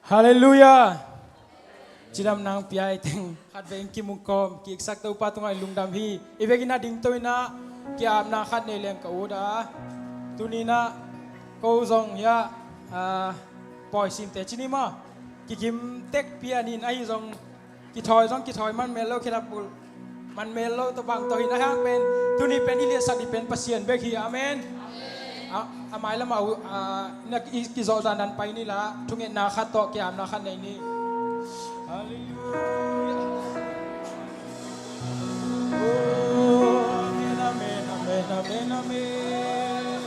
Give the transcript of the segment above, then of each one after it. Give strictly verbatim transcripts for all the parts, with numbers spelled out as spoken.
Halleluiah. Cidam nang pia i teng khat vei in kimukawm kiksak Topa tungah i lungdam hi. I vekin a dingto in ah ki-apna khat nei leng ka ut a. Tuni in ah ko zong hiah, ah, pawi simte cini maw, kikim tek pian in ahi zong kithawi zong kithawi manmel lo, khedap bulh manmel lo, tua bang tawh hi na hang pen tuni pen i liatsak ding pen Pasian bek hi. Amen. A, a mailam ah uh, a, na i kizawh zan dan pai ni la, thungetna khat tawh ki-apna khat nei ni. Halleluiah. Oh, amen, amen, amen, amen, amen.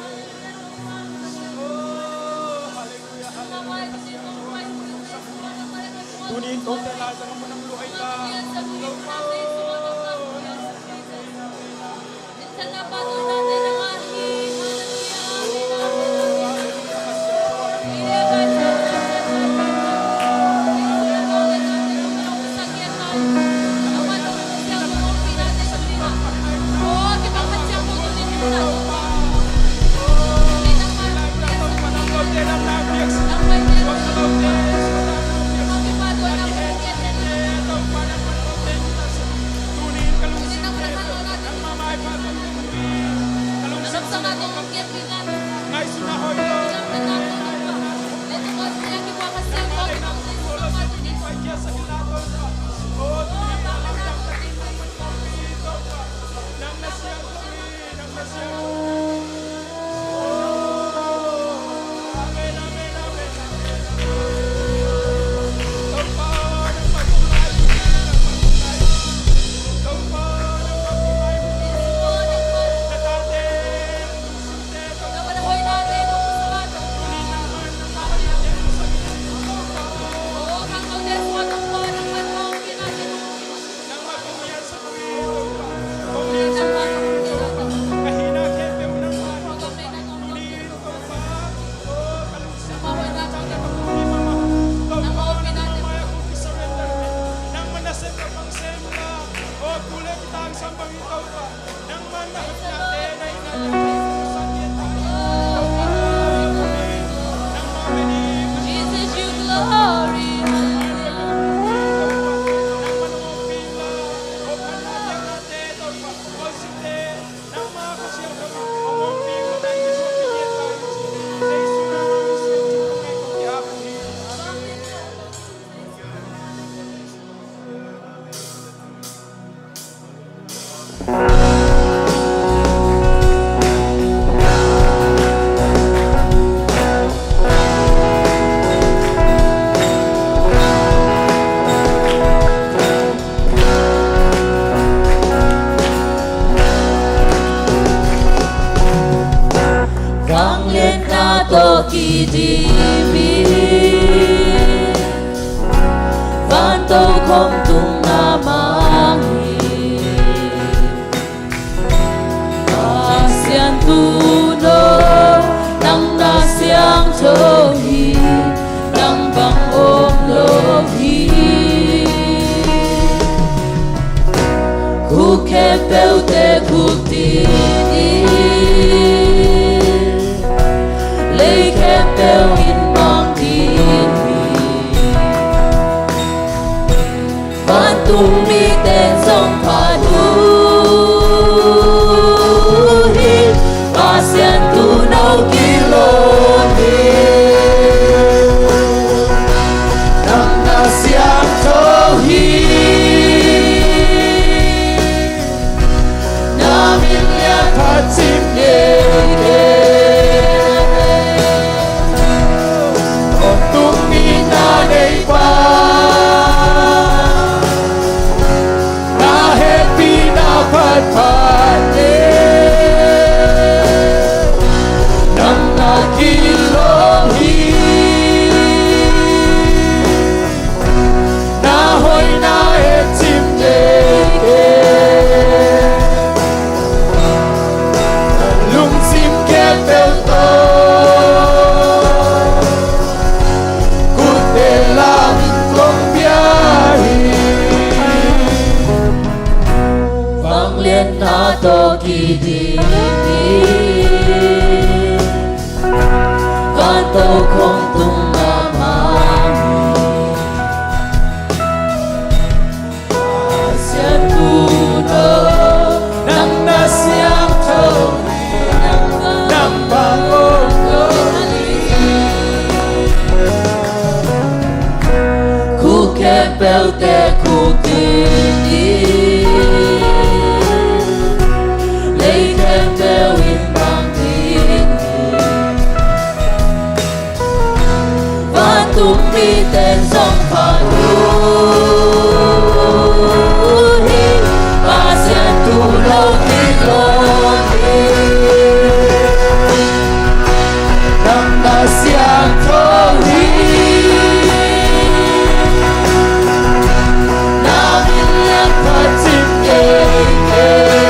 Oh, halleluiah. Tunin kong te lai zang mun ang luai ta. Jesus, you glory. Vangliatna tawh kidim hi. Vantokhom tungah mang hi. Pasian tuuno, nang na siangtho hi. Nang bang om lo hi. Khuk khempeuhte khukdin hi. Lei khempeuh in mang ding hi. Vantung mite zong phat uh hi. Pasian tuuno kilawm hi. Nang na siangtho hi. Na min lian phat cim ngei kei. Om tung ni na nei pa, na hehpihna phatphat le nang na kilawm hi. Na hoihna et cim ngei kei. Lungsim khempeuh tawh kutte lam in kong pia hi. Vangliatna tawh kidim hi. Vantokhom tungah mang hi. Te khukdin hi, lei khempeuh in bang ding hi. Vantung mite zong phat uh hi, Pasian tuu lo kik lo hi. Nang na siangtho hi. Na min lian phat cing keikei.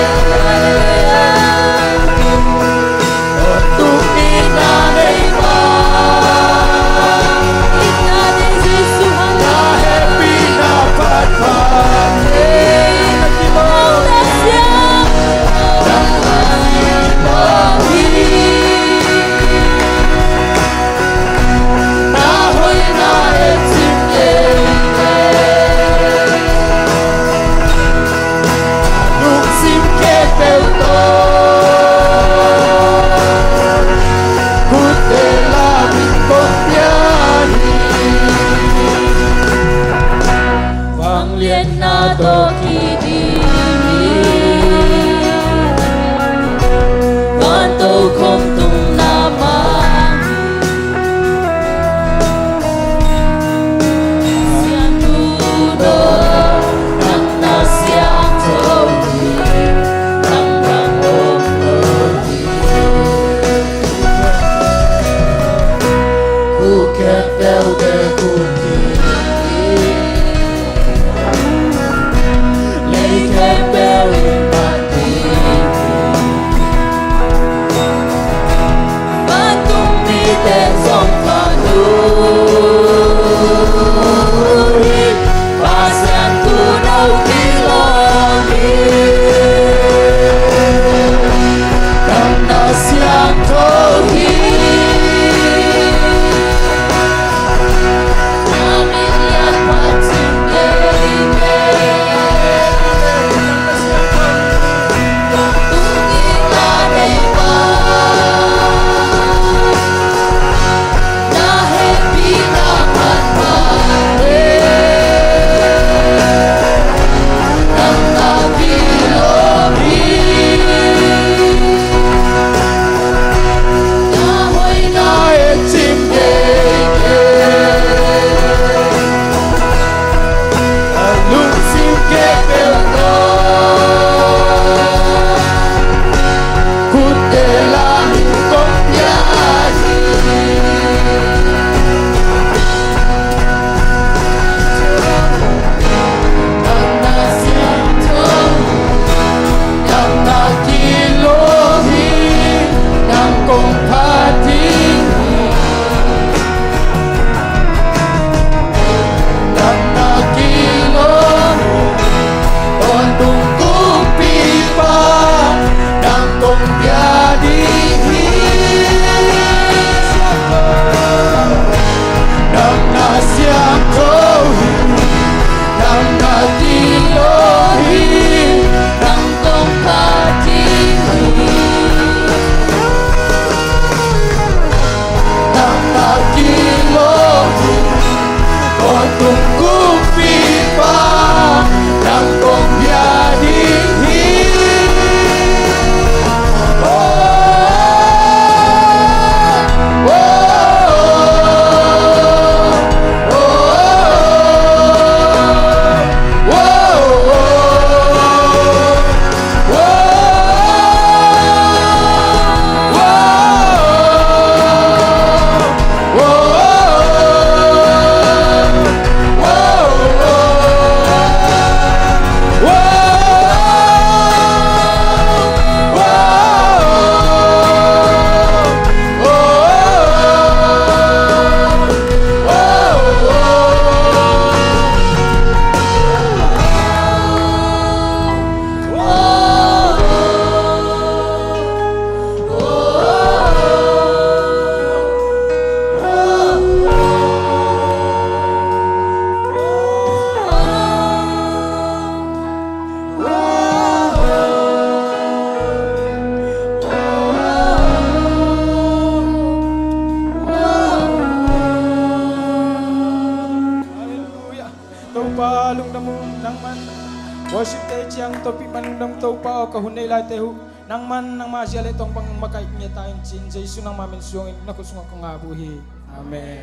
Topi man lungdam Topa aw, ka hun nei laite uh nangman nangma zia le tawng bang makaih ngiat ta in cin, Jesu nangma min suangin na khut sungah ka ngap uh hi. Amen.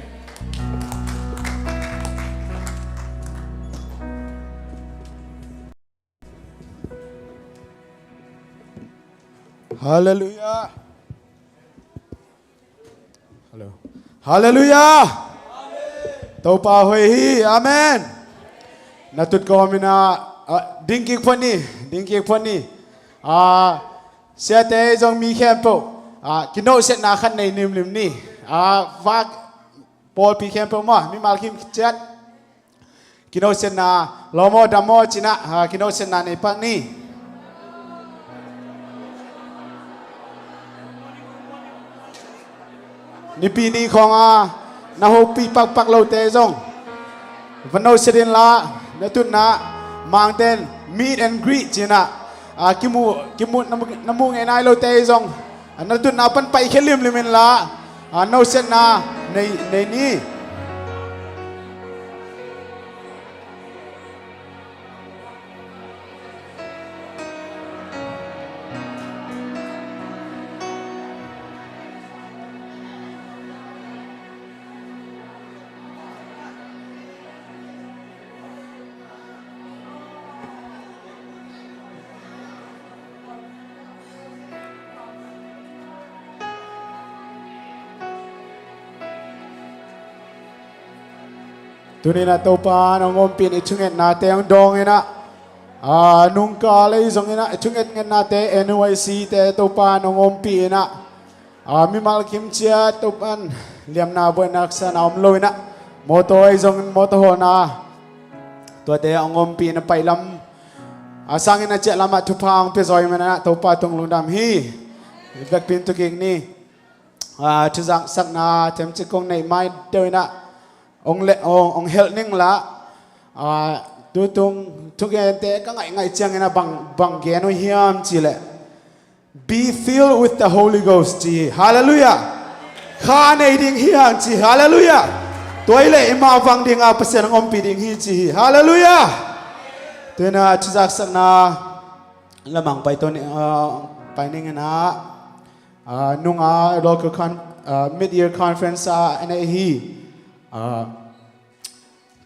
Halleluiah. Halleluiah. Topa hoih hi. Amen. Na tut kawm in ah, ah, ding kik phot ni. Ding kik phot ni. Ah, siate zong mi khempeuh, ah, kinawhsiatna khat nei limlim ni. Ah, vak pawlpi khempeuh maw, mimal kim ciat. Kinawhsiatna, lawm aw, dam aw ci-in ah, ah, kinawhsiatna nei pak ni. Nipi ni khawng a na hopih pakpak lote zong va nawhsiat inla, na tutna Mangte'n meet and greet ci-in ah, ah, kimu, kimu, na mu, na mu ngei nai lote zong, ah, na tutna pan paikhia limlim inla, ah, nawhsiatna nei, nei ni. Tuni-in ah Topa in hong ompih in, i thungetnate hong dawng in ah, a, nungkal ei zong in ah i thungetngetnate, N Y C te Topa in hong ompih in ah, a, mimal kim ciat Topa in liamna buaina haksatna om lo in ah, mawtaw ei zong in mawtaw hawlna, tuate hong ompih in ah, pailam a sangin a ciah lamah thupha hong pia zaw ahih manin ah Topa tung lungdam hi. Vekpi in tu kik ni. A, thuzaksakna themcik kong neih mai deuh in ah, hong le, hong, hong helh ning la. A, tutung thugente ka ngaihngaih ciangin ah bang, bang gen uh hiam cih leh, "Be filled with the Holy Ghost," ci hi. Halleluiah. Kha nei ding hi hang ci hi. Halleluiah. Tua hi leh i mavang ding a Pasian hong ompih ding hi ci hi. Halleluiah. Tu-in ah thuzaksakna lamah pai to ni, a, pai ning in ah, a, nung a local con-, a, mid-year conference a, a nei hi. A,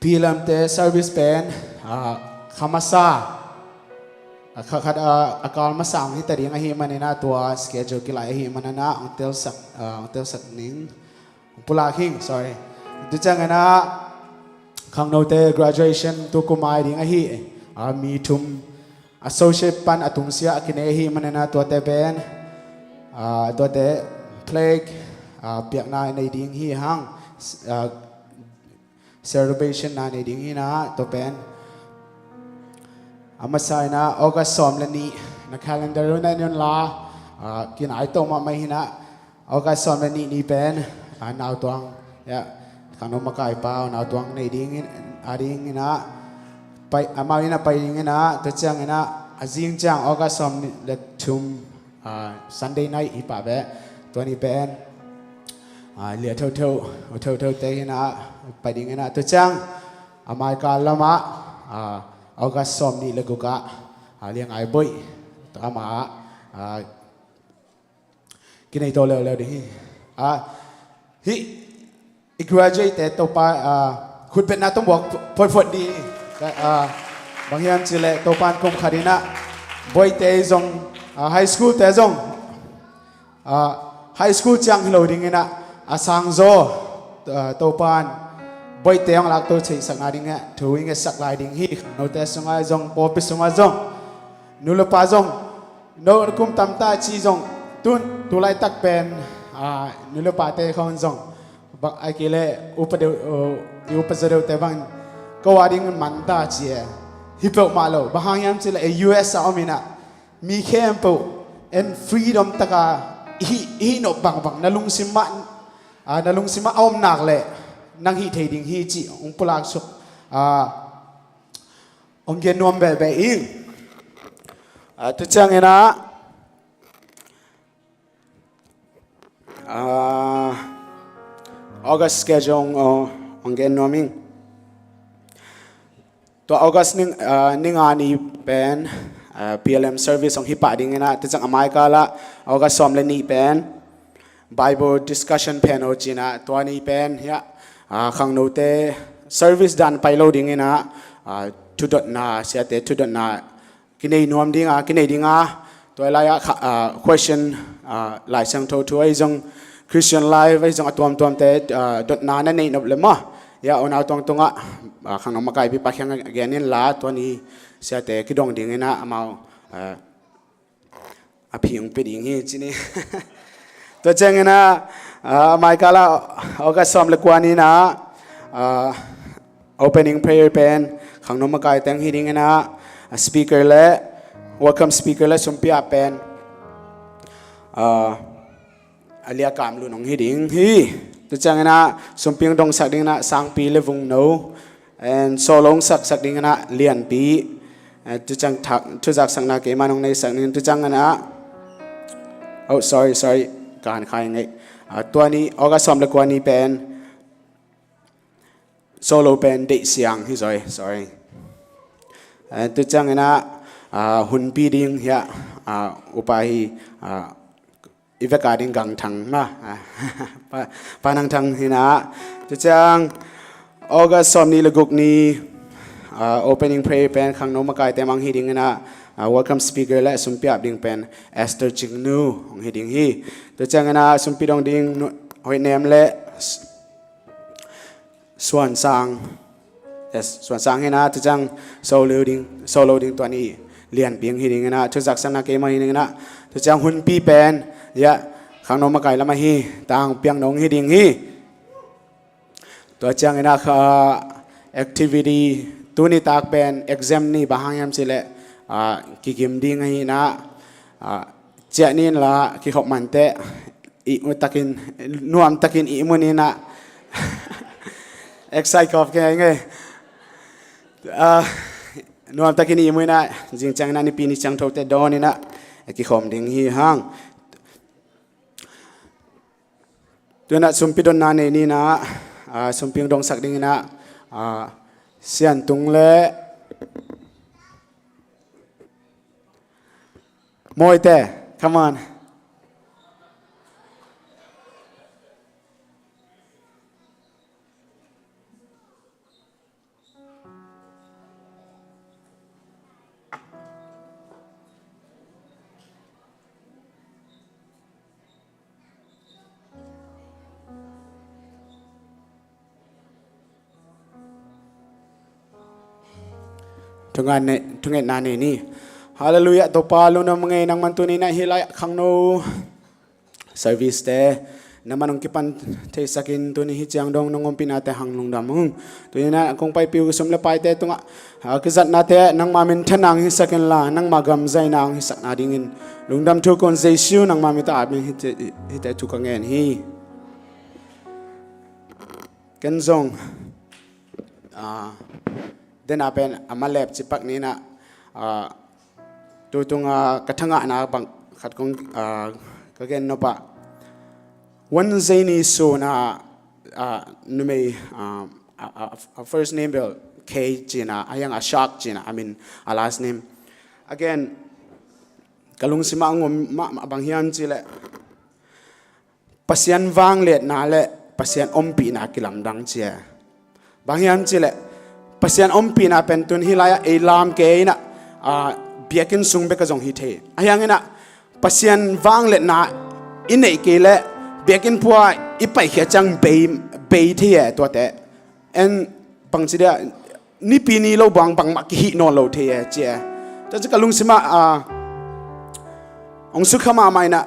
Pi Lamte service pen, a, kha masa, a, kha khat, a, a kal masa hong hi ta ding ahih manin ah, tua schedule kilai ahih manin ah, hong telsak, a, hong telsak ning, hong pulak hing, sorry. Tu ciangin ah, khangnote graduation tu kum a hi ding ahi, a, mi thum associate pan a tungsiah a kinei ahih manin ah, tuate pen, a, tuate plaque, a, piakna nei ding hi hang, a, celebration na nei ding hi in ah, tua pen. A masa in ah August sawm le nih, na calendar uh na en un la, a, kinai to mahmah hi in ah, August sawm le nih ni pen, a, nautuang, ya, khangno makaipa nautuang nei ding in, a ding in ah, pai, amau in ah pai ding in ah, tua ciangin ah, a zing ciang August sawm nih le thum, a, Sunday night hi pah ve. Tua ni pen, a, lia theutheu, theutheu te hi in ah, pai ding in ah. Tua ciang, a mai kal lamah, a, August sawm nih le guk ah, a, Liangai Boih, tua amah, a, kinei to leuleu ding hi. A, hih, i graduate te Topa, a, khutbetna tawh buak photphot dih. A, bang hiam cih leh Topa in kum khat in ah Boihte zong, a, high school te zong, a, high school ciang hi lo ding in ah, a sangzaw, a, Topa in Boihte hong lakto theihsakna ding ah thu i ngetsak lai ding hi. Note sungah zong, pawlpi sungah zong, nu le pa zong, no kum tam ta ci zong, tun, tu laitak pen, a, nu le pate khawng zong, bang, ahih kei leh upa deuh, uh, i upa zaw deuhte bangin, ko a ding man ta ci e. Hi peuhmah lo, bang hang hiam cih leh, e, U S a om in ah, mi khempeuh en freedom taka i hih, i hih nop bangbang, na lungsim mah, a, na lungsim mah a om nak leh, nang hih thei ding hi cih hong pulak suk, a, hong gen nuam behbeh ing. A, tu ciangin ah, a, August schedule, a, hong gen nuam ing. Tua August ning, a, ni nga ni pen, ah, P L M service hong hi pah ding in ah, tua ciang a mai kal ah August sawm le nih pen Bible discussion pen aw ci in ah, tua ni pen hiah, ah, khangnote service dan pai lo ding in ah, ah, thudotna, siate thudotna kinei nuam ding a, kinei ding a, tua lai ah kha-, ah, question, ah, Lai Siangtho thu ahi zong Christian life ahi zong a tuamtuamte, ah, dotna na neih nop le maw. Hiah unau tuangtung ah, ah, khangno makaipi pa kiang gen in la, tua ni siate kidong ding in ah amau, ah, a phi hong pia ding hi ci ni. Tua ciang in ah, ah, a mai kal ah August sawm le kua ni in ah, ah, opening prayer pen khangno makaite hong hi ding in ah, speaker le, welcome speaker le sumpi ap pen, ah, a lia kam lun hong hi ding hi. Tua ciang in ah sumpi hong dongsak ding in ah Sangpi le Vungno, and solo hong saksak ding in ah Lianpi, eh, tua ciang thak, thuzaksakna keimah hong neisak ding, tua ciang in ah, oh, sorry, sorry, ka han kha ing ei. Ah, tua ni, August sawm le kua ni pen solo pen Deih Siang hi zaw, sorry. Eh, tua ciang in ah, ah, hunpi ding hiah, ah, upa hi, ah, i vek a ding Gang Thang maw, ah, pa, pa Nang Thang hi in ah. Tua ciang August sawm nih le guk ni, ah, opening prayer pen khangno makaite mang hi ding in ah, ah, welcome speaker le sumpi ap ding pen Esther Cingnu hong hi ding hi. Tua ciang in ah sumpi dong ding Nu-, Hoih Nem le Suansang. Yes, Suansang hi in ah, tua ciang solo ding, solo ding tua ni Lianpi hong hi ding in ah, thuzaksakna keimah hi ding in ah, tua ciang hunpi pen, hiah, khangno makai lam ahi, Tang Piang Nong hi ding hi. Tua ciang in ah kha activity, tuni tak pen exam ni, bang hang hiam cih leh, ah, kikim ding ahi in ah, ah, ciah ni in la, kikhop man teh, ihmu takin, nuam takin ihmu ni in ah. Excite kawm kei ing ei. Ah, nuam takin ihmu in ah, zing ciang in ah Nipi ni ciangthote dawn in ah kikhawm ding hi hang. Tu in ah sumpi dotna nei ni in ah, ah, sumpi hong dongsak ding in ah, ah, Sian Tung le Mawite, come on. Thungetna nei, thungetna nei ni. Halleluiah, Topa lungdam ing ei, nangman tuni in ah hih lai khangno service te na man hong kipan theisak in, tuni hih ciang dong nong ompihnate hang lungdam ung. Tuni in ah kong paipih uh sum le paite tungah, ah, kizatnate nangma minthanna hong hisak in la, nangma gamzaina hong hisakna dingin lungdam thu kong Jesu nangma min tawh ap ing, hihte, hihte thu ka ngen hi. Ken zong, ah, den a pen a malep cipak ni in ah, ah, tu tung a ka thangahna bang khat kong, ah, ka gen nop ah. Wan zei ni sun ah, ah, numei, ah, a, a, a first name bel K ci in ah, a hiang a Shark ci in ah, I mean, a last name. Again, ka lungsim ah a ngom mah, mah bang hiam cih leh Pasian vangliatna le Pasian ompihna kilamdang ci e. Bang hiam cih leh Pasian ompihna pen tun hih lai-ah ei lam kei in ah, ah, biakinn sung bek a zong hi thei. A hiang in ah Pasian vangliatna i neih kei leh biakinn pua i paikhiat ciang bei, bei thei e tuate. En bangci dia, Nipi ni lo buang bangmah kihih nawn lo thei e ci e. Tua ci ka lungsim ah, ah, hong sukha mahmah in ah,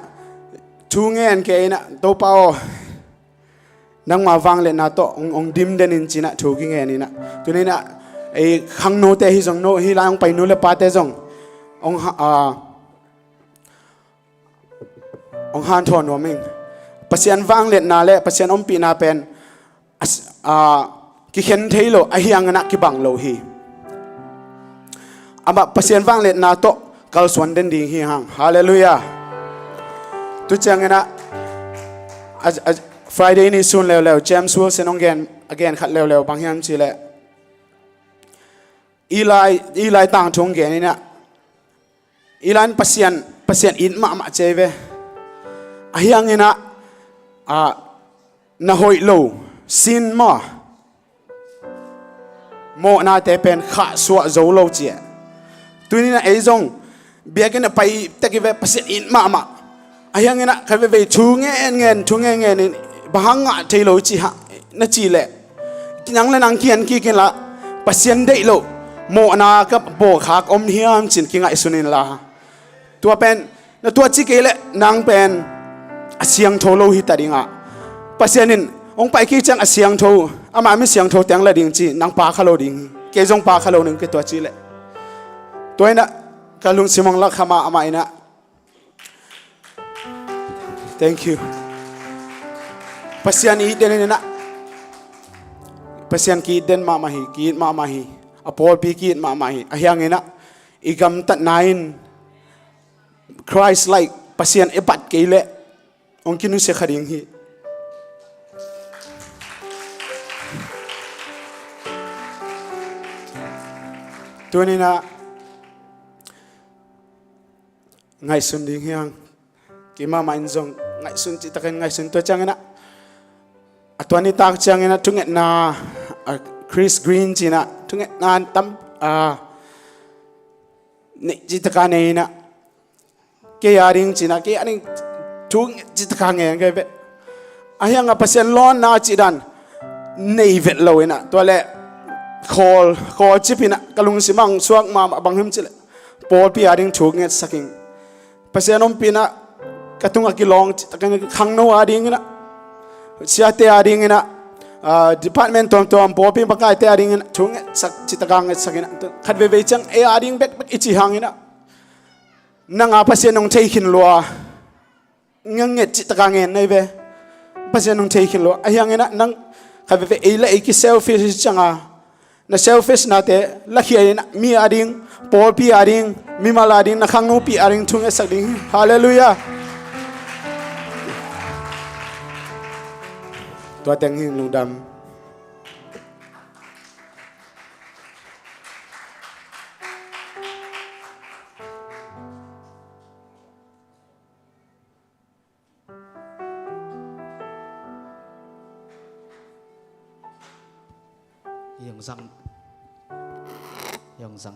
thu ngen kei in ah, Topa aw, nangma vangliatna tawh hong, hong dim den in ci in ah thu ki ngen in ah. Tuni in ah ei khangnote hi zong, no, hih lai hong pai nu le pate zong hong ha-, ah, hong hanthawn nuam ing. Pasian vangliatna le Pasian ompihna pen, a, a, kikhen thei lo, a hiang in ah kibang lo hi. Amah Pasian vangliatna tawh kalsuan den ding hi hang. Halleluiah. Tu ciang in ah, a, a, Friday ni sun leuleu James Wilson hong gen, a gen khat leuleu bang hiam cih leh, Eli, Eli tangthu hong gen in ah, i lan Pasian, Pasian it mahmah ci ei ve. Ahi hanginah, ah, na hoih lo, sin maw, mawhnate pen khahsuah zo lo ci e. Tuninah ei zong biakinn a pai tek i ve, Pasian it mahmah. Ahi hanginah kha veivei thu ngenngen, thu ngenngen in bang hang ngah thei lo i ci hang na cih leh, nang le nang kian kik inla, Pasian deih loh mawhna ka pawlkhak om hiam ci-in kingaihsun inla. Tua pen na tuaci kei leh nang pen a siangtho lo hi ta dingah, Pasian in hong pai kik ciang a siangtho, amah mi siangtho teng la ding ci, nang pa kha lo ding, kei zong pa kha lo ning, kei tuaci leh. Tua inah ka lungsim hong lak kha mah, amah inah, thank you. Pasian it den inah, Pasian ki-it den mahmah hi, ki-it mahmah hi. A pawlpi ki-it mahmah hi. Ahi hanginah i gamtatna in Christ-like, Pasian i bat kei leh hong kinusia kha ding hi. Tuninah ngaihsun ding hi hang. Keimah mah in zong ngaihsun, cihtakin ngaihsun. Tua cianginah, a tua nitak cianginah thungetna, a, Chris Green cinah thungetna tam, a, neih cihtaka nei inah, kei a ding cinah, kei a ding thunget cihtaka ngen kei ve. Ahi hangah Pasian lawnna cihdan nei vet lo inah, tua leh khawl, khawl cip inah ka lungsim ah hong suak mahmah, bang hiam cih leh pawlpi a ding thu ngetsak ing. Pasian ompihna ka tungah kilawng cihtakin khangno a dinginah, siate a dinginah, ah, department tuamtuam, pawlpi makaite a dinginah thu ngetsak, cihtaka ngetsak inah, khat veivei ciang ei a ding bekbek i cih hanginah, nang a Pasian hong thei khin lua, nang nget cihtaka ngen na hi ve. Pasian hong thei khin lua. Ahi hanginah nang khat veivei ei le ei ki-selfish cianga, na selfishnate lakhia inah mi a ding, pawlpi a ding, mimal a ding, na khangnopih a ding thu ngetsak ding hi. Halleluiah. Tua teng hi, lungdam. Hi hong zang. Hi hong zang.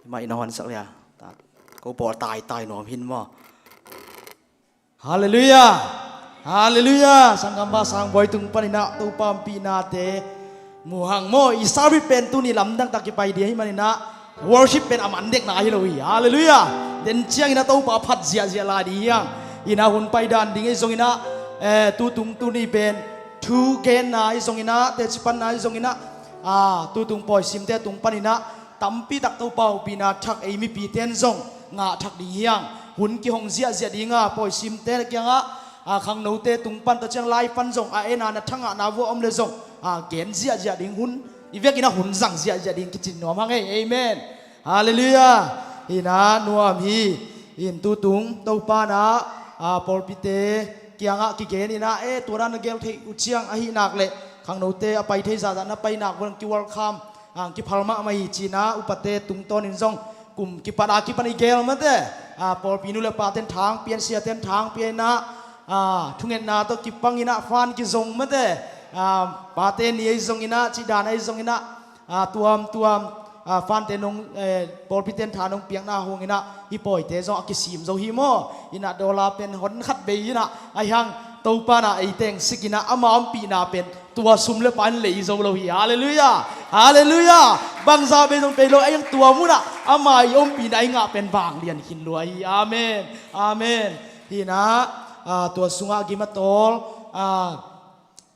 Hi mah in a hon sak lia. Ta, ko pawl taitai nuam hin maw. Halleluiah. Halleluiah. Sanggampa Sangbuai tung paninah Topa ompihnate mu hang maw. I service pen tuni lamdang tak kipai ding ahih maninah worship pen a man dekna hi lo hi. Halleluiah. Den cianginah Topa phat ziahziah lai ding hi hang. Inah hun pai dan ding ahi zonginah, eh, tutung tuni pen thu genna ahi zonginah, teci panna ahi zonginah, ah, tutung pawisimte tung paninah tampi tak Topa ompihna thak ei mipite in zong ngah thak ding hi hang. Hun kihong ziahziah dinga pawisimte kiangah, ah, khangnote tung pan, tua ciang lai pan zong a en a, na thangahna vua om le zong, ah, gen ziahziah ding, hun i vekinah hun zang ziahziah ding kicin nuam hang ei. Amen. Halleluiah. Inah nuam hi. In tutung Topa inah, ah, pawlpite kiangah kigen inah, eh, tua dan na gel theih uh ciang ahih nak leh khangnote a pai thei zahzah na pai nak vua ki-welcome, ah, kiphal mahmah hi cinah upate tungtawnin zong kum kipat a kipan i gel mate, ah, pawlpi nu le paten thang pia in, siaten thang pia inah, ah, thungetna tawh kipang inah fan kizong mate, ah, pate ni ahi zonginah, cihdan ahi zonginah, ah, tuamtuam, ah, fante nong, eh, pawlpiten tha nong piakna hong inah hih pawite zong a kisim zo hi maw. Inah dollar pen hon khat bei inah, ahi hang Topa inah ei teng sik inah ama ompihna pen tua sum le pai in lei zo lo hi. Halleluiah. Halleluiah. Bangzah bei zong bei lo, ahi hang tua munah ama i ompihna i ngah pen vanglian khin lua hi. Amen. Amen. Hinah, ah, tua sungah gim a tawl, ah,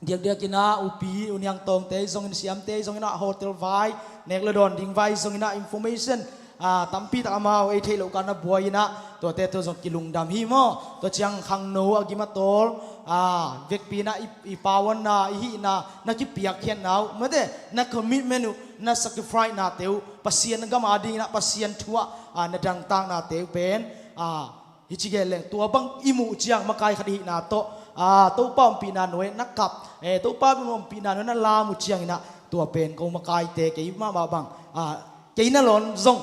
diakdiakinah upi uniang tawngte ahi zongin, siamte ahi zonginah hotel vai, nek le dawn ding vai ahi zonginah information, ah, tampi tak amau ei theih loh kah na buai inah, tuate tua zong kilungdam hi maw. Tua ciang khangno a gim a tawl, ah, vekpi inah i, i pauanna, i hihna na kipiakkhiatna uh mate, na commitment uh, na sacrifice nate uh, Pasian gam a dinginah Pasian thu ah, ah, na dangtaknate uh pen, ah, hi ci gen leng tua bang i muh ciang makai khat i hihna tawh, ah, Topa ompihna nuai na kap, eh, Topa ompihna nuai na lam uh cianginah tua pen ko makaite kei mahmah bang, ah, kei na lawn zong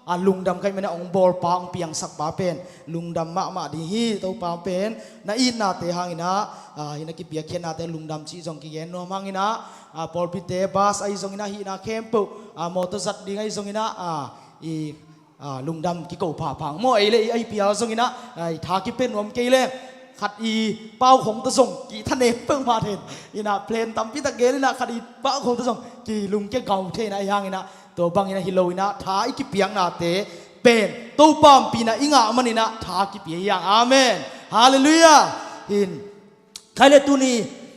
a lungdam ka hih manin ah hong bawlpa, hong piangsak pa pen lungdam mahmah ding hi. Topa pen na itnate hangin ah, a, hih na kipiakkhiatnate lungdam cih zong kigen nuam hangin ah, a, pawlpite bus ahi zongin ah, hihna khempeuh, a, mawtaw zat ding ahi zongin ah, a, i, a, lungdam kiko phapha maw. Ei le ei ahi phial zongin ah, a, i tha kipia nuam kei leng khat i pau khong tawh zong kithanem peuhmah thei in ah, plan tampi tak gen in ah, khat i pau khong tawh zong kilungkia gau thei in ah, ahi hangin ah tua bangin ah hi lo in ah, tha i kipiaknate pen Topa ompihna i ngah manin ah tha kipia hi hang. Amen. Halleluiah. Hin, khai le tuni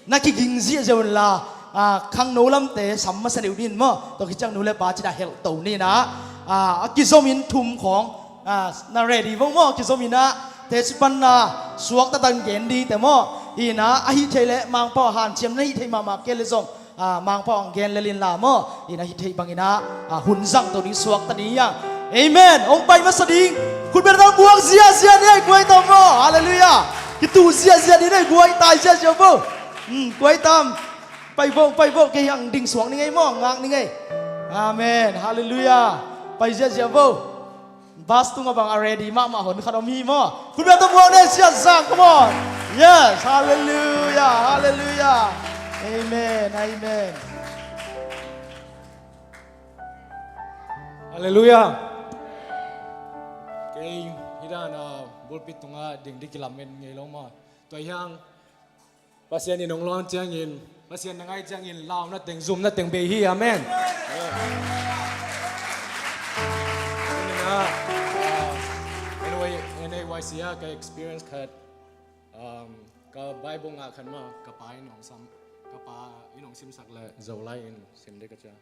na kiging ziahziah un la, a, khangno lamte sam masa ni uh ni maw. Tua khit ciang nu le pa cih dah helh to ni in ah, a, a kizom in thum khawng, a, na ready vong maw. Kizom in ah teci panna suakta tan gen ding te maw. Hi in ah, a hih theih leh Mangpau hanciam na hih theih mahmah kei le zong, a, Mangpau hong gen lel in la maw. Hi in ah, hih theih bangin ah, a, hun zang to ding, suakta ding hi hang. Amen. Hong pai masa ding. Khutbet tam, buak ziahziah ni ei, guai tam maw. Halleluiah. Kitu ziahziah ni ei, guai tai ziahziah vo. Hmm, guai tam. Pai vo, pai vo, kei hang ding suak ni ngei maw, ngak ni ngei. Amen. Halleluiah. Pai ziahziah vo. Bus tungah bang a ready mahmah hon khat om hi maw. Khutbet tam, buak ni ei, ziahziah, come on. Yes, halleluiah, halleluiah. Amen, amen. Halleluiah. Kei hih dan a pulpit tungah ding ding kilamen ngei lo maw. Tua hi hang Pasian in hong lawn ciangin, Pasian na ngaih ciangin launa teng, zumna teng bei hi. Amen. Amen. Anyway, N A Y C ah ka experience khat, um, ka Bible ngah khat mah ka pa in hong sam, ka pa in hong simsak leh Zolai in sim ding ka ci a.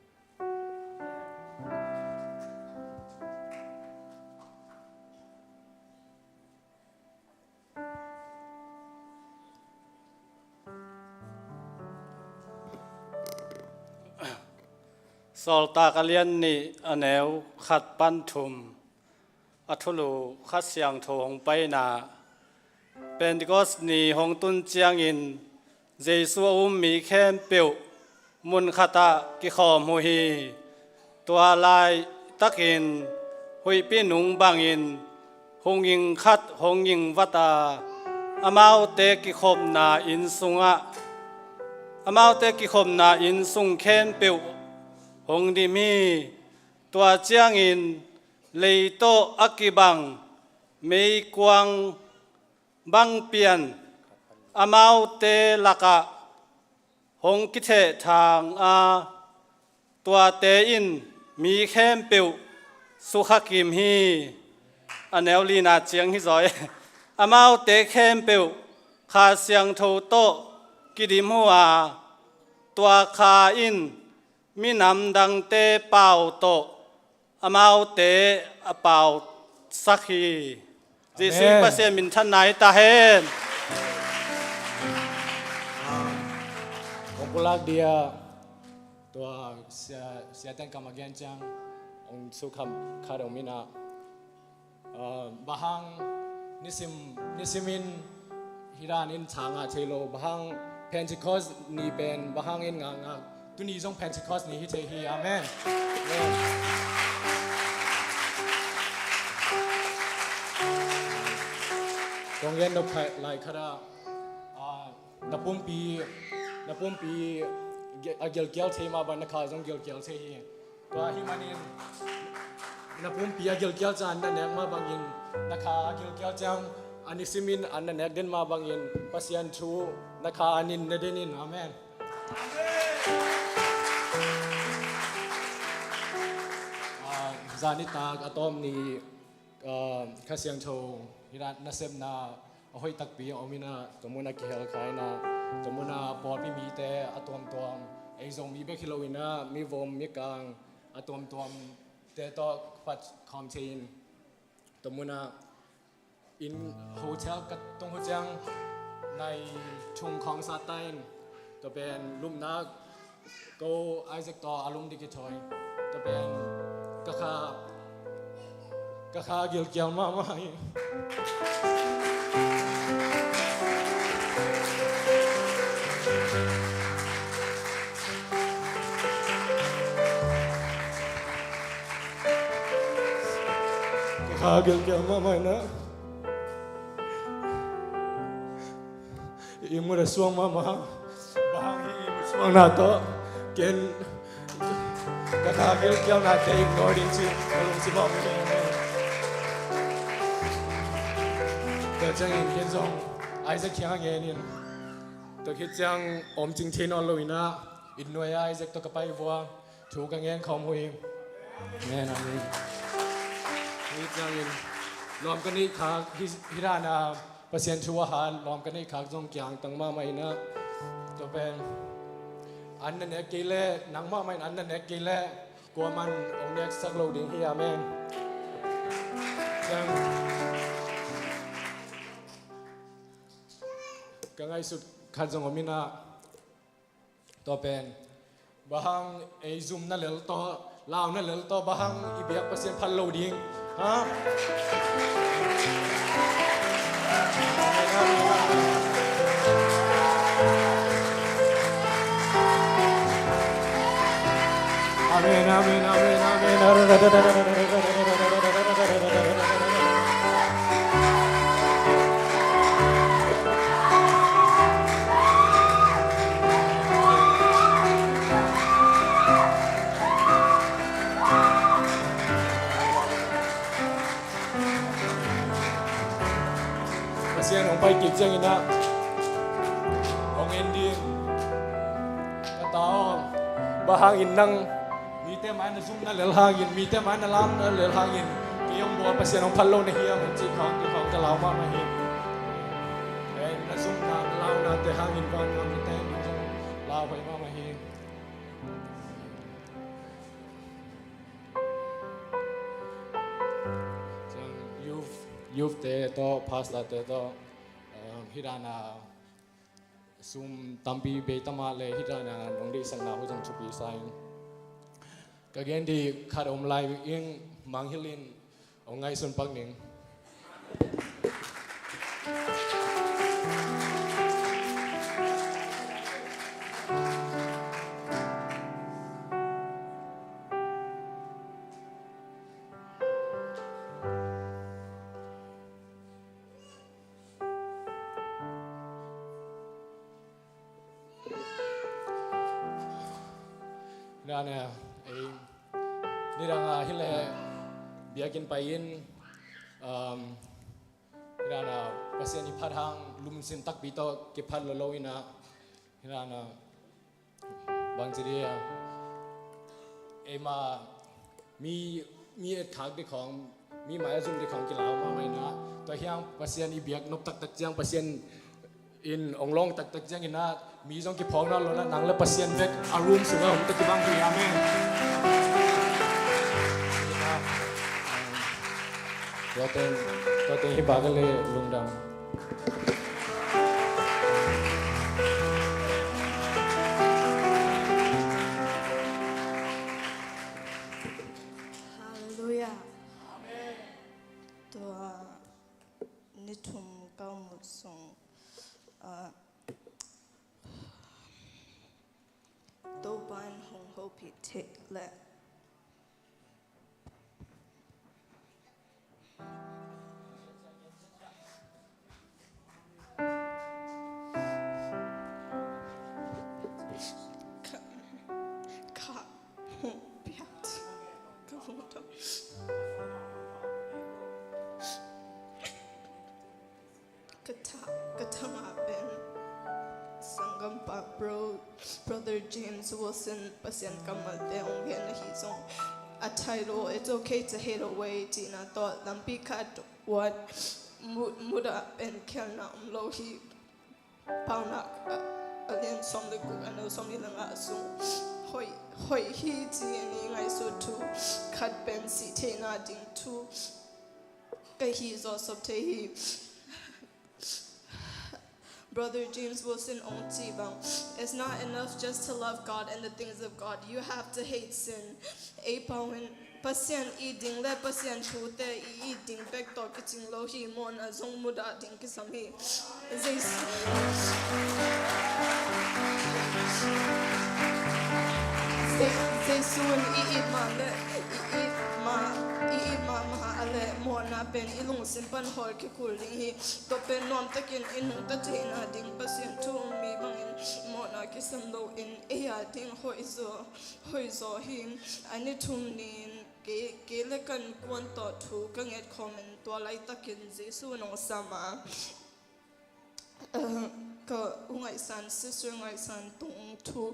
Sawltak a lian nih, a neu khat pan thum. A thulu Kha Siangtho hong paina. Pentecost ni hong tun ciangin Jesu a um mi khempeuh mun khatah kikhawm uh hi. Tua laitakin huihpi nung bangin hung ing khat hong ing vat a, amaute kikhopna inn sungah, amaute kikhopna inn sung khempeuh hong dim hi. Tua ciangin lei tawh a kibang meikuang bang pian amaute lakah hong kithehthang a, tuate in mi khempeuh sukha kim hi. A neu lina ciang hi zaw e. Amaute khempeuh Kha Siangtho tawh kidim uh a, tua kha in minam dangte pau tawh amaute a pausak hi. Jesu in Pasian minthanna hi ta hen. Kong pulak dia tua sia, siaten kam a gen ciang hong sukha khat om in ah, Aa, bang hang nisim, nisimin hih dan in tha ngah thei lo, bang hang Pentecost ni pen bang hang in ngah ngah, tuni zong Pentecost ni hi thei hi. Amen. Amen. Kong gen nop khat lai khat ah, aa, na pumpi, na pumpi ge-, a gilkial thei mah bang na kha zong gilkial thei hi. Tua ahih manin na pumpi a gilkial ciang an na nek mah bangin, na kha a gilkial ciang a nisimin an na nek den mah bangin, Pasian thu na kha an in na den in. Amen. Aa, zanitak a tawm ni, Aa, Kha Siangtho hih dan nasepna a hoih takpi a om in ah, tua mun ah kihel kha in ah, tua mun ah pawlpi mite a tuamtuam, ei Zomi bek hi lo in ah, mivom, mikang a tuamtuamte tawh phat khawm thei in, tua mun ah inn, hotel ka tung uh ciang nai thum khawng sat ta in, tua pen lupna ko Isaac tawh a lum ding kithawi. Tua pen ka kha, ka kha gilkial mahmah hi. A gilkial mahmah inah i mut a suang mahmah. Bang hang hi i mut suangna tawh ken ka kha gilkialnate ignore ding ci ka lungsim ah om hi. Tua ciangin ken zong Isaac kiang a ngenin, tua khit ciang om cing thei nawn lo inah, it nuai a Isaac tawh ka pai vua. Thu ka ngen khawm uh hi. Amen, amen. Hi ciangin lawm ka neih khak hi, hi dan a Pasian thu a hat lawm ka neih khak zong kiangtang mahmah inah, tua pen an na nek kei leh, nang mahmah in an na nek kei leh kuaman hong neksak lo ding hi. Amen. Ciang ka ngaihsut khat zong om inah, tua pen, bang hang ei zumna lel tawh, launa lel tawh, bang hang i biak Pasian phal lo ding? Ha? Amen, amen, amen, amen. Pasian hong pai kik ciangin ah hong en ding. Ka ta aw, bang hangin nang mite mai na zumna lel hangin, mite mai na launa lel hangin kei hong bawl Pasian hong phal lo na hiam, hong cih khawng, cih khawng ka lau mahmah hi. Eh, na zumna, na launate hangin vangamte in zong lauhuai mahmah hi. Ciang youth, youth te tawh, pastor te tawh, um, hih dan a sum tampi bei ta mah leh hih dan a nong deihsakna uh zong thupi sa ing. Ka gen ding khat om lai ing, mangngilh in, hong ngaihsun pak ning. Nidang a, ei, nidang a hi leh biakinn pai in, um, nidang a Pasian i phat hang lungsim takpi tawh kiphat lo lo in ah, nidang a bangci dih a, eima mi, mi etkhak dih khawng, mi mai a zum dih khawng kilau mahmah in ah, tua hiang Pasian i biak nop taktak ciang, Pasian in hong lawng taktak ciangin ah, mi zong kiphawk nawn lo in ah, nang le Pasian bek a room sungah hong ta kibang hi. Amen. Tua teng, tua teng hi bak a le lungdam. Halleluiah. Tua ni thum ka mut sung, ah, Topa in hong hopih theih leh ka, ka hong piak ka hong tawh. Ka tha, ka thangah pen sanggampa bro, Brother James Wilson, Pasian kammalte hong gen ahi zong, a title, It's Okay to Hate Away, cihna tawh lampi khat, what, mu, mudah pen khialhna om lo hi. Paunak a, a lian sawm le guk, a neu sawm nih le nga sung, hoih, hoih hi ci-in i ngaihsut thu khat pen sih theihna ding thu ka hi zawh sop thei hi. Brother James Wilson hong cih bang, it's not enough just to love God and the things of God. You have to hate sin. Ei pau in Pasian it ding le Pasian thute i it ding bek tawh kicing lo hi, mawhna zong mudah ding kisam hi. Jesu, Je-, Jesu in i it mah le, i it mah, i it mahmah a le, Mawhna pen i lungsim pan hawl kikul ding hi. Tua pen nuamtakin i nungta theihna ding Pasian thu um mi bangin mawhna kisam loin ei a ding hoih zaw, hoih zaw hi. A ni thum ni-in kei, kei le ka innkuan tawh thu ka nget khawmin tua laitakin Jesu nong sam a. Eh, ka u Ngaihsan, Sister Ngaihsan tung thu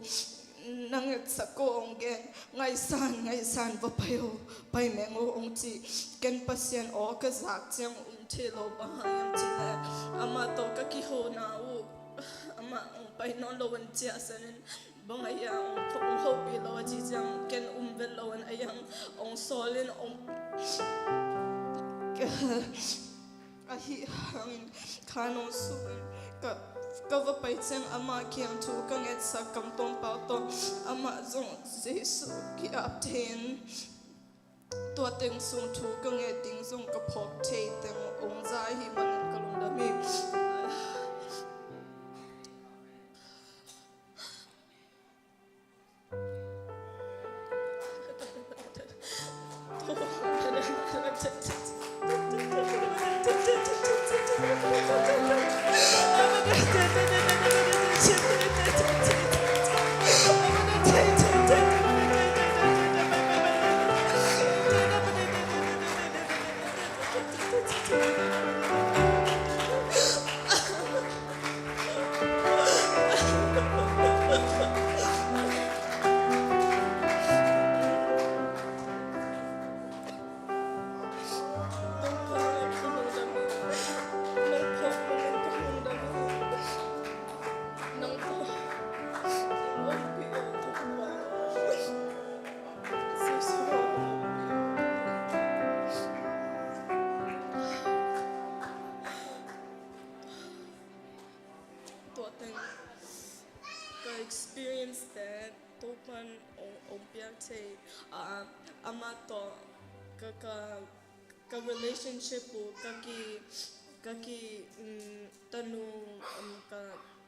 na ngetsak ko hong gen, Ngaihsan, Ngaihsan, va pai o, pai meng o hong ci. Ken Pasian aw ka zak ciang um thei lo, bang hang hiam cih leh amah tawh ka kihona uh, amah hong pai nawn lo in ciahsan in, bang a hia hong, hong hopih lo a ci ciang ken um vet lo in a hiang hong sawl in hong Ahi hangin kha nong suk in ka, ka va pai ciang amah kiang thu ka ngetsak Kam Tawm Pau tawh amah zong Jesu ki-ap thei in tua teng sung thu ka nget ding zong ka phawk thei teng hong za ahih manin ka lungdam hi. Tua teng ka experience te Topa'n hong, hong piak thei, ah, amah tawh ka, ka, ka relationship uh, ka ki, ka ki, mm, tanu, um, ka,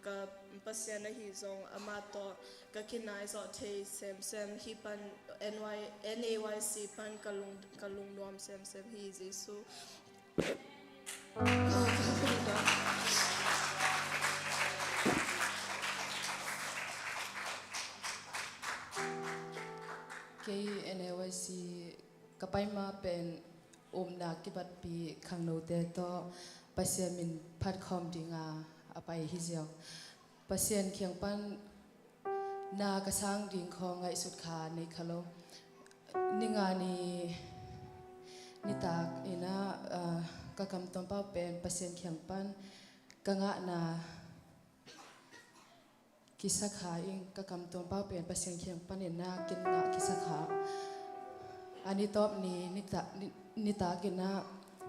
ka Pasian ahi zong amah tawh ka kinai zawh thei semsem hi pan, N Y, N A Y C pan ka lung, ka lungnuam semsem hi Jesu. Kei N A Y C ka pai ma pen upna kibatpih khangnote tawh Pasian min phatkhawm dinga a pai hi ziau. Pasian kiang pan na ka sang ding khawng ngaihsut kha nei kha lo. Ni nga ni, nitak inah, ah, ka Kam Tawm Pau pen Pasian kiang pan ka ngahna kisa kha ing, ka Kam Tawm Pau pen Pasian kiang pan inah kin ngah kisa kha. A ni tawp ni, nita-, ni, nitak inah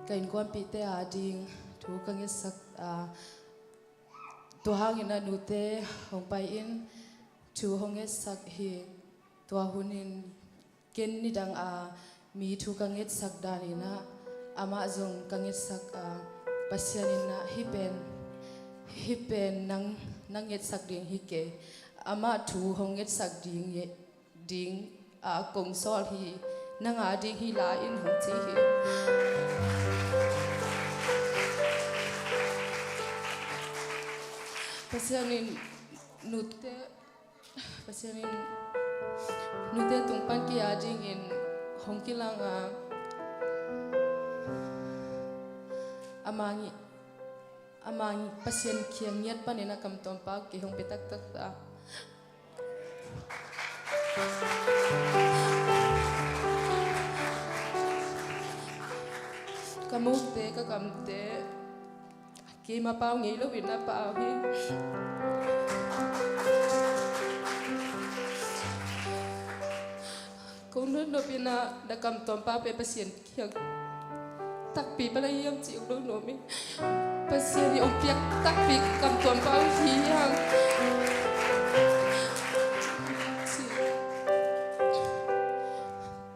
ka innkuanpihte a ding thu ka ngetsak, ah, tua hangin a nute hong pai in thu hong ngetsak hi. Tua hunin ken nidang a mi thu ka ngetsak dan inah amah zong ka ngetsak a, Pasian inah hih pen, hih pen nang na ngetsak ding hi kei, amah thu hong ngetsak ding, ding a kong sawl hi, nang a ding hi lai in hong ci hi. Pasian in nute, Pasian in nute tung pan ki a dingin hong kilang a, a mang i, a mang i Pasian kiang ngiat panin a Kam Tawm Pau kei hong pia taktak ta. Ka mute, ka kamte, keima pau ngei loin a pau hi. Kong nopnop inah na Kam Tawm Pau pen Pasian kiang takpi pan a hiam cih ong lo nuam hi. Pasian in ong piak takpi Kam Tawm Pau hi hang.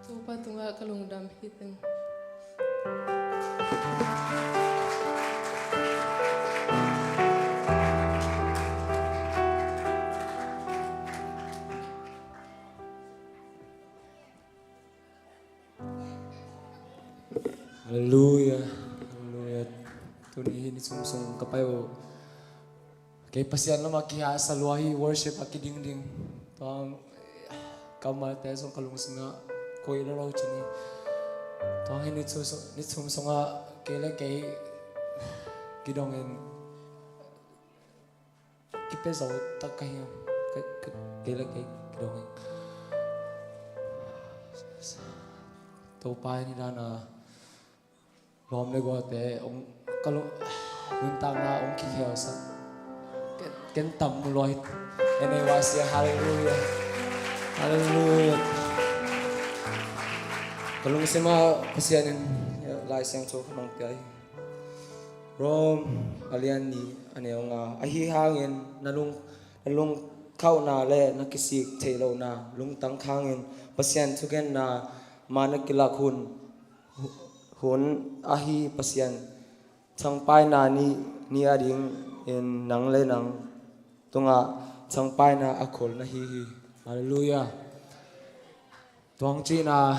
Topa tungah ka lungdam hi teng. Halleluiah. Ka pai uh, kei Pasian lamah kihasa lua hi, worship ah kiding ding. Tuang kammalte zong ka lungsim ah koih lo lo cin hi. Tuang hi ni chu, ni chum sungah kei le kei kidongin kipia zo tak ka hiam? Ka, ka, kei le kei kidongin Topa in hi dan a lawm le guate hong, ka lung, nuntakna hong kikhelsak. Ken, ken tam mu lua hi. N A Y C, hallelujah. Hallelujah. Ka lungsim ah Pasian in Lai Siangtho khat hong pia hi. Rom a lian nih a neu nga. Ahi hangin na lung, na lungkhauhna le na kisik theih lohna lungtang khangin Pasian thugenna ma na kilak hun, hun ahi Pasian thangpaihna ni, ni a dingin nang le nang tungah thangpaihna a khol na hi hi. Hallelujah. Tuang cihna.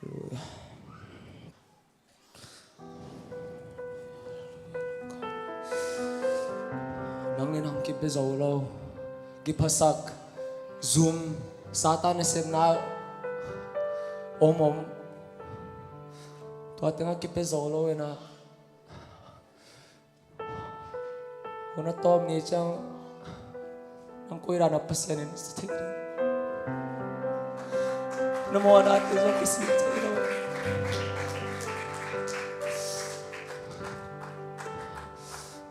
Hallelujah. Nang in hong kipia zo lo, kiphasak, zum, Satan nasepna om om. Tua tengah kipia zo lo in a, hun a tawp ni ciang nang koi dan a Pasian in sa thei ding. Na mawhnate zong kisik thei lo.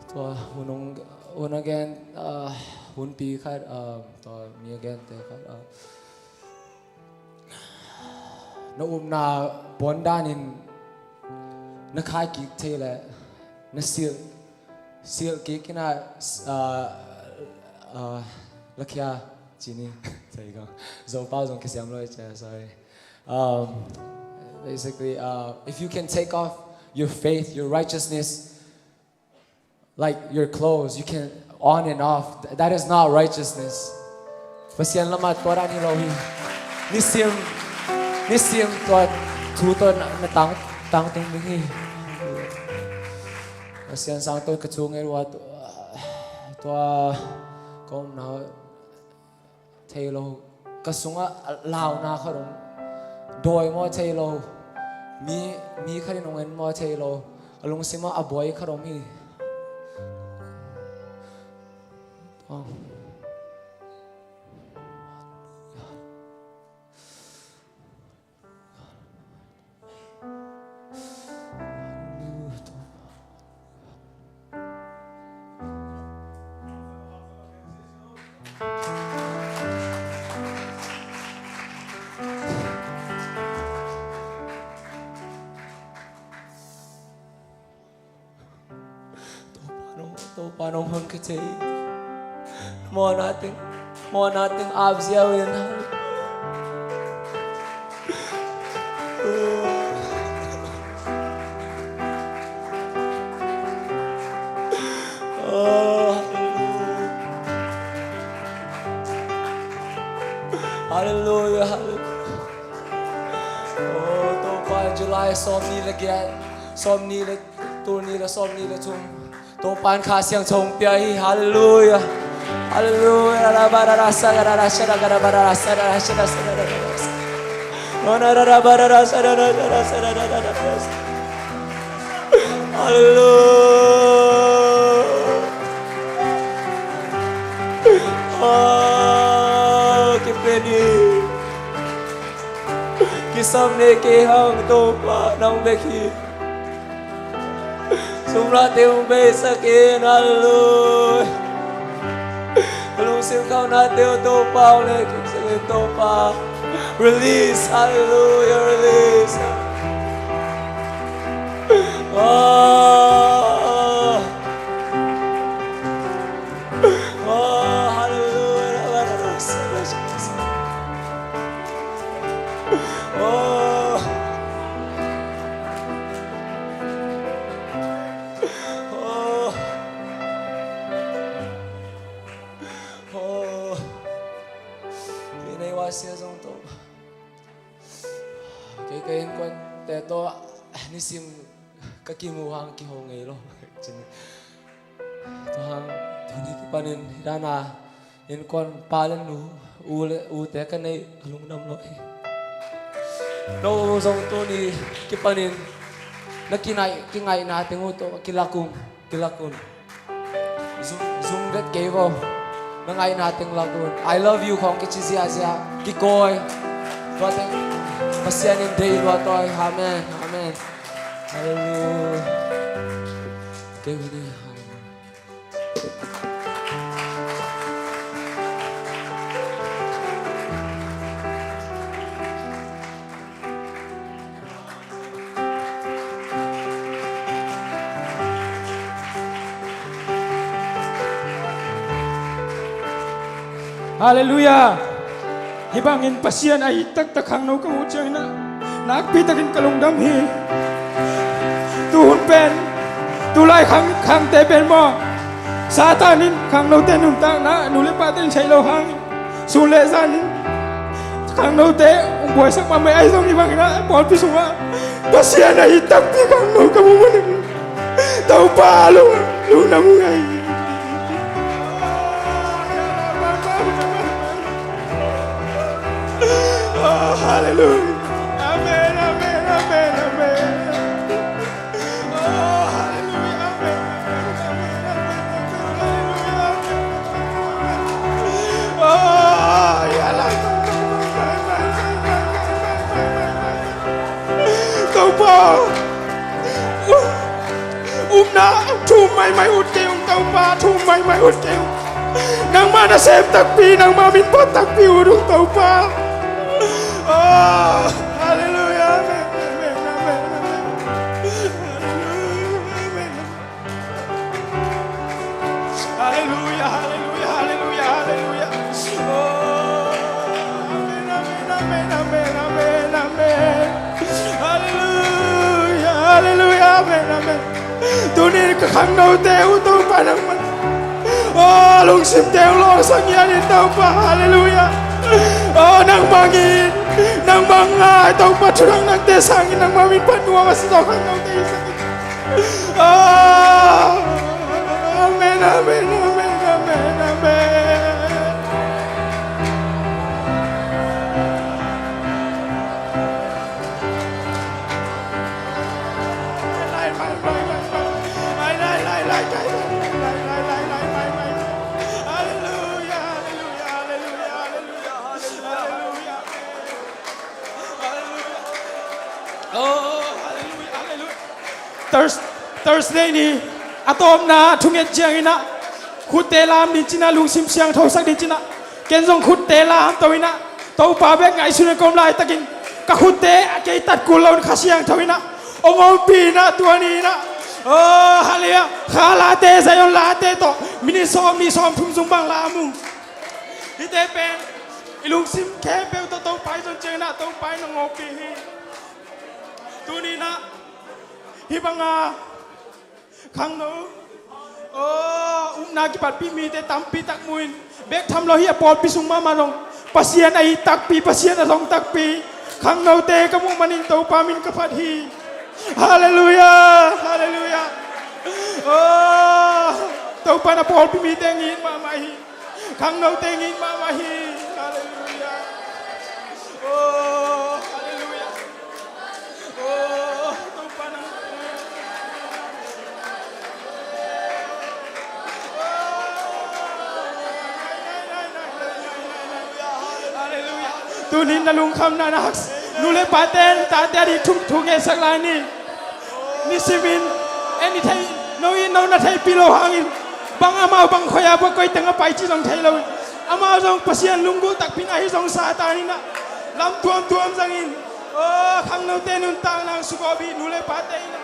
Tua hun hong, hun a gen, ah, hunpi khat, ah, tua mi a gente khat, ah, na upna puan danin na khai kik thei leh na silh, silh kik in a, ah, ah, lakhia cini. Zopau zong kisiam lo i cia, sorry. Um, basically, uh, if you can take off your faith, your righteousness, like your clothes, you can on and off. Th-, that is not righteousness. Pasian lamah tua dan hi lo hi. Nisim, nisim tua thu tua na, na tang, tangtung ding hi. Pasian sang tua ka chung e tua, tua ka omna thei lo, ka sungah launa khat om, dawi maw thei lo, mi, mi khat in hong en maw thei lo, a lungsimah a buai khat om hi. Topa nong, Topa nong hon ka thei. Mawhna teng, mawhna teng ap ziau in. Oh, hallelujah. Hallelujah, hallelujah. Oh, Topa, July sawm nih le giat, sawm nih le, tul nih le sawm nih le thum. Topa in Kha Siangtho hong pia hi. Hallelujah. Hallelujah. Hallelujah. Oh, kipia ni. Kisam ne kei hang Topa nang bek hi. Sumrate hong beisak in, hallelujah. Lungsim khauhnate uh Topa hong leh kiksak in Topa. Release, hallelujah, release. Oh. Oh, hallelujah. Oh. Oh. Oh. Kei nei wa sia zong to. Kei ka innkuante tawh nisim ka kimu hang kiho ngei lo. Cin. Tua hang tuni kipanin hi dana innkuan pa le nu, u le ute ka neih ka lungdam lo hi. No zong tuni kipanin na kinai, kingaihna teng uh tawh kilak un, kilak un. Zum, zum vet kei vo. Na ngaihna teng lak un. I love you khong kici ziahziah. Kikawi. Tua teng Pasian in deih lua tawi. Amen. Amen. Hallelujah. Kei uni. Hallelujah. Halleluiah. Hih bangin Pasian a it taktak khangno ka muh ciangin ah nakpi takin ka lungdam hi. Tuhun pen, tulai khang, khangte pen maw, Satan in khangnote nuntakna nu le pate in theih lo hangin sun le zanin khangnote hong buaisak mahmah. Ahi zong hih bangin ah pawlpi sungah Pasian a it takpi khangno ka muh manin Topa lung, lungdam uh hi. Oh, hallelujah. Amen, amen, amen, amen. Oh, hallelujah. Amen, amen, amen, amen, amen. Hallelujah. Amen. Oh, ya la. Topa. Upna thu maimai ut kei ung, Topa, thu maimai ut kei ung. Nangmah nasem takpi, nangmah min phat takpi ut ung, Topa. Oh, hallelujah, amen, amen, amen, amen. Hallelujah, amen. Hallelujah, hallelujah, hallelujah, hallelujah. Oh, amen, amen, amen, amen, amen, amen. Hallelujah, hallelujah, amen, amen. Tuni ka khangnote uh Topa nangmah. Oh, lungsimte uh lawngsak ngiat in Topa, hallelujah. Oh, nangmah ngin, nangmah ngai Topa, thudang nangte sangin nangmah min phat nuam a si tawh khangnote i sak. Ah, amen, amen, amen, amen, amen. Hallelujah, hallelujah, hallelujah, hallelujah. Hallelujah. Oh, hallelujah, hallelujah. Thurs-, Thursday ni a tawpna thunget ciangin ah khutte lam ding ci-in ah, lungsim siangthosak ding ci-in ah, ken zong khutte lamto in ah, Topa bek ngaihsun a ka om laitakin ka khutte a kei tat kul lo in Kha Siangtho in ah hong ompih in ah, tua ni in ah, oh, hallelujah, Kha Late, Zion Late tawh minit sawm nih sawm thum zong bang lam ung. Hihte pen i lungsim khempeuh tawh Topa i zon ciangin ah Topa in hong ompih hi. Tuni in ah hih banga khangno, oh, upna kipatpih mite tampi tak mu in, bek tham lo hi, a pawlpi sung mahmah zong Pasian a it takpi, Pasian a zong takpi khangnote ka muh manin Topa min ka phat hi. Hallelujah, hallelujah. Oh, Topa in a pawlpi mite ngin mahmah hi. Khangnote ngin mahmah hi. Hallelujah. Oh, hallelujah. Oh, Topa nang. Hallelujah. Tunin na lungkhamna na hak, nu le pate in tate a ding thu, thu ngetsak lai ni. Nisimin, en i thei, no i no na theihpih loh hangin, bang amau bang khoi-ah, bang koi tengah pai cih zong thei loin, amau zong Pasian lunggulh takpi in, ahi zong Satan in ah lam tuamtuam zangin, oh, khangnote nuntakna hong sugawp hi, nu le pate in ah,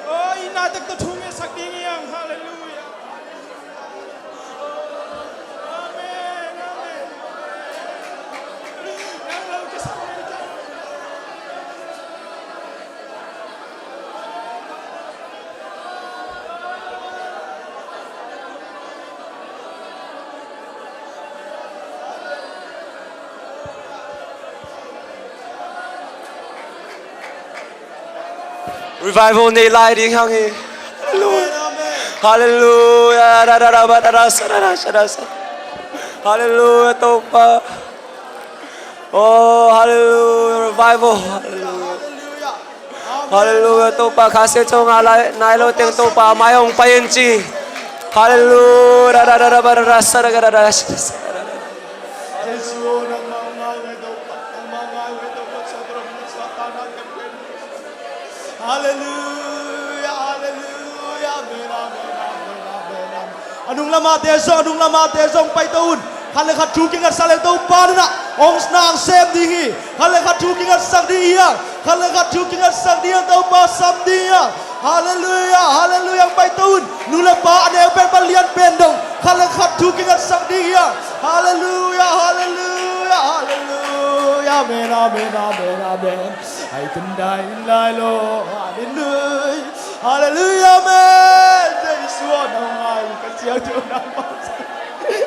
oh, itna tak tawh thu ngetsak ding hi hang. Hallelujah. Revival nei lai ding hang hi. Hallelujah. Hallelujah. Ra, ra, ra, ba, ra, ra, sa, ra, ra, sa, ra, sa. Hallelujah, Topa. Oh, hallelujah, revival. Hallelujah. Hallelujah, Topa, Kha Siangtho ngah lai, nai lo teng Topa, mai hong pai in ci. Hallelujah, ra, ra, ra, ra, ba, ra, ra, sa, ra, ra, ra, ra, sa, ra, ra, ra. Jesu, nangmah ngai ve Topa, nangmah ngai ve Topa, sa, ra, ra, sa, ra, ra, ra. Hallelujah, hallelujah, amen, amen, amen, amen, amen. A nung lamate zong, a nung lamate zong paito un. Khat le khat thu kingatsak le Topa nunah hong nang sem ding hi. Khat le khat thu kingatsak ding hi a. Khat le khat thu kingatsak ding hi a, Topa sam ding hi a. Hallelujah, hallelujah, paito un. Nu le pa a neu pen, a lian pen dong, khat le khat thu kingatsak ding hi a. Hallelujah, hallelujah, hallelujah, amen, amen, amen, amen. Ai tun dai in lai lo. Hallelujah. Hallelujah, amen. Jesu a nau ngai, Kha Siangtho nau ngai.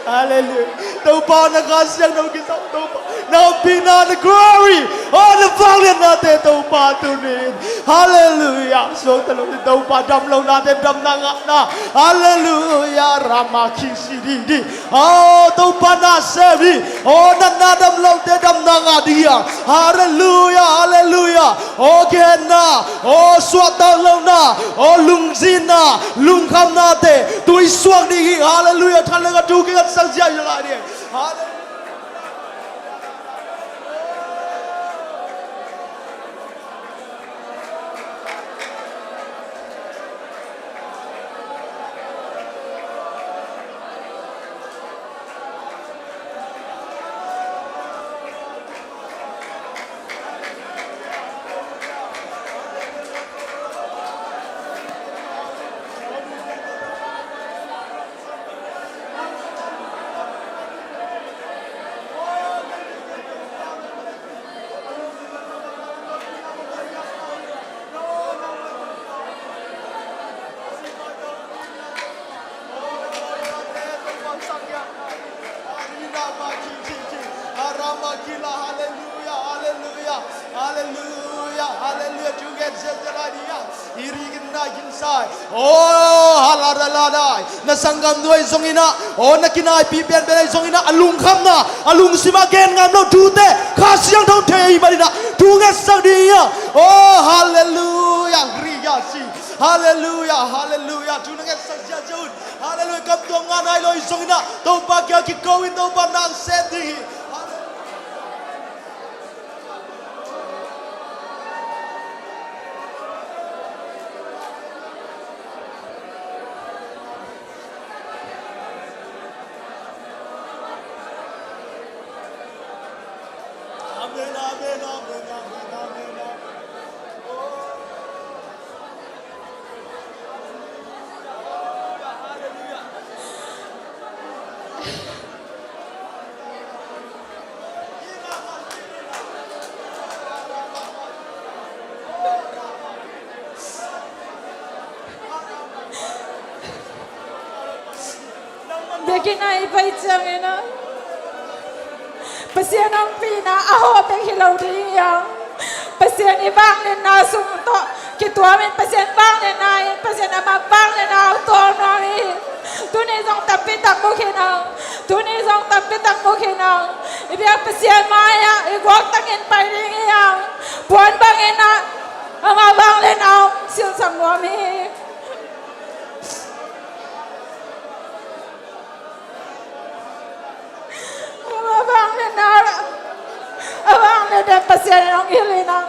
Hallelujah. Topa na Kha Siangtho kisam, Topa na ompihna, na glory, oh, na vangliatnate Topa tunin. Hallelujah. Suakta lo ni Topa damlohnate damna ngahna. Hallelujah. Rama kisi di di. Oh, Topa na sem hi. Oh, natna dam lote damna ngah ding hi a. Hallelujah, hallelujah. Oh, gentehna, oh, suahtak lohna, oh, lungzinna, lungkhamnate tui suak ding hi. Hallelujah. Khat le khat thu kingatsak zia hi lai ding. Hallelujah. Hallelujah, hallelujah, hallelujah, hallelujah. Thu gen ziahziah lai ding a. Iri kin nai kin sai. Oh, halalalai. Na sanggam nuai zongin ah, oh, na kinaipih penpen ahi zongin ah, a lungkhamna, a lungsim a gen ngam lo thute Kha Siangtho thei ahih manin ah thu ngetsak ding hi a. Oh, hallelujah. Ri ya si. Hallelujah, hallelujah. Thu na ngetsak ziahziah un. Hallelujah. Kam tuam ngah nai lo ahi zongin ah, Topa kiang kiko in, Topa nang sem ding hi. Hallelujah. Amen, amen, amen, amen, amen, amen. Biakinn ah i pai ciangin ah, Pasian ompihna a hawh bek hi lo ding hi hang. Pasian i vangliatna sung tawh kituamin Pasian vangliatna in, Pasian ama vangliatna a tuam nuam hi. Tuni zong tampi tak mu khin hang. Tuni zong tampi tak mu khin hang. I biak Pasian mai-ah i guaktangin pai ding hi hang. Puan bangin ah ama vangliatna hong silsak nuam hi. Ama vangliatna, a vangliatna Pasian in hong hilh in ah.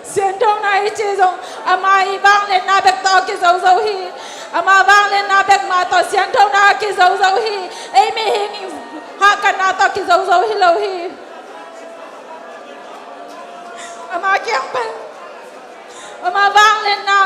Siangthona i cih zong ama i vangliatna bek tawh a kizozo hi. Ama vangliatna bek mah tawh siangthona a kizozo hi. Ei mihing i hahkatna tawh a kizozo hi lo hi. Ama kiang pan ama vangliatna,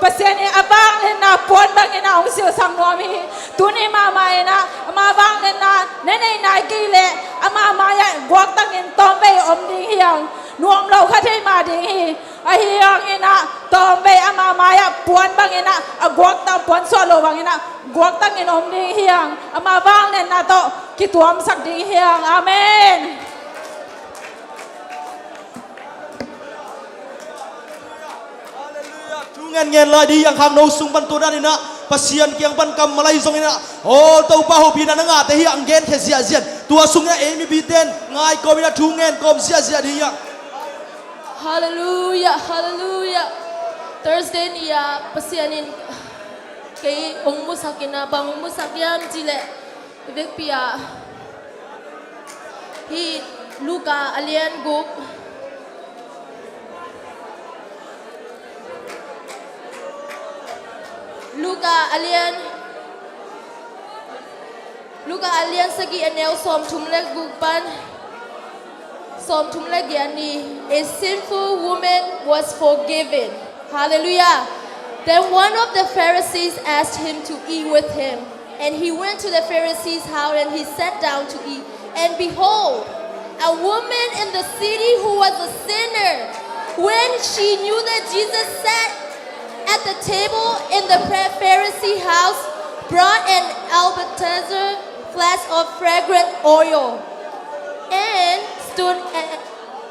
Pasian in a vangliatna puan bangin ah hong silsak nuam hi. Tuni mahmah in ah ama vangliatna na nei nai kei leh ama mai-ah guaktangin tawmvei om ding hi hang. Nuam lo kha thei mah ding hi. Ahi hangin ah tawmvei ama mai-ah puan bangin ah a guaktang, puan suah lo bangin ah guaktangin om ding hi hang. Ama vangliatna tawh kituamsak ding hi hang. Amen. Ngen ngen lai dih hiang, khangno sung pan tua dan inah Pasian kiang pan kammal ahi zong inah, aw Topa hopihna na ngahte hiang, genkhia ziahziah in tua sung inah ei mipite in ngai kawm inah thu ngen kawm ziahziah dih hiang. Halleluiah, halleluiah. Thursday ni-ah Pasian in kei hong musak inah bang hong musak hiam cih leh, i vekpi-ah hih Luka a lian guk, Luka a lian, Luka a lian sagih a neu sawmthum le guk pan sawmthum le giat ni. A sinful woman was forgiven. Hallelujah. Then one of the Pharisees asked him to eat with him. And he went to the Pharisee's house and he sat down to eat. And behold, a woman in the city who was a sinner, when she knew that Jesus sat at the table in the Pha- Pharisee house, brought an alabaster flask of fragrant oil and stood at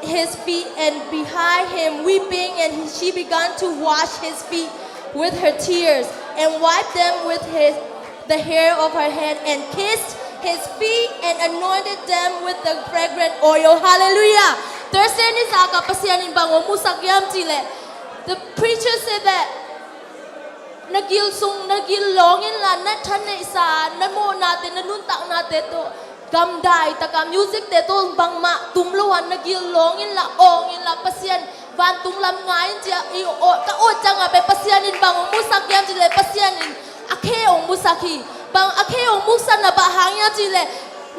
his feet and behind him weeping, and he, she began to wash his feet with her tears and wiped them with his, the hair of her head and kissed his feet and anointed them with the fragrant oil. Hallelujah. Thursday ni zaka Pasian in bang hong musak hiam cih leh, the preacher said that na gil sung, na gil lawng inla na thaneihsa, na mawhnate, na nuntaknate tawh gamdai taka music te tawh bangmah tum lo a na gil lawng inla, awng inla, Pasian vantung lam ngai in ci-a i aw, ka aw ciangah pen Pasian in bang hong musak hiam cih leh Pasian in a khe hong musak hi. Bang a khe hong muksakna bang hang hiam cih leh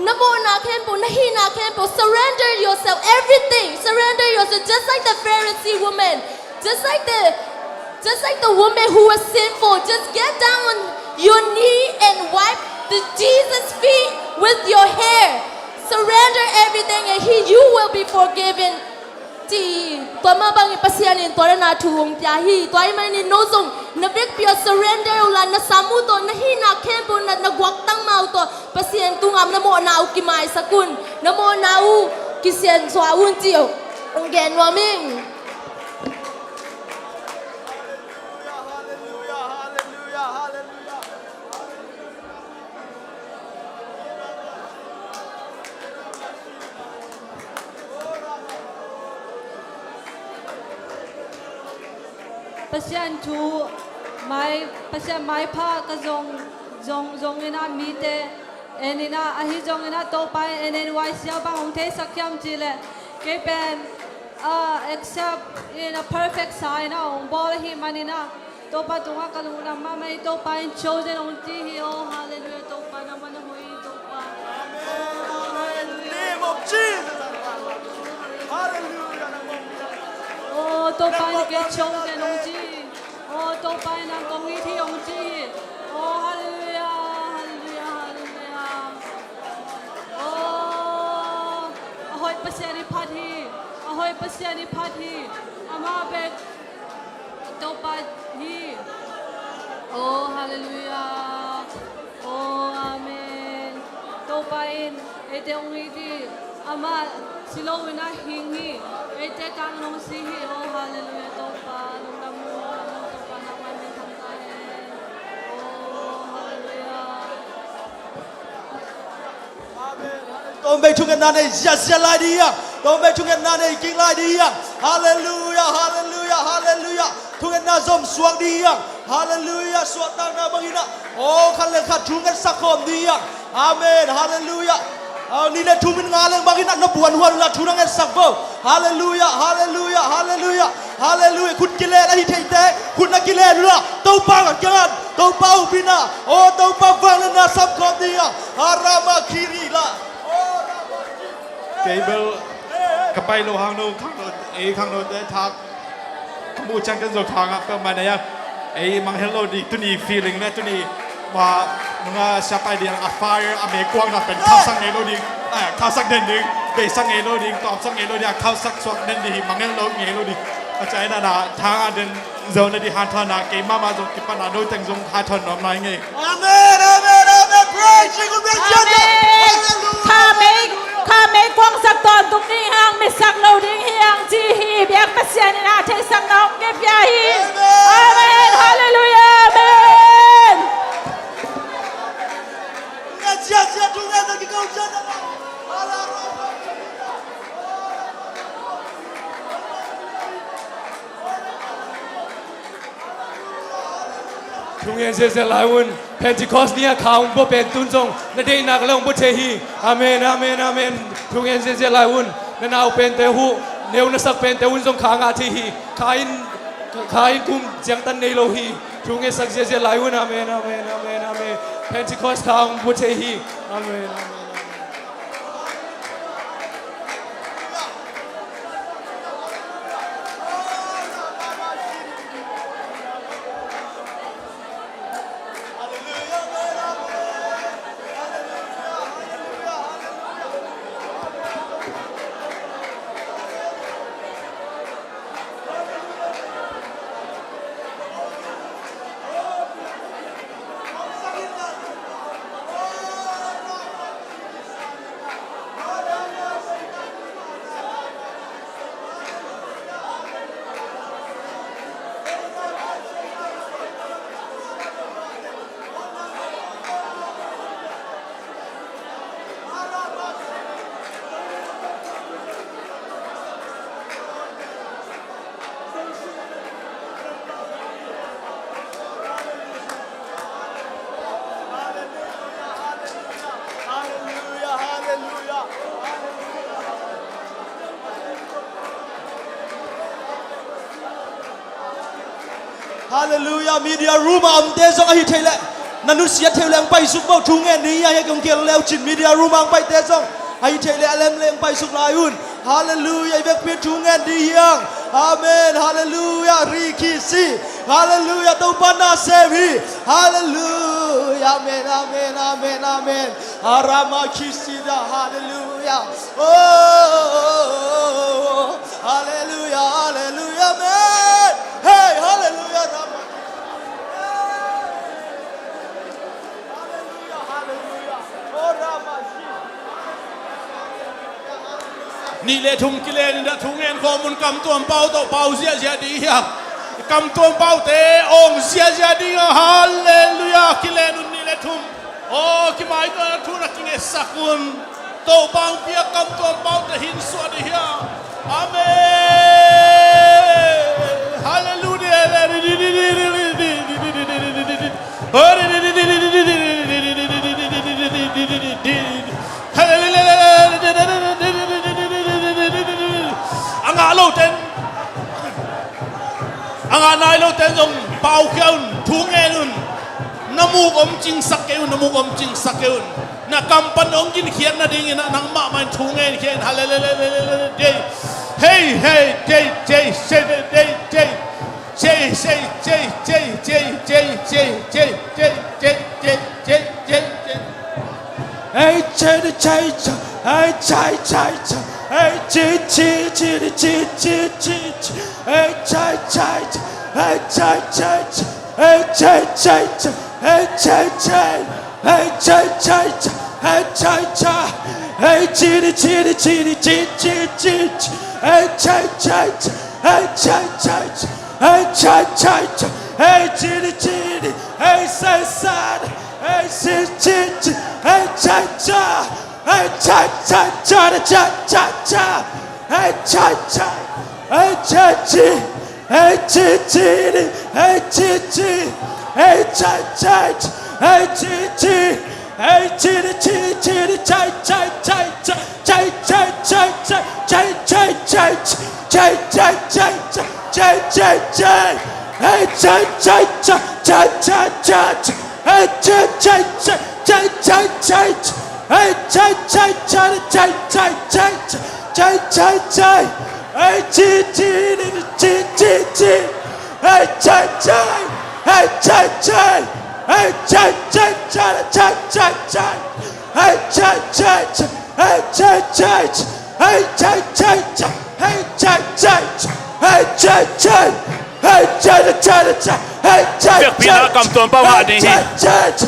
na mawhna khempeuh, na hihna khempeuh, surrender yourself, everything, surrender yourself, just like the Pharisee woman, just like the, just like the woman who was sinful, just get down on your knee and wipe the Jesus feet with your hair. Surrender everything and he, you will be forgiven. Ci, tua mah bangin Pasian in tua na thu hong pia hi. Tua ahih manin no zong na vekpi-ah surrender uhla, na sam uh tawh, na hihna khempeuh, na, na guaktang ma uh tawh Pasian tungah na mawhna uh kimaisak un, na mawhna uh kisiansuah un ci uh hong gen nuam ing. Pasian thu mai, Pasian maipha ka zong, zong, zong inah mite en inah, ahi zong inah Topa in en en, huai sia bang hong theisak hiam cih leh kei pen, ah, except in a perfect sa inah hong bawl ahih man inah Topa tungah ka lungdam mahmah hi. Topa in chosen hong ci hi. Oh, hallelujah. Topa nangmah na hoih hi, Topa. Amen. Amen. Name of Jesus. Hallelujah. Oh, Topa in kei chosen hong ci hi. Oh, Topa in nang kong it hi hong ci hi. Oh, hallelujah. Hallelujah. Hallelujah. Oh, a hoih Pasian i phat hi. A hoih Pasian i phat hi. Amah bek Topa hi. Oh, hallelujah. Oh, amen. Topa in eite hong it hi. Amah si lo in a hing hi. Eite tang in hong si hi. Oh, hallelujah. Topa lungdam, lungdam, Topa nangmah min thang ta hen. Oh, hallelujah. Amen. Tua bek thungetna nei ziahziah lai dih hiang. Tua bek thungetna nei kik lai dih hiang. Halleluiah, halleluiah, halleluiah. Thungetna zom suak dih hiang. Halleluiah. Suahtakna bangin ah, aw, khat le khat thungetsak khawm dih hiang. Amen. Halleluiah. Aw, nih le thum in nga leng bangin ah na puanhuan uh la thu na ngetsak vo. Halleluiah, halleluiah, halleluiah. Halleluiah. Khut kilen ahi theite khut na kilen uh la, Topa kiangah, Topa hopihna, aw, Topa vangliatna sam khawm dih hiang. Harama khiri la. Kei bel ka pai lo hang no, khangno, ei khangnote thak ka muh ciang ken zong thangah peuhmah nei a, ei mangngilh lo ding, tuni feeling le tuni ma nunga siapai ding a fire a meikuangna pen khausak ngei lo ding, eh, khausak den ding, beisak ngei lo ding, tawmsak ngei lo ding, a khausak suak den ding hi, mangngilh lo ngei lo ding. A ciah inah na thangah den zo na ding hanthawn a, keimah mah zong kipatna no teng zong hanthawn nuam lai ngei. Amen, amen, amen. Praise the Lord. Amen. Hallelujah. Tha bei, Kha meikuang sak tawntung ding hang, mi sak lo ding hi hang ci hi. Biak Pasian in a theihsakna hong kipia hi. Amen. Halleluiah. Amen. Thungen ziahziah lai un. Pentecost ni-a kha hong bua pen tun zong na deihnak le hong bua thei hi. Amen, amen, amen. Thungen ziahziah lai un. Na nau pente uh, neu na sak pente un zong kha ngah thei hi. Kha in, kha in kum ciangtan nei lo hi. Thungen sak ziahziah lai un. Amen, amen, amen, amen. Pentecost kha hong bua thei hi. Amen, amen, amen. Halleluiah. Media room a omte zong ahi theih leh na nusia thei uh leh hong paisuk bo. Thu ngen ding hi a, hia kong kial leu cin media room a hong paite zong ahi theih leh a lem leh hong paisuk lai un. Halleluiah. I vekpi thu ngen ding hi hang. Amen. Halleluiah. Rikisi. Halleluiah. Topa na sem hi. Halleluiah. Amen, amen, amen, amen. Aramakisida. Halleluiah. Oh, halleluiah, halleluiah, amen. Hey, halleluiah, Rama. Halleluiah, halleluiah. Oh, Rama. Nih le thum kilen in dah thu ngen khawm un. Kam tuam pau tawh pau ziahziah ding hi a, kam tuam paute awng ziahziah ding a. Halleluiah. Kilen un nih le thum. Aw, kimaituahna thu na kingetsak un. Topa hong piak kam tuam paute hin suah ding hi a. Amen. Halleluiah. A ngah lo ten, a ngah nai lo ten zong paukhia un, thu ngen un. Na muk om cingsak kei un, na muk om cingsak kei un. Na kam pan hong ginkhiat nadingin ah nangmah mah in thu ngen khia in. Halleluiah. Hey, hey, hey, hey, hey, hey, hey. Hey, hey, hey, hey, hey, hey, hey, hey, hey, hey, hey, hey, hey. Hey, che, che, che, hey, che, che, che, hey, chi, chi, chi, chi, chi, chi, chi. Hey, che, che, che, hey, che, che, che, hey, che, che, che, hey, che, che. Hey, cha, cha, cha. Hey, cha, cha. Hey, chitty, chitty, chitty, chit, chit, chit. Hey, cha, cha, cha. Hey, cha, cha, cha. Hey, cha, cha, cha. Hey, chitty, chitty. Hey, say, sad. Hey, sit, chit, chit. Hey, cha, cha. Hey, cha, cha, cha, cha, cha, cha. Hey, cha, cha. Hey, cha, chi. Hey, chi, chi, di. Hey, chi, chi. Hey, cha, cha, cha. Hey, chi, chi. Hey, chi, di, chi, chi, di. Cha, cha, cha, cha. Cha, cha, cha, cha. Cha, cha, cha, cha. Cha, cha, cha, cha. Cha, cha, cha. Hey, cha, cha, cha. Cha, cha, cha, cha. Hey, cha, cha, cha. Cha, cha, cha, cha. Hey, cha, cha, cha, cha, cha, cha, cha, cha, cha, cha. Hey, chi, chi, di, di, chi, chi, chi. Hey, cha, cha. Hey, cha, cha. Hey, cha, cha, cha, cha, cha, cha. Hey, cha, cha, cha. Hey, cha, cha, cha. Hey, cha, cha, cha. Hey, cha, cha, cha. Hey, cha, cha. Hey, cha, cha, cha, cha. Hey, cha, cha, cha. Biakpiakna kam tuam pau ngah ding hi. Hey, cha, cha, cha.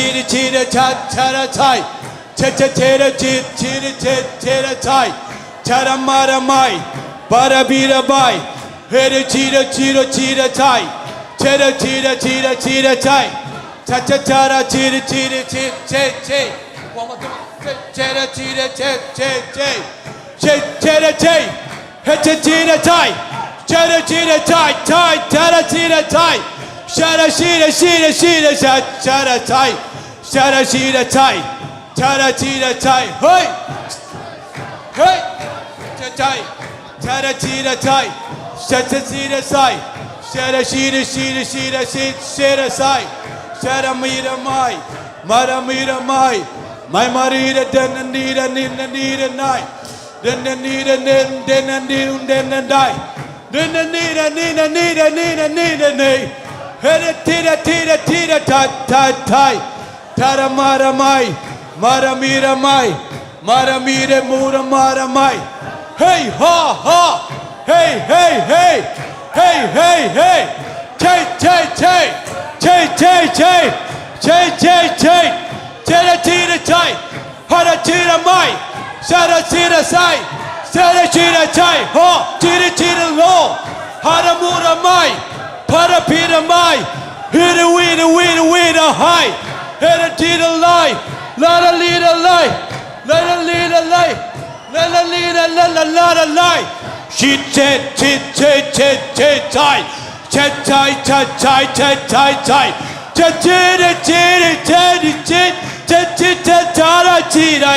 chi da chi da cha cha da chai. Cha cha che da chi chi da che che da chai. Cha da ma da mai. Ba da bi da bai. He da chi da chi da chi da chai. Che da chi da chi da chi da chai. Cha cha cha da chi da chi da chi che che. One more time. Che da chi da che che che. Che che da che. He che chi da chai. Che da chi da chai chai. Cha da chi da chai. Sha da shi da shi da shi da sha sha da chai. Sha da shi da chai. Cha da chi da chai. Hey. Hey. Cha chai. Cha da chi da chai. Sha cha chi da sai. Sha da shi da shi da shi da shi shi da sai. Sha da mi da mai. Ma da mi da mai. Mai ma ri da den da ni da ni da ni da nai. Den da ni da nen den da ni un den da dai. Den da ni da ni da ni da ni da ni da ni. He da ti da ti da ti da tai tai tai. Ta da ma da mai. Ma da mi da mai. Ma da mi da mu da ma da mai. Hey ha ha. Hey hey hey. Hey hey hey. Che che che. Che che che. Che che che. Che da ti da chai. Ha da chi da mai. Sha da chi da sai. Sha da chi da chai. Ho chi da chi da lo. Ha da mu da mai. Pa da pi da mai. Hi da wi da wi da wi da hai. He da chi da lai. La da li da lai. La da li da lai. La da li da la la la da lai. Shi che chi che che che chai. Cha chai cha chai cha chai chai. Cha chi da chi da cha da chi. Cha chi cha cha da chi da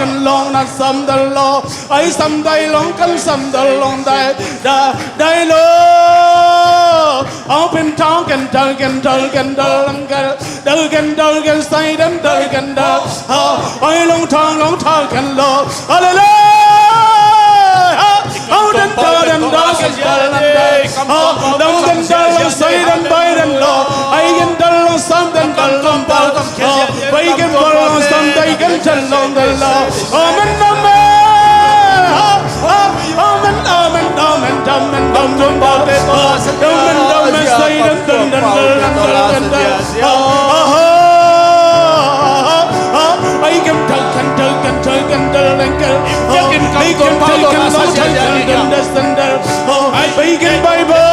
kan long na sam dal lo. Ai sam dai long kan sam dal long dai da dai lo. Au pen tau kan dal kan dal kan dal lang kan dal kan dal kan sai dan dal kan dal. Ha, ai long tau long tau kan lo. Hallelujah. Ha, au dan dal dan dal kan dal dan dal. Ha, long dan dal long sai dan bai dan lo. Ai kan dal long sam dan dal long dal. Ha, bai kan dal long sam dai kan dal long dal lo. Amen, amen. Ha, ha, amen, amen, amen, amen, amen, amen, amen, amen, amen, amen, amen, amen, amen, ha, ha, ha, ha, ha, ai kan dal kan dal kan dal kan dal kan dal. Ha, ai kan dal kan long dal kan dal dal dal dal. Ha, ai kan bai ba.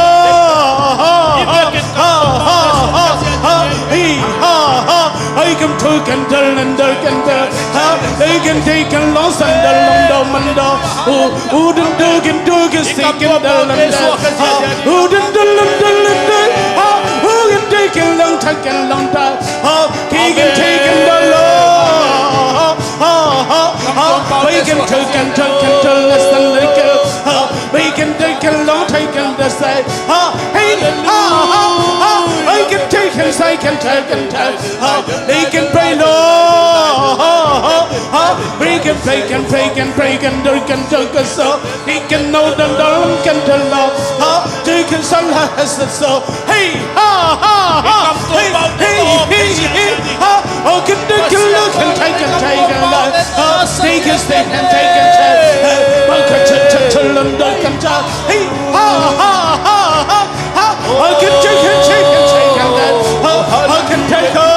Ha, ha, ha, ha, ha, ha, hi, ha, ha. Ai kan thoi kan dal nan dal kan dal. Ha, ai kan thei kan long san dal long dal man dal. U, u dal dal kan dal kan si kan dal nan dal. Ha, u dal dal nan dal nan dal. Ha, u kan thei kan long thei kan long dal. Ha, ki kan thei kan dal lo. Ha, ha, ha, ha. Ai kan thoi kan thoi kan dal nan san dal kan. Ha, ai kan thei kan long thei kan dal sai. Ha, hei, ha, ha, ha. Ai kan thei kan sai kan thei kan thei. Ha, ai kan pray lo. Ha, ha, ha. Ai kan pray kan pray kan pray kan dal kan dal kan so. Ai kan no dan dal kan dal lo. Ha, ai kan san ha ha sa so. Hei, ha, ha, ha. Hei, hei, hei, hei. Ha, oh, kan dal kan lo kan thei kan thei kan lo. Ha, stay kan stay kan thei kan thei. Ha, ba kan thei thei thei lo dal kan thei. Hei, ha, ha, ha, ha, ha. Ai kan thei kan thei kan thei kan thei. Ha, ai kan thei, ha,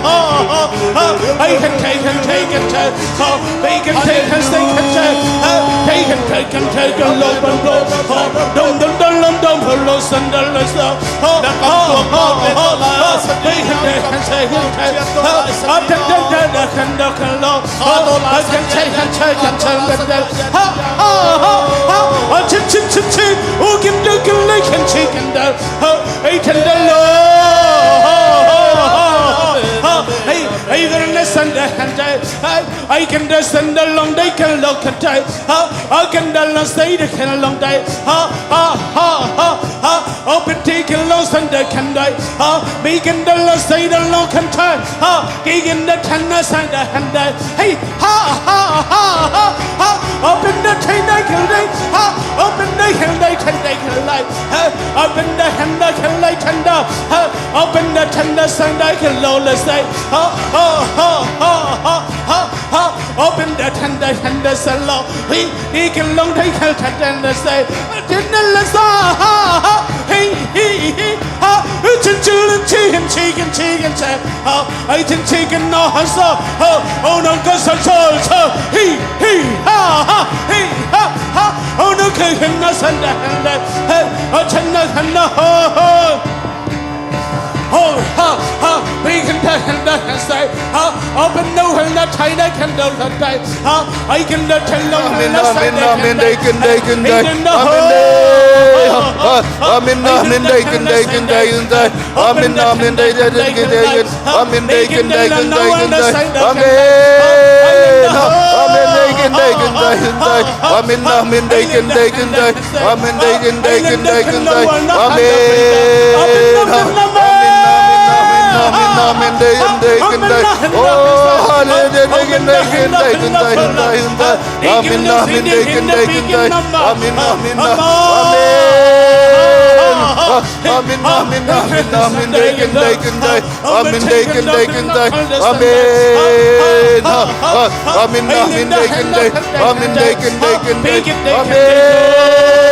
ha, ha, ha. Ai kan thei kan thei kan thei. Ha, ai kan thei kan thei kan thei. Ha, ai kan thei kan thei kan lo ban lo. Ha, dong dong dong dong dong lo san dong lo sa. Ha, ha, ha, ha, ha. Ai kan thei kan thei kan thei. Ha, ha, dong dong dong dong kan dong kan lo. Ha, ha, kan thei kan thei kan thei kan thei. Ha, ha, ha, ha. Ha, chin chin chin chin. U kan dal kan lai kan chi kan dal. Ha, ai kan dal lo. Ha, ha, ha, ha. Ai, ai kan dal san dal kan dal. Ai, ai kan dal san dal long dai kan long kan dai. Ha, ai kan dal long sai dal kan long dai. Ha, ha, ha, ha, ha. Open ti kan long san dal kan dai. Ha, mi kan dal long sai dal long kan dai. Ha, ki kan dal kan na san dal kan dai. Hei, ha, ha, ha, ha, ha. Open the ten dai kan dai. Ha, open the ten dai kan dai kan dai. Ha, open the ten dai kan dai kan dai. Ha, open the ten dai san dai kan long dai sai. Ha, ha, ha, ha, ha, ha, ha. Open the ten dai kan dai san long. Hei, ai kan long dai kan dai kan dai sai. Ten dai la sa. Ha, ha. Hei, hei, hei. Ha, chin chin chin chin chin chin chin. Ha, ai chin chin kan no ha so. Ha, oh no kan sa so so. Hei, hei, ha, ha. Hei, ha, ha. Oh no kan kan na san da han da. Hei, oh chan na kan na ho ho. Ho, ha, ha. Hei kan da kan da kan sai. Ha, oh ben no kan na thai da kan da kan dai. Ha, ai kan da kan lo. Amen, amen, amen, dai kan, dai kan, dai. Amen, dai. Ha, amen, amen, dai kan, dai kan, dai kan, dai. Amen, amen, dai, dai, dai, dai, dai. Amen, dai kan, dai kan, dai kan, dai. Amen. Amen, dai kan, dai kan, dai kan, dai. Amen, amen, dai kan, dai kan, dai. Amen, dai kan, dai kan, dai kan, dai. Amen. Amen, amen, amen, amen, dai kan, dai kan, dai. Oh, amen, dai kan, dai kan, dai kan, dai kan, dai. Amen, amen, dai kan, dai kan, dai. Amen, amen, amen. Amen, amen, amen, amen, dai kan, dai kan, dai. Amen, dai kan, dai kan, dai. Amen. Ha, ha, amen, amen, dai kan, dai. Amen, dai kan, dai kan, dai. Amen.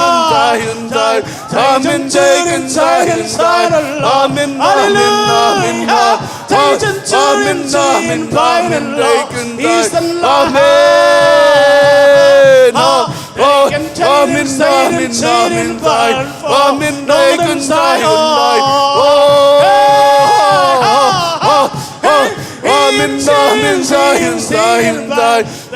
Hallelujah. Amen, amen, amen. Hallelujah. Amen, amen, amen. He's the Lord. Amen. Amen, amen, amen. Amen, amen, amen.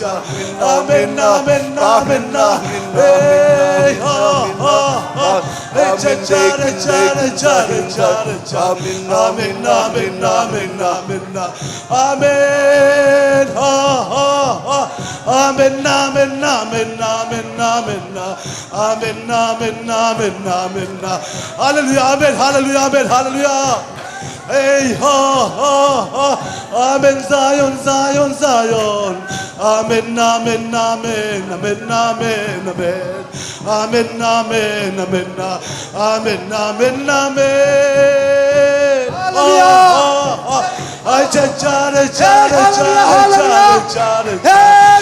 Amen, amen, amen, amen. Hey, ha, ha, ha. Hey, cha, cha, cha, cha, cha, cha, cha. Amen, amen, amen, amen, amen. Amen. Ha, ha, ha. Amen, amen, amen, amen, amen. Amen, amen, amen, amen. Hallelujah, amen, hallelujah, amen, hallelujah. Hey, ha, ha, ha. Amen, Zion, Zion, Zion. Amen, amen, amen, amen, amen, amen. Amen, amen, amen, amen, amen, amen. Hallelujah. Ah, ah, ah. Ay, cha, cha, re, cha, re, cha, re, cha, re, cha, re. Hey,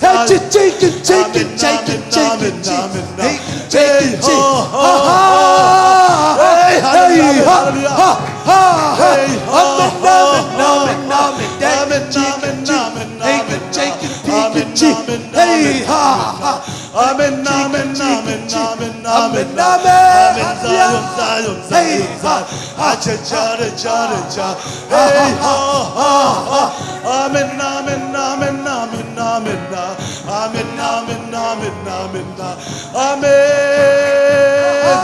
Hey, shake it, shake it, shake it, shake it, shake it. Hey, shake it, shake it. Ha, ha. Hey, ha, ha, ha. Amen, amen, amen, amen. Hey, shake it, shake it, shake it. Hey, ha, ha. Amen, amen, amen, amen, amen, amen. Amen, Zion, Zion, Zion, Zion. Acha, cha, re, cha, re, cha. Hey, ha, ha, ha. Amen, amen, amen, amen, amen, ah. Amen, amen, amen, amen, ah. Amen. Ha,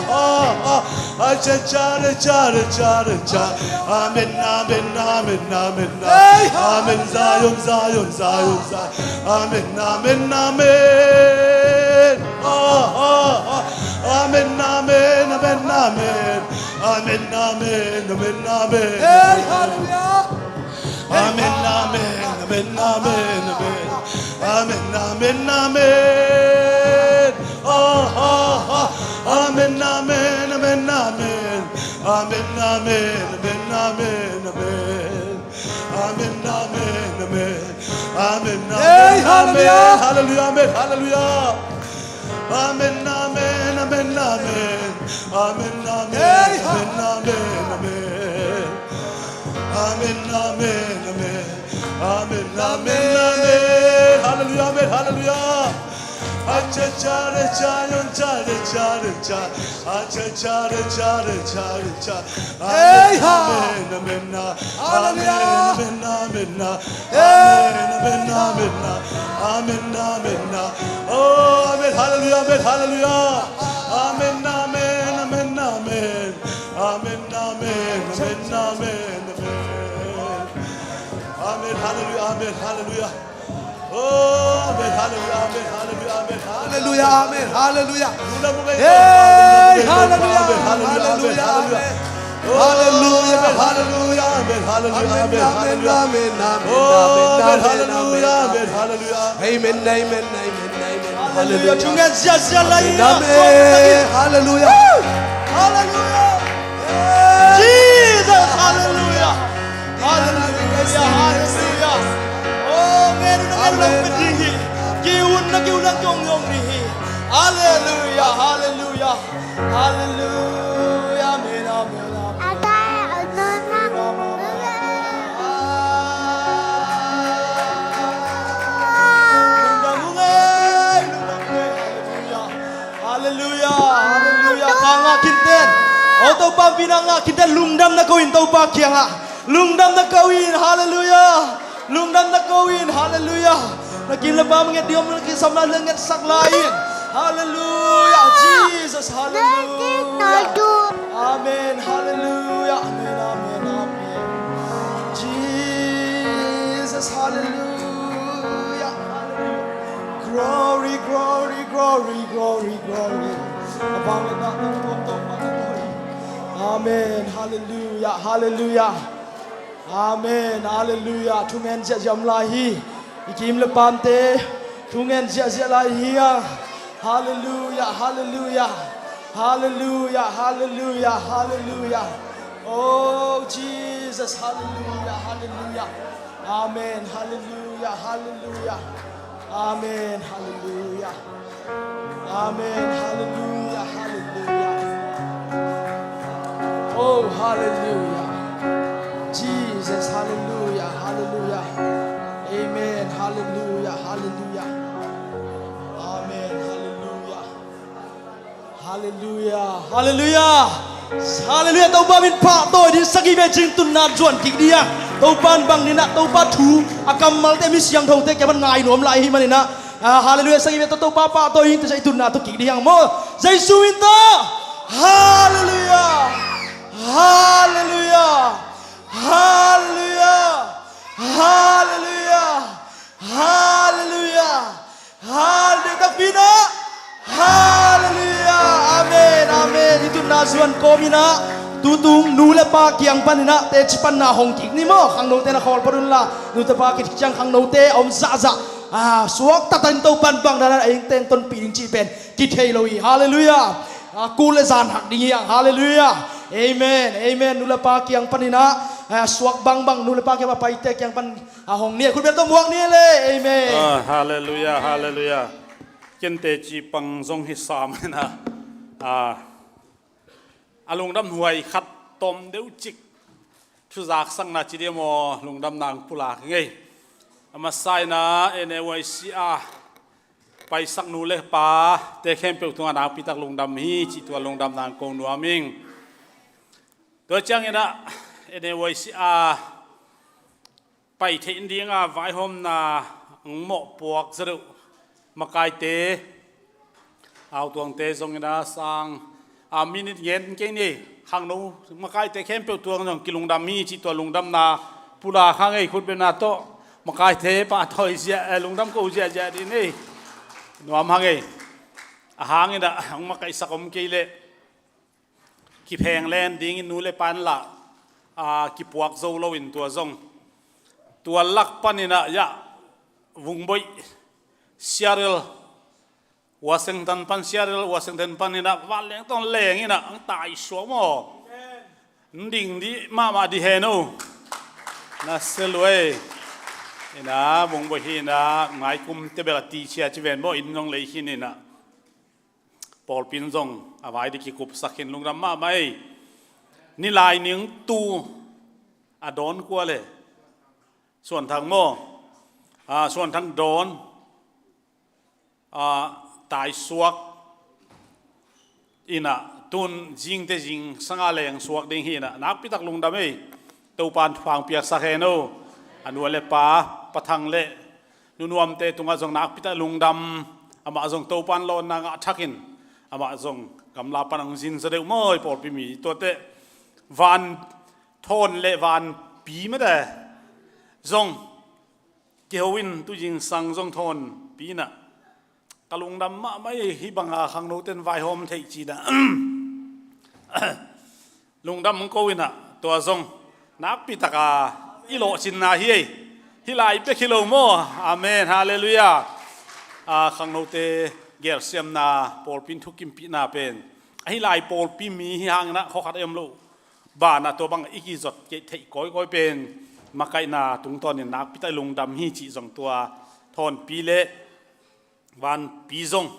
ha, ha. Acha, cha, re, cha, re, cha, re, cha. Amen, amen, amen, amen, ah. Hey, ha. Amen, Zion, Zion, Zion, Zion. Amen, amen, amen. Ah, ah, ah. Amen, amen, amen, amen. Amen, amen, amen, amen. Hey, hallelujah. Amen, amen, amen, amen, amen. Amen, amen, amen. Ah, ah, ah. Amen, amen, amen, amen. Amen, amen, amen, amen, amen. Amen, amen, amen. Amen, amen, hey, amen, hallelujah. Hallelujah, amen, hallelujah. Amen, amen, amen, amen. Amen, amen, hey, amen, amen, amen. Amen, amen, amen. Amen, amen, amen. Hallelujah, amen, hallelujah. Acha, cha, re, cha, yon, cha, re, cha, re, cha. Acha, cha, re, cha, re, cha, re, cha. Hey, ha. Amen, amen, ah. Hallelujah. Amen, amen, amen, ah. Hey. Amen, amen, amen, ah. Amen, amen, ah. Oh, amen, hallelujah, amen, hallelujah. Amen, amen, amen, amen. Amen, amen, amen, amen, amen. Amen, hallelujah, amen, hallelujah. Oh, amen, hallelujah, amen, hallelujah, amen, hallelujah. Hallelujah, amen, hallelujah. Hey, hallelujah, amen, hallelujah, hallelujah, amen, hallelujah. Hallelujah, hallelujah, amen, hallelujah, amen, hallelujah. Amen, amen, amen, amen, amen, amen, amen. Amen, hallelujah, amen, hallelujah. Amen, amen, amen, amen. Hallelujah. Hallelujah. Thungen ziahziah lai hi. Amen, amen. Hallelujah. Woo! Hallelujah. Jesus, hallelujah. Hallelujah, hallelujah. Oh, ngen, ngen, amen, amen. Ki-un na, ki-un na, ki-un, ki-un ding hi. Hallelujah, hallelujah. Hallelujah, amen, amen, amen. Hallelujah, hallelujah. Ka ngah khinten. O Topa, pina ngah khinten. Lungdamna ko in Topa kiangah. Lungdamna ko in. Hallelujah. Lungdamna ko in, hallelujah. Na kim le pam nget ding om, na kisam lai le ngetsak lai in. Hallelujah, Jesus, hallelujah. Amen, hallelujah, amen, amen, amen. Jesus, hallelujah, hallelujah. Glory, glory, glory, glory, glory. Amen, hallelujah, hallelujah. Amen. Hallelujah. Thungen ziahziah lai hi. I kim le pamte thungen ziahziah lai hi. Hallelujah. Hallelujah. Hallelujah. Hallelujah. Hallelujah. Oh, Jesus. Hallelujah. Hallelujah. Amen. Hallelujah. Hallelujah. Amen. Hallelujah. Amen. Hallelujah. Hallelujah. Oh, hallelujah. Jesus. Hallelujah. Hallelujah. Amen. Hallelujah. Hallelujah. Amen. Hallelujah. Hallelujah. Hallelujah. Halleluiah, Topa min pahtawi ding, sagih vei cing tunna zuan kik ding a. Topa in bang ni na, Topa thu a kammalte mi siangthote kiang pan ngai nuam lai ahih manin a. Ah, halleluiah, sagih vei tawh Topa pahtawi ding, tua sa i tunna tawh kik ding a maw. Jesu min tawh. Halleluiah. Halleluiah. Halleluiah. Halleluiah. Halleluiah. Halleluiah. Takpi na. Halleluiah. Amen. Amen. I tunna zuan kawmin a, tutung nu le pa kiang panin a teci panna hong kik ni maw. Khangnote na khawl phot un la, nute pa kici ciang khangnote a om zahzah, ah, suakta takin Topa in bang dan a eng teng tonpih ding cih pen kithei lo hi. Halleluiah. Ah, kul le zan hak ding hi hang. Halleluiah. Amen. Amen. Nu le pa kiang panin a, ah, suak bangbang nu le pa kiang, a paite kiang pan a hong ni, khut beng tawh muak ni le. Amen. Ah, halleluiah, halleluiah. Ken teci pang zong hi sam in a, ah, a lungdam huai khat tawm deuh cik, thuzaksakna ci ding maw, lungdamna hong pulak hi ing ei. A masa in a, N A Y C a paisak nu le pate khempeuh tungah nakpitak lungdam hi cih tua lungdamna hong ko nuam ing. Tua ciangin a, N A Y C a pai theih ding a vaihawmna hong mawhpuak zaw deuh makaite, Au Tuangte zongin a, sang, a, minit ngen kei ni. Khangno makaite khempeuh tungah zong kilungdam hi cih tua lungdamna pulak hang ei. Khut bengna tawh makaite pahtawi zia, eh, lungdam ko ziahziah ding ei. Nuam hang ei. A hangin a hong makaihsak om kei leh kipheng len dingin nu le pa in lah, a, kipuak zo loin tua zong, tua lak panin a, ya, Vungboih, Seattle, Washington pan, Seattle, Washington panin a vanleng tawh lengin a hong taisuak maw. Hong ding dih mahmah dih hen o. Na se lua ei. In a, Vungboih hi in a, ngai kum tebel a ti cia ci ven maw, inn zong lei khin in a. Pawlpi in zong a vai dih kikupsak khin, lungdam mahmah ei. Nilai ning tu a dawn kua le? Suanthang maw? A, Suanthang dawn. A, taisuak in a, tun zingte zingsang a leng suak ding hi in a, nakpitak lungdam ei. Topa in thupha hong piaksak hen o. A nu le pa, Pa Thang le Nu Nuamte tungah zong nakpitak lungdam. Amah zong Topa in lawnna ngah thakin, amah zong gamla pan hong zin zaw deuh maw, i pawlpi mi. Tuate van thawn le vanpi mete zong kiho in, tu zingsang zong thawnpi in a, ka lungdam mahmah ei. Hih banga khangnote in vaihawm theih ci in a, lungdam hong ko in a, tua zong nakpitak a i lawhcinna hi ei. Hih lai bek hi lo maw. Amen. Halleluiah. A, khangnote gelsiamna, pawlpi in thukimpihna pen, a, hih lai pawlpi mi hi hangin a, khua khat a om loh banah tua bang i kizot kei theih kawikawi pen makaihna tungtawnin nakpitak i lungdam hi cih zong tua thawnpi le vanpi zong,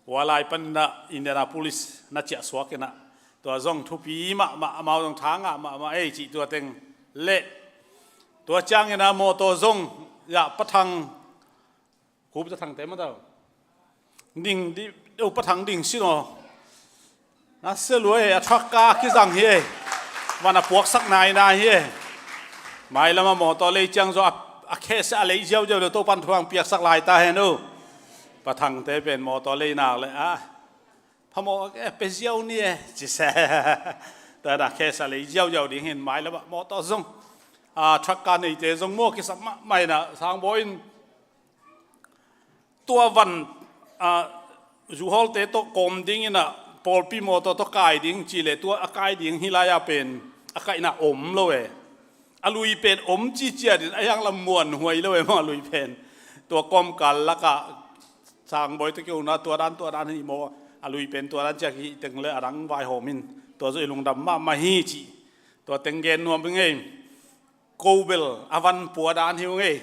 hua lai panin a Indianapolis na ciahsuak in a, tua zong thupi mahmah, amau zong tha ngah mahmah ei cih tua teng le, tua ciangin a mawtaw zong, ya, Pa Thang, Kup Za Thangte mawtaw ding dih, Pa Thang ding sin aw. Na se lua ei, a truck ka kizang hi ei. Van a puaksak nainai hi ei. Mailam a mawtaw lei ciang zaw a, a khehsia a lei ziauziau le Topa in thupha hong piaksak lai ta hen o. Pa Thangte pen mawtaw lei nak le a, phamawh, eh, pe ziau ni e, ci se. Tua in a khehsia lei ziauziau ding hi in, mailam a mawtaw zong, a, truck ka neite zong maw kisam mahmah in a, Sangbawi in tua van, a, U Hawlte tawh kawm ding in a, pawlpi mawtaw tawh kai ding ci le, tua a kai ding hih lai-a pen a kaihna om lo e. A lui pen om ciciat in, a hiang lam muanhuai lo e maw, a lui pen. Tua kawmkal lakah Sangbawi tawh kihona tua dan, tua dan hi maw, a lui pen tua dan ciah hih teng le a dang vaihawm in, tua zong i lungdam mahmah hi cih tua teng gen nuam ing ei. Kobel a van pua dan hi ung ei.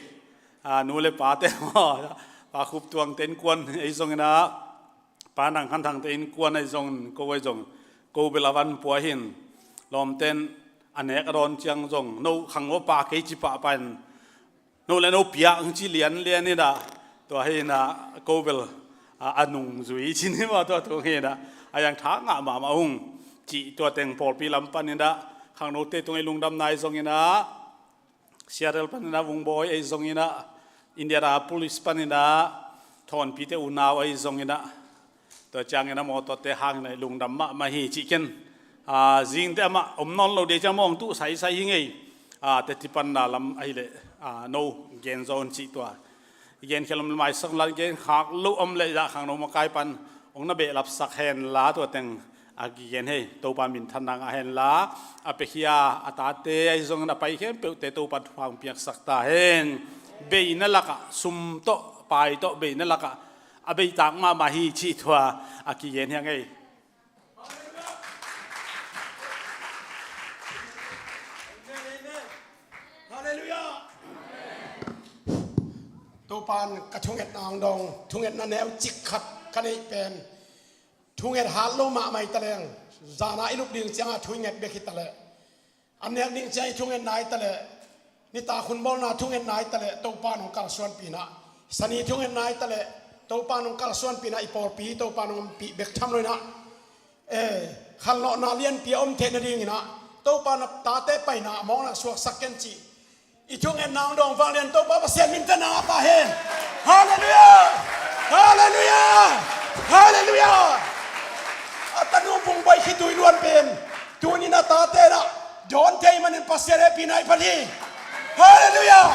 A, nu le pate maw, Pa Khup Tuangte innkuan ei zong in a, Pa Nang Khan Thangte innkuan ei zong, ko ei zong, kobel a van pua hi in, lawmte in a nek a dawn ciang zong, no khang aw pa kei ci pahpah in, no le no piak hong ci lianlian in a, tua hi in a, kobel a, a nungzui ci ni maw, tua tung hi in a, a hiang tha ngah mahmah ung. cih tua teng pawlpi lam panin ah khangnote tung ei lungdamna ei zongin ah, Seattle panin ah Vungbawi ei zongin ah, Indianapolis panin ah Thawnpite unau ei zongin ah, tua ciangin ah mawtawte hangin ah ei lungdam mahmah hi cih ken, ah, zingte amah om nawn lo dei ciang mawng tuh saisai hi ngei. Ah, teti panna lam ahileh, ah, no gen zaw un cih tua i gen khial om le maisak la gen khak lo om leh zah khangno makai pan hong na behlapsak hen la tua teng a kigen hi. Topa minthanna ngah hen la, a piakhia a tate ahi zongin a pai khempeuhte Topa thupha hong piaksak ta hen. Beina lakah, sum tawh pai tawh beina lakah a beitak mahmah hi cih tua a kigen hi a ngei. Halleluiah. Topan ka thungetna hong dong, thungetna neu cik khat ka neih pen, thunget hat lo mahmah hi taleng, zana i lup ding ciangah thu i nget bek hi taleh, a nek ding ciang i thungetna hi taleh, nitak hun bawlna thungetna hi taleh, Topan hong kalsuanpih in ah, sani thungetna hi taleh, Topan hong kalsuanpih in ah, i pawlpi Topan hong ompih bek tham lo in ah, eh, khanlawhna lianpi a om theih nadingin ah, Topa na tate paina a mawkna suaksak ken cih i thungetna hong dawng vanglian Topa Pasian minthanna ngah pah hen. Halleluiah! Halleluiah! Halleluiah! A tanu Vungbawi khitui luan pen tunin a tate in ah dawn thei manin Pasian hehpihna i phat hi. Halleluiah!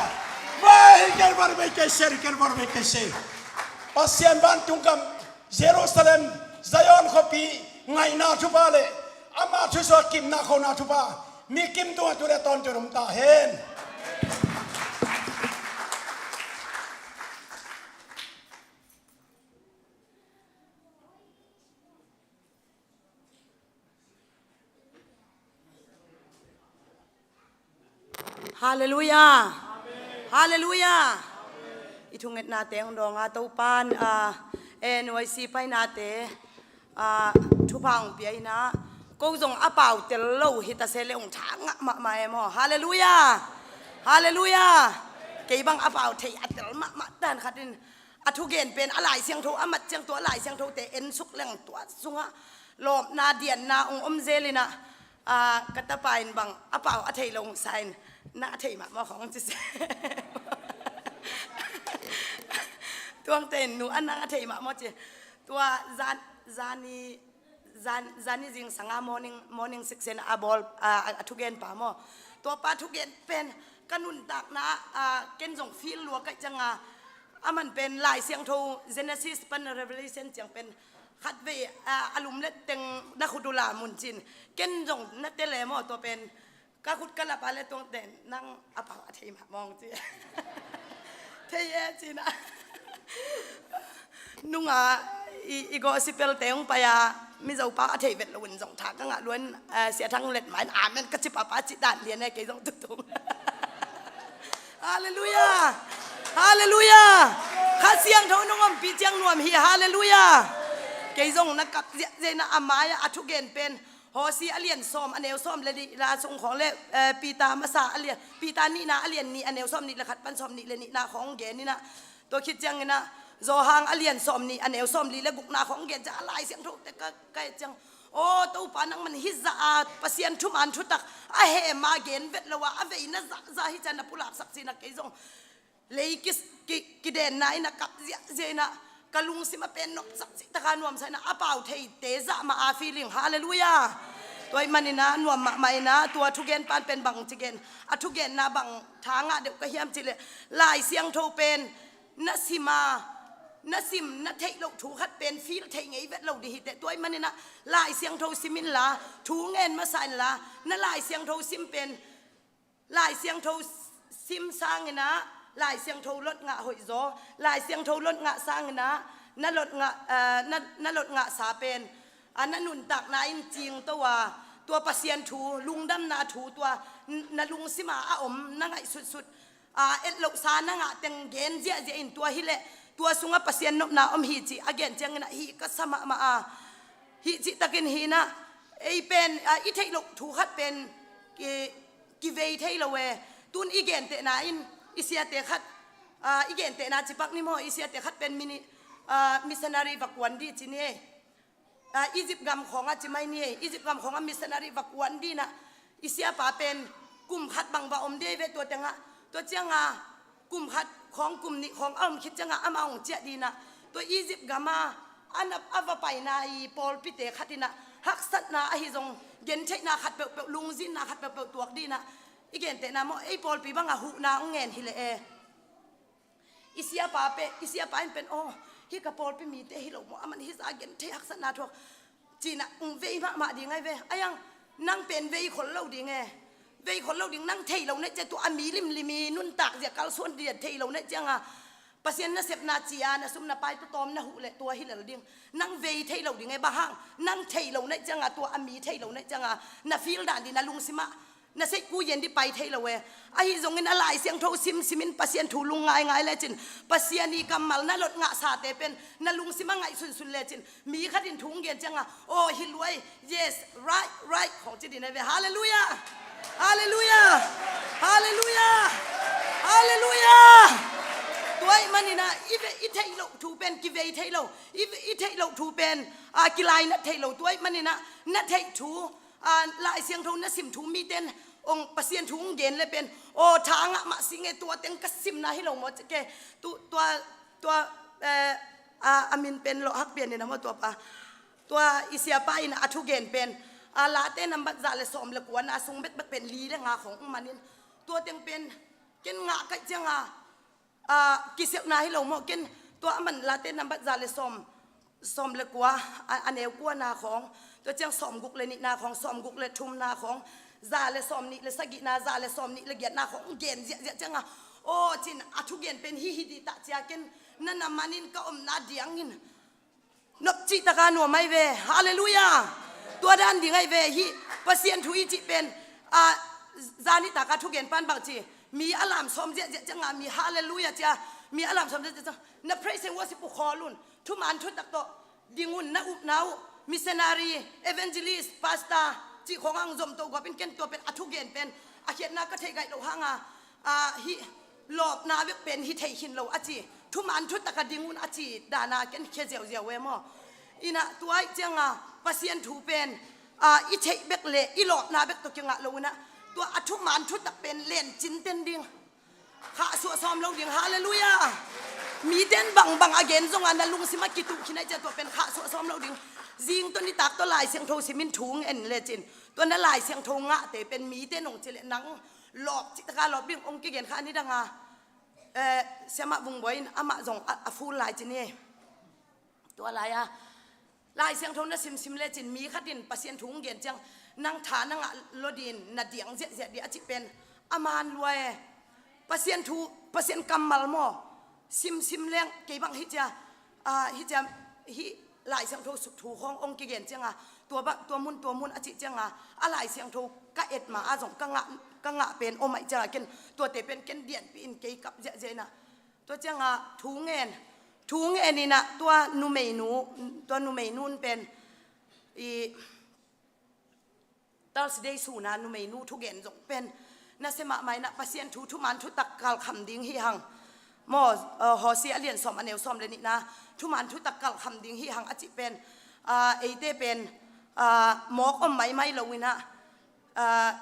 Vai, ken var vei kei se, ken var vei kei se. Pasian vantung gam Jerusalem, Zion khuapi ngaihna thupha le ama thusuah kimna khona thupha mi kim tungah tu le tawntung om ta hen. Halleluiah. Halleluiah. I thungetnate hong dawnga Topan, ah, N Y C painate, ah, thupha hong pia in ah, ko zong a pau tel lo hi ta se le hong tha ngah mahmah e maw. Halleluiah. Halleluiah. Kei bang a pau thei a tel mahmah dan khatin a thugen pen a Lai Siangtho a mat ciang tua Lai Siangthote en suk leng tua sungah lawpna dianna hong om zel in ah, ah, ka tapa in bang a pau a thei lo hong sa in, nang a thei mahmah khawng ci se. Tuangte in nu a nang a thei mahmah ci. Tua zan, zani, zan, zani zingsanga morning, morning six in a bawl, ah, a thugen pa maw. Tua pa thugen pen ka nuntakna, ah, ken zong feel lua kaih cianga, a man pen Lai Siangtho Genesis pan Revelation ciang pen khatvei, ah, a lumlet teng na khut uh la mun cin. Ken zong na tel e maw tua pen. Ka khut ka lap a le tuangte in nang a pau a thei mah mawng ci. Thei e cin ah. Nunga i, i gospel te hong pai a Mizo pau a thei vet lo un zong tha ka ngah luan, ah, Sia Thang Let mah in amen ka ci papa ci dan lian e kei zong tutung. Halleluiah. Halleluiah. Kha Siangtho nong ompih ciang nuam hi. Halleluiah. Kei zong na kap ziahziah in ah a mai-ah a thugen pen Hosea a lian sawm a neu sawm le nih la sung khawng le, eh, Peter masa a lian, Peter nihna a lian nih a neu sawm nih le khat pan sawm nih le nihna khawng gen in ah, tua khit ciangin ah Johan a lian sawm nih a neu sawm li le gukna khawng gen ciang a Lai Siangthote ka, ka et ciang, aw Topa nangman hih zah a Pasian thuman thutak a hem a gen vet lo a, a veina zahzah hi ciang na pulaksak cin ah kei zong lei ki, ki, kidenna in ah kap ziahziah in ah ka lungsim a pen nopsak cih taka nuamsa in ah a pau theite zah mah a feeling. Halleluiah. Tua ahih manin ah nuam mahmah in ah tua thugen pan pen bang ci gen, a thugenna bang tha ngah deuh ka hiam cih leh Lai Siangtho pen na sim a, na sim na theih loh thu khat pen feel thei ngei vet lo ding hi teh. Tua ahih manin ah Lai Siangtho sim inla, thu ngen masa inla, na Lai Siangtho sim pen Lai Siangtho sim sangin ah Lai Siangtho lot ngah hoih zaw, Lai Siangtho lot ngah sangin ah na lot ngah, eh, na, na lot ngahsa pen, ah, na nuntakna in cingto a, tua Pasian thu, lungdamna thu tua, n-, na lungsim a a om, na ngaihsutsut, ah, et lohsa na ngah teng gen ziahziah in tua hi leh, tua sungah Pasian nopna om hi cih a gen ciangin ah hih ka sa mahmah a, hih cihtakin hi in ah, ei pen, ah, i theih loh thu khat pen, ki, kivei thei lo e. Tun i gentehna in, i siate khat, ah, i gentehna cipak ni maw, i siate khat pen mini, ah, missionary va kuan dih ci ni e. ah, Egypt gam khawngah ci mai ni ei, Egypt gam khawngah missionary va kuan dinah i siapa pen kum khat bang va om dei ve tua tengah. Tua ciangah kum khat khawng, kum nih khawng a om khit ciangah amah hong ciah dinah tua Egypt gamah a na, a va paina i pawlpite khat inah haksatna ahi zong gentheihna khat peuhpeuh, lungzinna khat peuhpeuh tuak dinah i gentehna maw, ei pawlpi bangah huhna hong ngen hi leh e. I siapa pen, i siapa in pen, aw, hih ka pawlpi mite hi lo maw, aman hih zah genthei haksatna thuak cinah, um, vei mahmah ding ai ve. Aiang, nang pen vei khol lo ding e. Vei khol lo ding, nang thei lo naih ciang tua a mi limlim i nuntak zia kalsuan dia thei lo naih cianga Pasian nasepna cia na sum na pai tawtawm na huh leh tua hi lel ding. Nang vei thei lo ding e, bang hang, nang thei lo naih cianga tua a mi thei lo naih cianga na feel dan ding, na lungsimah na seihku yen dih pai thei lo e. Ahi zongin a Lai Siangtho simsimin Pasian thu lungngaingai lecin, Pasian i kammal na lot ngahsate pen na lungsimah ngaihsunsun lecin, mi khatin thu hong gen cianga, aw, hi luai, yes, right, right khawng ci ding e ve. Halleluiah. Halleluiah. Halleluiah. Halleluiah. Tua ahih maninah i ve, i theih loh thu pen kivei thei lo, i ve, i theih loh thu pen, a, kilainat thei lo. Tua ahih maninah na theih thu, a, Lai Siangtho na sim thu miten ong Pasian thu hong gen le pen, aw, tha ngah mah sing e, tua teng ka simna hi lo maw ci ke. Tu, tua, tua, eh, a, a min pen lawh hak pian ni na maw tua pa. Tua i siapa in a thugen pen, a, Late nambat za le sawm le kua na sung bekbek pen li le nga khawng hong manin, tua teng pen ken ngah kaih cianga, a, kiselhna hi lo maw, ken tua a man Late nambat za le sawm, sawm le kua, a, a neu kua na khawng, tua ciang sawm guk le nih na khawng, sawm guk le thum na khawng, za le sawm nih le sagih na, za le sawm nih le giat na khawng gen ziahziah cianga, aw, cin a thugen pen hih hi dih tah cia, ken na na manin ka omna diangin nop cihtaka nuam ai ve. Halleluiah. Tua dan ding ai ve. Hih Pasian thu i cih pen, a, zan i taka thugen pan bang ci, mi a lam sawm ziahziah cianga mi halleluiah cia, mi a lam sawm ziahziah cianga na praise and worship uh khawl un. Thuman thutak tawh ding un, na upna uh, missionary, evangelist, pastor cih khawng ang zom toh guapin ken tua pen a thugen pen a khiatna ka theih gaih loh hanga, a, hih lawpna bek pen hi thei khin lo a ci, thuman thutak a ding un a ci dana ken khia ziauziau e maw. Inah tua ahih cianga Pasian thu pen, a, i theih bek le i lawpna bek tawh kingah lo inah tua a thuman thutak pen lencin ten ding. Khahsuah sawm lo ding. Halleluiah. Miten bangbang a gen zonga na lungsim a kituh khin ai cia tua pen khahsuah sawm lo ding. Zing tawh nitak tawh Lai Siangtho simin thu hong en lecin tua na Lai Siangtho ngahte pen mite nong ci leh nang lawp cihtaka lawp ding. Hong kigen kha ni danga, eh, siamah Vungbuai in amah zong a, a ful lai ci ni. Tua lai-a Lai Siangtho na simsim lecin mi khatin Pasian thu hong gen ciang nang tha na ngah lo din na diang ziahziah dih a cih pen a man lua e. Pasian thu, Pasian kammal maw simsim leng kei bang hih cia, a, hih cia, hih Lai Siangtho suk thu khawng hong kigen cianga tua bang, tua mun, tua mun a cih cianga a Lai Siangtho ka et ma a zong ka ngah, ka ngah pen om aih cianga ken tuate pen ken dianpih in kei kap ziahziah inah. Tua cianga thu ngen, thu ngen inah tua numeinu, tua numeinu in pen i Thursday suna numeinu thugen zong pen nasia mahmah inah Pasian thu thuman thutak kalkham ding hi hang. Maw, uh, Hosea a lian sawm a neu sawm le nihna thuman thutak kalkham ding hi hang a cih pen, uh, eite pen, uh, mawk om maimai lo inah, ah,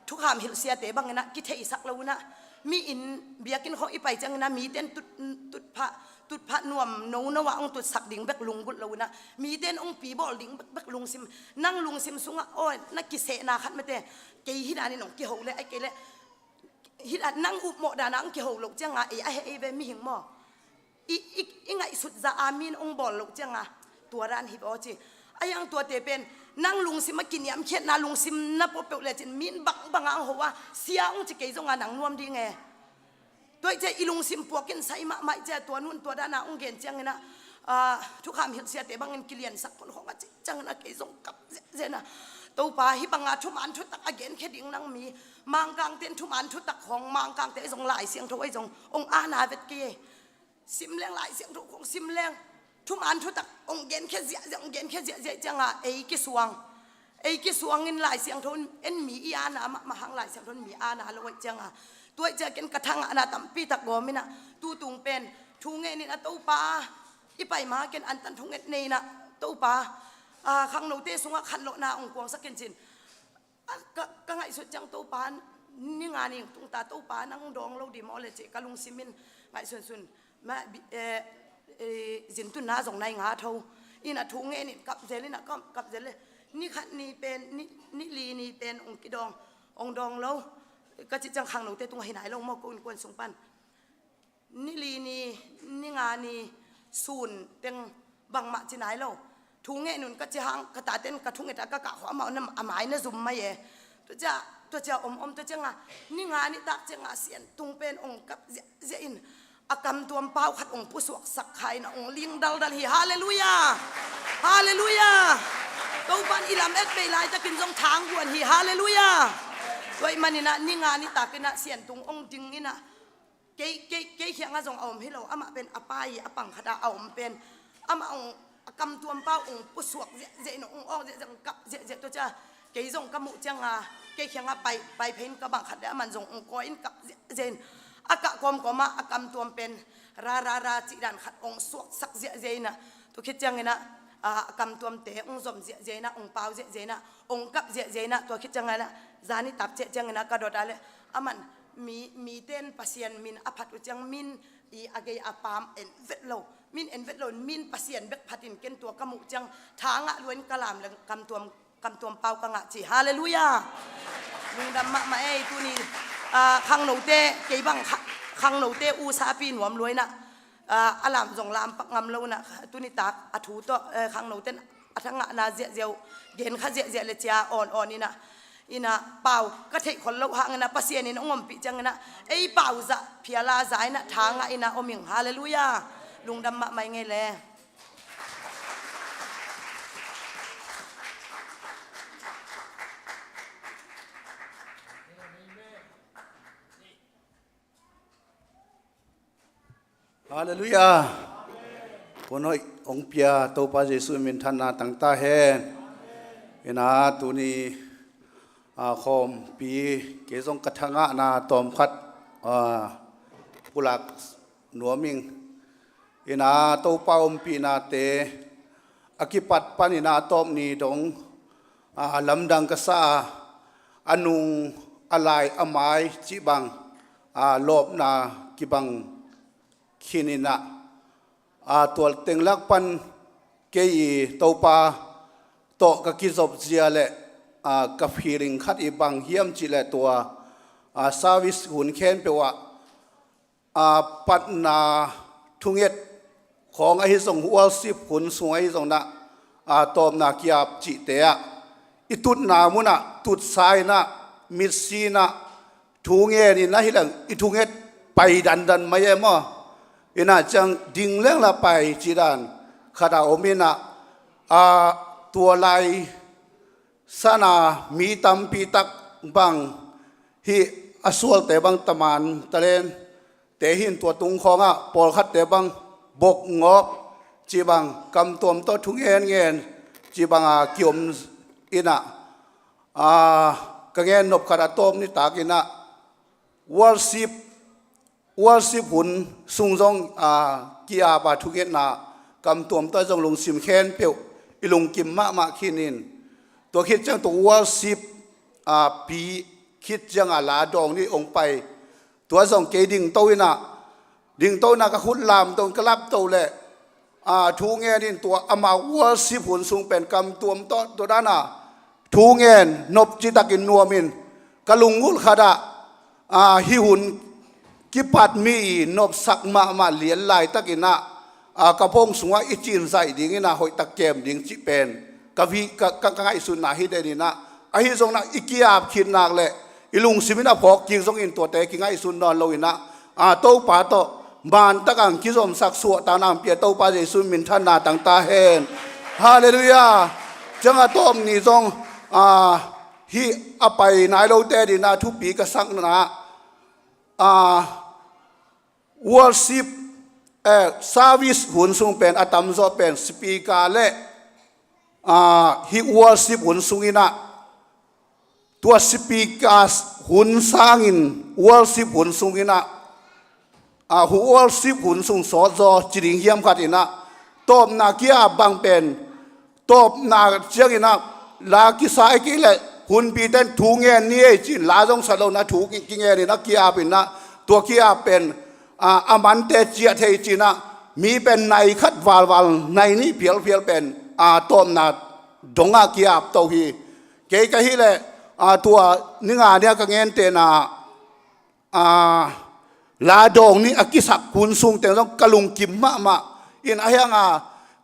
thukham hilhsiate bangin ah kitheisak lo inah, mi inn biakinn khawng i pai ciangin ah mite in tut, tutphah, tutphah nuam nono ah hong tutsak ding bek lunggulh lo inah, mite in hong pibawl ding bekbek lungsim, nang lungsim sungah aw na kisehna khat mate, kei hi danin hong kiho le, ai kei le hi dan nang upmawh dana hong kiho loh cianga ei a heh ei ve mihing maw. I, i, i ngaihsut zah a min hong bawl loh cianga tua dan hi baw ci. A yang tuate pen nang lungsim a kiniamkhiatna lungsim na pawh peuh lecin min bangbanga hong ho a sia hong ci kei zonga nang nuam ding e. Tua ih cia i lungsim puakin sai mahmah ih cia tua nun tua dana hong gen ciangin ah, ah, thukham hilhsiate bangin kiliansak khonkhong a cih ciangin ah kei zong kap zenzen a. Topa hih banga thuman thutak a genkhia ding nang mi Mangkangte in thuman thutak khawng Mangkangte ahi zong Lai Siangtho ahi zong hong ana vet kei e. Sim leng Lai Siangtho khawng sim leng thuman thutak hong genkhia ziahziah, hong genkhia ziahziah cianga ei kisuang. Ei kisuangin Lai Siangtho in mi i ana mahmah hang Lai Siangtho in mi ana lo aih cianga. Tua aih ciangin ka thangahna tampitak gawm inah tutung pen thu ngenin a Topa i pai ma ken antan thunget nei inah Topa, a, khangnote sungah khanlawhna hong kuangsak in cin. A, ka, ka ngaihsut ciang Topa, ni nga ni tungta Topa nang dawng lo dih maw le cih ka lungsim in ngaihsunsun. Ma, bi, eh, eh, zintunna zong nai nga tho. Ina thu ngen in kap zel, ina kap, kap zel le. Ni khat ni pen, ni, ni li ni pen hong kidawng, hong dawng lo. Ka cih ciang khangnote tungah hi nai lo maw, ko innkuan sung pan. Ni li ni, ni nga ni sun teng bangmah ci nai lo. Thu ngen un ka ci hang, ka taten ka thunget a ka kah khua amau na, a mai na zum mai e. Tua cia, tua cia om om tua cia nga, ni nga ni tak cia nga sian tung pen ong kap ziahziah in. A kamtuam pau khat ong pusuaksak kha in a ong ling daldal hi. Halleluiah. Halleluiah. Topan i lam et bei laitakin zong thang guan hi. Halleluiah. Tua i manin a ni nga ni takin a sian tung ong ding in a, kei, kei, kei khiangah zong a om hi lo, amah pen a pai a pang khat a a om pen. Amah ong a kamtuam pau ong pusuak ziahziah in ong awk ziahziah ong kap ziahziah tua cia. Kei zong ka muh cianga kei khiangah pai, pai phei in ka bang khat le aman zong ong kawi in kap ziahziah in. A kah kawmkawm ah a kamtuam pen ra ra ra cih dan khat ong suaksak ziahziah in a. Tua khit ciangin a, a kamtuamte ong zom ziahziah in a, ong pau ziahziah in a, ong kap ziahziah in a, tua khit ciangin a, zan i tak ciah ciangin a ka dot a le, aman mi, miten Pasian min a phat uh ciang min i a gei a pam en vet lo. Min en vet lo, min Pasian bek phatin ken tua ka muh ciang thangah luain ka lam leng kamtuam, kamtuam pau ka ngah ci. Halleluiah. Lungdam mahmah ei tuni, ah, khangnote, kei bang kha-, khangnote u sapi nuam luaina, ah, a lam zong lam pak ngam lo na, tuni tak a thu tawh, eh, khangnoten a thangahna ziahziah uh, gen kha ziahziah le cia awn awn ina, ina pau ka theih khol loh hangina Pasian in ong ompih ciangina ei pau zah phiala zah ina thangah ina om ing. Halleluiah. Lungdam mahmah i ngei le. Halleluiah. Hun hoih hong pia Topa Jesuh minthanna tangta hen. Ina tuni, a, khawmpi kei zong ka thangahna tawmkhat, a, pulak nuam ing. Ina Topa ompihnate a kipat panin a tawp ni dong, a, lamdang ka sa a, a nung a lai a mai cih bang, a, lawpna kibang khin ina, a, tua teng lak pan kei i Topa tawh ka kizop zia le, a, ka feeling khat i bang hiam cih le tua, a, service hun khempeuh ah, a, patna thunget khawng ahi zong worship hun sung ahi zong na, a, tawpna kiap cihte ah i tutna munah tutsa ina mitsi ina thu ngen ina hi leng i thunget pai dandan mai e maw? Ina ciang ding leng la pai cih dan khat a om ina, a, tua lai sana mi tampi tak bang hi a sualte bang taman talen te hin tua tung khawngah pawlkhatte bang bok ngawp cih bang kamtuam tawh thu ngen ngen cih bang a kiom ina, a, ka ngen nop khat a tawp ni tak ina worship, worship hun sung zong, a, kiap a thungetna kamtuam tawh zong lungsim khempeuh i lungkim mahmah khin in. Tua khit ciang tua worship, a, pi khit ciang a la dawng ni ong pai. Tua zong kei dingto ina, dingto ina ka khut lam dong ka lap to le, a, thu ngen in tua ama worship hun sung pen kamtuam tawh tua dana thu ngen nop citakin nuam in ka lungngulh khat ah, a, hih hun kipat mi i nopsak mahmah lian laitak ina, a, ka phone sungah i cin zaih ding ina hoihtak kem ding cih pen ka, ka, ka ngaihsutna hi den ina, ahi zong na i kiap khit nak le i lungsim in a phawk kik zongin tuate kingaihsun nawn lo ina, a, Topa tawh mantak ang kizomsak suahtakna ang pia Topa Jesuh minthanna tangta hen. Halleluiah. Ciang a tawp ni zong, a, hih a pai nai lote dina thupi ka sakna, a, worship, eh, service hun sung pen a tamzaw pen speaker le, a, hih worship hun sung ina, tua speaker hun sangin worship hun sung ina, a, hu worship hun sung sawtzaw ci ding hiam khat ina, tawpna kia bang pen tawpna ciangin ah la kisa i kei leh hunpite in thu ngen ni ei ci-in la zong sa lo-in ah thu ki, kingen in ah ki-ap in ah, tua ki-ap pen, a, a mante ciah thei ci-in ah mi pen nai khat valval nai nih phialphial pen, a, tawpna dongah ki-ap to hi. Kei ka hih leh, a, tua ni nga ni-a ka gentehna, a, la dawng nih a kisak hun sung teng zong ka lungkim mahmah in, ahi hang a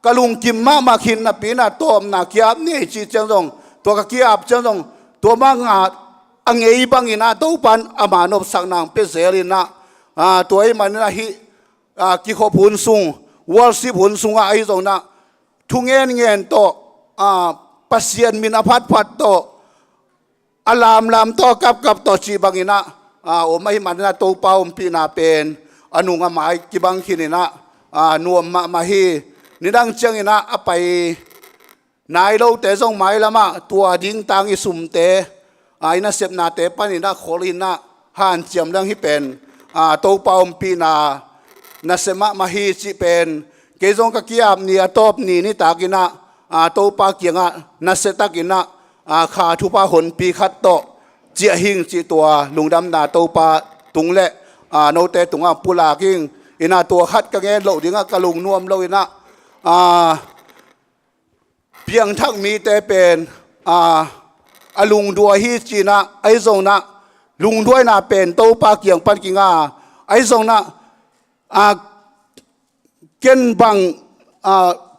ka lungkim mahmah khin napi in ah tawpna ki-ap ni ei cih ciang zong, tua ka ki-ap ciang zong, tua mah nga a ngei bangin ah Topa in ama nopsakna hong pia zel in ah, a, tua ahih manin ah hih, a, kikhop hun sung, worship hun sungah ahi zongin ah thu ngenngen tawh, a, Pasian min a phatphat tawh, a lamlam tawh, a kapkap tawh cih bangin ah, a, om ahih manin ah Topa ompihna pen a nung a mai kibang khin in ah, a, nuam mahmah hi. Nidang ciangin ah a pai nai lote zong mailam ah tua dingtang i sumte, a, i nasepnate panin ah khol in ah hanciam leng hih pen, a, Topa ompihna nasia mahmah hi cih pen, kei zong ka ki-ap ni a tawp ni nitak in ah, a, Topa kiangah nasia tak in ah, a, kha thupha honpi khat tawh ciah hing cih tua lungdamna Topa tung leh, a, note tungah pulak hing. In ah tua khat ka ngen loh dingah ka lungnuam lo in ah, a, piangthak mite pen, a, a lungduai hi ci-in ah, ahi zongin ah lungduaina pen Topa kiang pan kinga, ahi zongin ah, a, ken bang, a,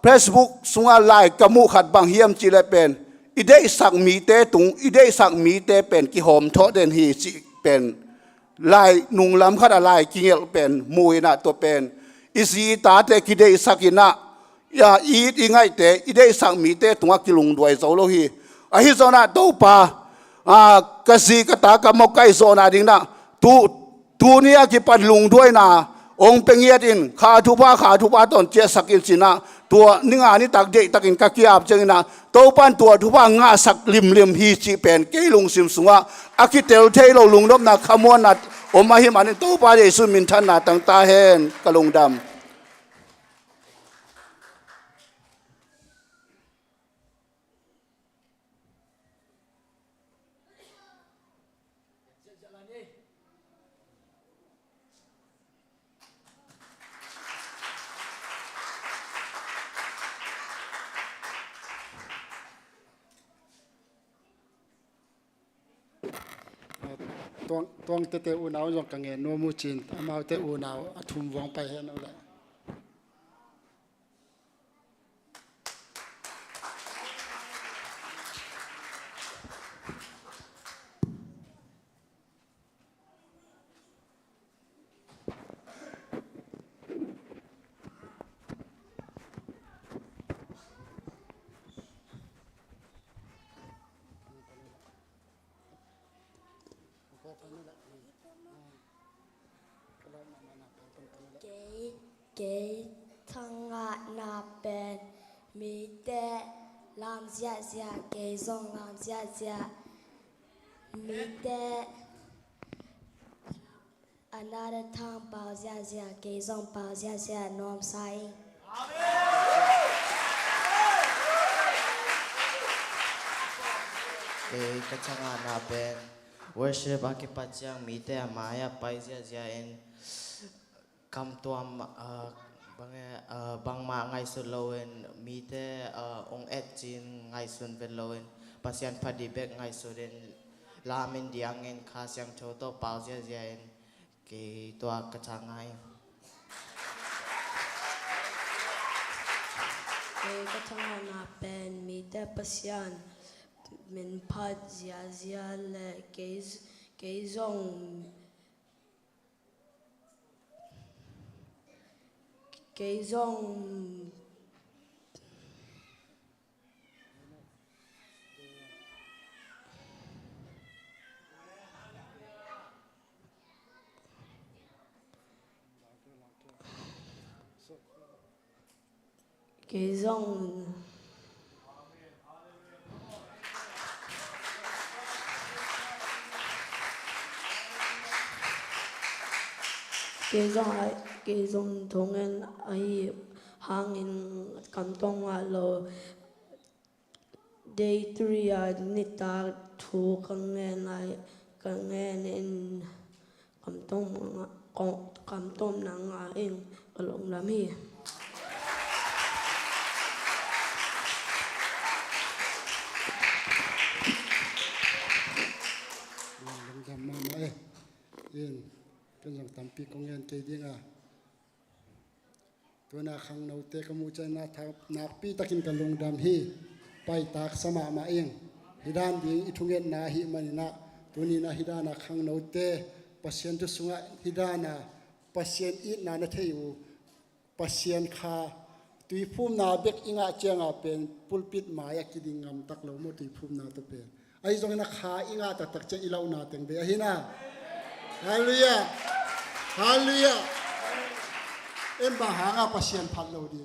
Facebook sungah lai ka muh khat bang hiam cih leh pen, i deihsak mite tung, i deihsak mite pen kihawm thawh den hi cih pen, lai nunglam khat ah lai kingelh pen mu in ah tua pen, i zi i tate kideihsak in ah, a, i it i ngaihte, i deihsak mite tungah kilungduai zo lo hi. Ahi zongin ah Topa, a, ka zi ka ta ka mawk ka i zawhna dingin ah tu, tuni a kipan lungduaina hong pia ngiat in, kha thupha, kha thupha tawh hong ciahsak in ci-in ah, tua ni nga nitak deihtakin ka ki-ap ciangin ah Topa in tua thupha ngahsak limlim hi cih pen kei lungsim sungah a kitel thei lo lungnopna, khamuanna om ahih manin Topa Jesu minthanna tang ta hen. Ka lungdam. Tuang, Tuang tete unau zong ka ngen nuam uh cin, amaute unau a thum vuang pai hen uh leh. Kei, kei thangahna pen mite lam ziahziah, kei zong lam ziahziah. Mite another thang pau ziahziah, kei zong pau ziahziah nuam sa ing. Kei ka thangahna pen worship a kipat ciang mite a mai-ah pai ziahziah in, kamtuam, ah, bang, ah, bangmah ngaihsut loin, mite, ah, ong et cin ngaihsun vet loin, Pasian phat ding bek ngaihsut in, lam in diangin Kha Siangtho tawh pau ziahziah in, kei tua ka thangah hi. Kei ka thangahna pen mite Pasian min phat ziahziah le kei, kei zong, kei zong Kei zong, kei zong ai, kei zong thungen ahi hangin kamtuam ngah lo. Day three a nitak thu ka ngen lai, ka ngen in kamtom nga, kamtom na nga in ka lungdam hi. Lungdam mahmah e. In, ken zong tampi kong ngen kei ding a. Tuna khangnote ka muh ciang na tha-, nakpi takin ka lungdam hi. Paitak sa mahmah ing. Hih dan ding i thungetna ahih manin ah, tuni-in ah hih dan a khangnote Pasian thu sungah hih dan a Pasian itna na thei uh, Pasian kha tuiphumna bek i ngah ciang a pen pulpit mai-ah kiding ngam tak lo maw, tuiphumna tawh pen. Ahi zongin a kha i ngah taktak ciang i lauhna teng bei ahi na. Halleluiah. Halleluiah. En bang hanga Pasian phat lo di?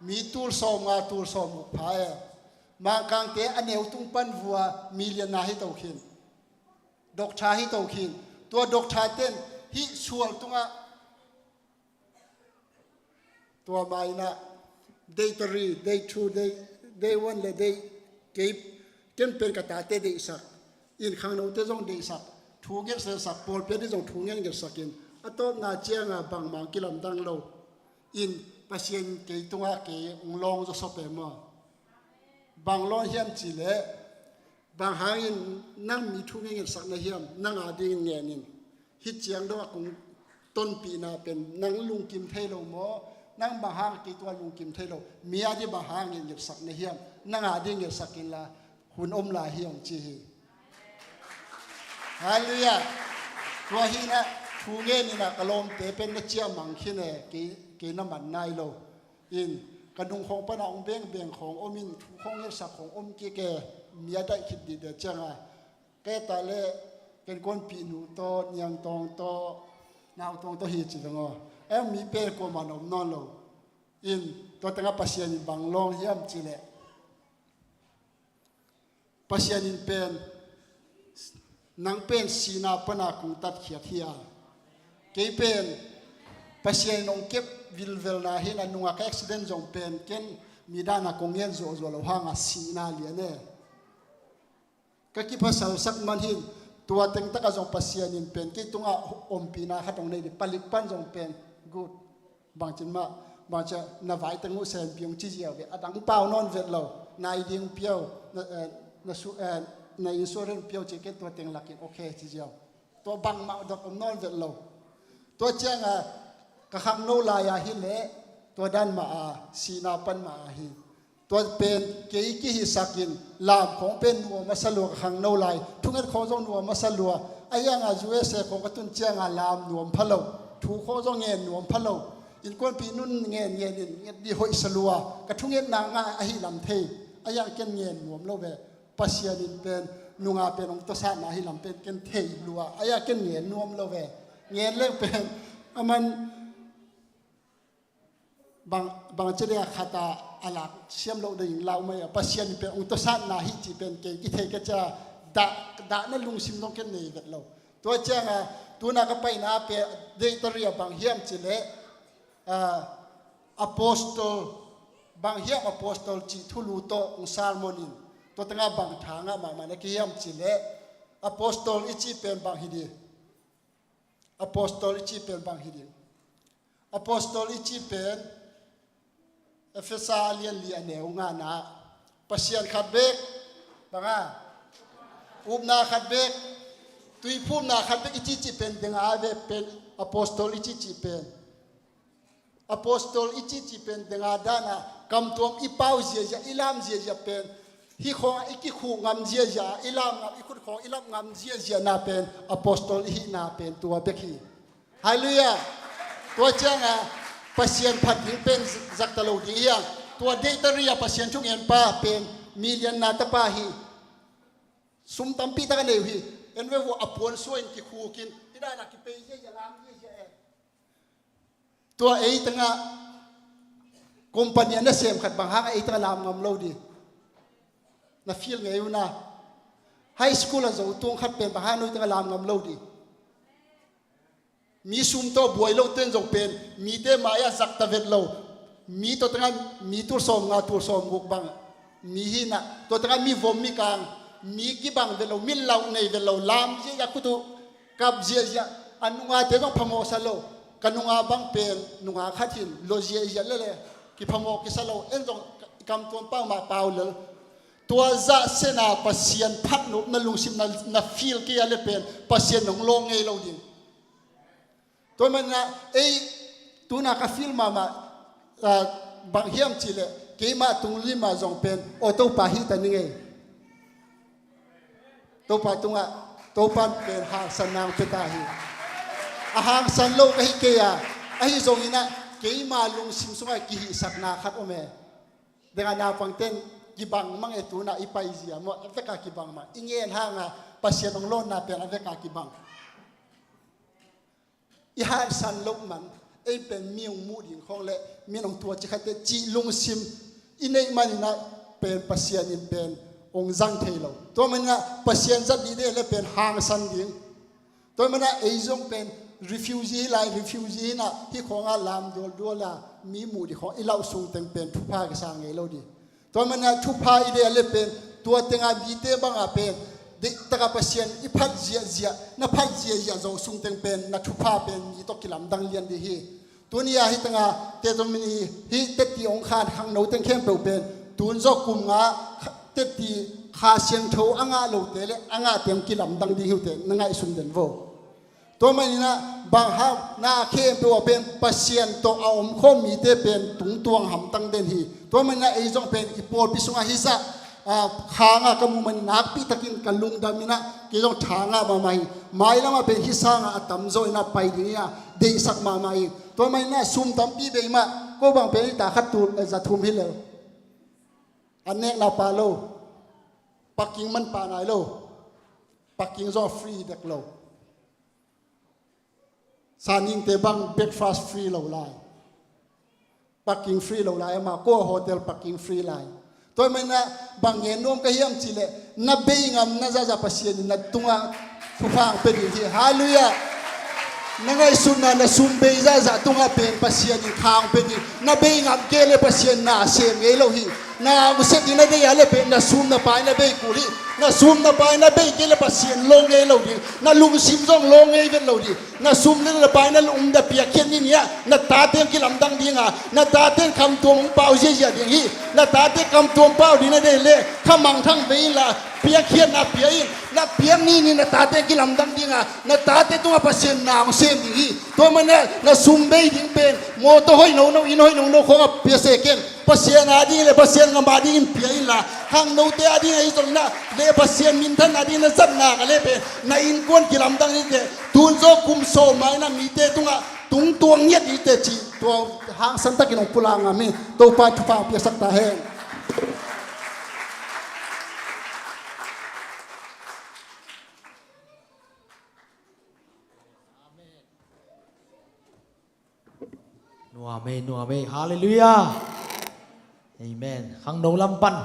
Mi tul sawm nga, tul sawm guk pha e. Mangkangte a neu tung pan vua million na hi to khin. Doctor hi to khin. Tua doctor ten hih sual tungah tua mah in ah, day three, day two, day, day one le day, kei, ken pen ka tate deihsak, in khangnote zong deihsak, thu ngetsak, pawlpi ading zong thu ngetsak in, a tawpna ciang a bangmah kilamdang lo. In Pasian kei tungah kei hong lawng zawsop e maw. Bang lawng hiam cih leh, bang hangin nang mi thu ngetsak na hiam, nang adingin ngen in. Hih ciang dong a kong tonpihna pen nang lungkim thei lo maw? Nang bang hang kei tungah lungkim thei lo? Mi ading bang hang ngetsak na hiam? Nang ading ngetsak inla, hun om lai hi hong ci hi. Halleluiah. Tua hi in ah, thu ngen in ah ka lawmte pen na ciah mang khin e, kei, kei na man nai lo. In, ka nung khawng pan a hong bengbeng khawng om in, thu khawng ngetsak khawng om kik e, mi a daih khit dih deh ciang a. Kei ta leh, ken kuanpih nu tawh, niangtawng tawh, nautawng tawh hi ci veng aw. Eng mi pen kuamah na om nawn lo. In, tua tengah Pasian in bang lawng hiam cih leh, Pasian in pen, nang pen sihna pana kong tatkhiat hi a. Kei pen, Pasian in hong kep vilvelna hi in a, nungak accident zong pen, ken mi dan a kong ngen zuahzuah lo hang a sihna lian e. Ka kiphasalsak man hi in, tua teng tak a zong Pasian in pen, kei tungah ompihna khat hong nei dih, palik pan zong pen, good. Bangci mah, bangci na vai teng uh senpi hong ci ziau ve. A dang pau nawn vet lo. Na I D hong pia uh, na, eh, na su-, eh, na insurance hong pia uh ci, ken tua teng lak in okay ci ziau. Tua bangmah dot om nawn vet lo. Tua ciang a, ka khangno lai a hi leh, tua dan mah a, sihna pan mah a hi. Tua pen kei kihisak in, lam khawng pen nuam a sa lua, ka khangno lai. Thunget khawng zong nuam a sa lua. Ahi hang a U S A khawng ka tun ciang a lam nuam pha lo. Thu khawng zong ngen nuam pha lo. Innkuanpih nun ngen ngen in, nget dih hoih sa lua. Ka thungetna ngah ahih lam thei. Ahi hang ken ngen nuam lo ve. Pasian in pen, nungah pen hong tawsatna ahih lam pen ken thei lua. Ahi hang ken ngen nuam lo ve. Ngen leng pen, a man, bang, bangci ding a khat a, a lak siam loh ding lau mai a, Pasian in pen hong tawsatna hi cih pen kei kithei ka ci a, dah, dahna lungsim zong ken nei vet lo. Tua ciang a, tuna ka paina pen, day three a bang hiam cih leh, a, apostol, bang hiam apostol cih thulu tawh hong sermon in, tua tengah bang tha ngah mahmah na ka hiam cih leh, apostol i cih pen bang hi dih? Apostol i cih pen bang hi ding? Apostol i cih pen Efesa a lian li a neu ngana, Pasian khat bek, banga, upna khat bek, tuiphumna khat bek i cih cih pen ding a ve pen, apostol i cih cih pen. Apostol i cihcih pen deng a dan a, kamtuam i pau ziazia, i lam ziazia pen, hih khawng i kikhuk ngam ziazia, i lam ngam, i khut khawng i lap ngam ziazia na pen apostol i hihna pen tua bek hi. Halleluiah. Tua ciang a Pasian phat ding pen zakta lo ding hi a, tua day three a Pasian thungen pa pen million na tapa hi. Sum tampi tak a nei uh hi. En ve vua, a puan suain kikhukin, hih dan a kipei ziazia, lam ziazia e. Tua ei tengah company a nasem khat bang hang a ei tengah lam ngam lo di? Na feel ngei uh na. High school a zo tung khat pen bang hang a noi tengah lam ngam lo di? Mi sum tawh buai lo ten zong pen mite mai-ah zakta vet lo. Mi tawh tengah mi tul sawm nga, tul sawm guk bang Mi hi inah, tua tengah mi vom mi kang, mi kibang vet lo, mi lauh nei vet lo, lam ziahziah, khut uh kap ziahziah, a nungate zong phamawh sa lo. Ka nunga bang pen nunga khat hi in, lo ziahziah lele, kiphamawh kisa lo, en zong i kamtuam pau mah pau lel. Tua zah sena Pasian phatnopna lungsim na, na feel kei a le pen Pasian nong lawng ngei lo ding. Tua manin ah ei tuna ka feel mahmah, ah, bang hiam cihleh keimah tung limah zong pen aw Topa hi ta ning ei. Topa tungah Topa pen hangsan nang pia ta hi. A hangsan lo ka hi kei a, ahi zongin ah keima lungsim sungah kihihsakna khat om e. Dengah naupangten kibang mang e, tuna i paizia maw, a veka kibang mang, i ngen hanga Pasian hong lawnna pen a veka kibang. I hangsan loh man, ei pen mi hong muh ding khawng le mi hong tua ci khatte cih lungsim i neih maninah pen Pasian in pen hong zang thei lo. Tua maninah Pasian zat dih deh le pen hangsan ding. Tua maninah ei zong pen refugee hi lai, refugee hinah hih khawngah lam dualduala mi muh dih khawng i lauh sung teng pen thupha kisa ngei lo dih. Tua maninah thupha i deih a le pen tua tengah mite bangah pen deihtaka Pasian i phat ziahziah, na phat ziahziah zo sung teng pen na thupha pen mi tawh kilamdang lian dih hi. Tuni-ah hih tengah tetomini hih teti hong khan khangno teng khempeuh pen tun zaw kum nga teti Kha Siangtho a ngah lote le a ngahte hong kilamdang ding hi uh teh na ngaihsun den vo. Tua maninah bang hang na khempeuh ah pen Pasian tawh a omkhawm mite pen tungtuang hamtang den hi. Tua maninah ei zong pen i pawlpi sungah hih zah, ah, khanga ka muh manin nakpitakin ka lungdam inah kei zong tha ngah mahmah hi. Mailamah pen hih sangah a tamzaw inah pai ding inah deihsak mahmah hi. Tua maninah sum tampi bei mah ko bang pen hih ta khat tul, eh, za thum hi lel. A nekna pa lo, parking man pa nai lo, parking zong free dek lo. Saningte bang breakfast free lo lai, parking free lo lai, amah ko hotel parking free lai. Tua maninah bang ngen nuam ka hiam cihleh na bei ngam na zahzah Pasian in na tungah thupha hong pia ding hi. Halleluiah. Na ngaihsutna na sum bei zahzah tungah pen Pasian in kha hong pia ding. Na bei ngam kei le Pasian na sem ngei lo hi. Na muset ding na deih a le pen na sum na pai na bei kul hi. Na sum na pai na bei kei le Pasian lawng ngei lo ding. Na lungsim zong lawng ngei vet lo ding. Na sum le na pai na lungdam piakkhiat ni ni-ah na tate hong kilamdang ding a, na tate in kamtuam hong pau ziahziah ding hi. Na tate kamtuam pau ding na deih le kha mangthang ve inla piakkhiatna pia in. Na piak ni ni na tate hong kilamdang ding a, na tate tungah Pasian na hong sem ding hi. Tua maninah na sum bei ding pen mawtaw hoih nono, inn hoih nono khawngah pia se ken. Pasian ading le Pasian ngam adingin pia inla, khangnote ading ahi zongin ah le Pasian minthan ading na zatna ka le pen na innkuan kilamdang ding teh, tun zaw kum sawm mai na mite tungah tungtuang ngiat ding teh cih tua hangsan takin hong pulak ngam hi. Topa thupha piaksak ta hen. Nuam ei, nuam ei. Halleluiah. Amen. Khangno lam pan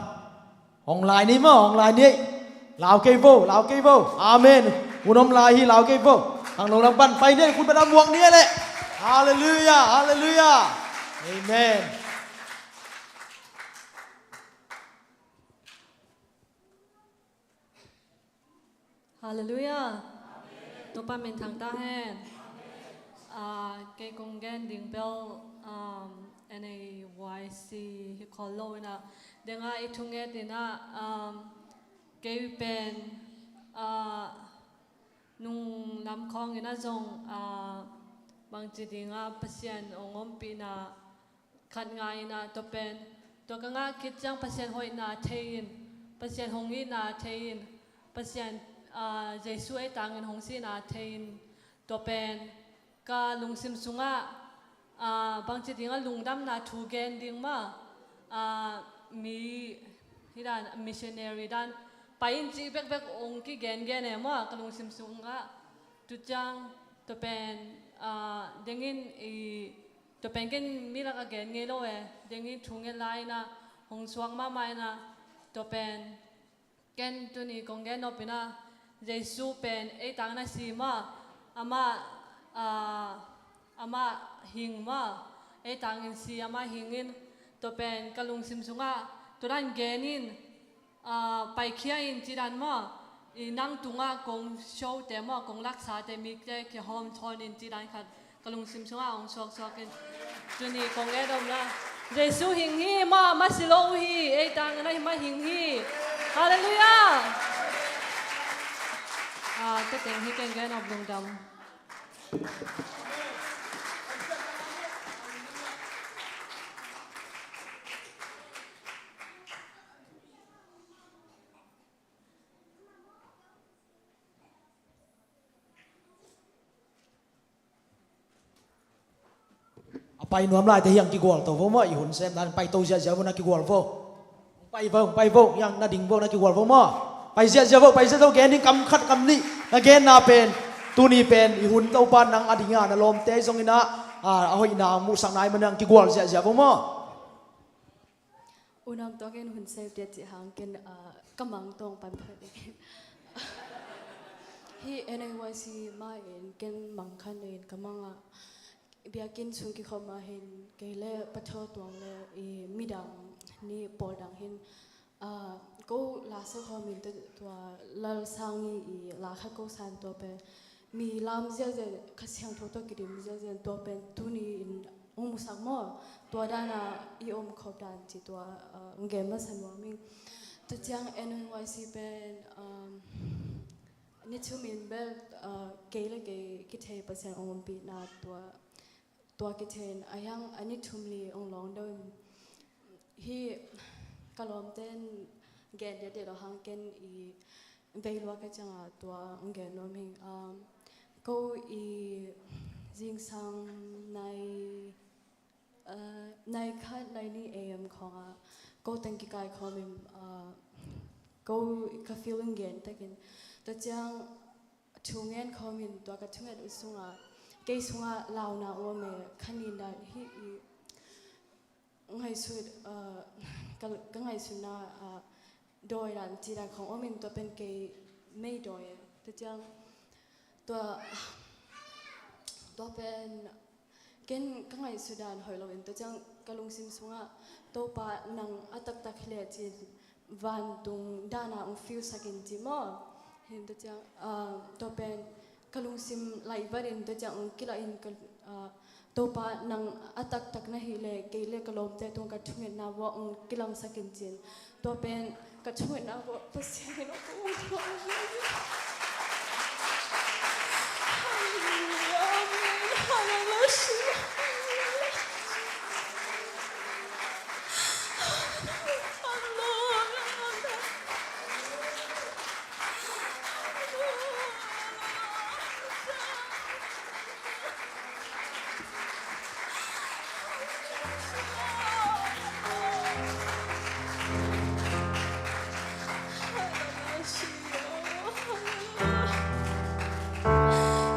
hong lai ni maw, hong lai ni. Lau kei vo, lau kei vo. Amen. Hun om lai hi, lau kei vo. Khangno lam pan pai ni, khut bada muak ni leh. Halleluiah, halleluiah. Amen. Halleluiah. Topa minthang ta hen. Ah, kei kong gen ding bel, um, N A Y C hi khol lo inah, denga i thunget inah, um, kei pen, ah, nung lam khawng inah zong, ah, bangci dinga Pasian hong ompihna khat ngah inah, tua pen tua ka ngah khit ciang Pasian hoihna thei in, Pasian hong itna thei in, Pasian, ah, Jesu ei tangin hong sihna thei in, tua pen ka lungsim sungah, ah, bangci dingah lungdamna thu gen ding maw, ah, mi hi dan, missionary dan pai in cih bekbek hong kigengen e maw, ka lungsim sungah. Tu ciang tua pen, ah, dengin i tua pen ken mi lak a gen ngei lo e, dengin thu nget lai inah hong suak mahmah inah, tua pen ken tuni kong gen nop inah, Jesu pen ei tangin a si maw, amah, ah, amah hing maw, ei tangin si, amah hingin, tua pen ka lungsim sungah Tua dan gen in, ah, paikhia in ci dan maw, i nang tungah kong show te maw, kong laksa te mikte kihawm thawn in ci dan khat ka lungsim sungah hong suaksuak in. Tuni kong et om la. Jesu hing hi maw, masi lo uh hi, ei tang na hi mah hing hi. Halleluiah. Ah, ka teng hi keng gen om lungdam. A pai nuam lai te hiang kigual to vo maw, i hun sem dan pai to ziahziah vo na kigual vo. Pai vo, pai vo, hiang na ding vo na kigual vo maw. Pai ziahziah vo, pai ziah vo, gen ding kam khat kam nih na genna pen, tuni pen i hun Topa nang a dinga na lawmte zong ina, a, a hoihna muhsak nai man hiang kigual ziahziah vo maw. Unau tawh ken hun sep dia cih hang ken, ah, ka mang tawng pan phat ding. Hi N A Y C mah in ken mang khan in ka mang ah. Biakinn sung kikhop mah hin kei le pathaw tuang le i midang ni pawl dang hin, ah, ko la sa khawm in tua, tua Lal Sang i, i la khat ko san tua pen mi lam ziahziah, Kha Siangtho tawh kidim ziahziah tua pen tuni in hong musak maw? Tua dana i om khop dan ci tua, ah, hong gen masa nuam ing. Tua ciang N Y C pen, um, ni thum in bel, ah, kei le kei kithei Pasian hong ompihna tua, tua kithei in a hiang a ni thum li hong lawng deuh in. Hi ka lawmte in gen dia deh lo hang ken i vei lua ka cianga tua hong gen nuam hing. Um, ko i zingsang nai, uh, nai khat nai ni A M khawngah ko teng kikai khawm in, uh, ko ka feeling gen takin. Tua ciang thu ngen khawm in tua ka thunget uh sungah kei sungah launa uam e khanin dan hi i ngaihsut, ah, ka, ka ngaihsutna, ah, dawi dan ci dan khong om in tua pen kei mei dawi e. Tua ciang tua, tua pen ken ka ngaihsut dan hoih lo in tua ciang ka lungsim sungah Topa nang a taktak hi le cin vantung dana ong feel sakin ci maw? Hin tua ciang, ah, tua pen ka lungsim laih vat in tua ciang ong kilah in ka, ah, Topa nang a taktak na hi le kei le ka lawmte tung ka thungetna vuah ong kilamsak in cin. Tua pen ka thungetna vuah Pasian in ong ko ong ko. Hallelujah, amen. Hallelujah.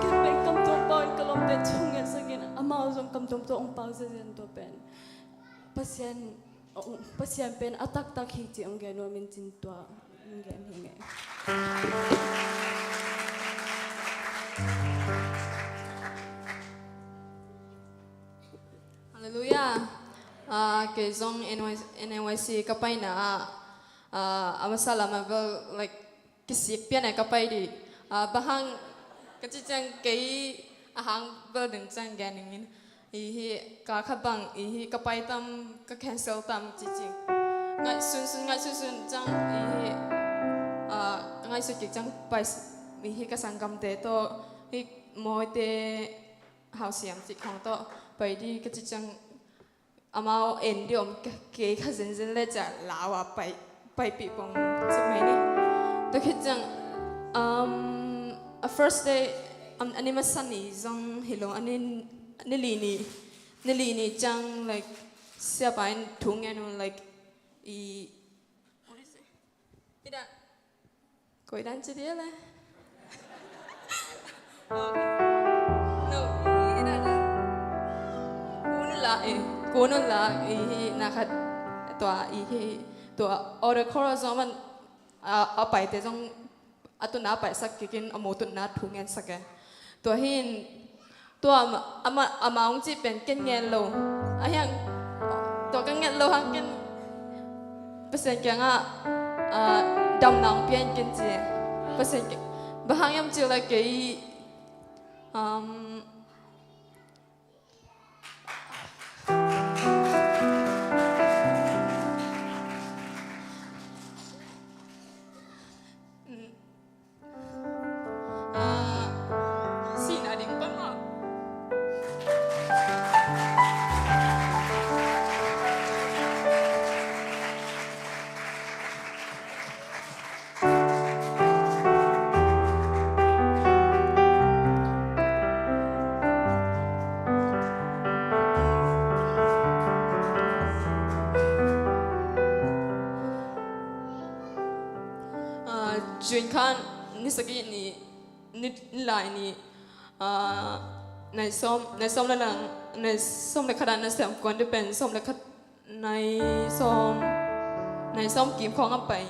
Ken pen kam tuam pau in ka lawmte thungetsak in amau zong kam tuam tuam ong pau zenzen tua pen Pasian, Pasian pen a taktak hi ci ong gen nuam in cin tua ong gen hi ngei. Halleluiah. Ah, kei zong N Y, N Y C ka paina ah, ah, a masa lam ah bel, like, kisik pian e ka pai dih. Ah, bang hang ka ci ciang kei a hang bel ding ciang gen ning in. I hi ka kha bang, i hi ka pai tam, ka cancel tam ci ci. Ngaihsun sun, ngaihsun sun ciang, i hi, ah, ka ngaihsut kik ciang pai s-, i hi ka sanggamte tawh, hi mawite hausiam cik khong tawh pai dih ka ci ciang amau en dih om ke-, kei kha zenzen le ciah lau a pai, paipih pong cik mai ni. Tua khit ciang, um, a first day, um, a ni masa ni zong hi lo, a ni, ni li ni, ni li ni ciang, like, siapa in thu ngen uh, like, i, what is it? Ida. Koi dan ci dia le. No, ida na. Kunun la, eh, kunun la, i hi na khat, tua, i hi, tua, order call zong man, a, a paite zong, a tuna a paisak kikin, a mo tuna thu ngensak e. Tua hin, tua ama, ama, ama ong cih pen ken ngen lo. A hiang, tua ka nget lo hang ken. Pasian kiangah, ah, damna hong pia in ken ci. Pasian kiang, bang hang hiam cih leh kei, um, Ah, sihna ding pan mah. Ah, June kha ni sagih ni, ni, ni lai ni, ah, nai sawm, nai sawm le lang, nai sawm le khat ah nasem kuan ding pen sawm le khat, nai sawm, nai sawm kim khawng a pai.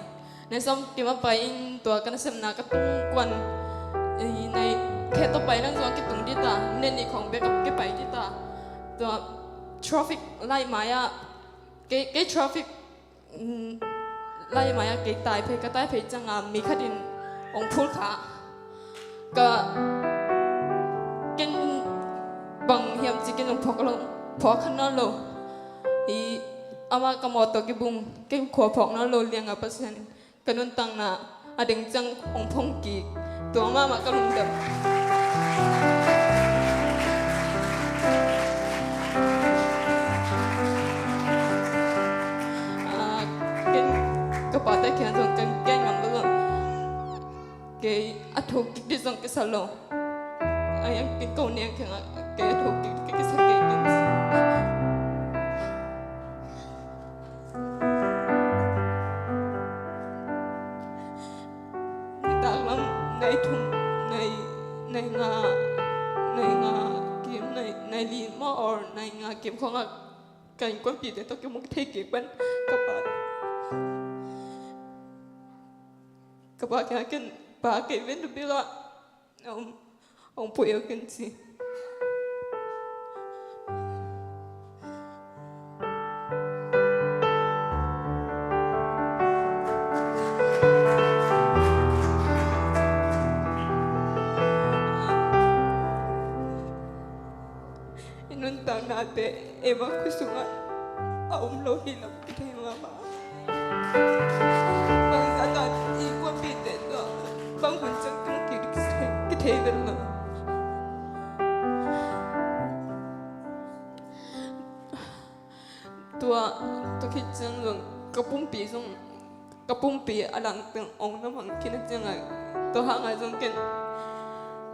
Nai sawm kim a pai in tua ka nasemna ka tung kuan, eh, nai khat tawh pai lang zong kitung ding ta, minute nih khawng bek a kipai ding ta. Tua traffic light mai-ah, kei, kei traffic, mm, light mai-ah kei tai phei, ka tai phei ciangin mi khat in hong phul kha. Ka, ken bang hiam ci ken hong phawk lo, phawk kha nawn lo. Hi, amah ka mawtaw kibung, ken khua phawk nawn lo liang a Pasian in ka nuntakna a ding ciang hong phong kik. Tua mahmah ka lungdam. Ah, ken ka pate kiang zong ken, ken ngam lo zong. Kei a thuk kik ding zong kisa lo. A yang ken ko niang kiangah kei a thuk kik ding kisa kei ken. Nitak lam nai thum, nai, nai nga, nai nga kim, nai, nai li maw or nai nga kim khawngah ka innkuanpihte tawh kimu thei kik pan ka pa. Ka pa kiangah ken pa kei ven dubik ah. Hong, hong pui a ken ci. I nuntaknate, eima khut sungah a um lo hi lam kithei mahmah. Bangzah ta i kuanpihte tawh bang hun ciang tung kik kithei, kithei vet lo. Tua, tua khit ciang zong ka pumpi zong ka pumpi a langtang ong na mang khin a ciangah, tua hangah zong ken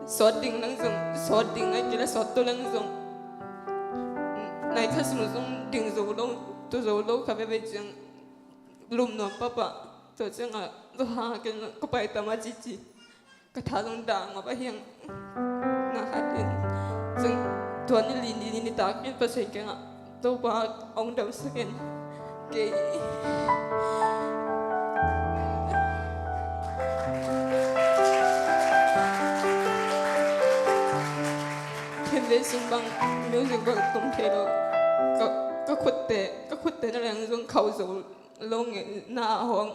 sawt ding lang zong, sawt ding a kila sawt tu lang zong, nai kha sung zong ding zo lo, tu zo lo kha veve ciang lum nuam papa. Tua ciangah tua hangah ken ka pai tam a cici. Ka tha zong dang a va hiang na khat in. Zong tua ni li ni, ni, nitak in Pasian kiangah Topa hong damsak in. Kei khenvei sung bang music bang tum thei lo. Ka, ka khutte, ka khutte na leng zong khau zo lo nge na hong.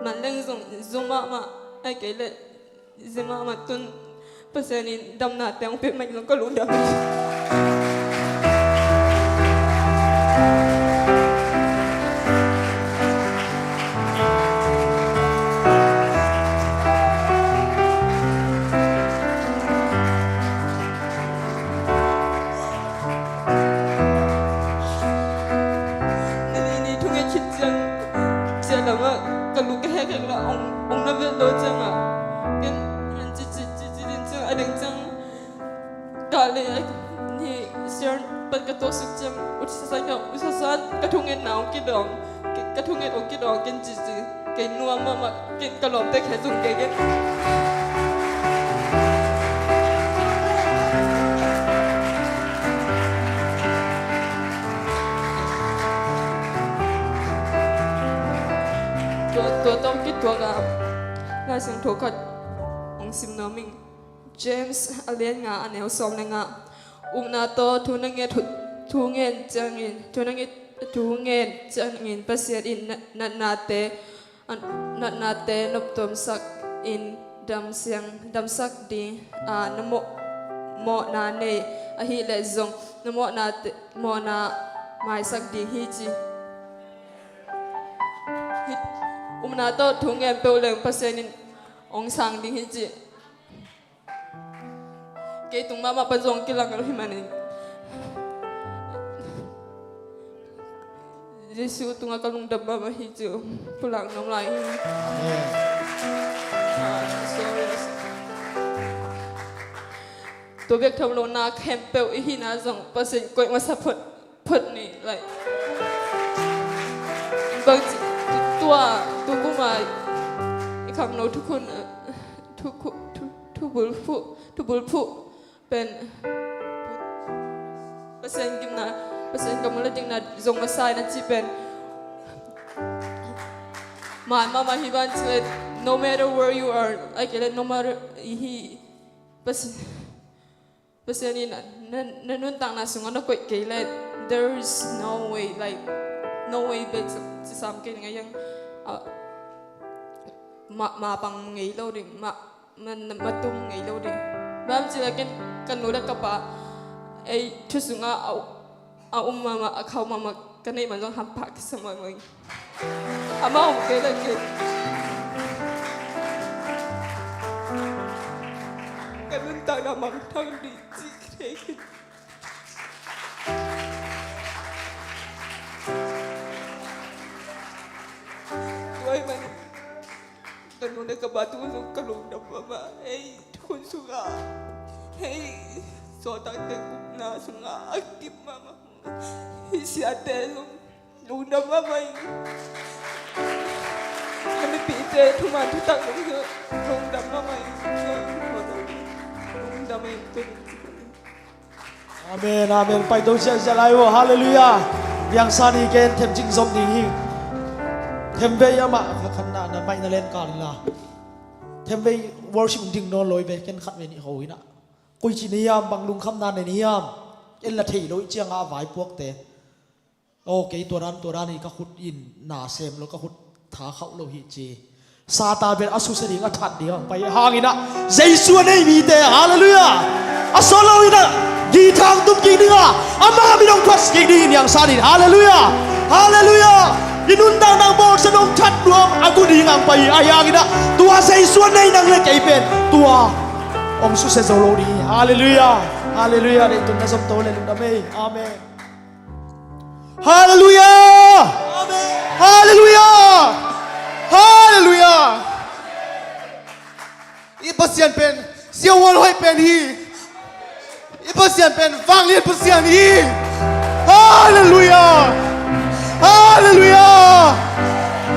Man leng zong zu mahmah, ai kei leh zi mahmah tun Pasian in damna teng pek mai zong ka lungdam. Ni, ni, ni thungen khit ciang, ciah lamah ka lu ka hek hek lah ong, ong na velh lo ciangah ken an ci, ci, ci, ci din ciang a ding ciang ka le ni siar pan ka tuaksuk ciang ut sa sa ka, ut sa sa ka thungen na ong kidawng, ka, ka thungen ong kidawng ken ci ci. Kei nuam mahmah, kei ka lawmte khia zong kei gen. Tua, tua tawh kituak a, Lai Siangtho khat hong sim nuam ing. James a lian nga a neu sawm le nga. Ukna tawh thu na nget, thu ngen ciangin, thu na nget Thu ngen ciangin Pasian in na-, natnate, a, natnate noptuamsak in damsiang, damsak ding, a, na mawh, mawhna nei ahih leh zong na mawhnate, mawhna maisak ding hi ci. Hi, upna tawh thu ngen peuh leng Pasian in hong sang ding hi ci. Kei tung mahmah pan zong kilang lo hi manin Jesu tungah ka lungdam mahmah hi ci. Pulak nuam lai hi. Amen. Ah, sorry. Tua bek tham lo na khempeuh i hihna zong Pasian koih masa phot, phot ni, like. Bang ci, tua, tu kuma i khangno thukhun, eh, thukhu-, thu-, thubulphuh, thubulphuh pen Pasian gimna, Pasian kammal a dikna zong masa in a ci pen. Mahmah, mahmah hi ban ci le, no matter where you are, like, no matter i hi, Pasian, Pasian in na, na, na nuntakna sungah na koih kei leh, there is no way, like, no way back, ci sam kei ning a yang, ah, ma, ma pang ngei lo ding, ma, ma, ma tum ngei lo ding. Bang ci leh ken, ka nu le ka pa, ei, thu sungah, a, a um mahmah, a khauh mahmah, ka neih man zong hampha kisa mahmah. Amau kei le kei. Ka nuntakna mangthang ding ci thei kei. Tua ahih manin ka nu le ka pa tungah zong ka lungdam mahmah. Ei, hun sungah. Ei, sawltak teng upna sungah a kim mahmah. Hih siate zong lungdam mahmah ing. Na mipihte thuman thutak zong lungdam mahmah ing. Lungdam ing. Amen, amen. Paito ziahziah lai uh. Halleluiah. Liangsan hi ken, them cing zom ding hi. Them vei amah kha khan na, na maih na len kal inla. Them vei worship ding nawn lo hi ve, ken khat vei nih ho hi na. Koici na hiam, bang lungkhamna nei na hiam. Ken la thei lo hi ciangah a vaipuakte. Aw, kei tua dan, tua dan hi, ka khut in na sem lo, ka khut tha khauh lo hi ci. Satan pen a susia ding, a that ding a pai hangin ah, Jesu a nei mite, halleluiah. A sawt lo in ah, guitar tum kik ding a, amah min hong phat kik ding in, Liangsan in, halleluiah. Halleluiah. I nuntakna bawlsia hong that nuam a gu ding a pai, ahi hangin ah, tua Jesu a nei nang le kei pen tua hong susia zo lo ding hi. Halleluiah. Halleluiah. Leitung na zom to le lungdam ei. Amen. Halleluiah! Amen. Halleluiah! Halleluiah! I Pasian pen siavuan hoih pen hi. I Pasian pen vanglian Pasian hi. Halleluiah! Halleluiah!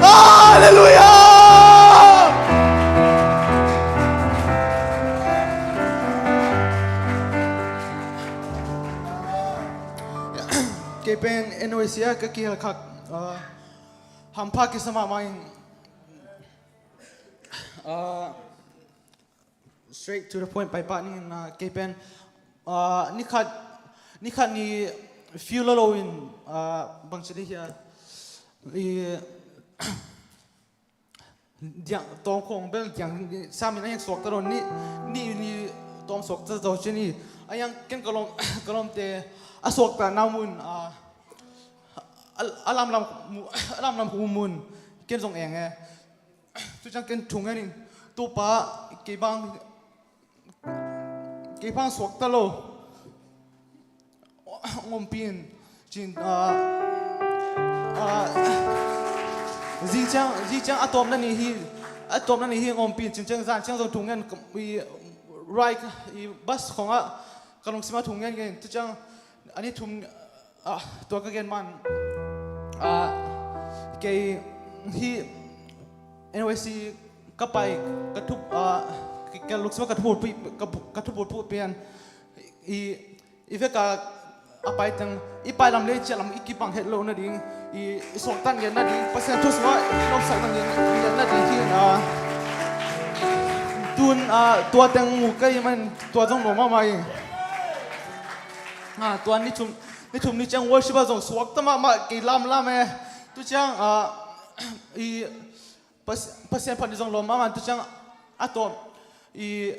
Halleluiah! Kei pen N O A C ah ka kihel khak, ah, hampha kisa mahmah in, ah, straight to the point pai pah ning, ah, kei pen, ah, ni khat, ni khat ni feel lo in, ah, bangci ding hiam, i, diang, tawm khawng bel diang, samin a hiang suakta lo, ni, ni, ni tawm suakta zo ci ni. A hiang ken ka lawm, ka lawmte a suakta na mun, a, a, a lamlam, a lamlam hu mun, ken zong eng e. Tu ciang ken thu ngen in, Topa, kei bang, kei bang suakta lo. Hong ompih in, cin, ah, ah, zing ciang, zing ciang a tawpna ni hi, a tawpna ni hi hong ompih in, cin ciang zan ciang zong thu ngen, i, ride, i, bus khawngah, ka lungsim ah thu ngen ngen, tu ciang, a ni thum, ah, tua ka gen man, ah, kei hi, N O A C ka pai, ka thup, ah, ka, ka lungsim ah ka thupulpih, ka, ka thupulpih pian, i, i vek a, a pai teng, i pai lam le i ciah lam i kibang het lo nading, i, i suaktan ngen nading, Pasian thu sungah i lawmsak nading, ngen nading hi na. Tun, ah, tua teng mu ka hih man, tua zong nuam mahmah hi. Ah, tua ni thum, Ni thum ni ciang worship ah zong suakta mahmah kei lamlam e. Tu ciang, ah, i Pas-, Pasian phat ni zong lawm mahmah in tu ciang a tawm i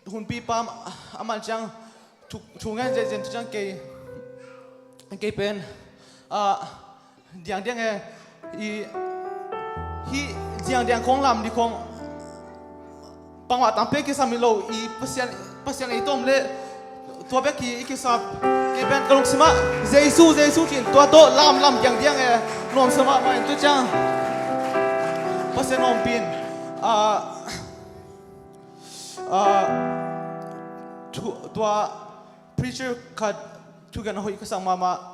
hunpipa amah ciang thu, thu ngen zenzen tu ciang kei, kei pen, ah, diangdiang e, i, hih diangdiang khong lam ding khong bangmah tampi kisam hi lo, i Pasian, Pasian ei tawm leh tua bek hi i kisap. Kei pen ka lungsimah Jesu, Jesu cin tua tawh lamlam diangdiang e, nuamsa mahmah in tu ciang Pasian ompih in, ah, ah, thu, tua preacher khat thugen a hoih ka sak mahmah.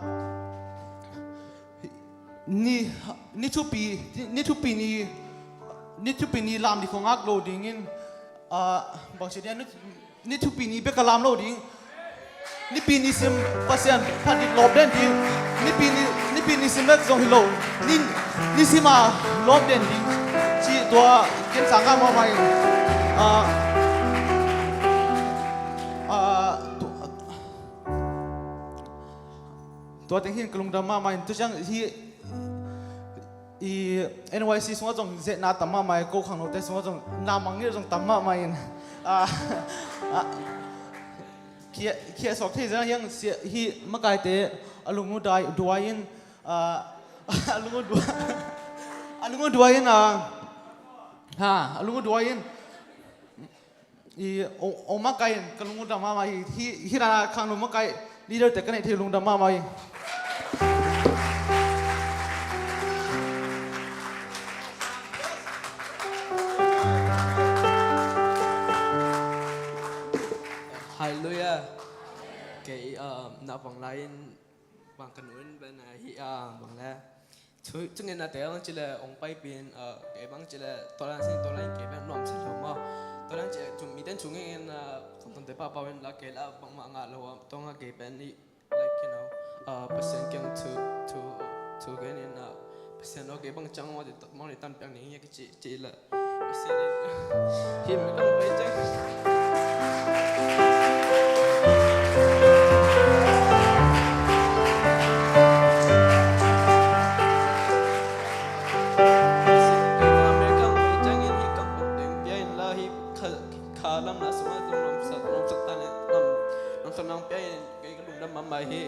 Ni, ni thupi, ni thupi ni, ni thupi ni lam ding khong ngak lo dingin, ah, bangci dia, ni, ni thupi ni bek a lam lo ding. Nipi nisim Pasian phat ding lawp den ding. Nipi ni, nipi nisim bek zong hi lo. Ni, nisim a lawp den ding. Ci tua ken sang ngak mahmah in. Ah, ah, tu, tua teng hi in ka lungdam mahmah in tu ciang hi i N Y C sungah zong zetna tam mahmah in, ko khangnote sungah zong na mangngilh zong tam mahmah in. Ah, ah, khia, khia suak thei zang hiang sia, hi makaite a lung uh dai, duai in, ah, a lung uh duai, a lung uh duai in, ah, ha, a lung uh duai in. I, o, o makai in ka lungdam mahmah hi, hi, hi na khang lung makai leader te ka neih thei lungdam mahmah hi. Hallelujah. Kei, ah, na bang lai in bang ka nun ben, ah, hi, ah, bang le. Thu, thungetnate bang ci le ong paipih in, ah, kei bang ci le tua lai sin tua lai in kei bang nuamsa lo maw. Tua lai in ci le thu, miten thungen in, ah, khangtonte pahpah in la kei la bangmah ngah lo ah, tua ngah kei pen i, like, you know, ah, Pasian kiang thu, thu, thu gen in, ah, Pasian aw kei bang ciang maw, di, maw di tan piang ning hi a kici, ci la. Pasian in him dong pai ciang. Pasian in America pai ciangin hi kam pen teng pia in la hi kha, kha lam la sung a zong lam sat, lam sat tan in lam, lam sat nang pia in kei ka lungdam mahmah hi.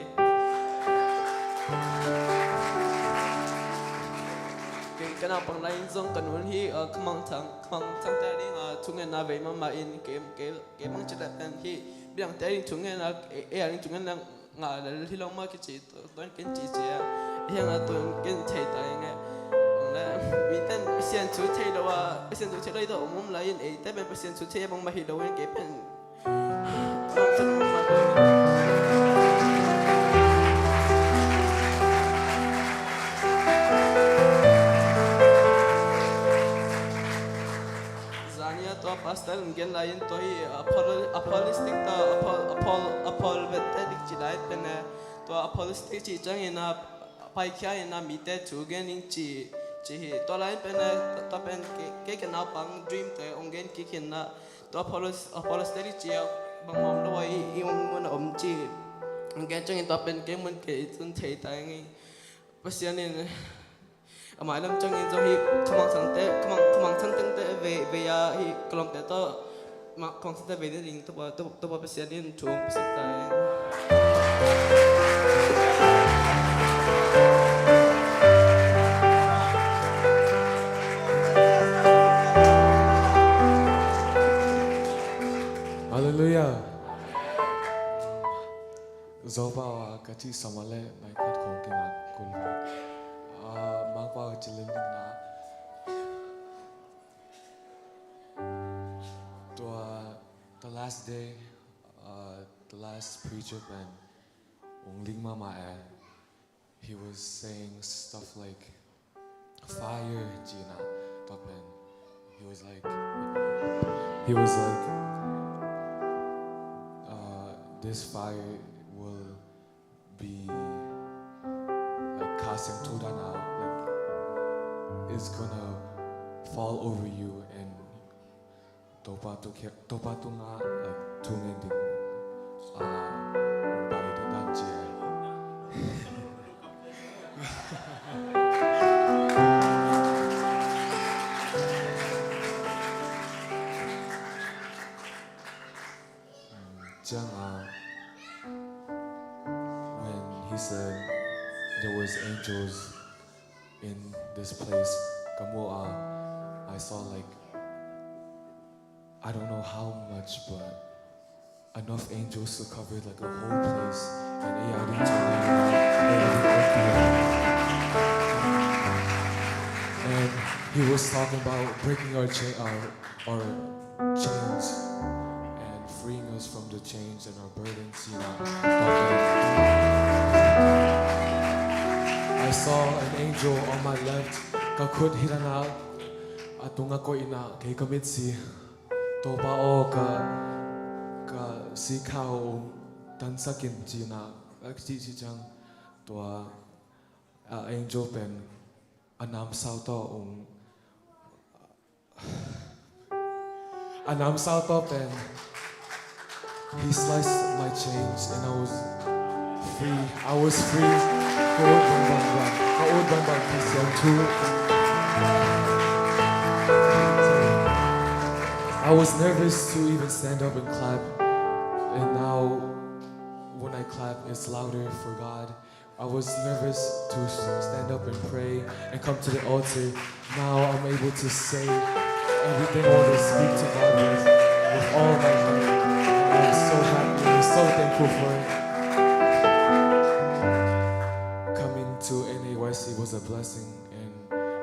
Kei ka naupang lai in zong ka nun hi, ah, ka mangthang, ka mangthangte a ding, ah, thungetna vei mahmah in kei, kei, kei mangcileh pen hi, midangte a ding thungetna, ei, ei a ding thungetna ngah lel hi lo mah kici, tuan ken ci cia. Hiang a tuan ken thei ta ing e. Bang le, miten Pasian thu thei lo a, Pasian thu thei lo i tawh om om lai in eite pen Pasian thu thei a bangmah hi lo in kei pen Zania tua pastor in gen lai in tua hi apolo-, apologetic ta, apo-, apo-, apologetic ci lai pen e, tua apologetic ci ciangin a paikhia in a mite thu gen in ci, ci hi. Tua lai in pen e, tua pen kei, kei ka naupang dream te ong gen kik in a, tua apolo-, apologetic ci a bangmah om lo a i, i om mun a om ci. Ong gen ciangin tua pen kei mun kei tun thei ta ing. Pasian in a mailam ciangin zong hi khamangthangte, khamang, khamangthang tengte vei, vei a hi ka lawmte tawh, ma, khamangthangte vei ding Topa, Topa, Topa Pasian in thu hong pia sak ta in. Hallelujah. Zopa aw, ka cih sam a leh nai khat khong kingak kul. Ah, Mangpa aw, ci lel ning na. Tua, the last day, uh, the last preacher pen ong ling mahmah e. He was saying stuff like fire, ci na, tua pen. He was like, he was like, uh, this fire will be like ka siangtho dan a, like, it's gonna fall over you and Topa tu kia, Topa tu nga, like, tu ngen ding, ah, bai ding dan ci e. Ciang, uh, when he said there was angels in this place, ka mu a, I saw, like, I don't know how much, but enough angels to cover, like, a whole place. And he was talking about breaking our chain, our, our chains, and freeing us from the chains and our burdens, you know. I saw an angel on my left. Ka khut hi dan a, a tung a koih in a, kei ka mitsi. Topa aw, ka, ka sikha hong tansak in, ci in a, a cih, cih ciang, tua, a angel pen a namsau tawh hong, a namsau tawh pen, he sliced my chains and I was free. I was free. Ka ut bangbang, ka ut bangbang, Pasian thu. I was nervous to even stand up and clap. And now, when I clap, it's louder for God. I was nervous to s- stand up and pray and come to the altar. Now I'm able to say everything I want to speak to God with, with all my heart. And I'm so happy and so thankful for it. Coming to N A Y C was a blessing, and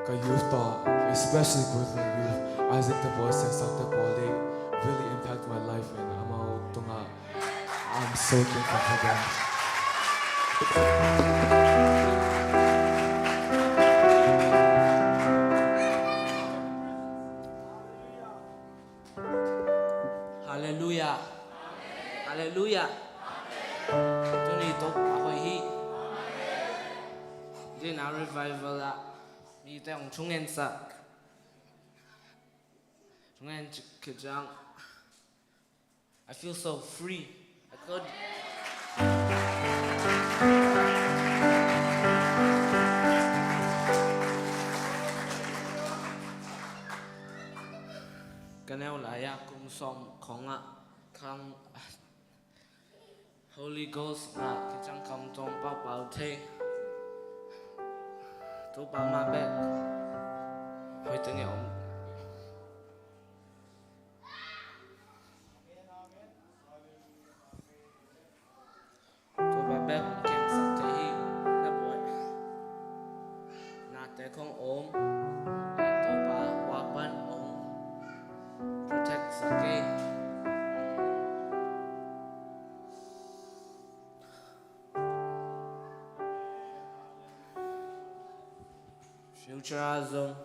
ka youth tawh, especially with the youth, Isaac Tepua, Sian Sang Tepua, they really impact my life, and amau tungah I'm so thankful for that. Hallelujah. Hallelujah. Tuni tawh a hoih hi. Tuni a revival ah mite hong thungetsak. Thungen khit ciang, I feel so free. I could. Ka neu lai-ah kum sawm khawngah khang Holy Ghost ngah khit ciang kam tuam paupau thei. Topa mah bek hoih teng e om. Topa bek hong khemsak thei hi. Na buai. Nate khong om. Topa hua pan hong protect sak e. Future ah zong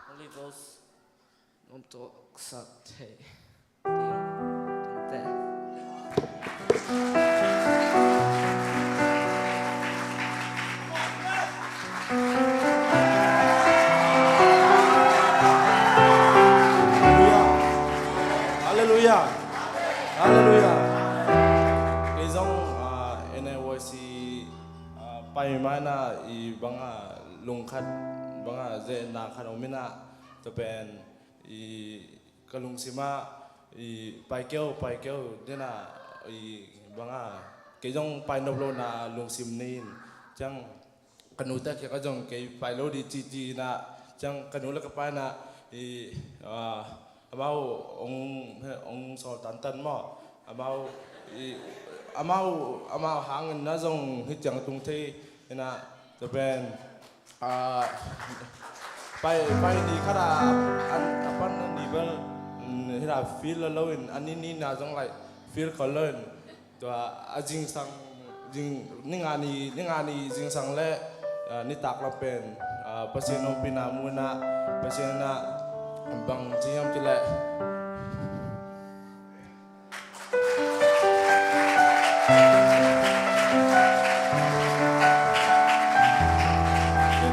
Holy Ghost nuamtuaksak thei ding tungte. Halleluiah. Halleluiah. Halleluiah. Kei zong, ah, N A Y C, ah, pai ma in ah, i bang a lungkhat, bang a zehna khat om in ah, tua pen i ka lungsim ah, i pai kei o, pai kei o, den ah, i bang a, kei zong pai nop lohna lungsim nei in, ciang ka nute kiang ah zong kei pai lo ding ci ci in ah, ciang ka nu le ka pa in ah, i, ah, amau hong, hong sawl tantan maw, amau, i, amau, amau hangin na zong hih ciang tung thei in ah, tua pen, ah, pai, pai ni khat a, an, a pan ni bel, mm, hih a feel lo in, a ni ni na zong lai feel kol lo in, tua a zingsang, zing, ni nga ni, ni nga ni zingsang le, ah, nitak lam pen, ah, Pasian ompihna mu in ah, Pasian in ah bang ci hiam cih leh,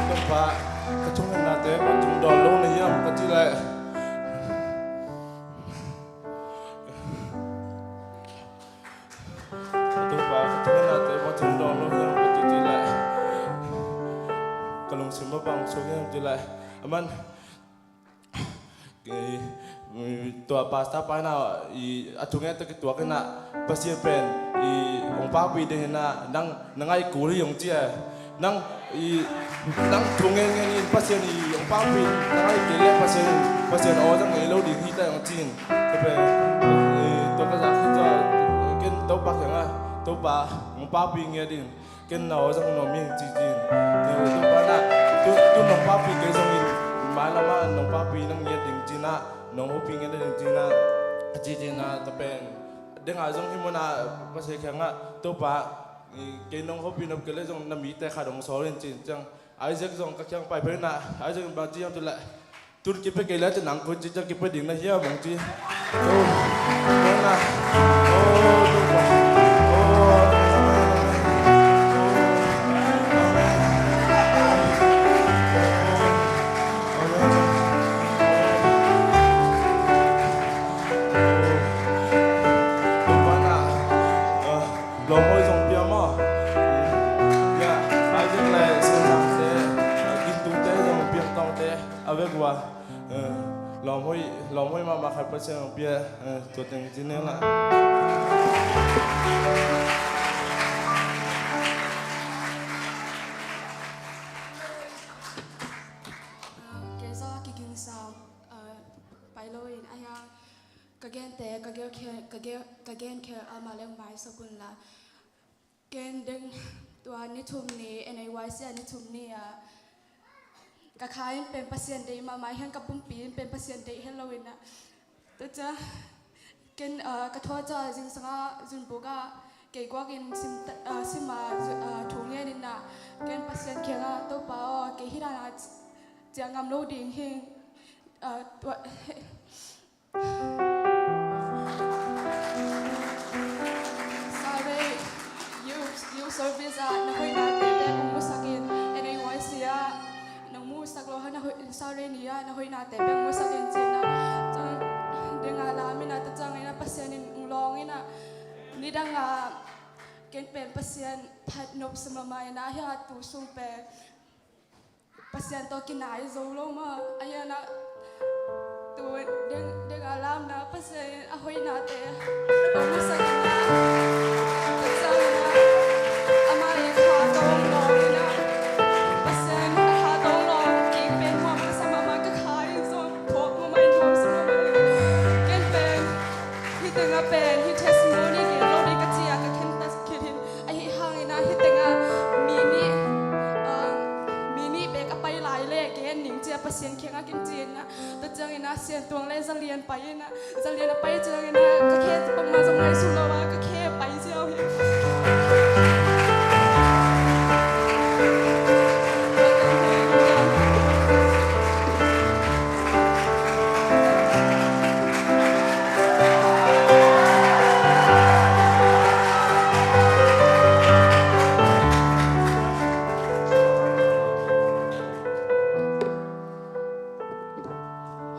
Topa, ka thungetnate bang tung dawn lo na hiam ka cih leh, Topa, ka thungetnate bang tung dawn lo hiam ka cih leh, ka lungsim ah bang suak hiam cih leh, aman, kei, Tua pastor pa in ah, i, a thungen tawh kituak in ah, Pasian pen i hong pakpih ding hi in ah, nang na ngai kul hi hong ci e. Nang i, nang thungen ngen in Pasian i hong pakpih na ngai kei leh Pasian, Pasian aw zang ngei lo ding hi ta hong ci in. Tua pen i, tua ka zak hi tua, ken Topa kiangah, Topa hong pakpih ngiat in. Ken na aw zang nuam ing ci ci in. Tua, tua pan ah, tu, tu nong pakpih kei zongin, mailam ah nong pakpih nang ngiat ding ci in ah, nong hopih ngiat ding ci in ah, ci ci in ah, tua pen. Deng ah zong hih mun ah Pasian kiangah, Topa, i, kei nong hopih nop kei leh zong na mite khat hong sawl in ci in ciang. Isaac zong ka kiang pai phei in ah, Isaac in bang ci hiam cih leh, tun kipia kei leh ci nang koi ci ciang kipia ding na hiam hong ci. So, tua in ah, oh, Topa. Oh, amen, amen. Oh, amen. Amen. Tua pan ah, ah, lawmhawi zong pia maw? Ya, Isaac le Sian Sang te, ah, Gintu te zong pia tawng te, a vek ua, eh, lawmhawi, lawmhawi mahmah khat Pasian zong pia, eh, tua teng ci neng lah. Ah, kei zong a kiging sam, ah, pai lo in a hiang ka gente, ka gel khe-, ka gel, ka gen khel a ma leng mai sa kun la. Ken deng tua ni thum ni, N A Y C a ni thum ni a, ka kha in pen Pasian deih mahmah, hiang ka pumpi in pen Pasian deih hel lo in a. Tua ciang, ken, ah, ka thuak ciang zingsang ah, zunbuk ah, kei guak in sim, ah, sim ah, zu-, ah, thu ngen in a, ken Pasian kiangah, Topa aw, kei hih dan ah ci-, ciah ngam lo ding hi, ah, tua, Saturday youth, youth service ah na hoihnate bek hong musak in, N A Y C ah nong musak lo, na hoih, Saturday ni ah na hoihnate bek hong musak in ci in a. Ciang deng a lam in a, tua ciangin a Pasian in hong lawng in a, nidang a ken pen Pasian phat nop sa mahmah in a, hiang a tu sung pen Pasian tawh kinai zo lo mah, a hiang a tu deng, deng a lamna Pasian in a hoihnate hong musak in a, tua ciangin a, amah i kha tawh hong lawng in a, Pasian a kha tawh hong lawng kik pen nuam ka sa mahmah, ka kha in zong phuak mahmah in nuam sa mahmah in. Ken pen hih teng ah pen hih testimony gen lo ding ka ci a, ka khen ta khit in. Ahi hangin a hih teng ah mi nih, ah, mi nih bek a pai lai leh gen ning ci a Pasian kiangah ken ci in a. Tua ciangin a Sian Tuang le Za Lian pai in a. Za Lian a pai ciangin a ka khe bangmah zong ngaihsun lo a, ka khe pai ziau hi.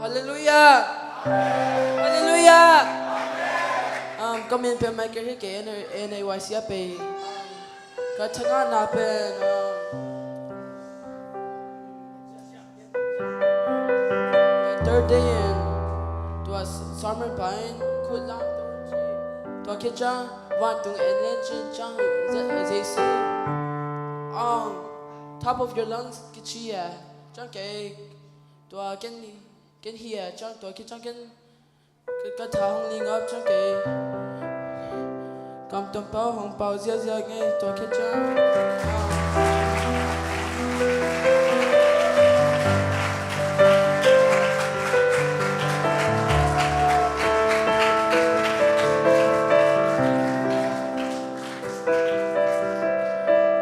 Halleluiah! Halleluiah! Um, ka min pen Michael hi kei, N A Y C a pei. Ka thangahna pen, um, third day in, tua sermon pa in khut lam tung ci. Tua khit ciang vantung en len cin ciang Je-, Jesu, um, top of your lungs kici e. Ciang kei tua ken, ken hi e, ciang tua khit ciang ken ka, ka tha hong ling up ciang kei kam tuam pau hong pau ziahziah ngei tua khit ciang.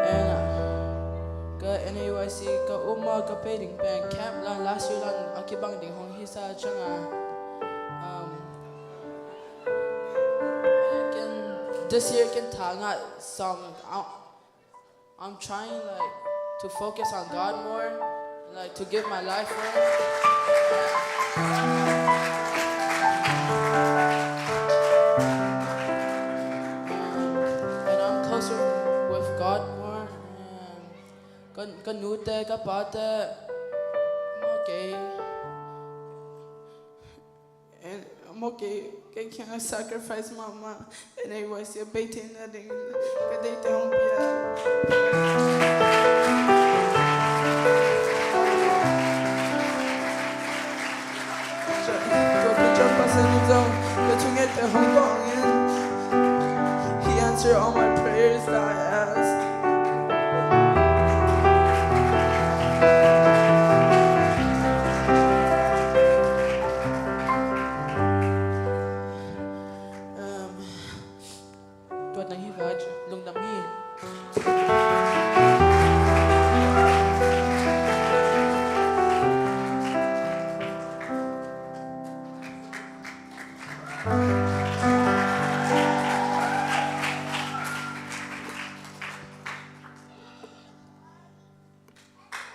And, uh, ka N A Y C ka um a ka pei ding pen camp lan last year lan a kibang ding hong hi sa ciang a, um, ken, this year ken tha ngah sam, uh, I'm trying, like, to focus on God more, like, to give my life for Him. And I'm closer with God more. And ka, ka nute, ka pate, maw kei, and maw Kei kiangah sacrifice mahmah. Anyway, sia beite na ding ka deite hong pia. Tua pi John Pastor in zong ka thungette hong kawng in. He answered all my prayers that I asked. Um, Tuat nang hi vat, lungdam hi.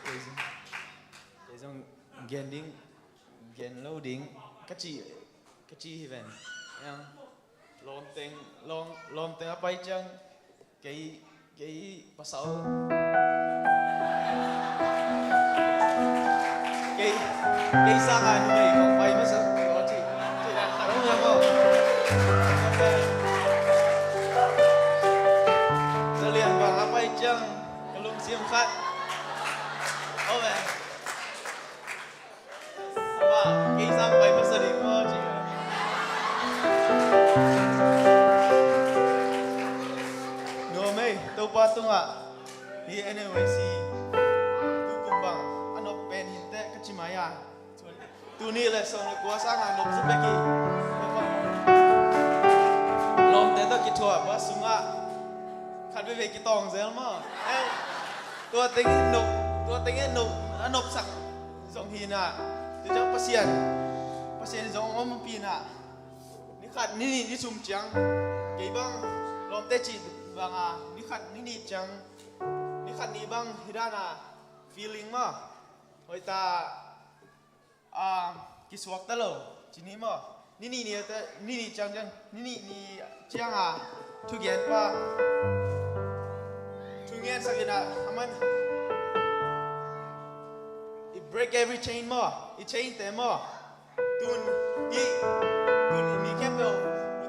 Kei zong, kei zong gen ding, gen lo ding ka ci, ka ci hi ven. Yang lawmteng, lawm, lawmteng a pai ciang kei, kei pasal, kei, kei sanga numei kong pai masa kei aw ci, ci dan khat om hiam aw? Zalian bang a pai ciang ka lungsim khat om e. Ama, kei sang pai masa ding maw, ci. Nuam ei, Topa tungah hih N L A C tu kum bang a nop pen hi inteh ka ci mai a. Tuni le sawm le kua sangah nop zaw bek hi. Lawmte tawh kithuah pa sungah khat veivei kitawng zel maw? Eh, tua teng in nop, tua teng in nop, a nopsak zong hi na. Tua ciang Pasian, Pasian zong om pi na. Ni khat ni nih ni sum ciang kei bang lawmte cih banga ni khat ni nih ciang, ni khat ni bang hi dan a feeling maw? Hoih ta, ah, kisuak ta lo ci ni maw? Ni nih ni te, ni nih ciang ciang, ni nih ni ciang a thugen pa, thungen sak in a, aman i break every chain maw? I chain te maw? Tun, i, tun i mi khempeuh,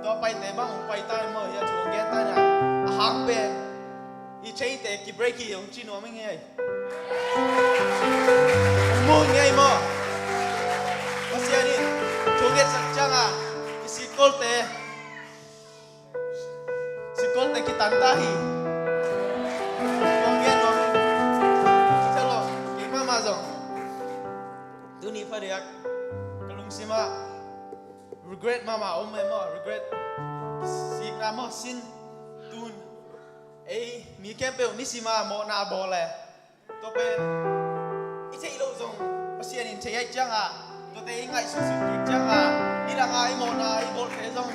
tua paite bang hong pai ta maw? Hia thu hong gen ta nia. A hang pen i chain te ki break hi hong ci nuam ing ei. Hong mu ing ei maw? Pasian in thu hong ngetsak ciangin i sikkolte, sikkolte kitan ta hi. Hong gen nuam ing. Ci ta lo, kei mahmah zong. Tuni phadiak ka lungsim ah regret mahmah om e maw, regret. Sikna maw, sin, tun. Ei mi khempeuh nisim a mawhna a bawl e. Tua pen i theih loh zong Pasian in thei ahih ciangin, tuate i ngaihsutsut kik ciangin, nidang a i mawhna i bawlte zong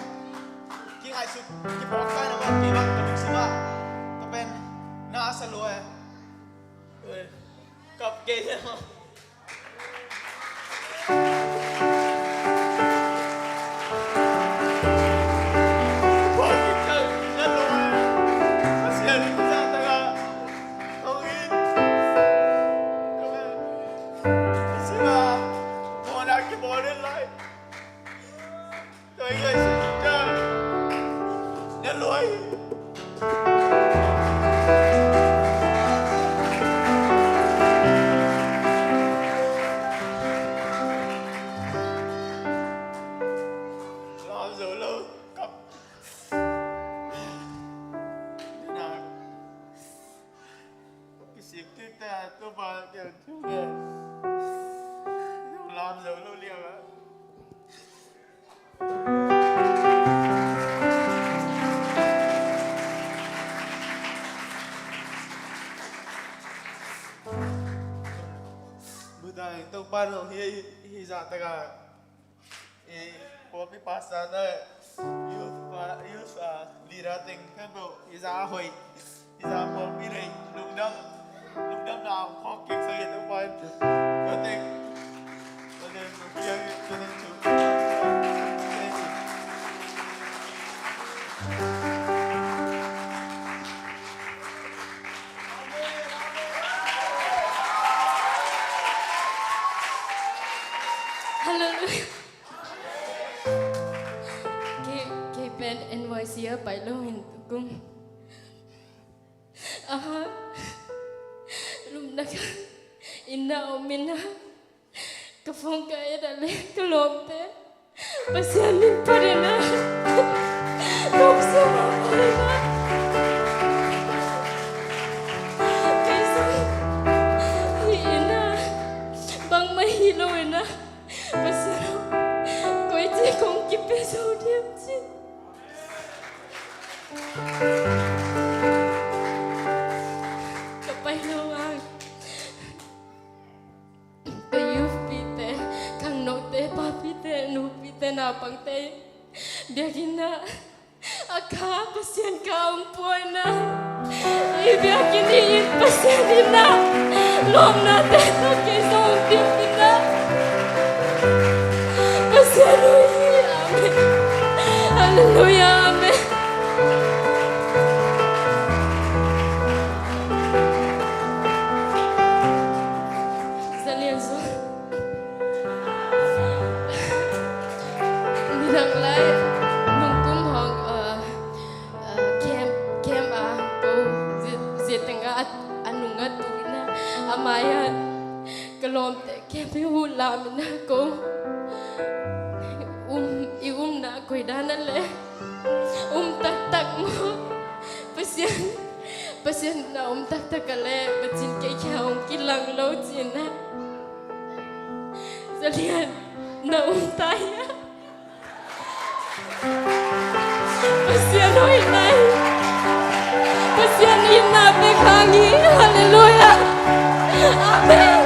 kingaihsut, kiphawk kha na maw, kei bang ka lungsim ah. Tua pen na a sa lua e. Kap kei e maw. Lam zo lo, kap. Kisik kik ta, Topa kiang thu ngen. Lam zo lo liang a. Butai Topa nong hi, hi zah taka. I pawlpi pastor na youth pa, youth, ah, leader teng khempeuh i za a hoih, i za pawlpi nei lungdam, lungdamna hong phawk kik sak in Topa in. Tua teng, tua teng, tua teng, tua teng, tua teng. Hallelujah. N Y C ah pai lo in tukum. Aha. Lum na ka inn ah om in ah. Ka phone ka et a le ka lawmte Pasian min phat in ah. Lawmte min phat in ah. Kei zong hi in ah. Bangmah hi lo in ah. Pasian aw, koi ci kong kipia zo diam ci. Ka pai lo ang. Ka youth pite, khangnote, papite, nupite, naupangte biakinn ah a kha Pasian kha om puai na. I biakinn hi in Pasian in ah lawmnate tawh kei zong biakinn ah Pasian hoih hi. Amen. Halleluiah. Amen. Zalian zong midang lai nungkum hong, uh, uh, camp, camp a ko zia, zia teng a, a nung a tu in ah a mai ah ka lawmte camp i uh lam in ah ko um, i umna koi dan a le um taktak maw? Pasian, Pasian na um taktak a le Pasian kei kia hong kilang lo ci in ah. Zalian na um ta hia? Pasian hoih na hi. Pasian in na pek hang hi. Halleluiah. Amen.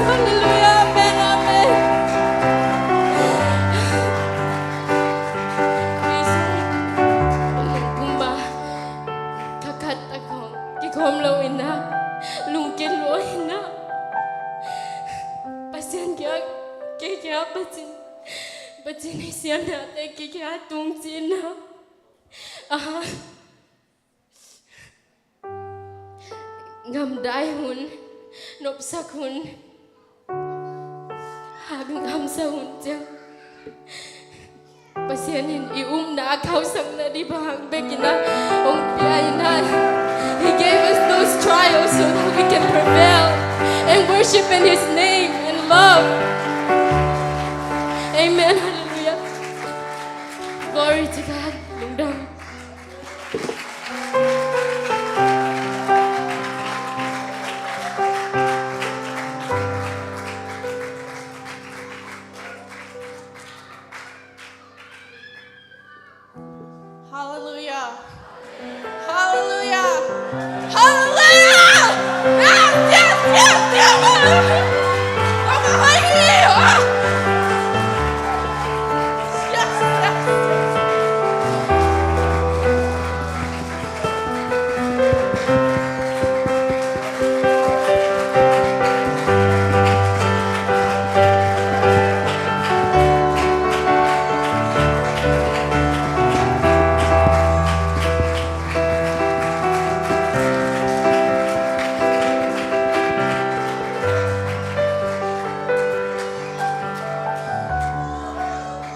Halleluiah. Amen. Amen. Kei zong kumba khat khat tak hong kikhawm lo in ah lungkia lua in ah Pasian kia, kei kia Pasian, Pasian i siamnate kei kia tung ci in ah. Aha. Ngamdai hun, nopsak hun, hak ngamsa hun ciang Pasian in i umna a khauhsak nading bang bek in ah hong pia in ah. He gave us those trials so that we can prevail and worship in His name and love. Amen. Hallelujah. Glory to God. Lungdam. Hallelujah. Hallelujah. Hallelujah. Yes, yes, yes, yes. Yes, yes.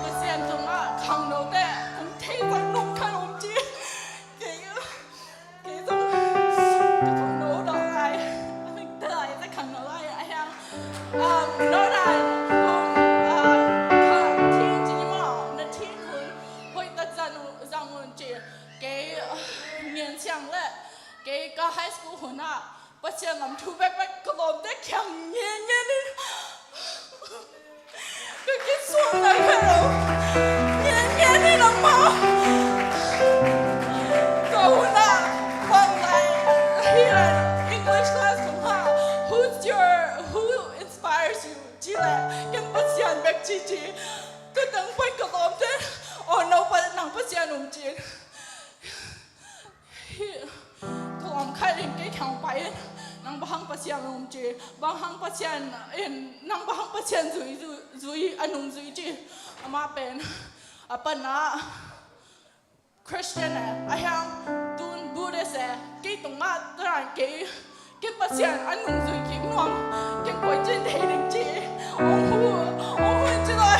Pasian tungah khangnote kum thei zang nung khat om ci. Kei, kei zong ka khangno dawh lai. A mik te lai te khangno lai a hiang. Um, no lai, kong, uh, ka teen ci ni maw, na teen hun hoih tak zang un, zang un ci. Kei, uh, ngian siang le kei ka high school hun ah Pasian lam thu bekbek ka lawmte kiang ngian ngian in ka kisuang lai kha lo. Ngian ngian in a maw. Ka hun ah bang lai hi lai English class kong ha. Who's your, who inspires you? Ci le ken Pasian bek ci ci. Ka dang pai ka lawmte. Oh no, pa, nang Pasian um ci. Hi, ka lawm khat in kei kiang pai in, nang bang hang Pasian um ci, bang hang Pasian in, nang bang hang Pasian zui, zui, zui, a nung zui ci. Amah pen a pan ah Christian e, a hiang tun Buddhist e, kei tungah tuan kei, kei Pasian a nung zui kik nuam, kei koi cin thei ding ci. Ong hu, ong hu in ci lo a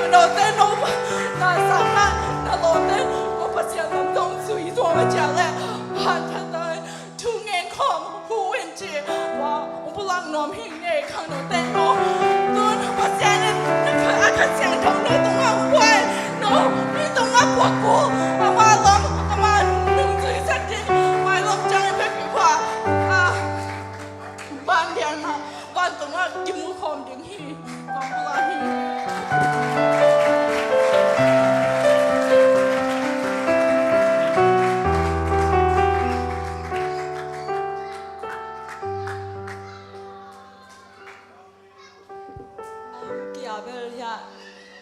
Note no na sang na, na lote no Pasian lam dong zui zong a cia le, han than dai thu ngen khawm hu in ci. Wa, ong pulak nuam hi nge khang note no. Tun Pasian in a Kha Siangtho no tungah buai no, mi tungah puak ku, ama lam, ama nung zui zat ding, mai lam ciang in pek pi hua. Ah, ban lian ma, ban tungah kimu khawm ding hi. Kong pulak hi. Kia bel hiah,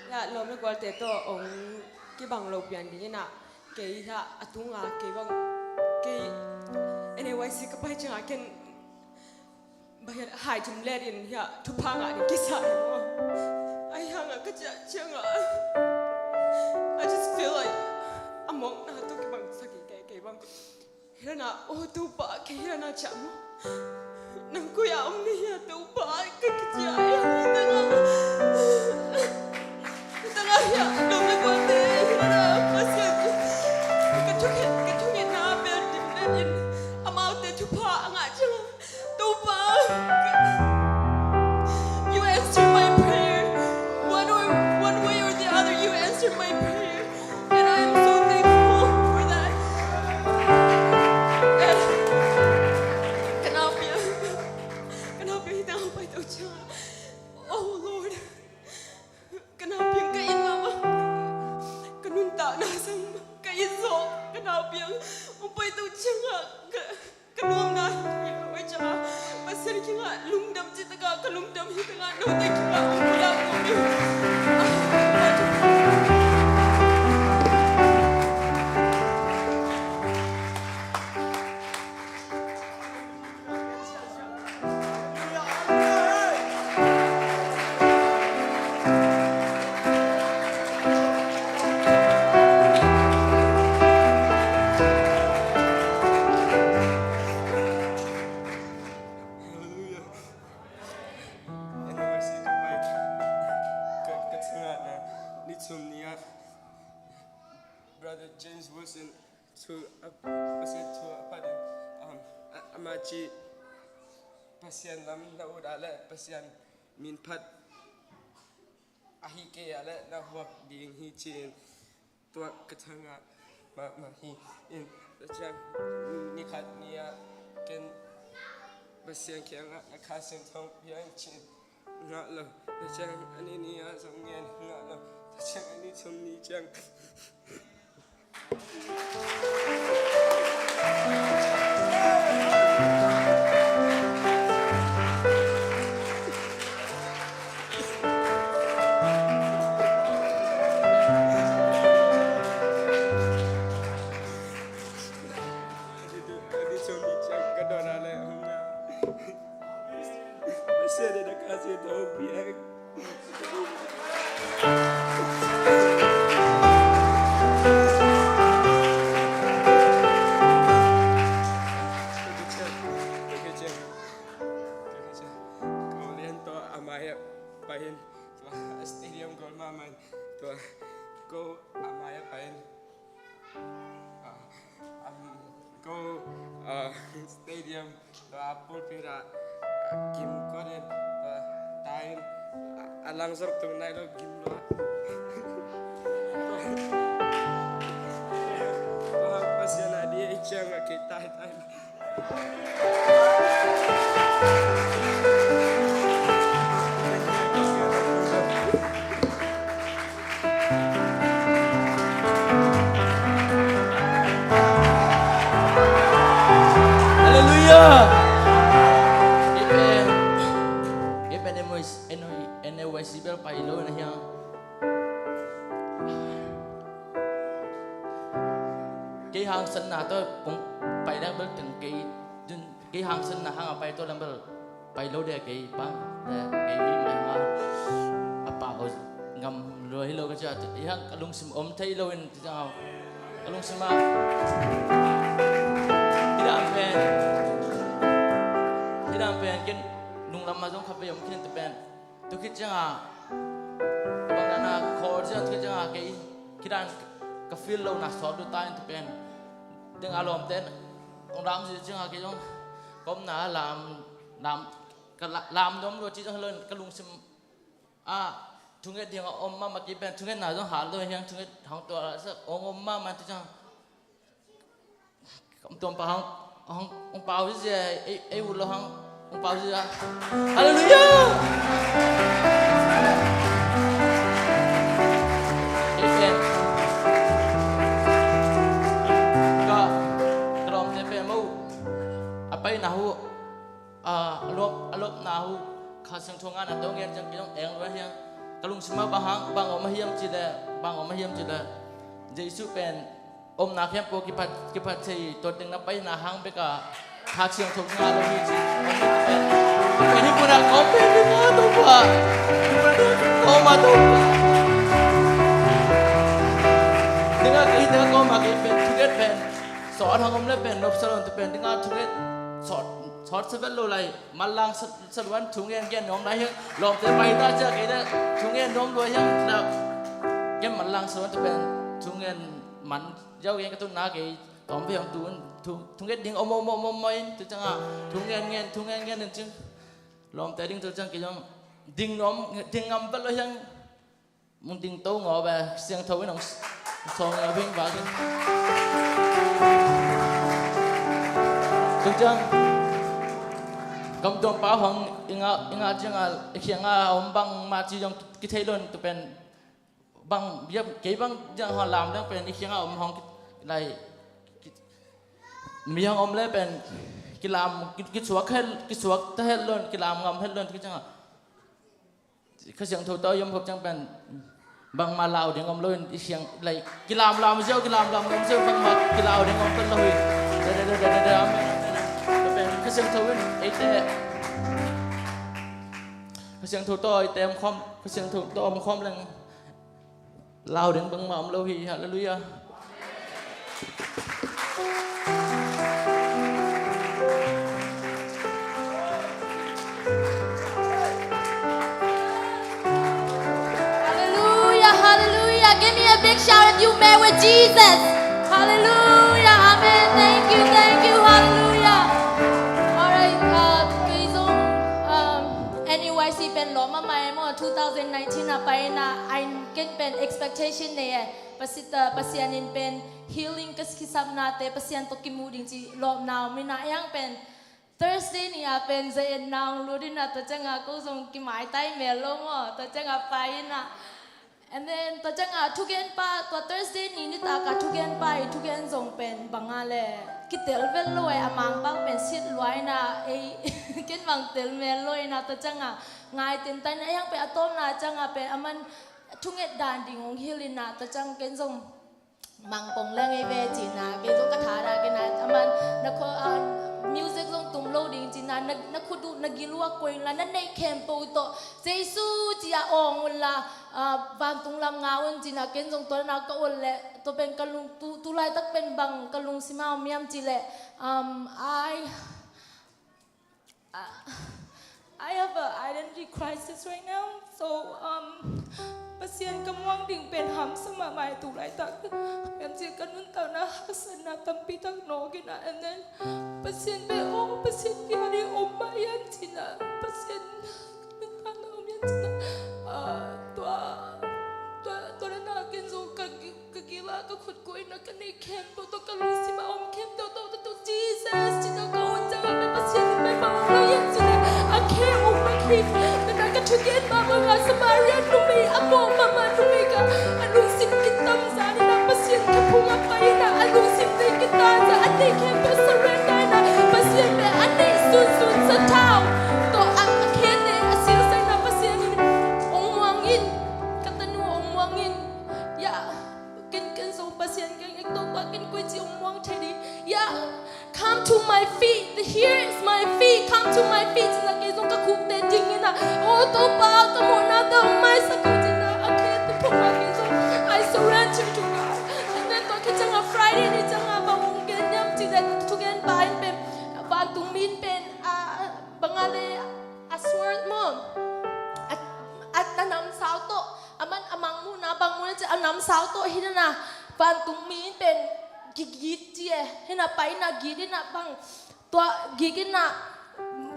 hiah lawm le gualte tawh ong kibang lo pian dingin ah, kei hiah a tunga kei bang, kei N A Y C ka pai ciangah ken bang hiah hai thum let in hiah thupha ngah ding kisa hi maw. Ahi hangah ka ciah ciangah I just feel like a mawkna tawh kibang sak hi kei, kei bang. Hi lana, oh Topa, kei hi lana ciah maw. Nang koi a om na hia Topa, ka kiciah hi tangah. Hi tangah hiah lawm le gualte hi lana, Pasian, ka thukhen, ka thukhenna bel dim let in amaute thupha a ngah ciangah Topa, you answer my prayer. One or, one way or the other, you answer my prayer. And I am so thankful for that. And ka naupang, ka naupang hi tang pai to ciang. Oh Lord. Ka naupang ka it mah, ka nuntakna sang ka it zawh, ka naupang hong pai to ciangah ka, ka nuamna hi lo ahih ciangah Pasian kiangah lungdam cih takah ka lungdam hi takah note kiangah hong pulak nuam hi. Hallelujah. Anyway, si ka pai, ka, ka changa na ni chum ni a, Brother James Wilson, thu a, Pasian thu a phat in, um, a, ama ci, Pasian lam na ut a le Pasian min phat ahi kei a le na huak ding hi ci-in tua ka changa mahmah hi. In tua ciang ni khat ni a ken Pasian kiangah na Kha Siangtho piang ci-in ngah lo. Tua ciang a ni ni a zong ngen ngah lo. Tua ciang a ni chum ni ciang Stadium goal mahmah in tua ko a mai a pai in. Ah, um, ko, ah, stadium tua pulpit ah, ah, gim konin tua tain, ah, a langzok tung nai lo gim lo. Tua Pasian a di ei ciang a kei tai tai. Halleluiah. Kei pen, kei pen N A Y C bel pai lo na hiang. Kei hangsanna tawh kong pai leng bel teng kei dun, kei hangsanna hang a pai tawh leng bel pai lo de kei pang de kei mi mai hang a pau ngam lo hi lo ka cia i hang ka lungsim om thei lo in ti hang a. Ka lungsim ah hih dan pen, hih dan pen ken lunglam ah zong khat vei om khin, tua pen. Tua khit ciangah bang dan a khawng ciang, tua khit ciangah kei hih dan ka feel lohna sawt lut ta in, tua pen. Ding a lawmte in hong lam zia ciangah kei zong ka omna lam, lam, ka la-, lam nuam lua ci zong hi lo in, ka lungsim ah thunget ding a om mahmah kei pen, thungetna zong hal lo hiang, thunget hong tuah sa hong om mahmah, tua ciang ka om tuam pa hong, hong, hong pau zia, ei, ei ut lo hong, hong pau zia. Halleluiah! Ei pen ka, ka lawmte pen mo a paina uh, a, a lop, a lopna uh Kha Siangtho ngahna tawh ngen ciang kei zong eng lua hiang. Ka lungsim ah bang hang, bang om a hiam cih leh, bang om a hiam cih leh, Jesu pen omna khempeuh kiphat, kiphat thei, tua teng na paina hang bek a Kha Siangtho ngah lo hi ci. Pen hih mun ah ka om pen ding a Topa, hih mun ah ka om a Topa. Ding a kei, ding a ka om a kei pen, thunget pen sawt hang om leh pen nopsa lo, tua pen ding a thunget sawt, sawt sa vet lo lai. Manlang sa, sa luan, thungen gen nuam lai hiang. Lawmte pai ta ciang kei leh thungen nuam lua hiang. Ken manlang sa luan, tua pen thungen man ziau gen ka tunna kei. Tawm vei hong tu in, thu, thunget ding om, om, om, om, om in, tua ciangah thungen gen, thungen gen in cin. Lawmte ding tua ciang kei zong ding nuam, ding ngam vet lo hiang. Mung ding to ngaw ve, siangtho in hong s-, hong sawl ngaw ving vak in. Tua ciang ka om tuam pa hong i ngah, i ngah ciangah i kiangah om bangmah ci zong kithei lo in, tua pen bang, bia, kei bang ciang hong lam leng pen i kiangah om hong ki-, lai, ki-, mi hong om leh pen kilam, ki-, kisuak het, kisuak ta het lo in, kilam ngam het lo in, tua ciangah Kha Siangtho tawh i om khop ciang pen bangmah lau ding om lo in, i siang, like, kilamlam ziau, kilamlam ngam ziau, bangmah kilau ding om pen lo hi. Da, da, da, da, da, da, amen, amen. Tua pen Kha Siangtho in eite, Kha Siangtho tawh eite om khawm, Kha Siangtho tawh om khawm leng lau ding bangmah om lo hi. Halleluiah. Hallelujah, hallelujah. Give me a big shout if you met with Jesus. Hallelujah, amen. Thank you, thank you, hallelujah. Alright, uh, kei zong, um, N U I C pen lawm a mai maw, two thousand nineteen a pai na, a in ken pen expectation nei e. Pasi-, uh, Pasian in pen healing ka kisapnate Pasian tawh kimu ding ci lawmna om in a, hiang pen Thursday ni a pen za en nang lut in a, tua ciangah ko zong kimaitai mel lo maw, tua ciangah pai in a. And then tua ciangah thugenpa, tua Thursday ni nitak a thugenpa i thugen zong pen bang a le kitel vet lo e, a mangpang pen sit lua in a, ei, ken bang tel mel lo in a, tua ciangah ngai ten ta in a, hiang pen a tawpna ciangah pen aman thunget dan ding hong hilh in a, tua ciang ken zong mangpong leng ei ve ci in a, kei zong ka thadah kei in a, aman na kho, ah, music zong tum lo ding ci in a, na, na khut uh, na gil uh a koih unla, na neih khempeuh tawh Jesu ci a awng unla, ah, vantung lam ngah un ci in a, ken zong tua dan a ka ol leh, tua pen ka lung, tu, tu laitak pen bang ka lungsim a om hiam cih leh, um, I Uh, I have an identity crisis right now. So, um, Pasian ka muang ding pen hamsa mahmah e tu laitak. Piancil ka nuntakna haksatna tampi tak nawk in a, and then Pasian pen, oh, Pasian kiang ah om mah hiam ci in a, Pasian nuntakna om hiam ci in a. Uh, tua, tua, tua dan a ken zong ka gi-, ka gil ah ka khut koih in a, ka neih khempeuh tawh, ka lungsim a om khempeuh tawh, tawh, tawh, Jesus ci in a ka hun ciang a, pen Pasian in pen bang om lo hiam ci in a, a khe uk mak hi. Tua dan a ka thugen mahmah a, Samaria numei, a mawh mahmah numei khat, a lungsim kitam zan in a, Pasian khe phung a pai in a, a lungsim tawh kitam zan, a neih khempeuh surrender in a, Pasian pen a neih sunsun sathau tawh a, a khe tawh a siangsak in a, Pasian in hong muang in, ka tanu hong muang in. Ya, ken, ken zong Pasian kiang, Topa, ken koici hong muang thei ding. Ya, come to my feet. Here is my feet. Come to my feet. Ci in a, kei zong ka khukte ding in a, oh, Topa, ka mawhna tawh hong maisak in ci in a, a khe tawh phung a, kei zong, I surrender to God. And then tua khit ciang a Friday Ai ni, ni ciangah bang hong gen hiam cih leh, thugenpa in pen, vantungmi in pen, a, bang a le, a sword maw, a, a, a namsau tawh, a man a mangmuhna bang mu le cih a namsau tawh hi na, vantungmi in pen gigit ci e, hi na, pai na git hi na bang, tua gik in ah,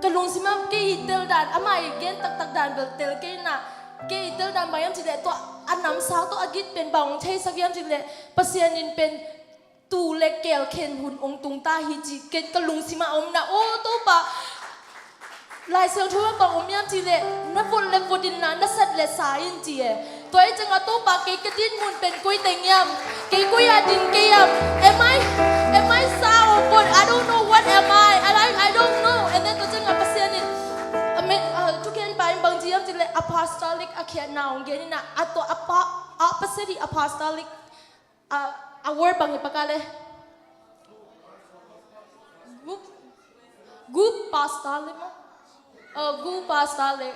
ka lungsim ah kei i tel dan, amah i gen taktak dan bel tel kei in ah, kei i tel dan bang hiam cih leh, tua a namsau tawh a git pen bang hong theisak hiam cih leh, Pasian in pen tuu le keel khen hun hong tung ta hi ci, ken ka lungsim ah om na, aw Topa, Lai Siangtho ah bang om hiam cih leh, na vot le vot in na, na sat le sa in ci e. Tua hi ciangah Topa, kei ka dinmun pen koi teng hiam? Kei koi ah din kei hiam? Am I, am I sour or what? I don't know what am I. I, I, I don't know. And then tua ciangah Pasian in, a, thugenpa in bang ci hiam cih leh, apostolic a khiatna hong gen in ah, a tua a pa, a Pasian i apostolic, a, a word bang hi paka le. Gu, gu apostolic maw? Oh, gu apostolic.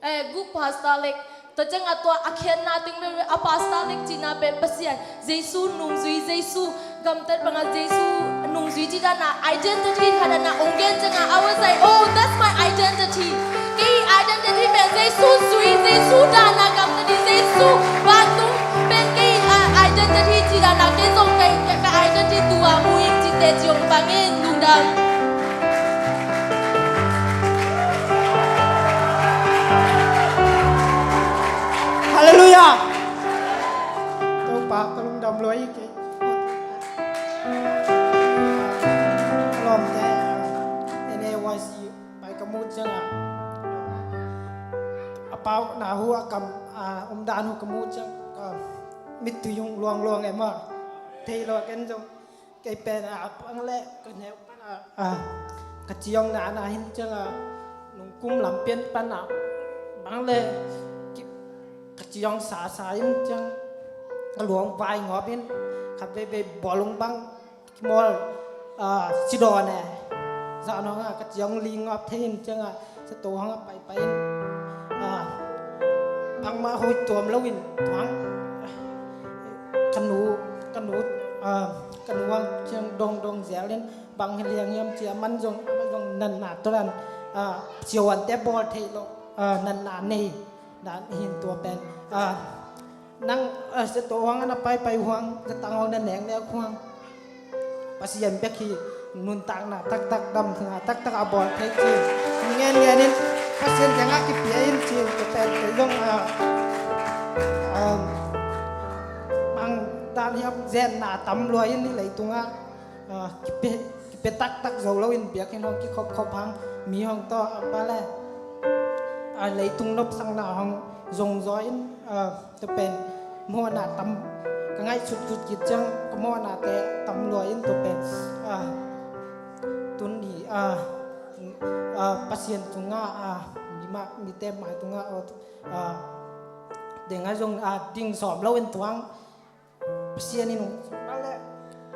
Eh, gu apostolic. Tua ciangah tua a khiatna teng bel apostolic cihna pen Pasian, Jesu nungzui, Jesu gamtat bangah Jesu nungzui cih dan a identity khat dan a hong gen ciangah, I was like, "Oh, that's my identity." Kei identity pen Jesu zui, Jesu dan a gamtat hi, Jesu vantung pen kei, ah, identity cih dan a kei zong kei, kei, kei identity tua mu ing cih teci hong pang in, lungdam. Halleluiah. Topa ka lungdam lua hi kei. Ka lawmte, N A Y C pai ka muh ciangah, a pau na hu a kam, a, omdan hu ka muh ciang, ka mittui hong luangluang e maw. Thei lo ken zong. Kei pen a, bang le ka neu pan a, a, ka ciong na na hin ciang a, nungkum lam pian pan a, bang le ki, ka ciong sa sa in ciang, ka luang vai ngawp in, khat vei vei bawlung bang kimawl, a, si dawn e. Zan hong a ka ciong li ngawp thei in ciang a, Zato hang a paipai in, a, bangmah hoih tuam lo in tuang, ka nu, ka nu, a, ka nu hang ciang dongdong zel in bang hi liang hiam cia man zong, man zong natna tuan, a, siavuante bawl theih lo, a, natna nei dan hin tua pen, a, nang, eh, zato huang a na paipai huang, zatang huang na neknek huang. Pasian bek hi nuntakna taktak, damna taktak a bawl thei ci. Ngen ngen in Pasian kiangah kipia in ci, tua pen kei zong, ah, ah, bang dan hiam zetna tam lua in i leitungah. Ah, kipia, kipia taktak zo loin biakinn hong kikhopkhop hang, mi hong tawh, a, bale, a, leitung nopsakna hong zongzaw in, a, tua pen mawhna tam, ka ngaihsut sut kit ciang ka mawhnate tam lua in tua pen, a, tun i, a, a, Pasian tungah, a, mi mah, mite mai tungah, a, dengah zong, a, ding sawm loin tuang Pasian in hong sungah le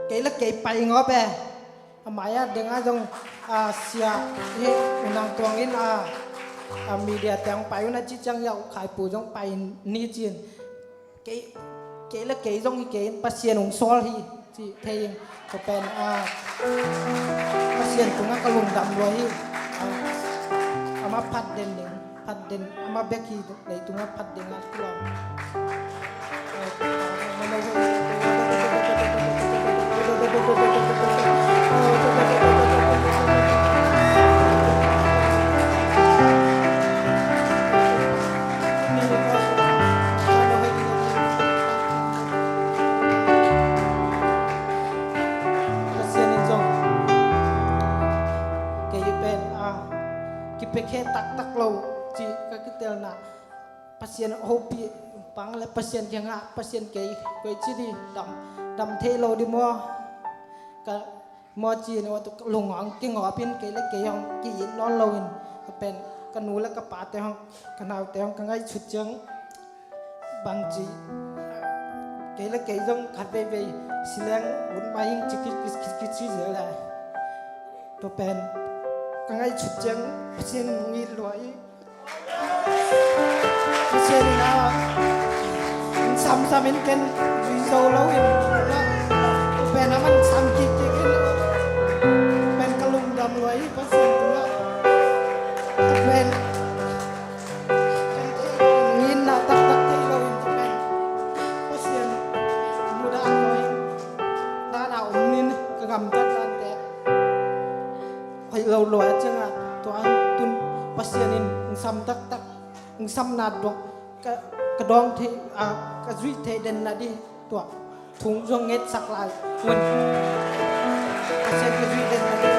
kei le kei pai ngawp e. A mai-ah dengah zong, a, sia hi unang tuang in, a, a, media te hong pai un a ci ciang yau khaipu zong pai ni cin. Kei, kei le kei zong hi kei in Pasian hong sawl hi ci thei in. Ka pen, a, Pasian tungah ka lungdam lua hi. A, amah phat den ding. Phat den, amah bek hi, leitungah phat den a tuam. Pasian in zong kei pen, a, kipia khe taktak lo cih ka kitelna. Pasian hopih pang le Pasian kiangah, Pasian kei koi ci di dam, dam thei lo di maw? Ka maw ci ni, lung hong kingawp in kei le kei hong ki-it nawn lo in, ka pen ka nu le ka pate hong, ka naute hong ka ngaihsut ciang bang ci, kei le kei zong khat veivei sileng ut mah ing ci kik kik kik ci zel le. Tua pen ka ngaihsut ciang Pasian in hong it lua hi. Pasian in a, in samsam in ken zui zo lo in, Na man sam kik kik in pen ka lungdam lua hi Pasian tungah. Pen ken thei nginna taktak thei lo in pen Pasian mudah lua hi. Dana om nin ka gamtat dante hoih lo lua ciangah tua ang tun Pasian in hong sam taktak, hong samna dong ka, ka dawng thei, ah, ka zuih thei den na di tua thung zong ngetsak lai un. Pasian ka zuih den na di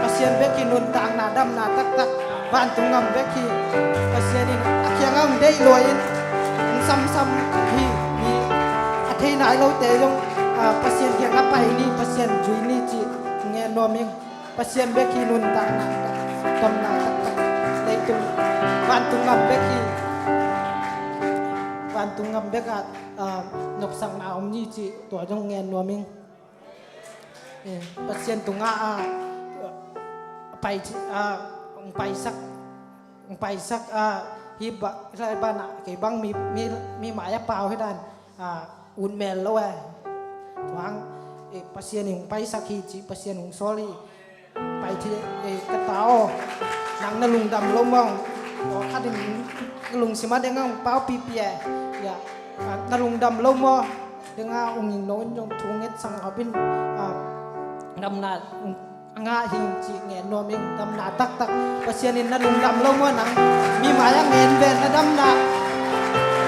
Pasian bek hi nuntakna damna taktak vantung ngam bek hi. Pasian in a kiangah hong deih lua in hong samsam hi. Mi a thei nai lote zong, ah, Pasian kiangah pai ni, Pasian zui ni cih ngen nuam ing. Pasian bek hi nuntakna damna taktak leitung vantung ngam bek hi. Vantung ngam bek ah, ah, nopsakna om ni cih tua zong ngen nuam ing. Eh, Pasian tungah, ah, pai, ah, hong paisak, hong paisak, ah, hi ba, lai banah kei bang mi, mi, mi mai a pau hi dan, ah, ut mel lo eh. Tuang, eh, Pasian in hong paisak hi ci, Pasian hong sawl hi. Pai thei, eh, ka ta aw. Nang na lungdam lo maw? Aw, khat in ka lungsim ah deng ah hong pau pipi eh. Ya, ah, na lungdam lo maw? Deng ah hong ing no in zong thu ngetsak ngap in, ah, damna, ah, a ngah hi ci ngen nuam ing damna taktak. Pasian in na lungdam lo maw nang? Mi mai ah ngen ven na damna.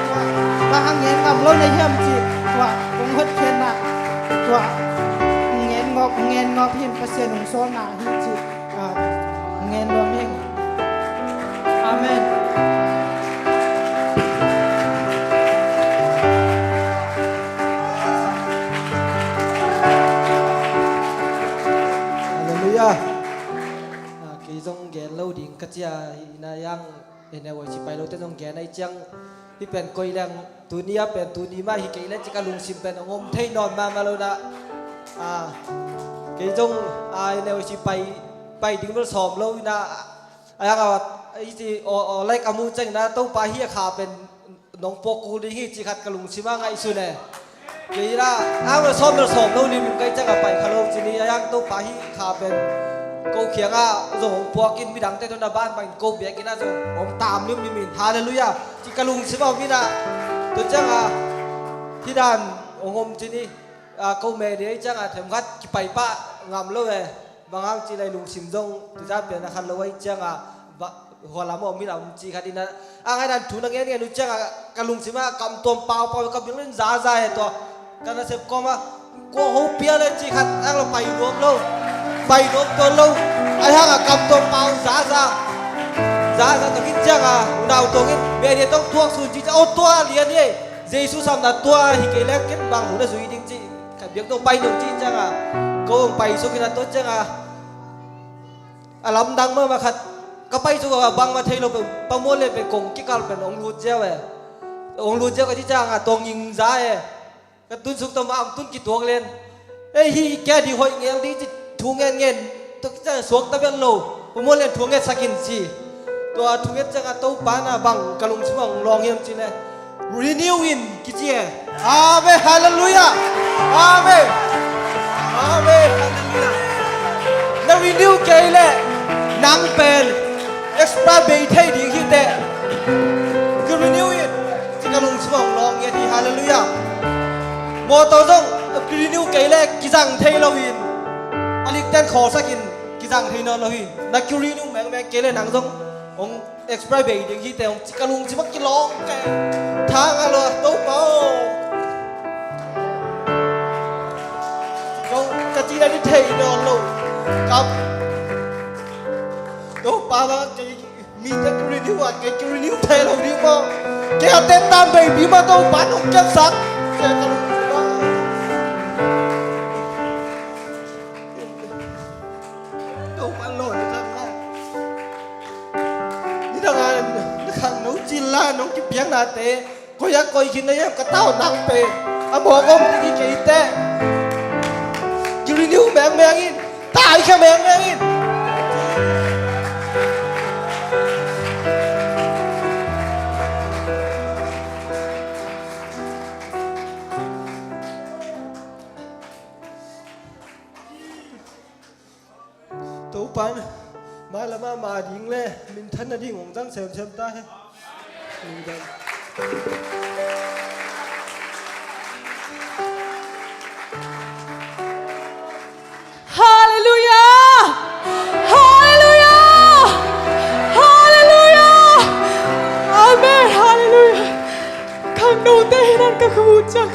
Tua, tua a ngen ngam lo na hiam ci. Tua, kong hotkhiatna. Tua, ngen ngawp, ngen ngawp hi in Pasian hong sawlna hi ci. Ah, ngen nuam ing. Amen. Halleluiah. Ah, kei zong gen lo ding ka cia hi na yang, eh, ne wai ci pai lote zong gen ai ciang, hi pen koi leng tuni a pen tuni mah hi kei le ci ka lungsim pen hong om thei nawn mahmah lo na. Ah, kei zong, ah, ne wai ci pai, pai ding bel sawm lo na. A yang a, i ci, aw, aw, like a mu ciang na, Topa hi a kha pen nong puak kul ding hi ci khat ka lungsim ah ngaihsun e. Kei la, ang la sawm bel sawm lo lim in kai ciang a pai kha lo ci ni, a yang Topa hi kha pen ko kiangah zong hong puak in midangte tawh na bangbang in ko biakinn ah zong hong tam limlim in. Halleluiah. Ci ka lungsim ah om in ah. Tua ciang a, hi dan hong om ci ni, ah, ko me dei ciang a themkhat kipai pah ngam lo e. Bang hang ci lai lungsim zong tu zan pian a khat lo ai ciang a, ba, hua lam om hi lam ci khat in a, a ngai dan thu na ngen ngen uh ciang a, ka lungsim a kam tuam pau pau ka biang len za za he tua. Ka nasep kawm a, kua ho pia le ci khat ang lo pai nuam lo. Pai nuam tuan lo. Ai hang a kam tuam pau za za. Za za tua khin ciang a, unau tuang in, media tawh tuak sun ci ciang, o tua lian hi. Jesu samna tua hi kei leng ken bang hun a zui ding ci. Ka biak dong pai dong ci ciang a, ko hong pai suk in a tua ciang a, a lamdang mahmah khat ka pai suk a bangmah thei lo pen, Pa Muan Lian pen kong kikal pen hong lut ziau e. Hong lut ziau ka ci ciang a, tawng ing za e. Ka tun suk tawh mah hong tun kituak len. Ei hi kia ding hoih ngel ding ci thu ngen ngen. Tua kicang suak ta vel lo. Pa Muan Lian thu ngetsak in ci. Tua thu nget ciang a Topa na bang ka lungsim ah hong lawng hiam ci le. Renew in kici e. Amen. Halleluiah. Amen. Amen. Halleluiah. Na renew kei le nang pen expire bei thei ding hi teh. Ki renew in. Ci ka lungsim ah hong lawng ngiat hi. Halleluiah. Mawtaw zong ki renew kei le kizang thei lo in. A likten khawlsak in kizang thei nawn lo hi. Na ki renew mengmeng kei le nang zong hong expire bei ding hi teh hong ci ka lungsim ah kilawng kei. Thang a lo a Topa aw. Zong ka ci na di thei nawn lo. Kap. Topa bang kei mite ki renew a kei ki renew thei lo ding maw? Kei a ten tan baby maw Topa nong kiatsak. Kei ka lungsim ah. Topa lawh na thang lai. Nidang a na khang no cil la nong kipiaknate koi a koi khin na hiam ka tau nang pen a mawk om ding hi kei teh. Ki renew mengmeng in. Taikhia mengmeng in. Topan mah lamah mah ding le minthan nading hong zang semsem ta hen. Lungdam. Halleluiah! Halleluiah! Halleluiah! Amen! Halleluiah! Khangnote hi nan ka khut ciang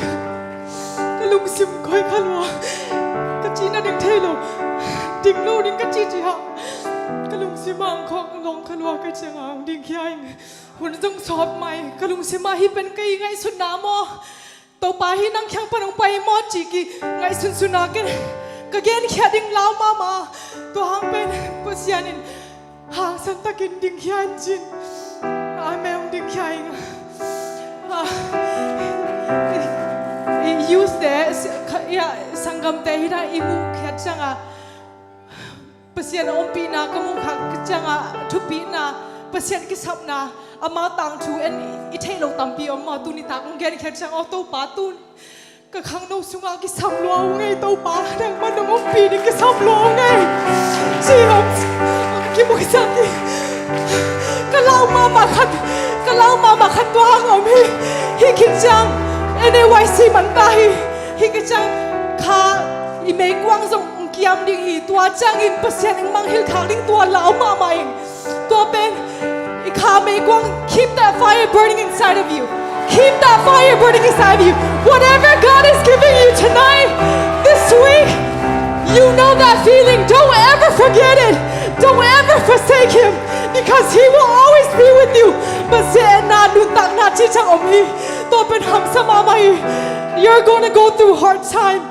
ka lungsim khoi kha lua. Ka cih nading thei lo. Ding lo ding ka cih cih hang ka lungsim ah ang khawng long kha lua ka ciang ang ding khia ing. Hun zong sawt mai ka lungsim ah hi pen ka i ngaihsutna maw? Topa hi nang kiang pan hong pai maw ci ki ngaihsunsun a ken ka genkhiat ding lau mahmah. Tua hang pen Pasian in hangsan takin dingkhia in cin. Amen. Hong dingkhia in. Ah, i, i youth te, si-, kha-, ya, sanggamte hi na i muh khiat cianga Pasian a ompihna ka muh kha cianga thupina, Pasian kisapna, ama tangthu en i theih lo tampi om maw, tuni tak hong gen khiat cianga aw Topa tun ka khangno sungah kisam lua uh ngei Topa, nangmah nong ompih ding kisam lua uh ngei. Ci om, kimu kisam ding. Ka lau mahmah khat, ka lau mahmah khat tua hang om hi. Hi khit ciang N A Y C man ta hi. Hi khit ciang kha i meikuang zong kiam ding hi, tua ciangin Pasian in mangngilh khak ding tua lau mahmah in. Tua pen i kha meikuang, keep that fire burning inside of you. Keep that fire burning inside of you. Whatever God is giving you tonight, this week, you know that feeling. Don't ever forget it. Don't ever forsake Him, because He will always be with you. Pasian na nuntakna cih ciang om hi. Tua pen hamsa mahmah hi. You're gonna go through hard time.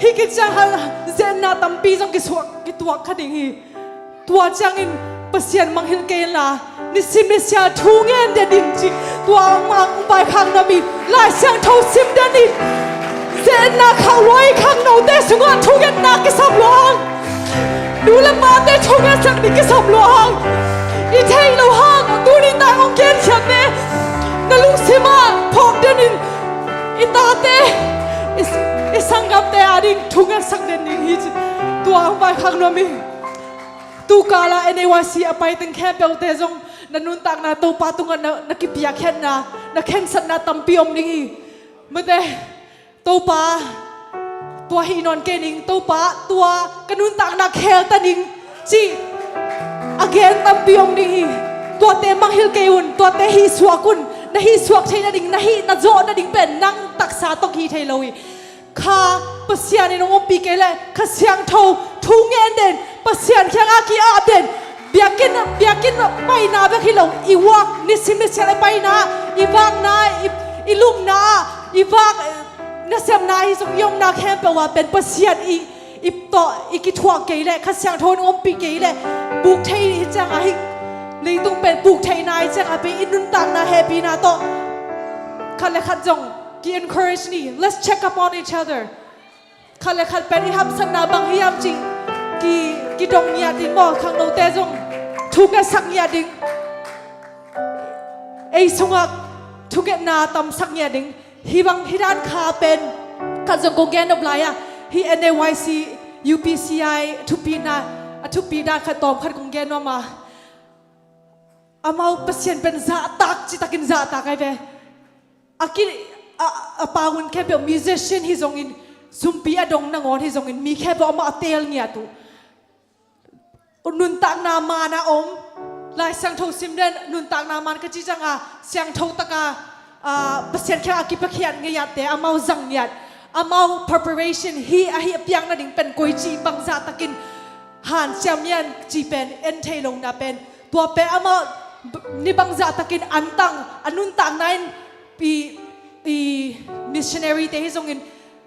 Hi khit ciang hal zenna tampi zong kisuak, kituak kha ding hi. Tua ciangin Pasian mangngilh kei inla, nisim nisial thu ngen den in ci. Tua hong vaikhak nuam hi. Lai Siangtho sim den in. Zenna khauh lua i khangnote sungah thungetna kisam lua hang. Nu le pate thungetsak ding kisam lua hang. I theih loh hang, tuni tak hong genkhiatna na lungsim ah phawk den in. I tate, i, i sanggamte ading thungetsak den ding hi ci. Tua hong vaikhak nuam hi. Tukala N A Y C a pai teng khempeuhte zong na nuntakna Topa tungah na, na kipiakkhiatna, na khensatna tampi om ding hi. Mate, Topa, tua hih nawn kei ning, Topa, tua ka nuntakna khel ta ning cih a gen tampi om ding hi. Tuate mangngilh kei un, tuate hih suak un. Na hih suak theih nading, na hih na zawh nading pen nang taksa tawh hih thei lo hi. Kha Pasian in hong ompih kei leh Kha Siangtho thu ngen den, Pasian kiangah ki-ap den. Biakinn, biakinn paina bek hi lo, i vak, nisim nisial i paina, i vakna, i, i lupna, i vak, eh, nasepna hi zong, i omna khempeuh ah pen Pasian i, i tawh i kithuah kei leh, Kha Siangtho in ompih kei leh, puk thei hi ciangah hi, leitung pen puk theihna hi ciangah pen i nuntakna hehpihna tawh khat le khat zong ki-encourage ni. Let's check up on each other. Khat le khat pen i hamsatna bang hiam cih ki, kidong ngiat ding maw, khangnote zong thungetsak ngiat ding. Ei sungah thungetna tamsak ngiat ding. Hih bang hih dan kha pen khat zong kong gen nop lai a, hih N A Y C U P C I a thupina, a thupi dan khat tawm khat kong gen nuam a. Amau Pasian pen zahtak, citakin zahtak ai ve. A ki, a, a pau hun khempeuh musician hi zongin, sumpi a dong nangawn hi zongin, mi khempeuh amah a teel ngiat uh. Nuntakna man a om, Lai Siangtho sim den, nuntakna man ka cih cianga, siangtho taka, a, Pasian kiang a kipiakkhiat ngiatte, amau zang ngiat, amau preparation hi, ahi a piang nading pen koici bangzah takin hanciam ngiat cih pen en thei lohna pen. Tua pen amah ni bangzah takin antang, a nuntakna in i, i missionary te hi zongin,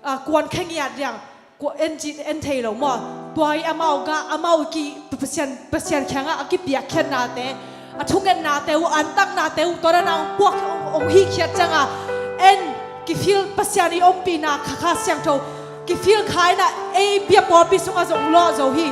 a, kuan khe ngiat diang, kua en ci, en thei lo maw. Tua i amau gah, amau ki, Pasian, Pasian kiangah a kipiakkhiatnate, a thungetnate uh, antaknate uh, tua dan a hong puak, hong, hong hihkhiat cianga, en, kifil Pasian i ompihna kha, Kha Siangtho kifil kha in a, ei bia pawlpi sungah zong lawh zo hi.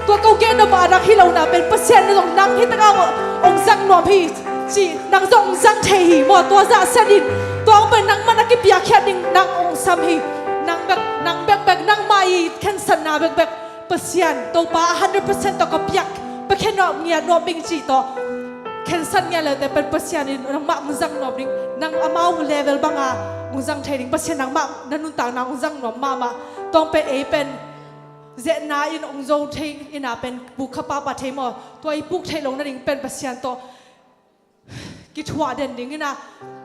Tua ko gen nop a rak hi lohna pen Pasian in zong nang hi takah hong, hong zang nuam hi ci, nang zong hong zang thei hi maw. Tua zah sianin, tua hong pen nangmah na kipiakkhiat ding nang hong sam hi. Nang bek, nang bekbek, nangmah i khensatna bekbek Pasian, Topa, a hundred percent tawh ka piak, piakhia nuam ngiat nuam ing cih tawh khensan ngiat leute pen Pasian in nangmah hong zang nuam ding, nang amau level banga hong zang thei ding Pasian nangmah na nuntakna hong zang nuam mahmah. Tua pen ei pen zetna in hong zo thei ina pen puk kha pahpah thei maw? Tua i puk theih loh nading pen Pasian tawh kithuah den ding ina,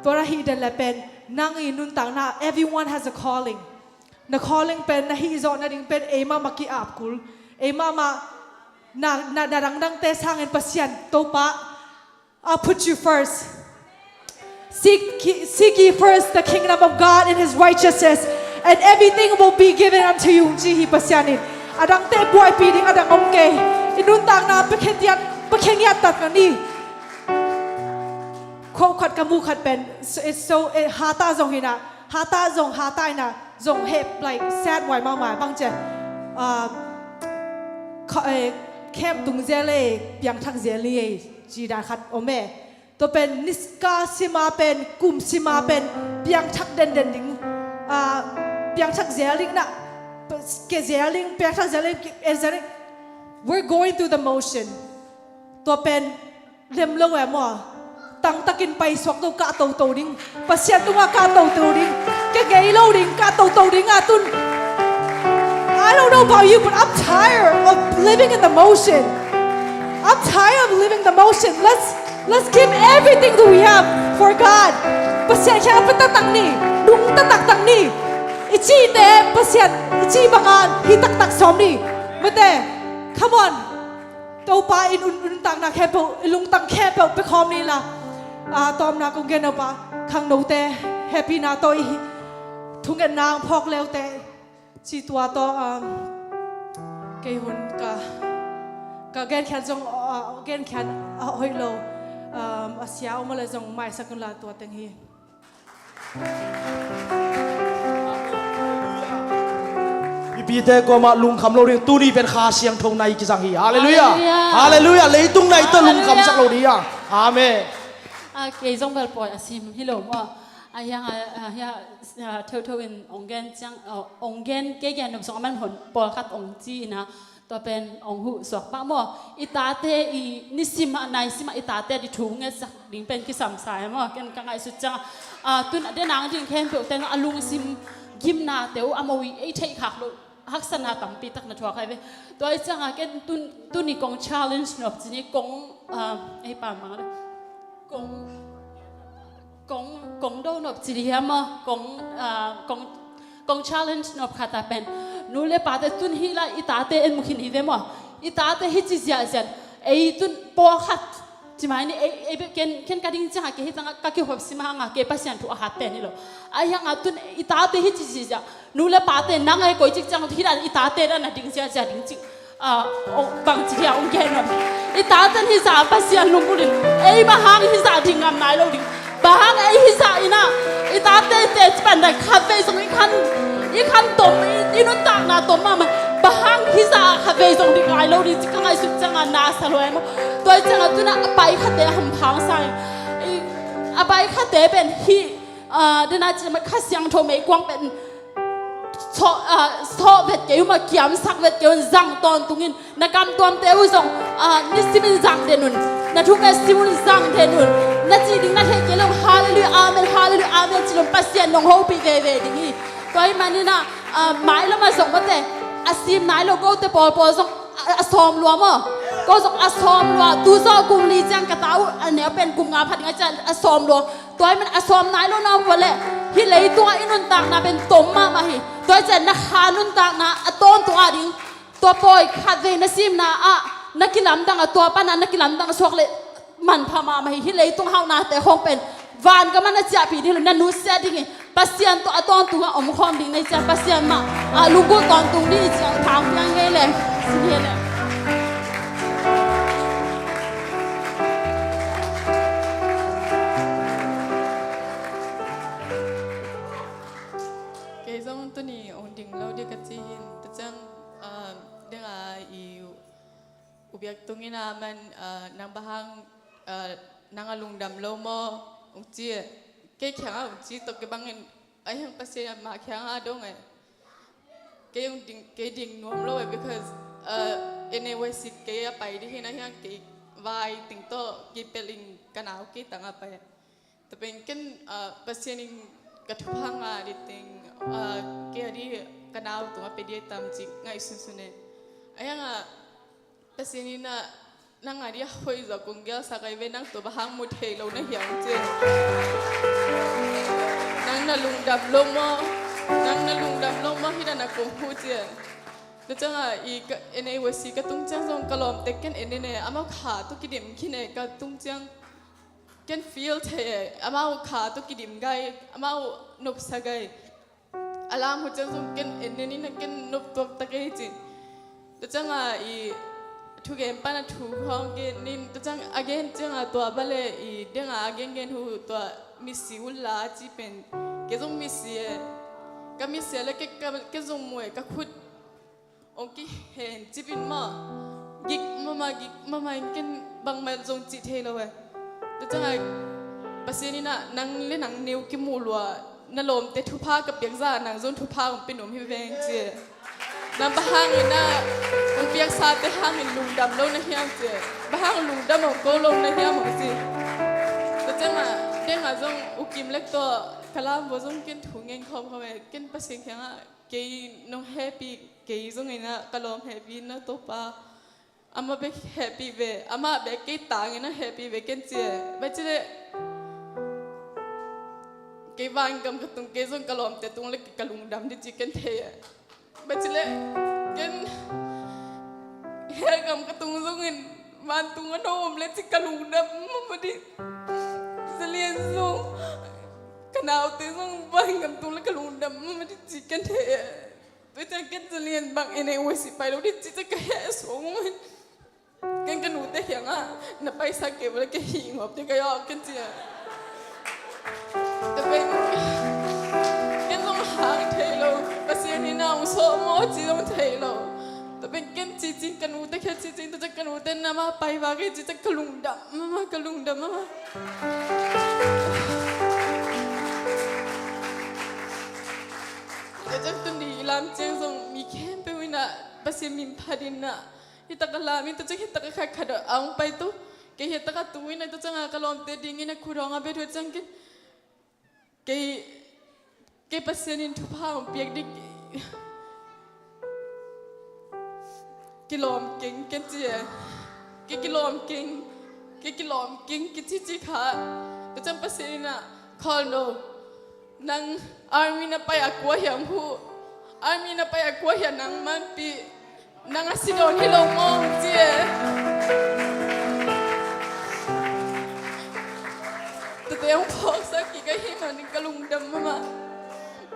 tua na hih den le pen nang i nuntakna, everyone has a calling. Na calling pen na hih zawh nading pen ei mahmah ki-ap kul. Ei mahmah na, na, na dangdangte sangin Pasian, Topa, I'll put you first. Seek, seek ye first the kingdom of God and his righteousness, and everything will be given unto you, ci hi Pasian in. A dangte buaipih ding a dang om kei. I nuntakna piakhia ngiat, piakhia ngiat tak na ni. Khua khat ka mu khat pen, it's so, eh, hata zong hina, hata zong, hata ina zong heh, like, sad wai mahmah bang ci a, ah, kha-, eh, camp tung zel e, piangthak zel ni e, ci dan khat om e. Tua pen niska sima pen, kum sima pen piangthak denden ding, ah, piangthak zel ding na, ke zel ding, piangthak zel ding, ke zel ding. We're going through the motion. Tua pen lem lo e maw? Tangtakin paisuak lo, kah toto ding. Pasian tungah kah toto ding. Kei ngei lo ding, kah toto ding a tun. I don't know about you, but I'm tired of living in the motion. I'm tired of living the motion. Let's, let's give everything that we have for God. Pasian kiang pia taktak ni, nungta taktak ni. I cihte Pasian i cih banga hi taktak sawm ni. Mate, come on. Topa in un, nuntakna khempeuh, i lungtang khempeuh pia khawm ni la. Ah, tawmna kong gen nop a, khangnote hehpihna tawh i thungetna hong phawk leute. Ci tua tawh, um, kei hun ka, ka genkhiat zong, uh, genkhiat a hoih lo, um, a sia om a le zong maisak un la tua teng hi. Mipite kuamah lungkham lo ding, tuni pen Kha Siangtho nai kizang hi. Halleluiah. Halleluiah. Halleluiah. Leitung nai tawh lungkhamsak lo ding a. Amen. Ah, kei zong bel pawi a sim hi lo maw? A hiang a, a hiang a, ah, theutheu in ong gen ciang, ah, ong gen, kei gen nop zong a man hon pawlkhat ong ci ina, tua pen ong huh suak pah maw? I tate i nisim a, naisim a i tate di thu ngetsak ding pen kisam sa e maw? Ken ka ngaihsut ciang, ah, tun a denang ding khempeuh ten a lungsim gimnate uh a mo i ei theih khak loh haksatna tampi tak na thuak hai ve. Tua i ciang a ken tun, tuni kong challenge nop ci ni kong, ah, ei pa mang le. Kong, kong, kong do nop ci di hiam a, kong, ah, kong, kong challenge nop khat a pen. Nu le pate tun hi la i tate en mu khin hi ve maw? I tate hi ci ziahziah. Ei tun pawlkhat ci mai ni, ei, ei, ken, ken ka ding ciang a kei hi tang a ka kihop sim hang a kei Pasian thu a hat pen hi lo. A hiang a tun i tate hi ci ziahziah. Nu le pate nang ai koi cik ciang hi dan i tate dan a ding ziahziah ding cik. Ah, ong, bang ci hia ong gen om. I tate hi zah Pasian lunggulh in. Ei bang hang hi zah ding ngam nai lo ding. Bang hang ei hi zah ina. I tate te ci pan dai khat vei zong i khan, i khan tom, i, i nuntakna tom mahmah. Bang hang hi zah khat vei zong ding ngai lo ding ci ka ngaihsut ciang a na sa lo em. Tua i ciang a tun a pai khate a hamphang sa i. I, a pai khate pen hi, ah, dena ci ma Kha Siangtho meikuang pen. Sawh, ah, sawh vet kei un, a kiamsak vet kei un, zang tawntungin, na kam tuamte uh zong, ah, nisimin zang den un, na thunget sim un zang den un, na cih ding na theih kei lo, halleluiah, amen, halleluiah, amen, ci lo, Pasian nong hopih veve ding hi. Tua ahih manin ah, ah, mailam ah zong mate, a sim nai lo kote pawlpawl zong, a, a sawm lua maw? Ko zong a sawm lua, tu zawh kum li ciang ka ta uh, a neu pen kum nga pha ding a ciah a sawm lua. Tua ahih man a sawm nai lo na om vua leh, hih leitungah i nuntakna pen tom mahmah hi. Tua ahih ciah na kha nuntakna a tawntung a ding, tua pawi khat vei na simna ah na kilamdang a, tua panah na kilamdang suak leh manpha mahmah hi. Hih leitung hauhnate khawng pen van gam ah na ciahpih ding lo, na nusia ding hi. Pasian tawh a tawntungah om khawm ding na hih ciang Pasian mah, ah, lunggulh tawntung ding hi ci-a thangpiang ngei leng. Sin hi leh. Kei zong tuni ong ding lo ding ka ci hi in, tua ciang, ah, ding a i u biak tung in a man, ah, nang bang hang, ah, nang a lungdam lo maw? Ong ci, kei kiangah ong ci tawh kei bangin, a hiang Pasian mah kiangah dong e. Kei ong ding, kei ding nuam lo e, because N A Y C kei a pai dih hi na hiang kei vai ting tawh kipelh in ka nau kei tang a pai. Tapen ken Pasian in ka thupha ngah dih ting kei a dih ka nau tungah pe dih tam cih ngaihsunsun e. A hiangah Pasian in ah nang a dih a hoih zawh kong gelsak ai ve, nang tua bang hang mu thei lo na hiam ci. Nang na lungdam lo maw? Nang na lungdam lo maw? Hi dan a kong hu ci. Tua ciangah i N A Y C ka tung ciang zong ka lawmte ken en in e, amau kha tawh kidim khin e, ka tung ciang ken feel thei e, amau kha tawh kidim gai, amau nopsa gai. A lam hu ciang zong ken en in a ken nop tuak ta kei ci. Tua ciangah i thugen pan a thu khawng gen in, tua ciang a gen ciangah tua bale i dengah a gengen hu tua misi uh la ci pen. Kei zong misi e, ka misi a le kei zong mu e, ka khut ong kihen cipin mah gik mama gik mama in ken bangmah zong cih thei lo e. Tua ciangah Pasian in ah nang le nang neu kimuh lua, na lawmte thupha ka piak zah nang zong thupha ong pia nuam hi veng ci. Nang bang hangin ah ong piaksate hangin lungdam lo na hiam ci. Bang hang lungdam ong ko lo na hiam ong ci. Tua ciangah dengah zong ukim lek tawh ka lam vua zong ken thu ngen khawmkhawm e, ken Pasian kiangah kei nong happy, kei zong in ah ka lawm happy na Topa. Amah bek happy ve, amah bek kei tangin a happy ve ken ci e. Bacile kei vangam ka tung kei zong ka lawmte tung le ka lungdam dih ci ken thei e. Bacile ken helgam ka tung zongin vantung a no om le ci ka lungdam mama dih. Zalian zong ka naute zong vangam tung le ka lungdam mama dih ci ken thei e. Tua ciang ken zalian bang N A Y C pai lo dih ci ciang ka heh suang uh. Ken ka nute hiangah na paisak kei vua le ka hih ngawp dih ka yawk ken ci a. Tua pen ken zong hang thei lo. Pasian in a ong sawh maw ci zong thei lo. Tua pen ken ci cing ka nute khia ci cing tua ciang ka nute na mah pai vak hi ci ciang ka lungdam mama ka lungdam mama. Tua ciang tuni i lam ciang zong mi khempeuh in ah Pasian min phat in ah hi tak a lam in tua ciang hi tak a khat khat a ong pai tu. Kei hi tak a tu in ah tua ciang a ka lawmte ding in ah khut hong a bia tua ciang ken kei kei Pasian in thupha ong piak dih. Kilawm keng ken ci e. Kei kilawm keng, kei kilawm keng kici ci kha. Tua ciang Pasian in ah khawl no. Nang army na pai a kua hiam hu? Army na pai a kua hiam nang manpih? Nang a si dawn hi lo maw ci e. Tua te ong phawksak kik ahih manin ka lungdam mama.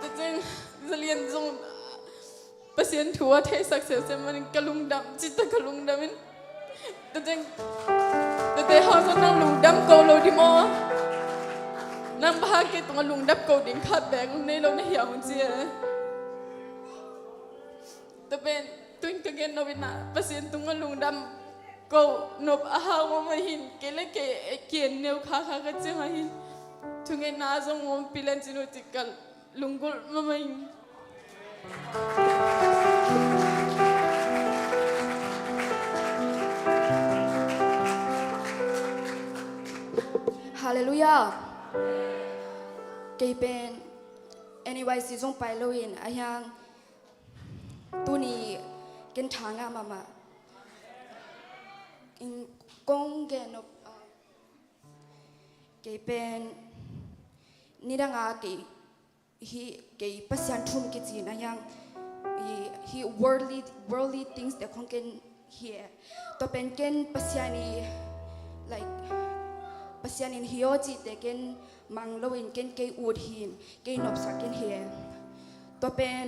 Tua ciang zalian zong Pasian thu a theisak semsem manin ka lungdam ci ta ka lungdam in. Tua ciang tua te hong zong nang lungdam ko lo dih maw? Nang bang hang kei tungah lungdam ko ding khat bek nei lo na hiam ci e. Tua pen tuin ka gen nop in ah Pasian tungah lungdam ko nop a hau mama hin kei le kei kian neu kha kha ka ciangah hin thungetna zong om pi len ci nu ci ka lunggulh mama in. Halleluiah. Kei pen N A Y C zong pai lo in a hiang tuni ken tha ngah mahmah in kong gen nop. Kei pen nidang a kei hi kei Pasian thum kici na hiang hi worldly worldly things te khong ken hi e. Tua pen ken Pasian i like Pasian in hi aw cihte ken mang lo in ken kei ut hin kei nopsak ken hi e. Tua pen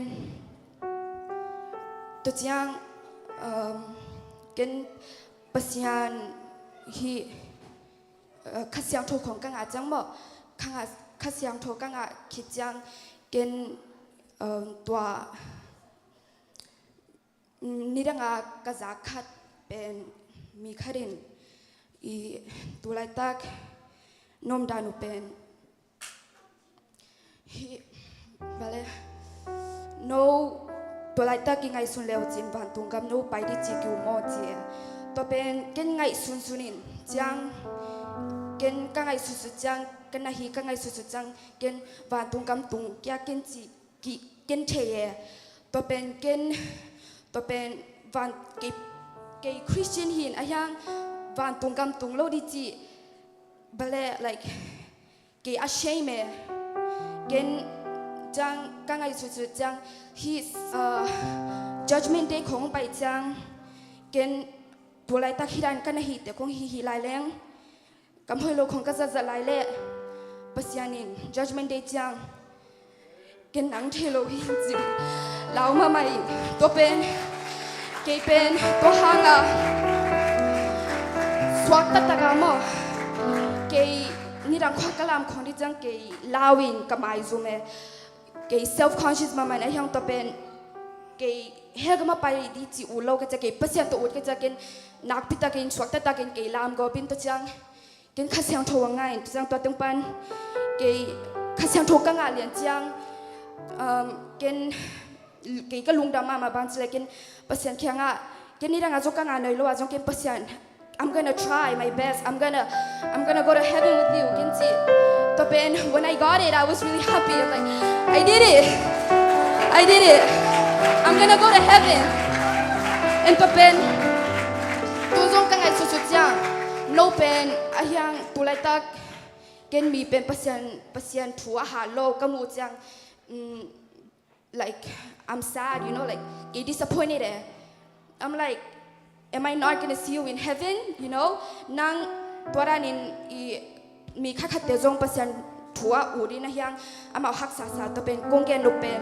tua ciang ken Pasian hi Kha Siangtho khong ka ngah ciang maw, kha ngah Kha Siangtho ka ngah khit ciang ken tua nidang a ka zak khat pen mi khat in i tu laitak na om dan uh pen hi vale no tua laitak i ngaihsun leu cin vantung gam no pai di ci kiu maw ci e. Tua pen ken ngaihsun sunin ciang, ken ka ngaihsun sun ciang, ka na hi ka ngaihsun sun ciang, ken vantung gam tung kia ken ci ki ken thei e. Tua pen ken, tua pen van kei, kei Christian hin a hiang vantung gam tung lo di ci bale, like, kei a shame e. Ken ciang ka ngaihsun sun ciang hi, uh, Judgment Day khong pai ciang ken tua laitak hi dan ka na hi te khong hi hi lai leng, kam hoih lo khong ka zatzat lai leh Pasian in Judgment Day ciang ken nang thei lo hi ci lau mahmah in. Tua pen kei pen tua hanga suak taktak a maw, kei nidang khua ka lam khong di ciang kei lau in ka maizum e. Kei self conscious mahmah in a hiang tua pen kei hell gam a pai di ci ut lo ka cia, kei Pasian tawh ut ka cia, ken nakpi takin suak taktakin kei lam gawp in tua ciang ken Kha Siangtho a ngah in, tua ciang tua teng pan kei Kha Siangtho ka ngah lian ciang, um, ken kei ka lungdam mahmah bang ci leh ken Pasian kiangah ken nidang a zong ka ngah noi lo a zong ken Pasian, I'm gonna try my best. I'm gonna, I'm gonna go to heaven with you, ken ci. Tua pen when I got it, I was really happy. I'm like, I did it. I did it. I'm gonna go to heaven. And tua pen tu zong ka ngaihsun sun ciang, no pen a hiang tu laitak ken mi pen Pasian, Pasian thu a hat lo ka muh ciang, mm, like, I'm sad, you know, like, kei disappointed e. I'm like, am I not gonna see you in heaven? You know, nang tua danin i mi khatkhatte zong Pasian thu a ut in a hiang amau haksasa, tua pen kong gen lo pen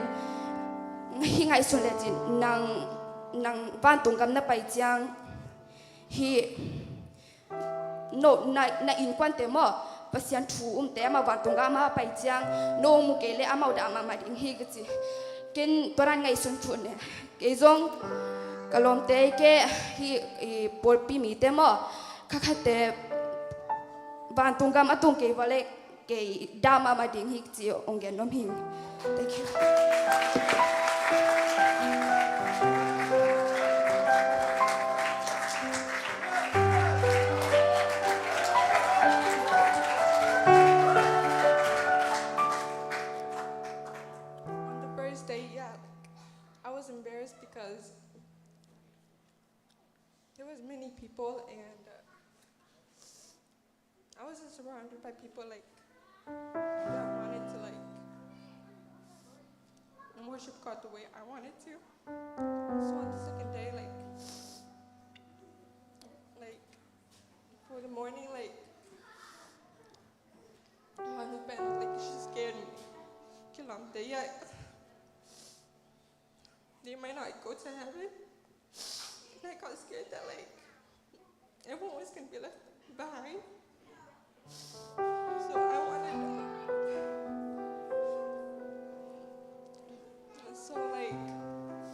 hi ngaihsun le cin, nang, nang vantung gam na pai ciang hi no, na, na innkuante maw, Pasian thu umte amah vantung gam a pai ciang no mu kei leh amau dah mahmah ding hi ka ci. Ken tua dan ngaihsun thun e. Kei zong ka lawmte ke hi, i pawlpi mite maw, khatkhatte vantung gam a tung kei vua leh kei dah mahmah ding hi ci ong gen nuam hi. Thank you. On the first day, yeah, I was embarrassed because there was many people and, uh, I wasn't surrounded by people, like, that wanted to, like, worship God the way I wanted to. So on the second day, like, like, for the morning, like, Manu pen, like, she scared me. Kilam te ya. They might not go to heaven. And I got scared that, like, everyone was gonna be left behind. So I wanted, so, like,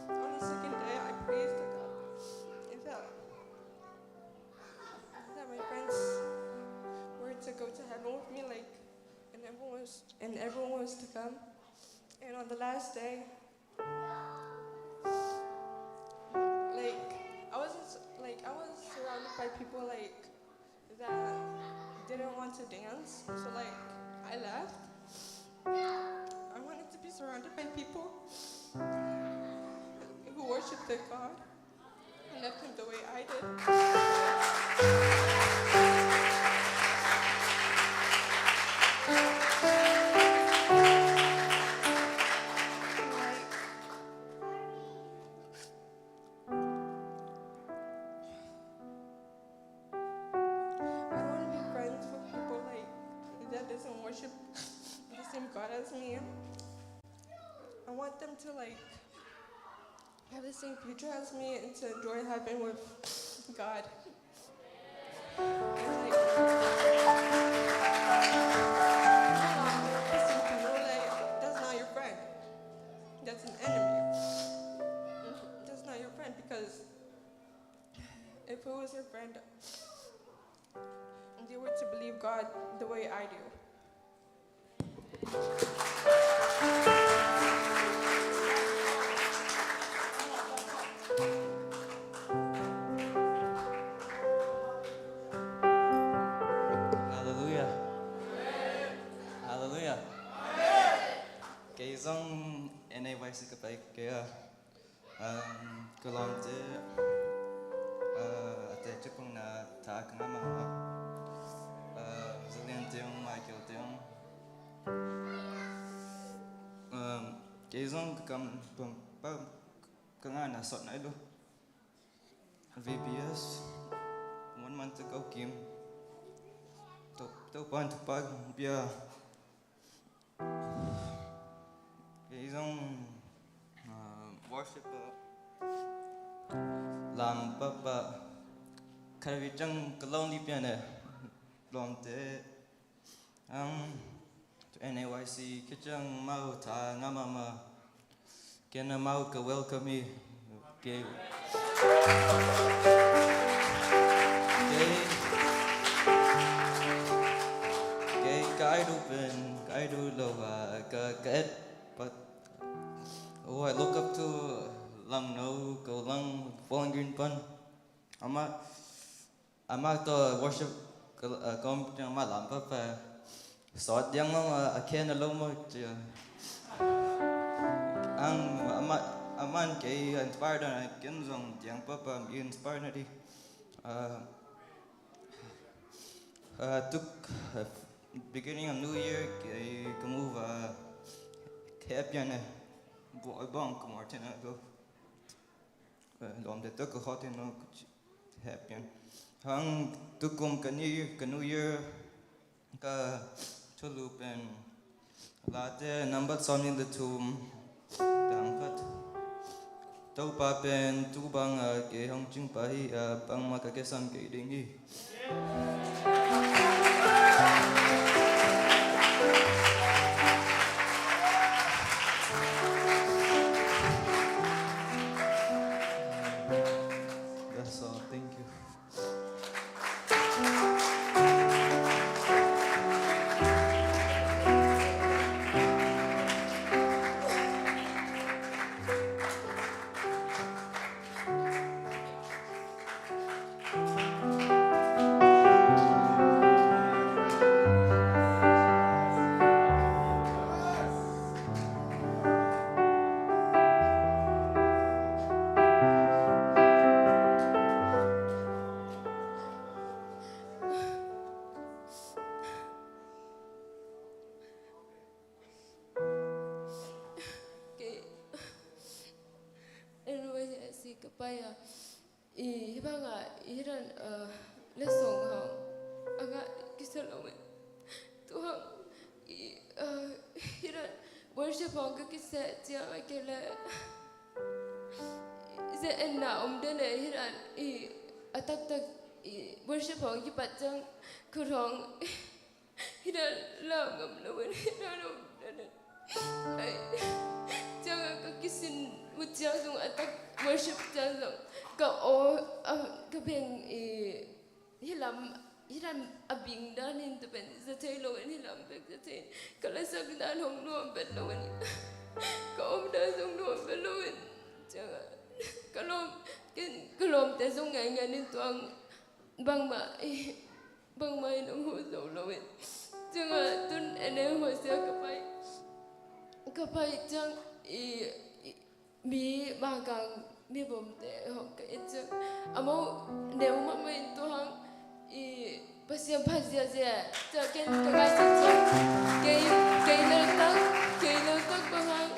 on the second day, I praised God that, that my friends were to go to heaven with me, like, and everyone was, and everyone was to come. And on the last day, like, I wasn't s-, like, I was surrounded by people, like, that didn't want to dance. So, like, I left. I wanted to be surrounded by people who worship their God. I left him the way I did. Like, I don't wanna be friends with people, like, that doesn't worship the same God as me. I want them to, like, have the same future as me and to enjoy heaven with God. And, like, listen to you, like, that's not your friend. That's an enemy. That's not your friend, because if it was your friend, they were to believe God the way I do. Si ka pai kei a, um, ka lawmte, uh, a teci pongna tha ka ngah mahmah. Uh, Zalian teng, Michael teng. Um, kei zong ka kam pam, pam, ka ngahna sawt nai lo. V B S, one month ago, Kim. Topa'n thupha hong pia. Kei zong, ah, worship, ah, lam papa. Khatvei ciang ka lawm ding pian e. Lawmte. Ang, to N A Y C, kei ciang amau tha ngah mahmah. Ken amau ka welcome hi. Kei, kei, kei ka idol pen, ka idol lo a, ka, ka et, but, oh, I look up to Langno, Ko Lang, Paul Green pan. Amah, amah tawh worship ka, uh, kawm ciang amah lam papa. Sawt diang mah, a khen a lo mah cia. Ang amah, amah in kei inspire dan, ken zong diang papa, mi inspire na di. Uh, uh, tuk, uh, beginning of New Year, kei ka move, uh, kei a pian e. Bo, bong ka Martin a go. Lawmte tawh ka khawh theih no ka ci heh pian. Hang tukum ka New Year, ka New Year ka thulu pen Late nambat sawmnih le thum, dang khat. Topa pen tu banga kei hong cingpa hi a, bangmah ka kei sam kei ding hi. That's all. Thank you. Kei, N Y C ka pai a, i, hih banga, i hih dan, uh, letsong hang a ngah kisa lo in. Tu hang, i, uh, hih dan worship hang ka kiseh ciang a kei le, ze enna om den e, hih dan, i, a taktak, i, worship hang kipat ciang khut hang hih dan lam ngam lo in, hih dan om dan in. Ai, ciang a ka kisin ut ciang zong, a tak worship ciang zong ka aw, a, ka beng, i, hih lam, hih dan a bing dan in tu pen za thei lo in, hih lam bek za thei in. Ka lasak dan hong nuam vet lo in. Ka om dan zong nuam vet lo in. Ciang a ka lawm, ken, ka lawmte zong ngaingai in tuang bangmah, i, bangmah in hong huh zo lo in. Ciang a tun N A H C a ka pai, ka pai ciang i, i, mi Mangkang mi bomte hong ka et ciang, amau neu mahmah in tu hang, i, Pasian phat ziahziah. Ciang ken ka ngaihsut ciang kei, kei leltak, kei leltak bang hang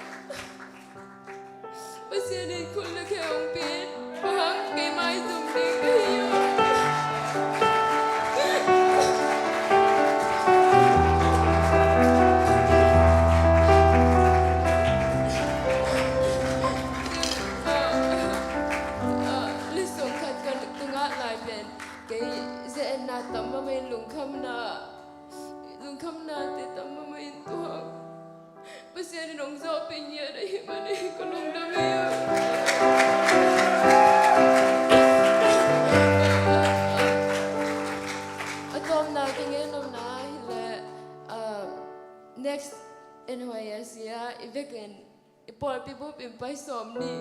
Pasian in khut le khe hong pia in, bang hang kei maizum ding ka hi uh. Ah, ah, letsong khat ka, ka ngah lai pen kei ze enna tam mahmah in, lungkhamna, lungkhamnate tam mahmah in tu hang Pasian in hong zawhpih ngiat ahih manin ka lungdam hi. A tawpna ka gen nopna hi leh, ah, next N Y S C ah i vekin i pawlpi bup in pai sawm ni.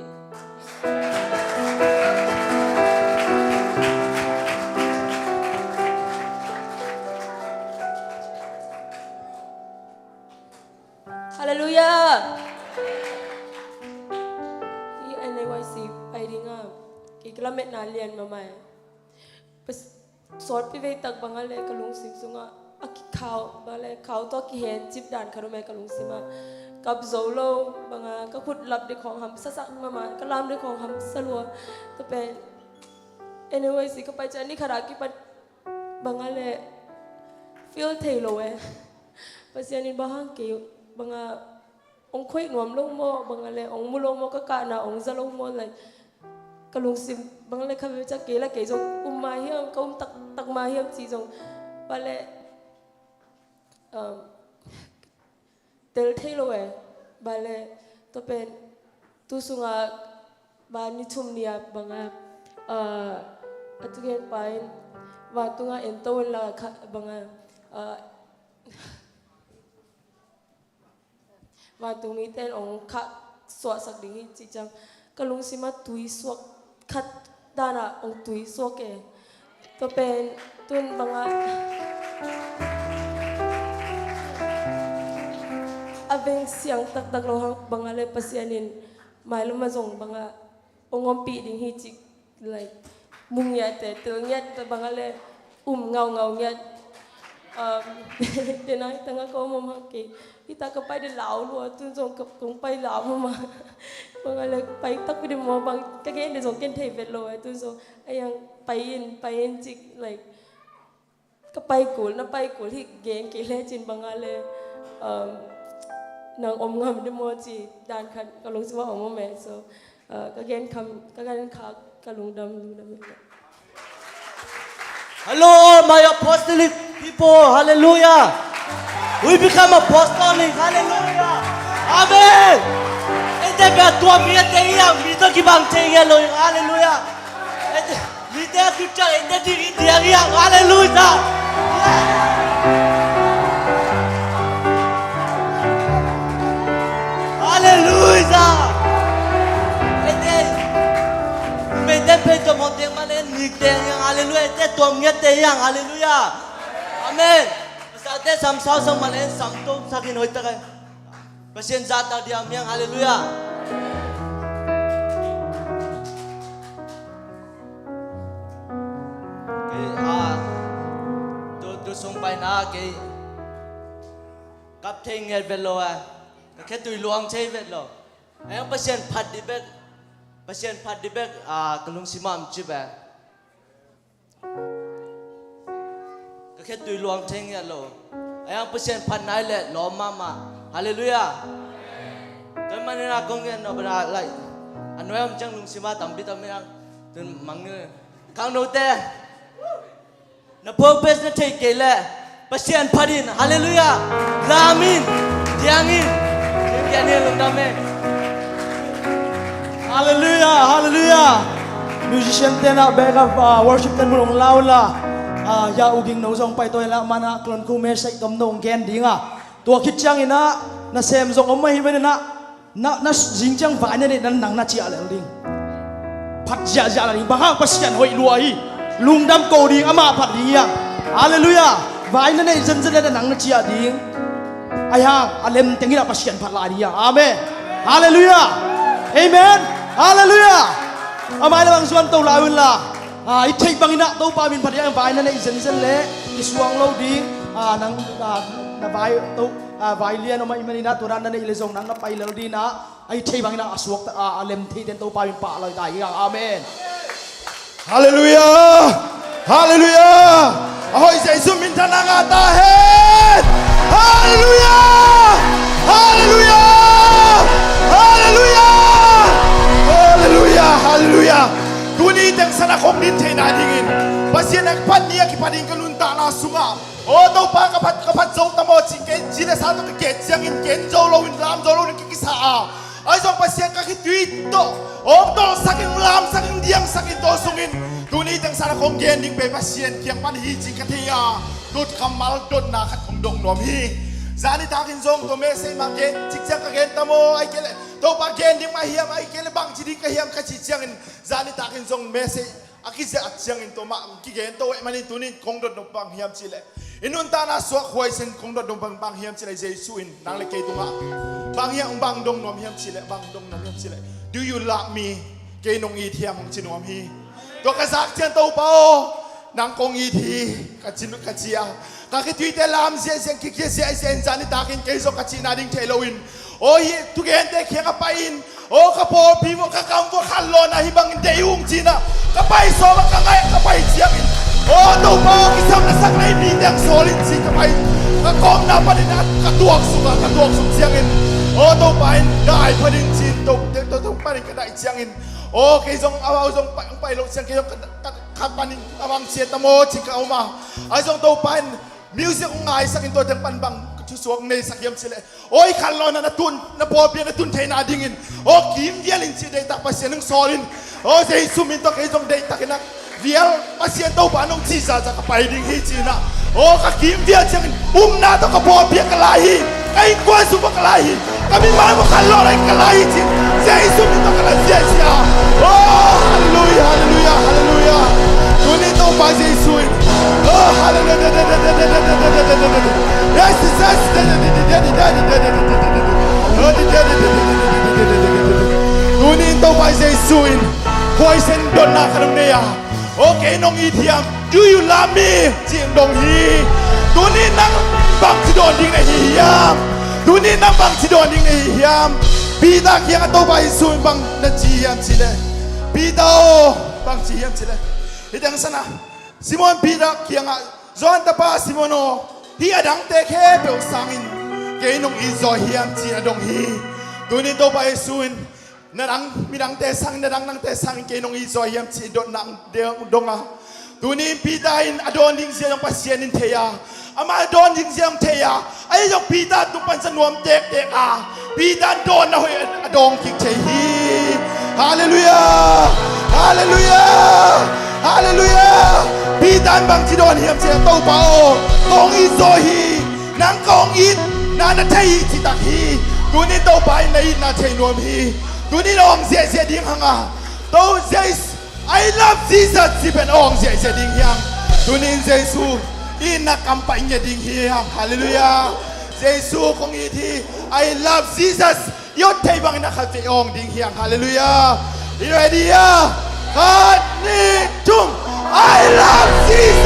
Halleluiah. sawtpi vei tak bang a le ka lungsim sungah a kikhau bang a le khau tawh kihen cip dan khat om e ka lungsim ah. Kap zo lo bang a ka khut lap ding khawng hamsasak mahmah, ka lam ding khawng hamsa lua. Tua pen anyway si ka pai ciang ni khat a kipan bang a le feel thei lo e. Pasian in bang hang kei bang a ong khoih nuam lo maw, bang a le ong mu lo maw, ka kahna ong za lo maw, like ka lungsim bang a le kha ve ciang kei la kei zong um mah hiam, ka um taktak mah hiam ci zong bang a le um, tel thei lo e. Bang a le tua pen tu sungah bang ni thum ni a bang a uh, a tugen pa in vantungah en to in la kha bang a uh, vantung mite in ong khah suahsak ding hi cih ciang ka lungsim ah tui suak khat dan ah ong tui suak e. Tua pen tun bang a a veng siang taktak lo hang bang a le Pasian in mailam ah zong bang a ong ompih ding hi cih like mu ngiat e, tel ngiat bang a le um ngaungau ngiat. Um, tena hi tanga ka om om hang kei hi ta ka pai de lau lua tun zong ka kong pai lau mama bang a le pai tak pi de maw bang ka gen de zong ken thei vet lo e tun zong a yang pai in pai in cik like ka pai kul na pai kul hi gen kei le cin bang a le um, nang om ngam de maw ci dan khat ka lungsim ah om om e. So uh, ka gen kham ka gen khak ka lungdam lungdam hi. Hello, my apostolic people. Hallelujah. We become apostolic. Hallelujah. Amen. Ente pia tua mi ente iya mi to kibang te iya lo. Hallelujah. Ente mi te a kucha ente di dia iya. Hallelujah. Hallelujah. Ente Mete pe to mo te malen ni te yang hallelujah te to nge te yang hallelujah. Amen. Sa te sam sao sam malen sam to sa din hoi ta kai. Pasian za ta dia miang hallelujah. Kei a tu tu sung pai na kei kap thei nget vet lo a. Ka khe tui luang thei vet lo. Ayang Pasian phat di bek Pasian phat di bek a ka lungsim am ci bek. Ka khe tui luang thei ngiat lo. Ayang Pasian phat nai le lawm mahmah. Halleluiah. Tua manin a kong ngiat no bana lai a nuai om ciang lungsim a tampi tampi ang tun mang ni khang note. Na purpose na thei kei leh Pasian phat in halleluiah. Lam in, diang in, diang in lungdam e. Halleluiah, halleluiah. Musician ten ah back up worship ten mun hong lau la. Ya uging no zong pai toi la mana klon khu message tom no hong gen ding a. Tua khit ciangin ah na sem zong om ahi manin ah na, na zing ciang vai na neih nan nang na ciah lel ding. Phat ziahziah la ding bang hang Pasian hoih lua hi. Lungdam ko ding amah phat ding hiang. Halleluiah. Vai na neih zenzen le na nang na ciah ding. Ahi hang a lem teng inah Pasian phat lai ding hiang. Amen. Halleluiah. Amen. Halleluiah. Amah le bang zuan to lai un la. I theih bangin ah Topa min phat hiang vai na neih zenzen le i suang lo ding. Nang na vai to vai lian om ahih manin ah tua dan na neih le zong nang na pai lel ding ah. Ahi thei bangin ah a suak a lem thei ten Topa min pah lai ta hi. Amen. Halleluiah. Halleluiah. A hoih Jesu min thang a ngah ta hen. Halleluiah. Halleluiah. Halleluiah. Halleluiah. Halleluiah. Tuni teng san a khong din theihna dingin Pasian a kipat ni a kipat ding ka nuntakna sungah Aw Topa ka phat ka phat zo ta maw ci kei ci le sa tawh ka ket ciangin ken zo loin lam zo loin ka kisa a. Ahi zong Pasian ka khitui tawh awng tawlsakin lamsakin diangsakin tawh sungin tuni teng sana kong gen ding pe Pasian kiang pan hi ci ka thei a. Dot kammal dotna khat kong dong nuam hi. Zani takin zong tawh message mah gen cik ciang ka gen ta maw ahi kei le Topa gen ding mah hiam ahi kei le bangci ding ka hiam ka ci ciangin zani takin zong message a kiziah ciangin tua mah kigen to eh manin tunin kong dot nop bang hiam cihleh i nuntakna suak huaisen kong dot nop bang bang hiam cihleh Jesu in nang le kei tungah bang hiam bang dong nuam hiam cihleh bang dong nuam hiam cihleh do you love me kei nong it hiam hong ci nuam hi. Tua ka zak cian Topa aw Nang kong it hi, ka ci, ka ci a. Ka khituite lam ziahziah, kikhia ziahziah in zan nitakin kei zong ka cihna ding thei loin. Aw, hih thugente kiangah pai-in, aw, ka pawlpi vua, ka gam vua, khanlawhna hih bangin deih ung ci-in ah ka pai sawm a, ka ngaih, ka pai ciangin, aw, Topa aw, kisam na sak na hih mite hong sawl in ci-in ka pai. Ka kawmna panin ah ka tuaksuk a, ka tuaksuk ciangin, aw, Topa in daih pha ding ci-in, To, To, To, Topa in ka daih ciangin, aw, kei zong, amau zong pai, pai lo ciang, kei zong ka, ka, ka panin a bang ci hiam tam aw ci-in ka om a. Ahi zong Topa in music hong ngaisak in, tua teng pan bang thusuak hong neisak hiam cih leh, aw, hih khanlawhna na tun, na pawlpi ah na tun theihna dingin, aw, kimvial in ci-in deihtak Pasian hong sawl in, aw, Jesu min tawh kei zong deihtak in ah vial Pasian Topa nong cih zahzah ka pai ding hi ci-in ah, aw, ka kimvial ciangin upna tawh ka pawlpi ah ka lai hi. Ka innkuan sung ah ka lai hi. Ka mimal ah khanlawhna ka lai hi ci-in Jesu min tawh ka la ziahziah. Aw, halleluiah, halleluiah, halleluiah. Tuni Topa Jesu in, aw, halleluiah. Yes, yes, yes. Tuni Topa Jesu in khuaisen dotna khat hong nei a, aw, kei nong it hiam? Do you love me? Ci-in dong hi. Tuni nang bangci dawn ding na hi hiam? Tuni nang bangci dawn ding na hi hiam? Peter kiangah Topa Jesu in bang na ci hiam cih leh, Peter aw, bang ci hiam cih leh, hih teng san ah, Simon Peter kiangah, Johan tapa Simon aw, hih a dangte khempeuh sangin kei nong it zaw hiam ci-in a dong hi. Tuni Topa Jesu in na dang, midangte sangin, na dang dangte sangin kei nong it zaw hiam ci-in dotna hong dong a. Tuni in Peter in a dawn ding zia zong Pasian in thei a, amah a dawn ding zia zong thei a. Ahi zong Peter tung pan sa nuam tektek a, Peter in dawnna hoih a dawng kik thei hi. Halleluiah! Halleluiah! Halleluiah! Peter in bangci dawn hiam cih leh, Topa aw, kong it zaw hi. Nang kong itna na thei hi, ci tak hi. Tuni in Topa in na itna thei nuam hi. Tuni in awng ziahziah ding hang a, To Jesu, I love Jesus, ci pen awng ziahziah ding hi hang. Tuni in Jesu itna kam pah ngiat ding hi hang. Halleluiah. Jesu kong it hi, I love Jesus. I ot theih bangin a khatvei awng ding hi hang. Halleluiah. Are you ready? Khat, nih, thum. I love Jesus.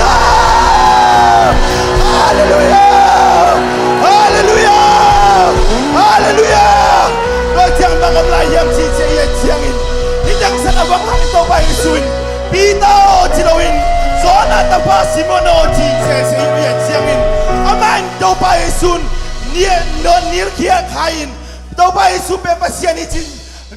Halleluiah. Halleluiah. Halleluiah. Tua ciang bang om lai hiam cih ciang, i et ciangin, hih teng san a bang hang Topa Jesu in, Peter aw ci loin, Johan tapa Simon aw ci, ci, ci, i et ciangin, amah in Topa Jesu in nilh, nilh khia kha in, Topa Jesu pen Pasian hi ci-in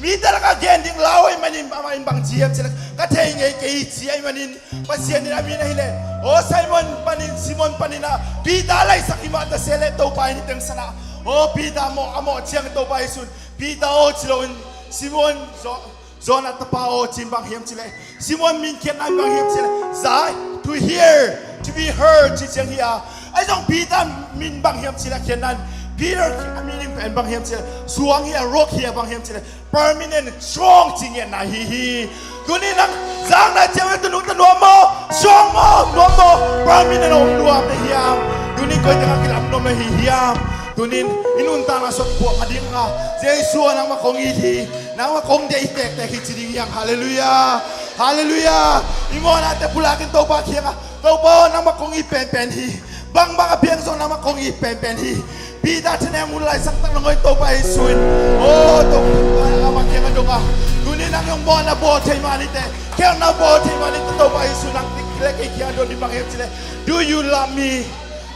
mite lakah gen ding lau ahih manin, amah in bang ci hiam cih leh, ka thei ngei kei hi ci ahih manin, Pasian in a min ahih leh, aw, Simon panin, Simon panin ah Peter laisak hi mah ta se leh, Topa in hih teng san ah, aw, Peter mawh, a mawh ciangin Topa Jesu in, Peter aw ci loin, Simon, Zo-, Johan tapa aw ci-in bang hiam cih leh, Simon min khiatna in bang hiam cih leh, za, to hear, to be heard, ci ciang hi a. Ahi zong Peter min bang hiam cih leh, khiatna in, Peter a meaning pen bang hiam cih leh, suang hi a, rock hi a, bang hiam cih leh, permanent, strong ci ngiatna hi hi. Tuni nang zakna ciang tanu, tanu maw, strong maw, nuam maw, permanent om nuam na hiam? Tuni koi tengah kilam nuam na hi hiam? Tuni in i nuntakna sung puak a ding a, Jesu aw, nangmah kong it hi. Nangmah kong deih tektek hi ci ding hi hang. Halleluiah. Halleluiah. I mawhnate pulakin Topa kiangah, Topa aw, nangmah kong it penpen hi. Bangbang a piang zong nangmah kong it penpen hi. Peter thanem hun lai sang tak nangawn Topa Jesu in, aw, Topa, amah kiangah dong a, tuni nang hong mawhna bawl thei mah nite, khelhna bawl thei mah nite, Topa Jesu nang le kei kiangah dong ding bang hiam cih leh, Do you love me?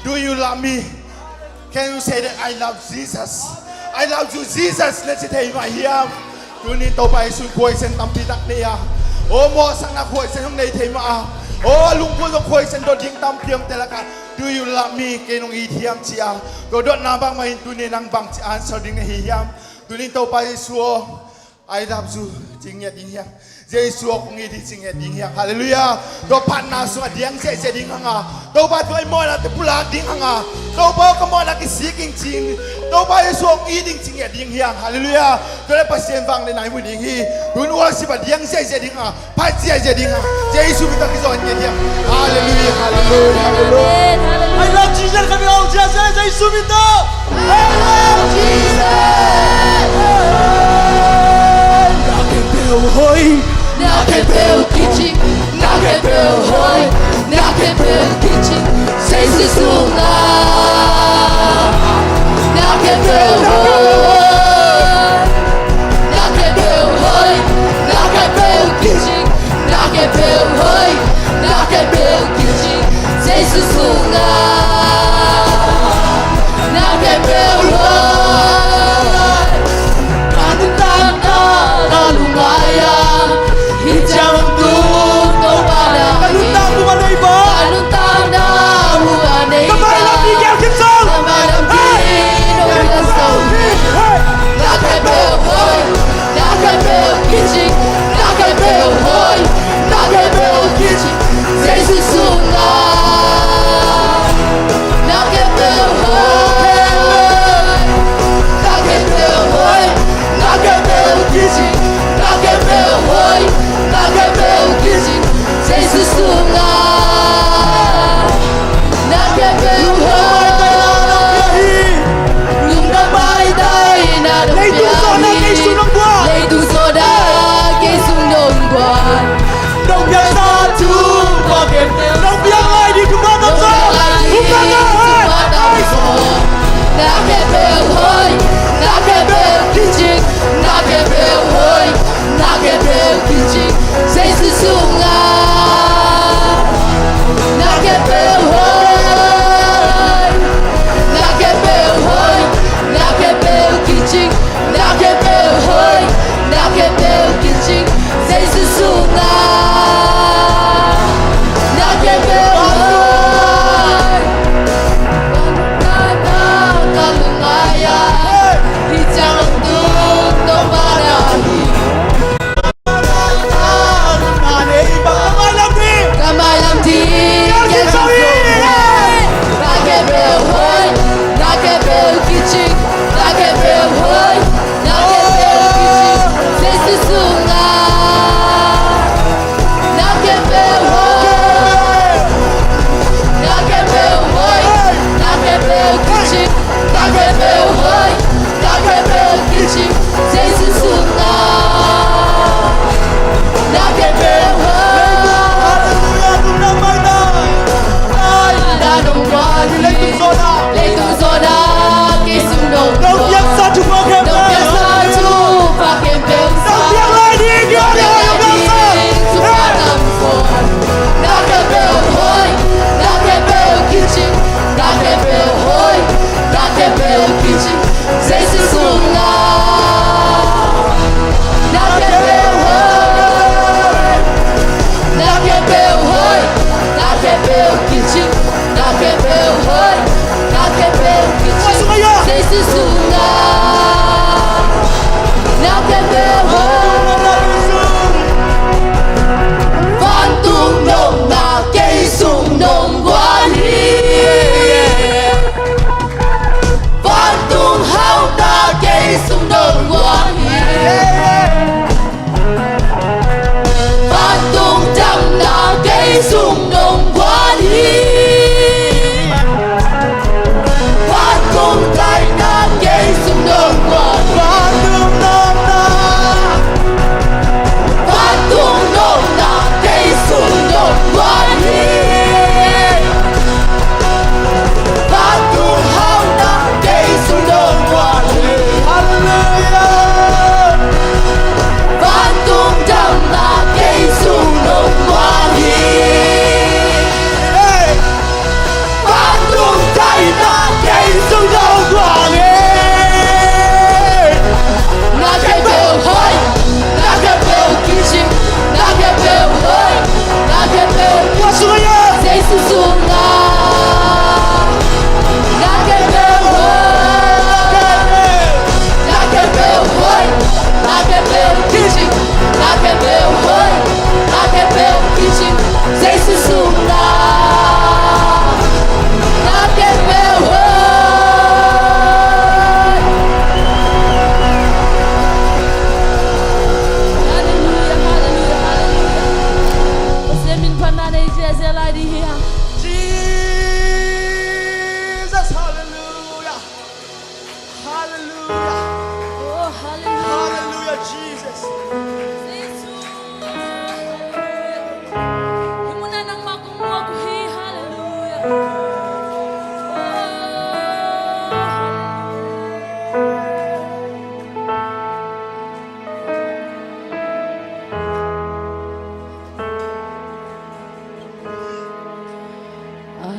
Do you love me? Can you say that, "I love Jesus"? "I love you, Jesus," na ci thei mah hiam? Tuni in Topa Jesu in khuaisen tampi tak nei a, aw, mawhsakna khuaisen hong nei thei mah a, aw, a lungkua zong khuaisen dot ding tampi om te lakah, "Do you love me?" Kei nong it hiam ci a, tua dotna bangmah in tuni in nang bangci answer ding na hi hiam? Tuni in Topa Jesu aw, "I love you," ci ngiat ding hiam? Jesu aw, kong it hi ci ngiat ding hiam? Halleluiah. Tua phatna sungah diang ziahziah ding hang a, Topa, tua i mawhnate pulak ding hang a, Topa aw, ka mawhna kisik ing ci, Topa Jesu aw, kong it ing ci ngiat ding hiam? Halleluiah. Tua leh Pasian vangliatna i mu ding hi. Tun worship ah diang ziahziah ding hang a, phat ziahziah ding hang a, Jesu min tawh kizawh ngiat ding hiam? Halleluiah, halleluiah, halleluiah. Amen, halleluiah. I love Jesus, khat vei hong ci a se, Jesu min tawh. I love Jesus. Na khempeuh hoih, na khempeuh kici, na khempeuh hoih, na Jesu sungah na khempeuh hoih, na khempeuh hoih, na khempeuh kicing, na khempeuh hoih, na khempeuh kicing. Jesu sungah na khempeuh hoih. Ka nuntakna ka lungngai a, hih ciang hong tung Topa na hi. Ka nuntakna, ka nuntakna, ka nuntakna, ka mailam ding, ka mailam ding. Hey! Na khempeuh hoih, na khempeuh kicing, na khempeuh hoih, na khempeuh kicing. Jesu sungah na khempeuh hoih, na khempeuh hoih, na khempeuh kicing, na khempeuh hoih, na khempeuh kicing. Jesu sungah na khempeuh hoih. Lungdam maitai na dong piang hi. Leitung zawhna kei sung nong buak. Leitung zawhna kei sung nong buak. Nong piangsa thupha khempeuh, nong piang lai ding thupha tawh sawm. Thupha tawh sawm. Na khempeuh hoih, na khempeuh kicing, na khempeuh hoih, na khempeuh kicing. Jesu sungah na khempeuh hoih, na khempeuh hoih, na khempeuh kicing, na khempeuh hoih, na khempeuh kicing. Jesu sungah na khempeuh hoih. Ka nuntakna ka lungngai a, hih ciang hong tung Topa na hi. Ka mailam ding, ka mailam ding, ka mailam ding. Na khempeuh hoih, na khempeuh kicing, na khempeuh hoih, na khempeuh kicing. Jesu sungah na khempeuh hoih.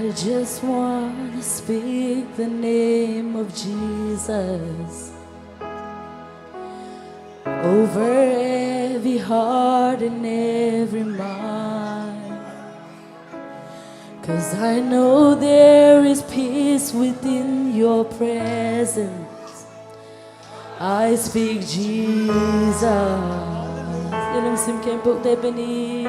I just wanna speak the name of Jesus over every heart and every mind. 'Cause I know there is peace within your presence. I speak Jesus. Ih lungsim khempeuh te beni.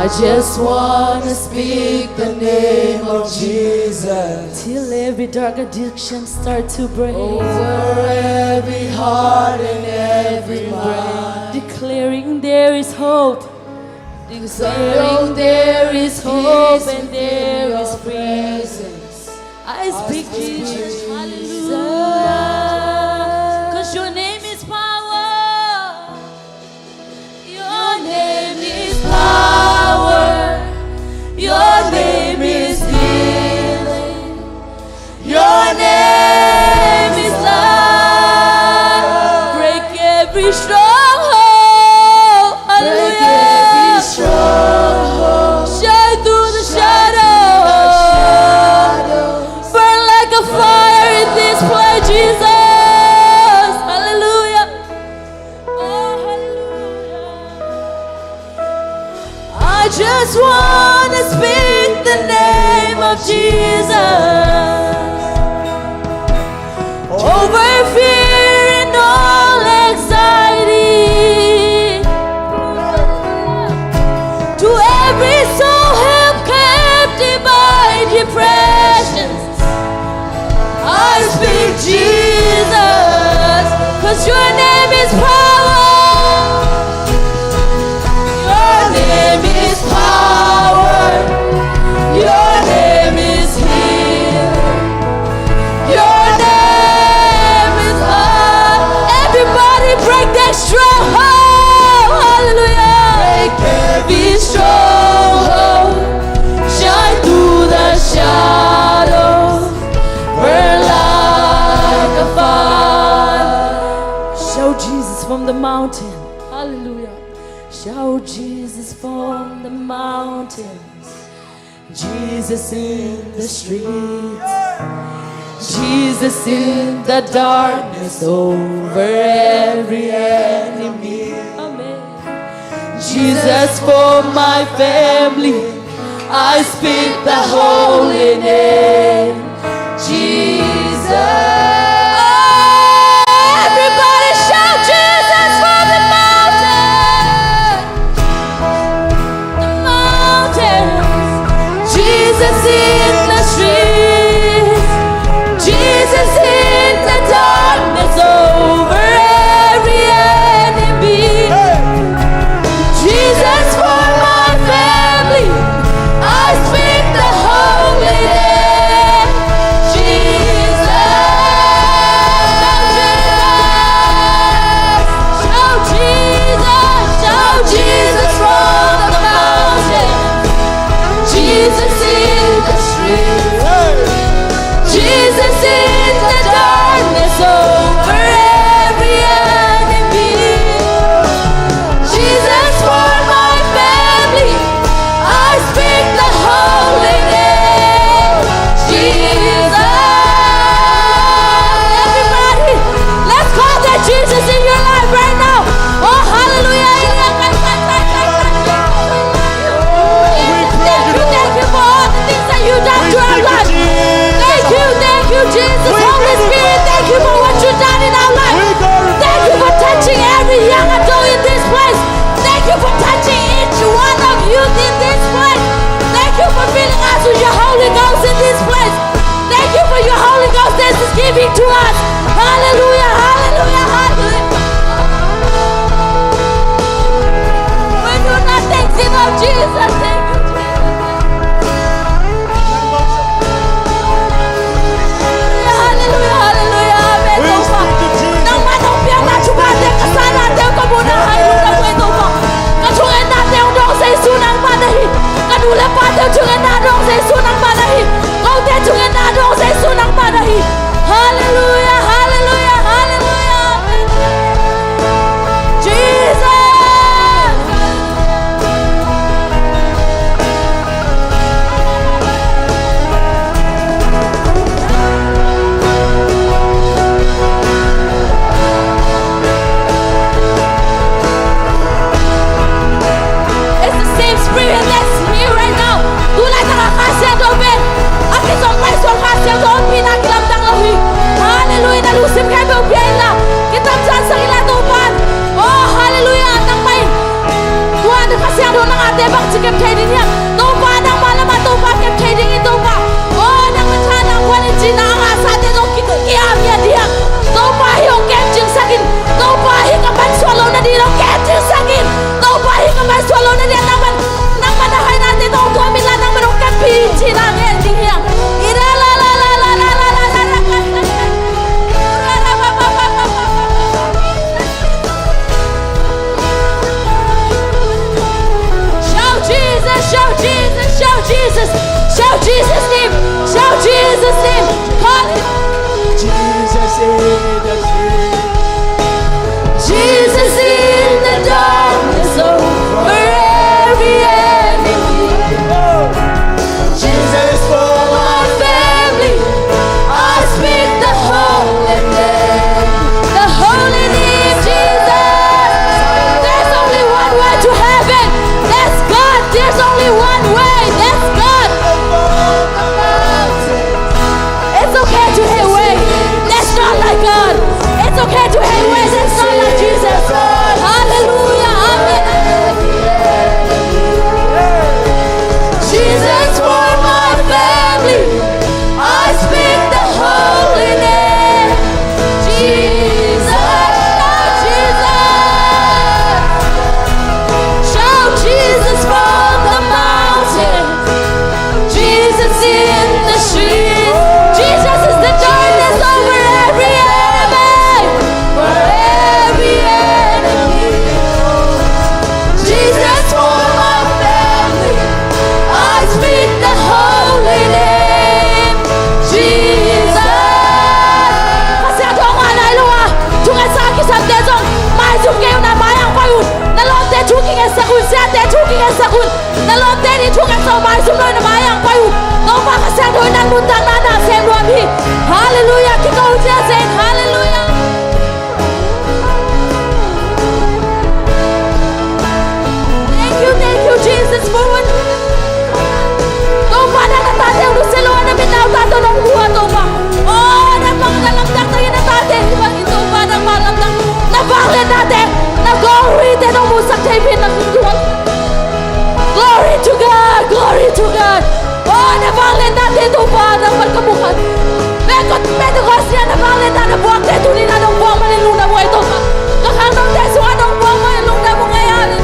I just wanna speak the name of Jesus. Till every dark addiction start to break. Over every heart and every mind. Declaring there is hope. Declaring there is hope and there is freedom. I speak Jesus. Hallelujah. 'Cause your name is power. Your name is power. Your name is healing. Your name is love. Break every stronghold. Hallelujah. Break every stronghold. Shine through the shadow. Burn like a fire in this place, Jesus. Hallelujah. Oh, hallelujah. I just wanna speak the name of Jesus over fear and all anxiety. To every soul held captive by depression, I speak Jesus, 'cause your name is power. Your name is power. Your name is healing. Your name is love. Everybody break that stronghold. Hallelujah. Break every stronghold. Shine through the shadows. Burn like a fire. Shout Jesus from the mountain. Hallelujah. Shout Jesus from the mountains. Jesus in the streets. Jesus in the darkness over every enemy. Amen. Jesus for my family. I speak the holy name, Jesus. Everybody shout Jesus for the mountain. The mountains. Jesus in the streets. Jesus in the darkness over every enemy. Hey. Jesus for my family. I speak the holy name, Jesus. Shout Jesus, shout Jesus from the mountain. Jesus in the streets. Jesus in the darkness over every enemy. Jesus for my family. I speak the holy name, Jesus. Everybody, let's call that Jesus in your life right now. Oh, hallelujah. Thank you, thank you for all the things that you done to our life. Thank you, thank you, Jesus. Holy Spirit, thank you for what you done in our life. Thank you for touching every young adult in this place. Thank you for touching each one of you in this place. Thank you for filling us with your Holy Ghost in this place. Thank you for your Holy Ghost that is giving to us. Hallelujah, hallelujah, hallelujah. We do nothing without Jesus. Thank you, Jesus. Hallelujah, hallelujah, hallelujah. Amen. Topa, nangmah nong piakna thuphate, ka sahnate, ka muhna hong lungdam kei Topa. Ka thungetnate hong dawng Jesu nangmah na hi. Ka nu le pate thungetna dawng Jesu nangmah na hi. Kote thungetna dawng Jesu nangmah na hi. Hallelujah, hallelujah, hallelujah. Jesus. Kep thei ding hiam? Topa nangmah lamah Topa kep thei dingin Topa. Oh, nangmah tha nang guan in cihna a ngahsate zong ki, ki-ap ngiat ding hiam? Topa hih hong kemcingsak in. Topa hih ka mansuah loh nading hong kemcingsak in. Topa hih ka mansuah loh nading nangmah, nangmah na haihnate tawh hong tuam inla nangmah hong keppi in cihna ngen ding hiam? Ira la la la la la la la la la. Shout Jesus, shout Jesus, shout Jesus, shout Jesus' name, shout Jesus' name. Call it. Jesus in the street. Jesus in the darkness over every enemy. Jesus for my family. I speak the holy name. The holy name, Jesus. There's only one way to heaven. That's God. There's only one way. That's God. It's okay to hate way. That's not like God. It's okay to hate way. That's not like Jesus. Hallelujah. Amen. Jesus for my family. I speak the holy name. Jesus, shout Jesus. Shout Jesus from the mountain. Jesus in the streets. Jesus is the darkness over every enemy. For every enemy. Jesus for my family. I speak the holy name. Jesus. Kha Siangtho ngah nai lo a, thungetsa a kisamte zong maizum kei un a, mai-ah pai un. Na lawmte thu kingetsak un, siate thu kingetsak un. Na lawmte nih thungetsa uh maizum lo in a, mai-ah pai un. Topa Kha Siangtho in nang nuntakna na sem nuam hi. Halleluiah, kiko ziazin, halleluiah. Thank you, thank you, Jesus, for what. Topa, nang na tate uh nusia lo a, na mit nau tate uh nong hua, Topa. Oh, nangmah na lamdang tangin na tate hih bangin Topa, nangmah lamdang. Na vangliatnate, na glory-te nong musak thei pen na hong tua. Glory to God, glory to God. Oh, na vangliatnate Topa, nangmah ka mu kha. Pentecost, Pentecost ni-a na vangliatna na buakte tuni-in a nong buak manin lungdam uh hi Topa. Ka khangnote sungah nong buak manin lungdam uh hi. Halleluiah.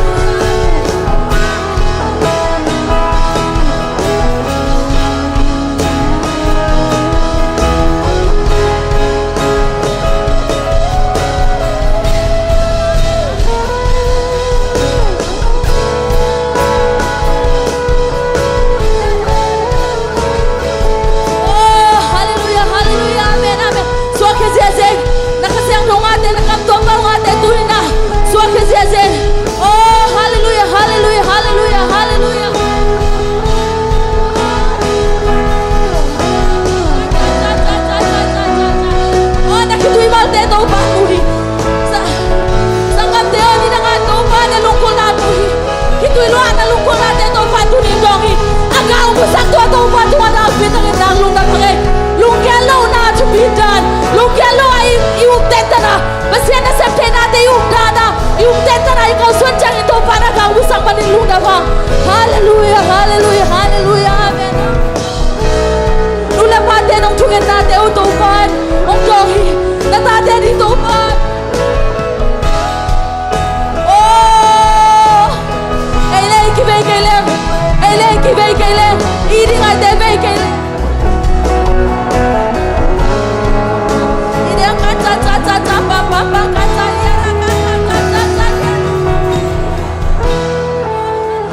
Oh, halleluiah, halleluiah, amen, amen. Suakkhia ziazin, na Kha Siangtho ngahte, na kam tuam bal ngahte tuni-in a suakkhia ziazin. Oh, halleluiah, halleluiah, halleluiah, halleluiah. Oh, na khitui malte Topa mu hi. Sa, sanggamte aw, nidang a Topa na lungkimna mu hi. Khitui lua na lungkimnate Topa tuni-in dawng hi. A gah hong musak tua Topa tungah nakpi takin nang lungdam hi. Lunggel lohna thupi dan, lunggel lo a i, i ukten tana, Pasian nasep theihnate i ukdana, i ukten tana i kalsuan ciangin Topa na gah hong musak manin lungdam hi. Halleluiah, halleluiah, halleluiah, amen. Nu le pate nong thungetnate uh Topa hong dawng hi. Na tate ding Topa. Oh, ei le ei kivei kei leng, ei le ei kivei kei leng, i ding aite vei kei leng. I ding a ka ca ca ca ca pa pa pa ka ca ia ra ka ca ca ca ca ia.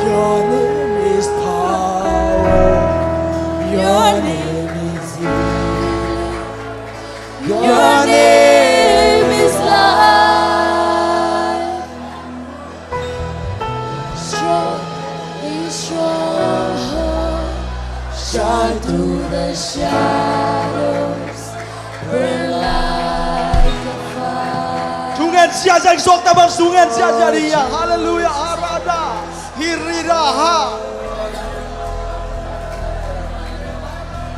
Your name is power. Your name is healing. Your name is life. Strong in stronghold, shine through the shadows, burn like a fire. Thungen ziahziah, suakta bang thungen ziahziah ding hi. Halleluiah, harada, hiriraha.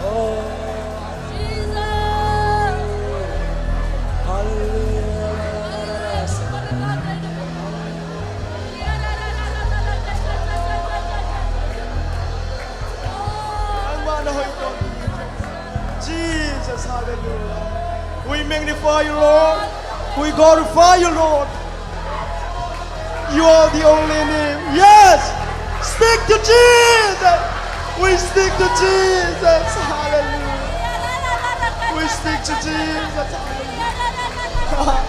Oh. Jesus. Halleluiah. We magnify you, Lord. We glorify you, Lord. You are the only name. Yes. Speak to Jesus. We speak to Jesus. Hallelujah. We speak to Jesus. Hallelujah.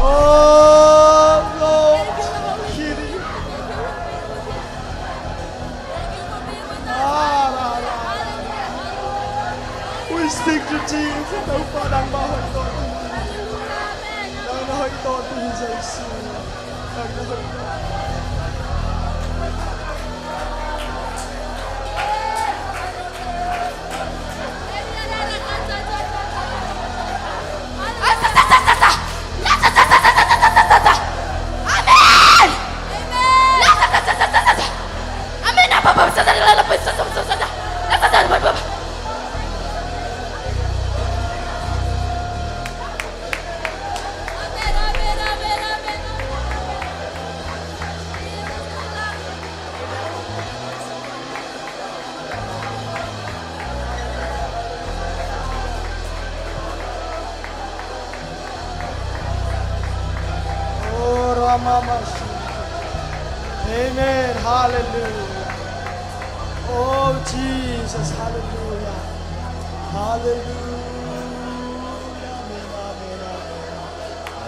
Oh, Lord. We speak to Jesus. Topa, nangmah hoih tawh ding. Nang na hoih tawh ding, Jesu. Nang na hoih tawh. Amen. Amen. Oh, Ramama. Amen. Hallelujah. Oh, Jesus. Hallelujah. Hallelujah. Amen, amen, amen.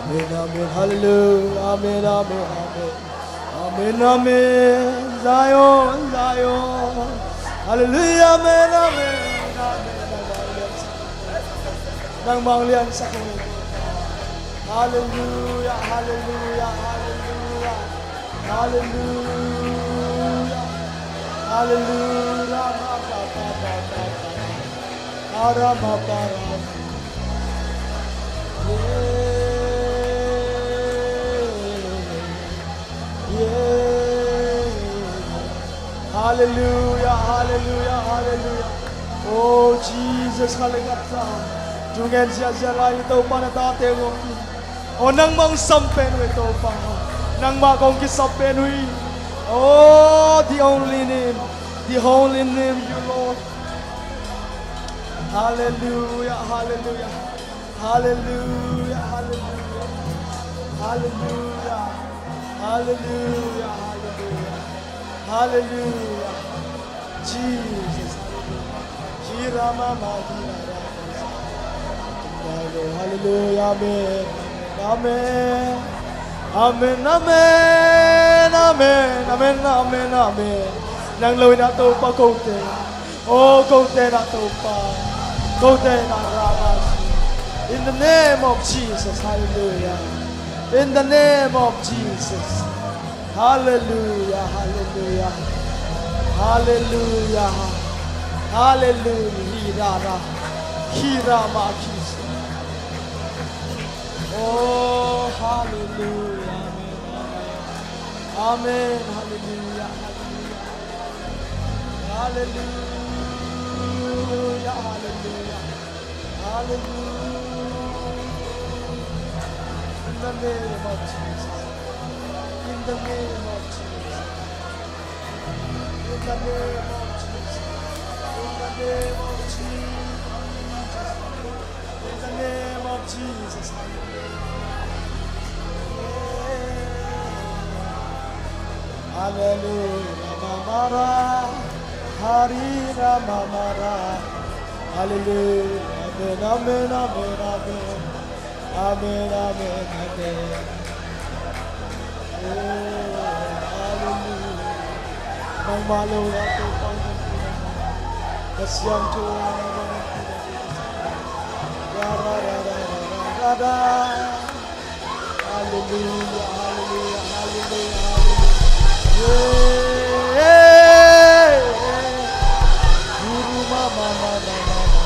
Amen, amen. Hallelujah. Amen, amen, amen. Amen, amen. Zion, Zion. Hallelujah. Amen, amen. Amen. Nangmah hong liansak. Hallelujah, hallelujah, hallelujah. Hallelujah. Hallelujah. Yeah. Yeah. Hallelujah, hallelujah, hallelujah. Oh, Jesus, hallelujah. Thungen ziahziah lai Topa na tate ngawh in. Oh, nangmah hong sam pen uh e Topa. Nangmah kong kisap pen uh hi. Oh, the only name, the only name you, Lord. Hallelujah, hallelujah. Hallelujah, hallelujah. Hallelujah, hallelujah, hallelujah. Hallelujah. Jesus, hallelujah. Hallelujah, amen. Amen. Amen, amen, amen, amen, amen, amen. Nang lo in ah Topa kote. Oh, kote na Topa. Kote na Rama. In the name of Jesus, hallelujah. In the name of Jesus. Hallelujah, hallelujah. Hallelujah. Hallelujah. Hirara. Hirama kis. Oh, hallelujah. Amen. Amen. Hallelujah. Hallelujah. Hallelujah. Hallelujah. Hallelujah. In the name of Jesus. In the name of Jesus. In the name of Jesus. In the name of Jesus. In the name of Jesus. Hallelujah. Mamara. Harira mamara. Hallelujah. Amen, amen, amen, amen. Amen, amen, amen. Oh, hallelujah. Nangmah lo na Topa. Ka siangtho nangmah. Ra, ra, ra. Hallelujah, hallelujah, hallelujah, hallelujah. Yeah. Guru mama, mama, mama.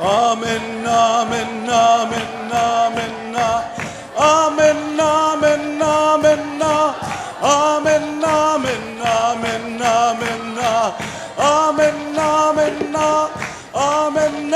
Amen, amen, amen, amen, amen. Amen, amen, amen, amen. Amen, amen, amen, amen. Amen, amen, amen, amen,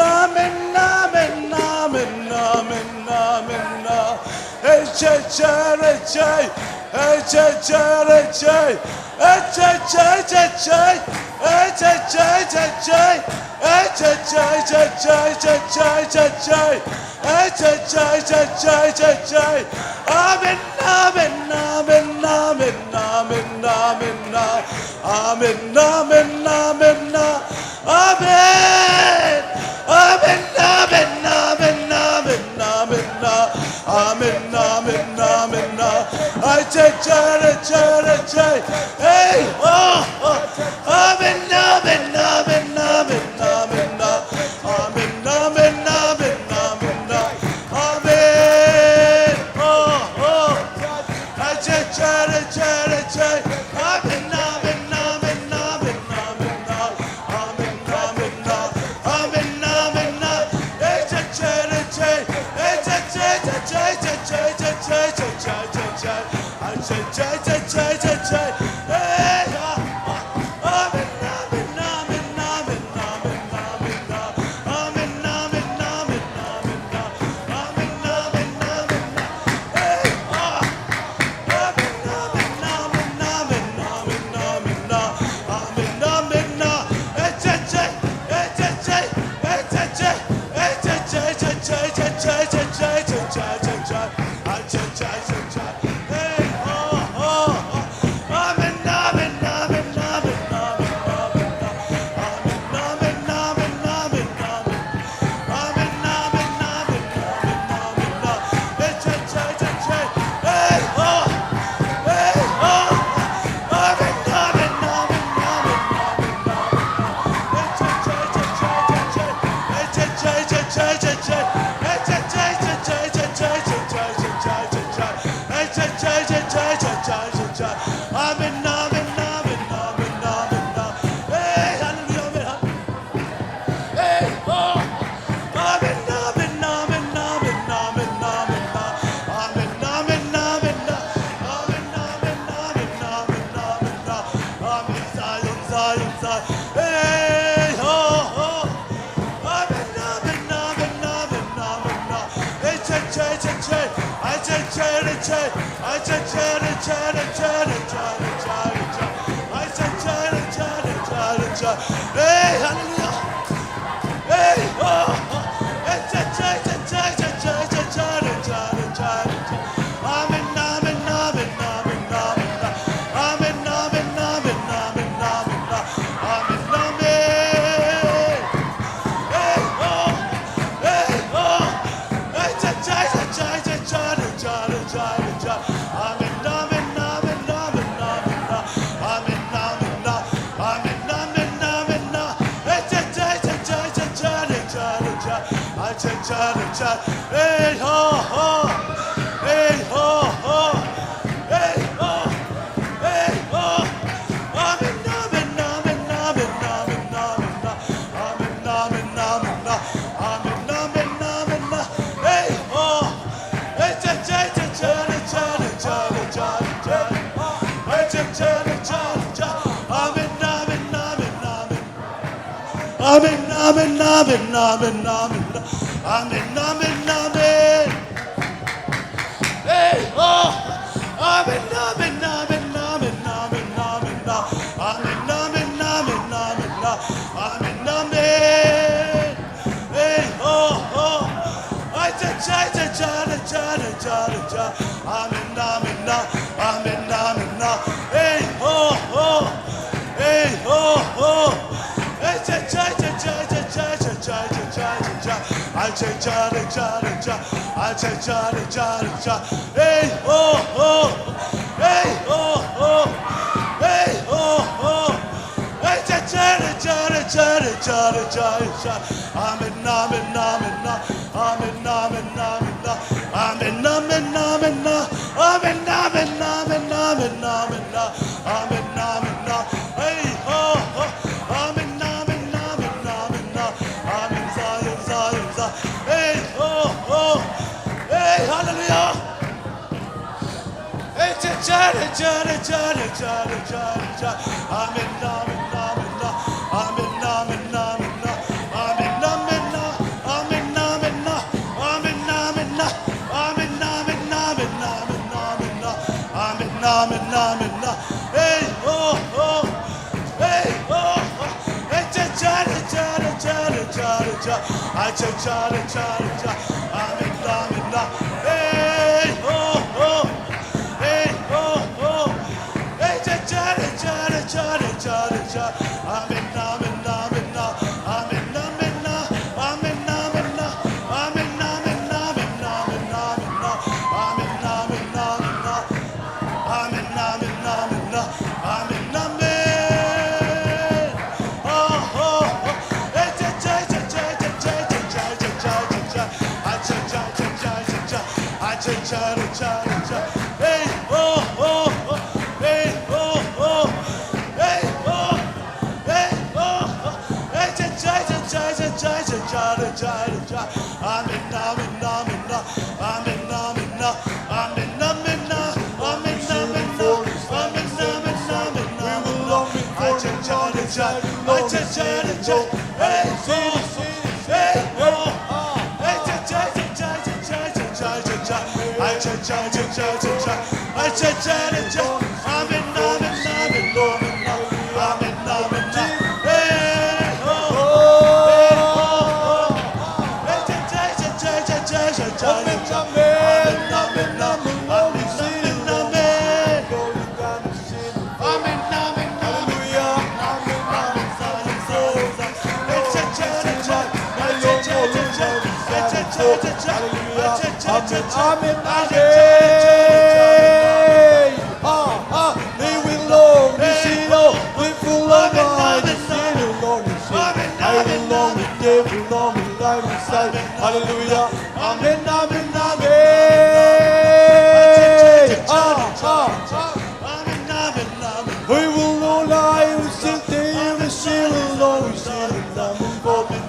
amen, amen, amen, amen, amen. Hey, che, che, re, che. Hey, che, che, re, che. Hey, che, che, che, che. Hey, che, che, che, che. Hey, che, che, che, che, che, che, che, che. Hey, che, che, che, che, che, che. Amen, amen, amen, amen, amen, amen, amen. Amen, amen, amen, amen. Amen. Amen, amen, amen, amen, amen, amen. Amen, amen, amen, amen. Ai, che, che, re, che, re, che. Hey, oh, oh. Amen, amen, amen, amen, amen, amen. Amen, amen, amen, amen, amen. Amen. Oh, oh. Amen, amen, amen, amen. Amen, amen, amen, amen, amen. Hey, hallelujah, amen. Hey, oh. Amen, amen, amen, amen, amen, amen. Amen, amen, amen, amen, amen, amen, amen, amen, amen. Amen, Zion, Zion, Zion. Hey, oh, oh. Amen, amen, amen, amen, amen, amen. Hey, che, che, che, che. Ay, che, che, re, che. Ay, che, che, re, che, re, che, re, che, re, che, re, che. Ay, che, che, re, che, re, che, re, che. Hey, hallelujah. Hey, oh, oh. Hey, che, che, che, che, che, che, che, che, re, che, re, che, re, che. Amen, amen, amen, amen, amen, amen. Amen, amen, amen, amen, amen, amen. Amen, amen. Hey, oh. Hey, oh. Hey, cha, cha, cha. Amen, amen, amen, amen, amen. Amen, amen, amen, amen, amen. Hey, cha, cha, cha. Hey, cha, cha, cha. Hey, ho, ho. Hey, ho, ho. Hey, ho. Hey, ho. Amen, amen, amen, amen, amen, amen. Amen, amen, amen, amen. Amen, amen, amen, amen. Hey, ho. Hey, cha, cha, cha, cha, cha, cha, cha, cha, cha. Hey, cha, cha, cha, cha, cha. Amen, amen, amen, amen. Amen, amen, amen, amen, amen. Amen, amen, amen. Hey, oh. Amen, amen, amen, amen, amen, amen. Amen, amen, amen, amen, amen. Amen, amen. Hey, oh, oh. Ay, cha, cha, cha, cha, cha, cha, cha, cha. Amen, amen, amen, amen, amen. Hey, oh, oh. Hey, ho, ho. Hey, cha, cha, cha. Ay, cha, cha, re, cha, re, cha. Ay, cha, cha, re, cha, re, cha. Hey, ho, ho. Hey, ho, ho. Hey, ho, ho. Hey, cha, cha, re, cha, re, cha, re, cha, re, cha, re, cha. Amen, amen, amen, amen. Amen, amen, amen, amen. Amen, amen, amen, amen. Amen, amen, amen, amen, amen. Amen, amen, amen. Hey, ho, ho. Amen, amen, amen, amen, amen. Amen, Zion, Zion. Amen, amen, amen, amen. Amen, amen, amen, amen. Amen, amen, amen. Amen, amen, amen. Amen, amen, amen, amen, amen. Amen, amen, amen, amen. Hey, oh, oh. Hey, oh, oh. Hey, cha, cha, cha, cha, cha, cha, cha, cha. Ay, cha, cha, cha, cha, cha. Amen, amen, amen. Hey, oh, oh. Hey, oh, oh. Hey, cha, cha, cha, cha, cha, cha, cha. Amen, amen, amen, amen. Amen, amen, amen. Amen, amen, amen. Amen, amen, amen, amen, amen. Amen, amen, amen, amen. Amen, amen, amen, amen. Amen, amen. Oh, oh, oh. Hey, cha, cha, cha, cha, cha, cha, cha, cha, cha, cha, cha. Ay, cha, cha, cha, cha, cha, cha. Ay, cha, cha, cha, cha, cha. Hey, oh, oh, oh. Hey, oh, oh. Hey, oh. Hey, oh, oh. Hey, cha, cha, cha, cha, cha, cha, cha, cha, cha, cha. Amen, amen, amen, amen. Amen, amen, amen, amen. Amen, amen, amen, amen, amen, amen, amen. Ay, cha, cha, cha, cha. Ay, cha, cha, cha, cha. Hey, oh, oh. Hey, oh. Hey, cha, cha, cha, cha, cha, cha, cha, cha, cha. Ay, cha, cha, cha, cha, cha, cha. Ay, cha, cha, cha, cha. Amen, amen, amen, amen, amen. Amen, amen, amen. Hey, oh, oh, hey, oh, oh. Hey, cha, cha, cha, cha, cha, cha, cha, cha. Amen, amen, amen, amen, amen. Amen, amen, amen. Hallelujah. Amen, amen, amen. Hallelujah. Amen, amen, amen. Ah, ah. They will long to see you. They will long to see you, long to see you. I will long to give you long life inside. Hallelujah. Amen, amen, amen. Ah, ah. We will long life, we sing to you, we sing long, we sing long.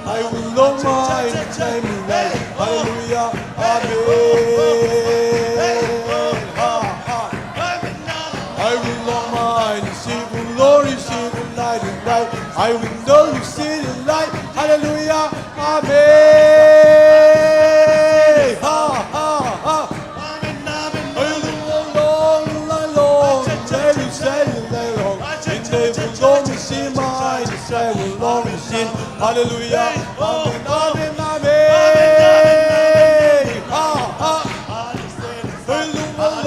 I will long my time in life. Hallelujah. Amen. Ah, ah. I will long my receive glory, receive light and light. I will know you see the light. Hallelujah. Amen. Ha, ha, ha. Hallelujah, Lord, Lord, Lord. Let me say you, Lord. In the Lord, you see my desire, Lord, you see. Hallelujah. Amen, amen, amen. Ha, ha. Hallelujah.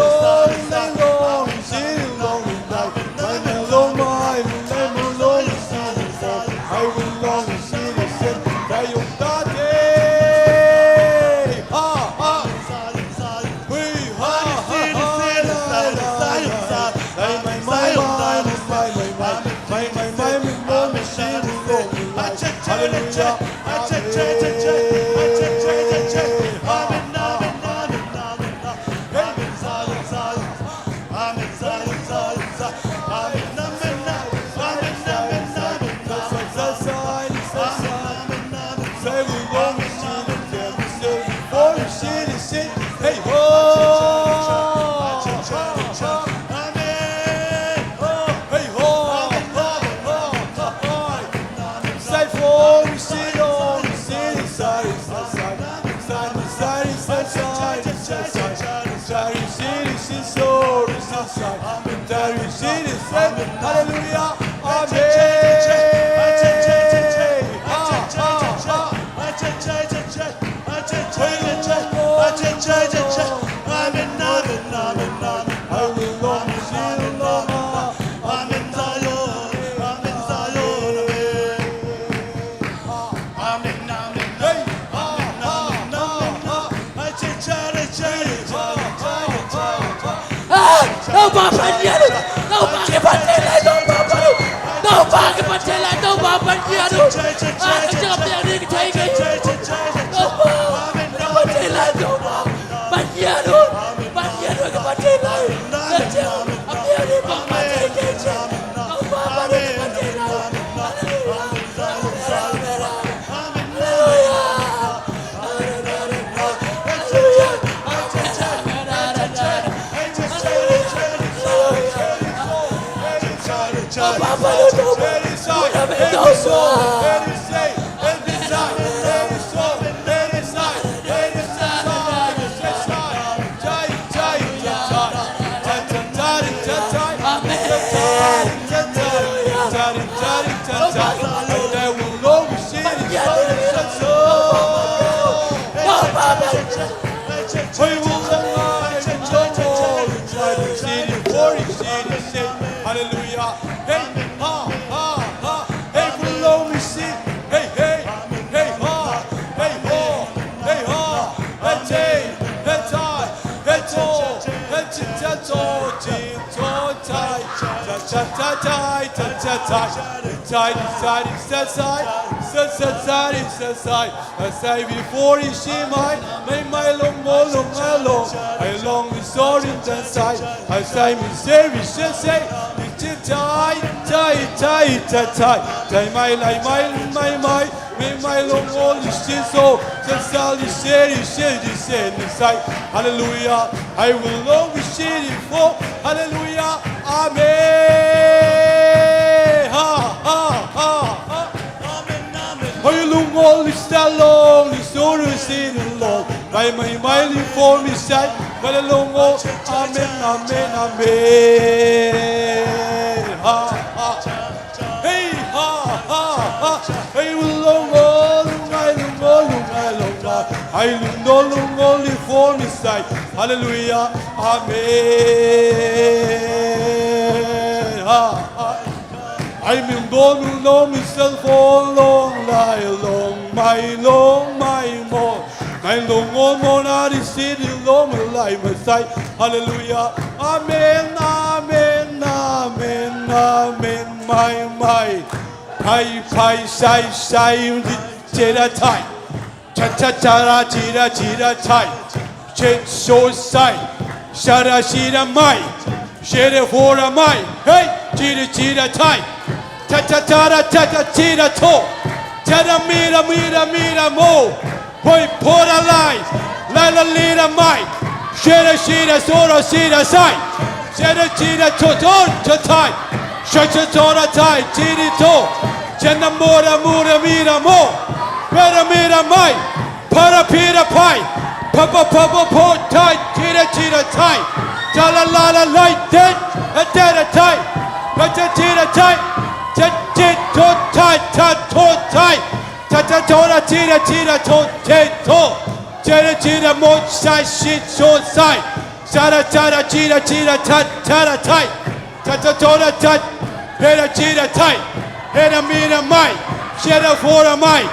Amen. Hallelujah. Amen. Ah, Topa Pathian uh, Topa kipat theih lai, Topa Pathian uh, Topa kipat theih lai, Topa Pathian uh. Ah, ka ciam piak ding thei kei. Topa kipat theih lai, Topa Pathian uh, Pathian uh kipat theih lai. Ka ciam piak ding bang mah thei kei. Topa Pathian kipat theih lai. Hallelujah. Amen. Hallelujah. Amen. Hallelujah. Amen. Hallelujah. Hallelujah. Hey, ha, ha, ha. Hey, follow me, see. Hey, hey, hey, ha, hey, ha, hey, ha. Hey, hey, hey, tai, hey, to, hey, chi, cha, to, chi, to, tai, cha, cha, cha, tai, cha, cha, tai, tai, tai, sa, sai, sa, sa, sai, sa, sai. I say before you see my, my, my long, my long, my long. I long with sorry and say, I say me, say, we say, say, it's a tie, tie, tie, tie, tie, tie, my, like, my, my, my, my, my long, all you see, so, the sally, sherry, sherry, sherry, say, hallelujah, I will long with sherry for, hallelujah, amen, ha, ha, ha, ha. Hoi lungol i salong i suru sinulong. Mai mai mai li for mi sai. Mai lungol. Amen, amen, amen. Ha, ha. Hey, ha, ha, ha. Hey lungol, mai lungol, mai lungol. Hai lungol, lungol li for mi sai. Hallelujah. Amen. Ha, ha. Ai mi donu no mi cell phone long lai long mai long mai mo. Mai long mo mo na di si di long mai lai mai sai. Hallelujah. Amen, amen, amen, amen, mai mai. Pai pai sai sai di jeda tai. Cha cha cha ra chi ra chi ra chai. Che so sai. Sha ra shi ra mai. She ra fo ra mai. Hey, chi ra chi ra chai. Cha cha cha ra cha cha chi ra cho. Cha ra mi ra mi ra mi ra mo. Hoi po ra lai. Lai ra li ra mai. She ra shi ra so ra shi ra sai. She ra chi ra cho cho cho chai. Sha cha cho ra chai chi ri cho. Cha na mo ra mu ra mi ra mo. Pe ra mi ra mai. Para pira pai. Papa papa po tai tira tira tai. Tala la la lai ten. Atera tai. Pata tira tai. Tati to tai tato tai. Tata tora tira tira to te to. Tira tira mo sai shi so sai. Sara tara tira tira ta tara tai. Tata tona tat. Hera tira tai. Hera mira mai. Shera fora mai.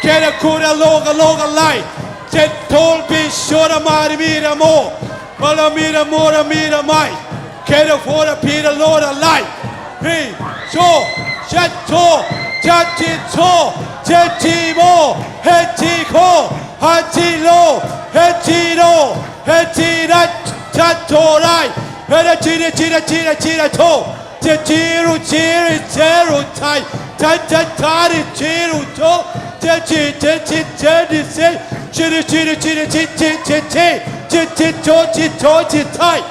Kera kura loga loga lai. Ten tol bi shora mari mira mo. Mala mira mora mira mai. Kera fora pira lora lai. Pi so. Shet to. Tati to. Tati mo. Heti ko. Hati lo. Heti lo. Heti rat. Tatorai. Hera tira tira tira tira to. Tetiru tiri teru tai. Tai tai tari tiru to. Teti teti teti se. Tiri tiri tiri ti ti ti ti. Ti ti to ti to ti tai.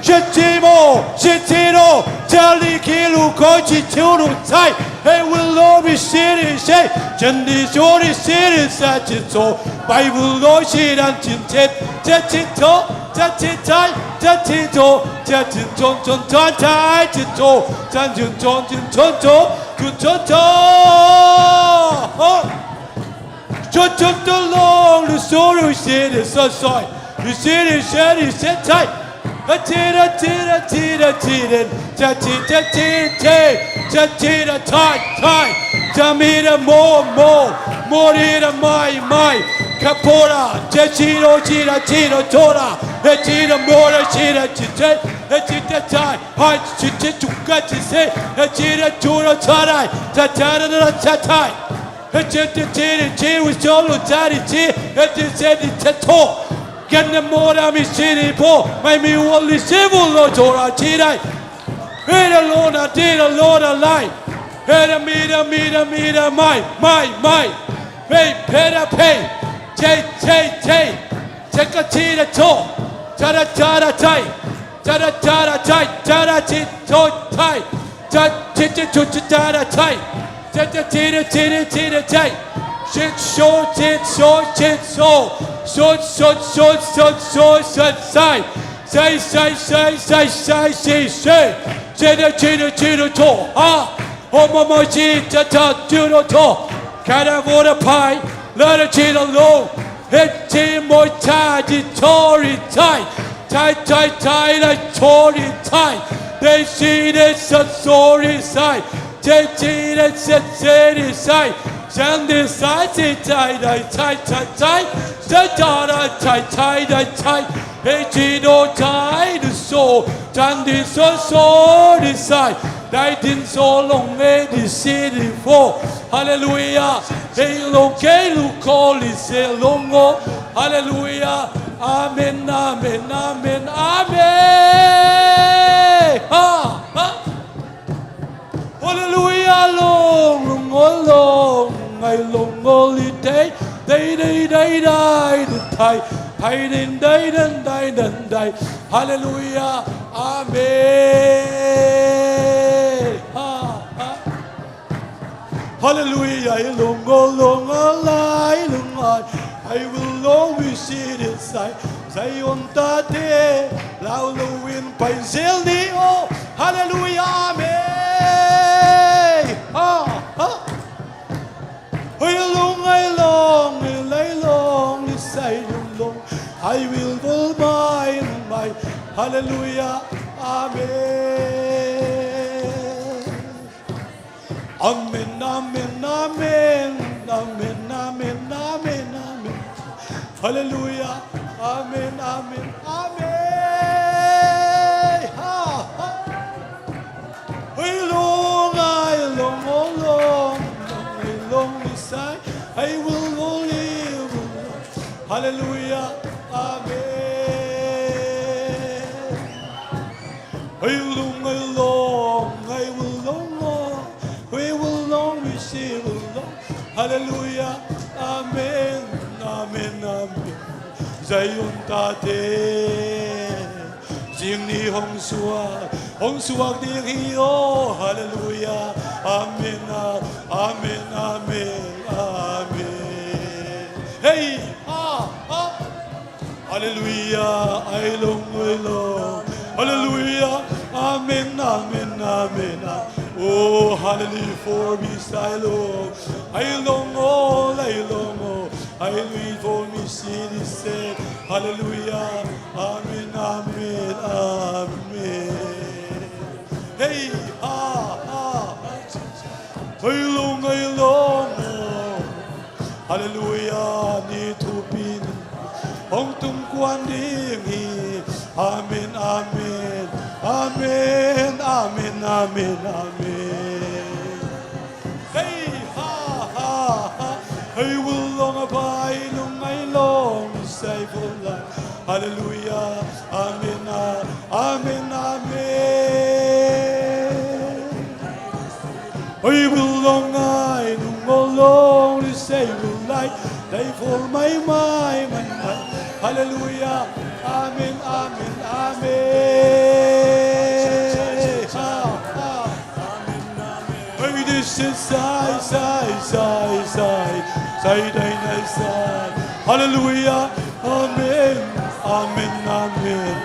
Shitimo shitiro. Tali kilu ko ti tiru tai. Hey, will Lord be sitting say. Tindi sori sitting sa ti to. Bible lo shiran tin tet. Teti to. Tati tai, tati to, tati ton ton tai tai ti to, tan tin ton tin ton to, tin ton to. Ho. Ton ton to long, lu so lu si ni so soi, lu si ni se ni se tai. Atira tira tira tirin. Tati tati te, tatira tai tai. Tamira mo mo, morira mai mai. Kapora, tatiro tira tira tora. Tatira mora tira tite, tatita tai. Hai tite tuka tise, tatira tura tarai. Tatara na tatai. Tatita tiri tiru solo tari ti, tatita tato. Gana mora mi sini po, mai mi wali sivu lo tora tirai. Hera lona, tira lona lai. Hera mira, mira, mira, mai, mai, mai. Pei, pera, pei. Tei, tei, tei. Teka tira to. Tara, tara, tai. Tara, tara, tai. Tara, ti, to, tai. Cha cha cha cha cha cha da chai. Cha cha chi da chi da chi da chai. Shit short shit short shit short. Short short short short short short sai. Sai sai sai sai sai sai sai. Chi da chi da chi da cho ha. Ho mo mo chi cha cha chi da cho. Kada vo da pai. La da chi da lo. Hit chi mo cha chi cho ri chai. Chai chai chai da cho ri chai. Dei si dei sa so ri sai. Che chi dei se se ri sai. San di sai si chai dai chai chai chai. Sa cha dai chai chai dai chai. Hei chi do chai di so. Chan di so so di sai. Dai din so long e di si di fo. Hallelujah. Hei long kei lu ko li se long o. Hallelujah. Amen, amen, amen, amen. Ha, ha. Hallelujah, long, long, long, long, ngai long, long, li, dei, dei, dei, dei, dai, dei, thai, thai, den, dei, den, dai, den, dai. Hallelujah, amen. Ha, ha. Hallelujah, long, long, long, long, lai, long, lai. I will always see this side. Zion tate, lau lo in pai zel ni o. Hallelujah, amen. Ha, ha. Hoi long, ai long, ai lai long, ni sai long long. I will go by, by. Hallelujah, amen. Amen, amen, amen, amen, amen, amen, amen. Hallelujah. Amen, amen, amen. Ha, ha. Hoi long, ai long, o long, long, ai long, ni sai, ai will, will, will. Hallelujah. Amen. Hei long, hei long, hei long, hei long, hei long, hei long, hei long. Hallelujah. Amen, amen, amen. Zion tate, zing ni hong suak, hong suak ding hi o. Hallelujah. Amen, a-, amen, amen, amen. Hei, ha, ha. Hallelujah, ai long, ai long. Hallelujah, amen, amen, amen. Oh, hallelujah, for me, sai long. Ai long, oh, ai long, oh. Ai long, for me, si di se. Hallelujah, amen, amen, amen. Hey, ha, ha. Ai long, ai long, oh. Hallelujah, ni thupi ni hong tung kuan ding hi. Amen, amen, amen, amen, amen, amen. Hey, ha, ha, ha. Hey, will long a pai long ai long sai for life. Hallelujah, amen, a-, amen, amen. Oi, will long ai nung o long, ni sei will lai, dai for mai mai mai mai. Hallelujah. Amen, amen, amen. Ha, ha. Oi, this is sai, sai, sai, sai, sai, dai, dai, sai. Hallelujah. Amen, amen, amen.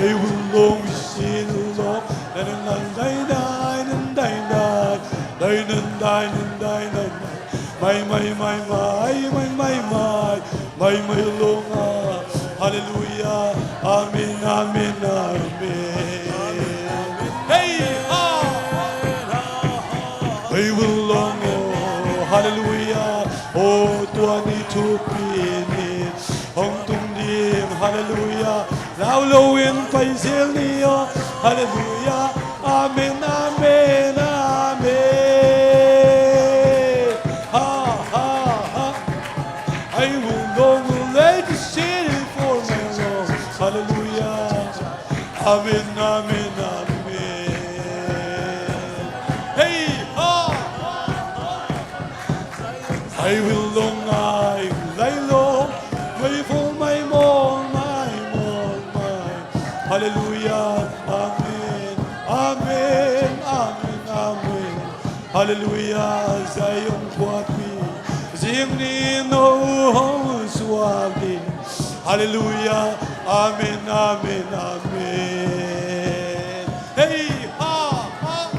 Ei, will long, sin long. Dai, dai, dai, dai, dai, dai, dai. Dai, dai, dai, dai, dai, dai. Mai, mai, mai, mai, mai, mai, mai. Mai, mai, long, ah. Hallelujah. Amen, amen, amen. Hey, ah. Ei, will long, oh. Hallelujah. Oh, tua ni thupi ni hong tung ding. Hallelujah. Lau lo in pai zel ni, oh. Hallelujah. Amen, amen, amen. Ha, ha, ha. I will long, will let the city for my Lord. Hallelujah. Amen, amen, amen. Hey, ha, ha, ha. Ei, will long, ai, lai long, mai for mai, mawl mai, mawl mai. Hallelujah. Amen. Amen. Amen. Halleluiah, Zion khuapi, zing ni no hong suak ding. Halleluiah, amen, amen, amen. Hei, ha, ha.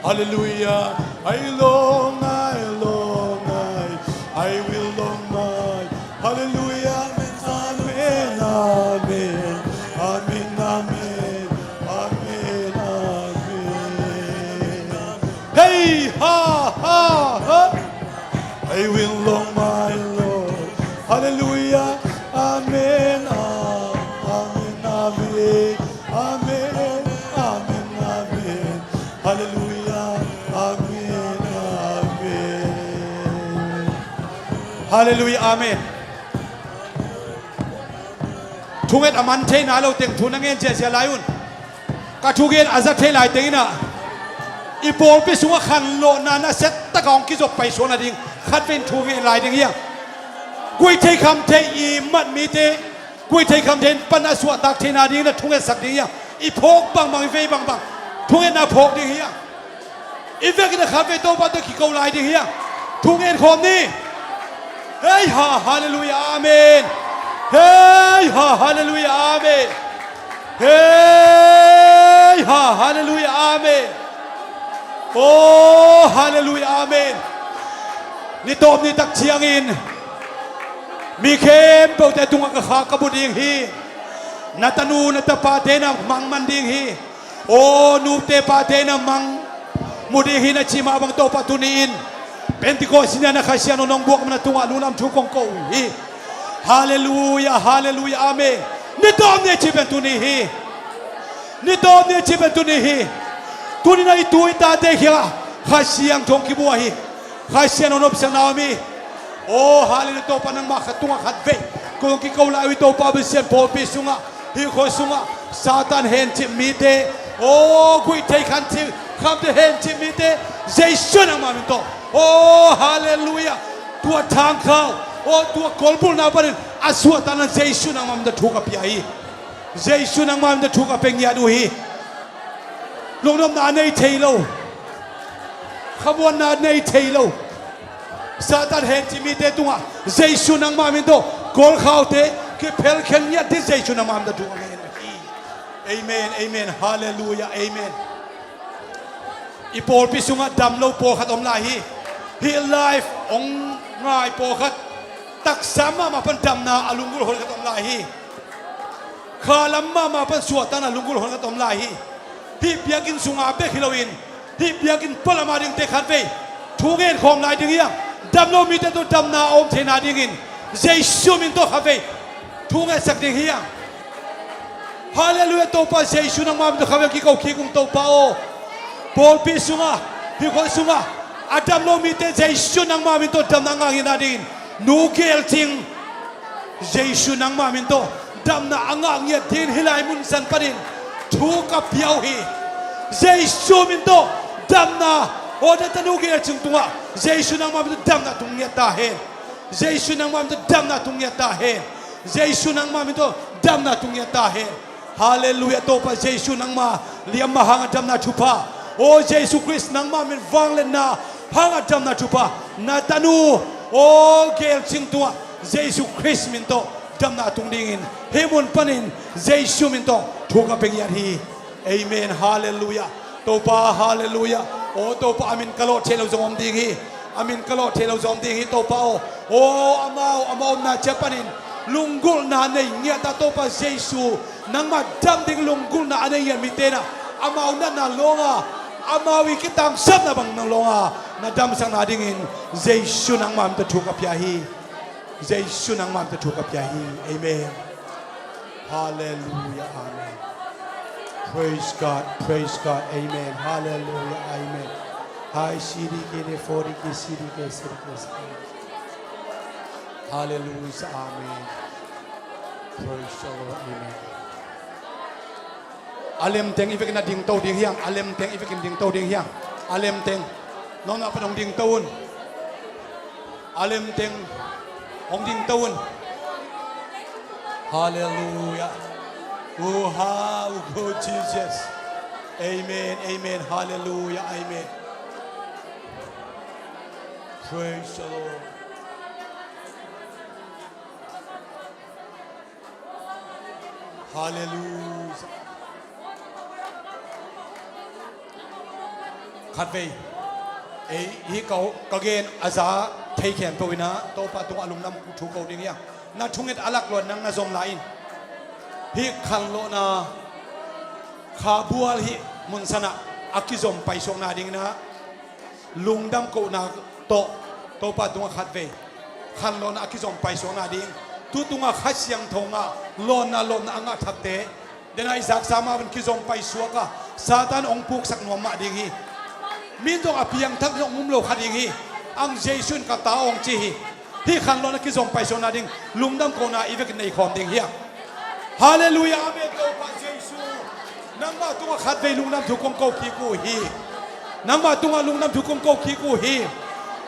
Halleluiah, I long, I long, I, I will long, I. Halleluiah, amen, amen, amen, amen, amen, amen, amen. Hei, ha, ha, ha. I will long, my Lord. Halleluiah, amen, amen, amen, amen, amen, amen. Halleluiah, amen, amen. Halleluiah, amen. Thunget a man thei nai lo teng thu na ngen ziahziah lai un. Ka thugen a za thei lai teng in ah, i pawlpi sungah khanlawhna nasia tak a hong kizop paisuak nading khatvei in thu ngen lai ding hi hang. Guih thei kham thei i mat mite, guih thei kham thei in pan a suahtak theih nading in ah thungetsak ding hi hang. I phawk bangbang, i vei bangbang thungetna phawk ding hi hang. I vekin a khatvei Topa tawh kiko lai ding hi hang. Thu ngen khawm ni. Hei, ha, halleluiah, amen. Hei, ha, halleluiah, amen. Hei, ha, halleluiah, amen. Oh, halleluiah, amen. Ni tawp ni tak ciangin mi khempeuhte tungah ka kha ka bu ding hi. Na tanu na tapate na mang man ding hi. Aw, nute pate na mang mu ding hi na cih mah bang Topa tuni-in Pentecost ni-a na Kha Siangtho nong buak man a tungah lungdam thu kong ko uh hi. Halleluiah, halleluiah, amen. Ni tawp ni cih pen tuni hi. Ni tawp ni cih pen tuni hi. Tuni-in ah i tu i tate kiangah Kha Siangtho hong kibuak hi. Kha Siangtho nopsakna om hi. Oh, halleluiah, Topa nangmah khat tungah khatvei kong kiko lai uh hi Topa, Pasian, pawlpi sungah, hih khua sungah Satan hencip mite, oh, guih thei khan cih khamte hencip mite, Jesu nangmah min tawh. Oh, halleluiah. Tua thangkhau, oh, tua kolbulhna panin a suahtakna Jesu nangmah min tawh thu ka pia hi. Jesu nangmah min tawh thu ka pia ngiat uh hi. Lungnopna a nei thei lo, khamuanna a nei thei lo Satan hencip mite tungah Jesu nangmah min tawh kolkhaute kiphel khen ngiat ding, Jesu nangmah min tawh thu ka ngen hi. Amen, amen, halleluiah, amen. I pawlpi sungah dam lo pawlkhat om lai hi. Hih live hong ngai pawlkhat, taksa mahmah pan damna a lunggulh honkhat om lai hi. Khalam mahmah pan suahtakna lunggulh honkhat om lai hi. Hih biakinn sungah bek hi loin hih biakinn pualam a dingte khatvei thu ngen khawm lai ding hi hang. Dam lo mite tawh damna a om theihna dingin Jesu min tawh khatvei thu ngetsak ding hi hang. Halleluiah, Topa Jesu nangmah min tawh khatvei kiko kik ung Topa aw. Pawlpi sungah, hih khua sungah a dam lo mite Jesu nangmah min tawh damna a ngah ngiatna dingin Nu Gelcing, Jesu nangmah min tawh damna a ngah ngiat dingin hih lai mun san panin thu ka pia uh hi. Jesu min tawh damna, aw, na tanu Gelcing tungah Jesu nangmah min tawh damna tung ngiat ta hen. Jesu nangmah min tawh damna tung ngiat ta hen. Jesu nangmah min tawh damna tung ngiat ta hen. Halleluiah, Topa Jesu nangmah liamma hangah damna thupha, aw Jesu Khrist nangmah min vangliatna hangah damna thupha na tanu, aw Gelcing tungah Jesu Khrist min tawh damna tung dingin hih mun panin Jesu min tawh thu ka pia ngiat hi. Amen, halleluiah. Topa, halleluiah. Aw Topa, a min ka lawh theih lo zong om ding hi. A min ka lawh theih lo zong om ding hi Topa aw. Aw amau, amau omna ciang panin lunggulhna nei ngiat a Topa Jesu, nangmah dam ding lunggulhna a nei ngiat mite na amau natna lawnga, amau i kitangsapna bang na lawnga na damsakna dingin Jesu nangmah min tawh thu ka pia hi. Jesu nangmah min tawh thu ka pia hi. Amen. Halleluiah, amen. Praise God, praise God, amen. Halleluiah, amen. Hai sidi kene fori ki sidi ke sidi ke sidi. Halleluiah, amen. Praise the Lord, amen. A lemteng i vekin a dingto ding hi hang. A lemteng i vekin dingto ding hi hang. A lemteng. Nong na pan hong dingto un. A lemteng hong dingto un. Halleluiah. Uha, ugo Jesus. Amen, amen. Halleluiah, amen. Praise the Lord. Hallelujah. Khatvei ei hih ka, ka gen a za thei khempeuh in ah Topa tungah lungdam thu ko ding hi hang. Na thunget a lak luat nang na zom lai in, hih khanlawhna kha bual hih mun san ah a kizom paisuak nading in ah lungdam kohna tawh Topa tungah khatvei khanlawhna a kizom paisuak nading, tu tungah Kha Siangtho ngah, lawnna lawpna a ngah thakte, den a i zaksa mah bang kizom paisuak a, Satan hong puksak nuam mah ding hi. Min zong a piangthak zong um lo kha ding hi. Ang Jesu in ka ta hong ci hi. Hih khanlawhna kizom paisuak nading lungdam kohna i vekin nei khawm ding hi hang. Halleluiah, amen. Topa Jesu, nangmah tungah khatvei lungdam thu kong ko kik uh hi. Nangmah tungah lungdam thu kong ko kik uh hi.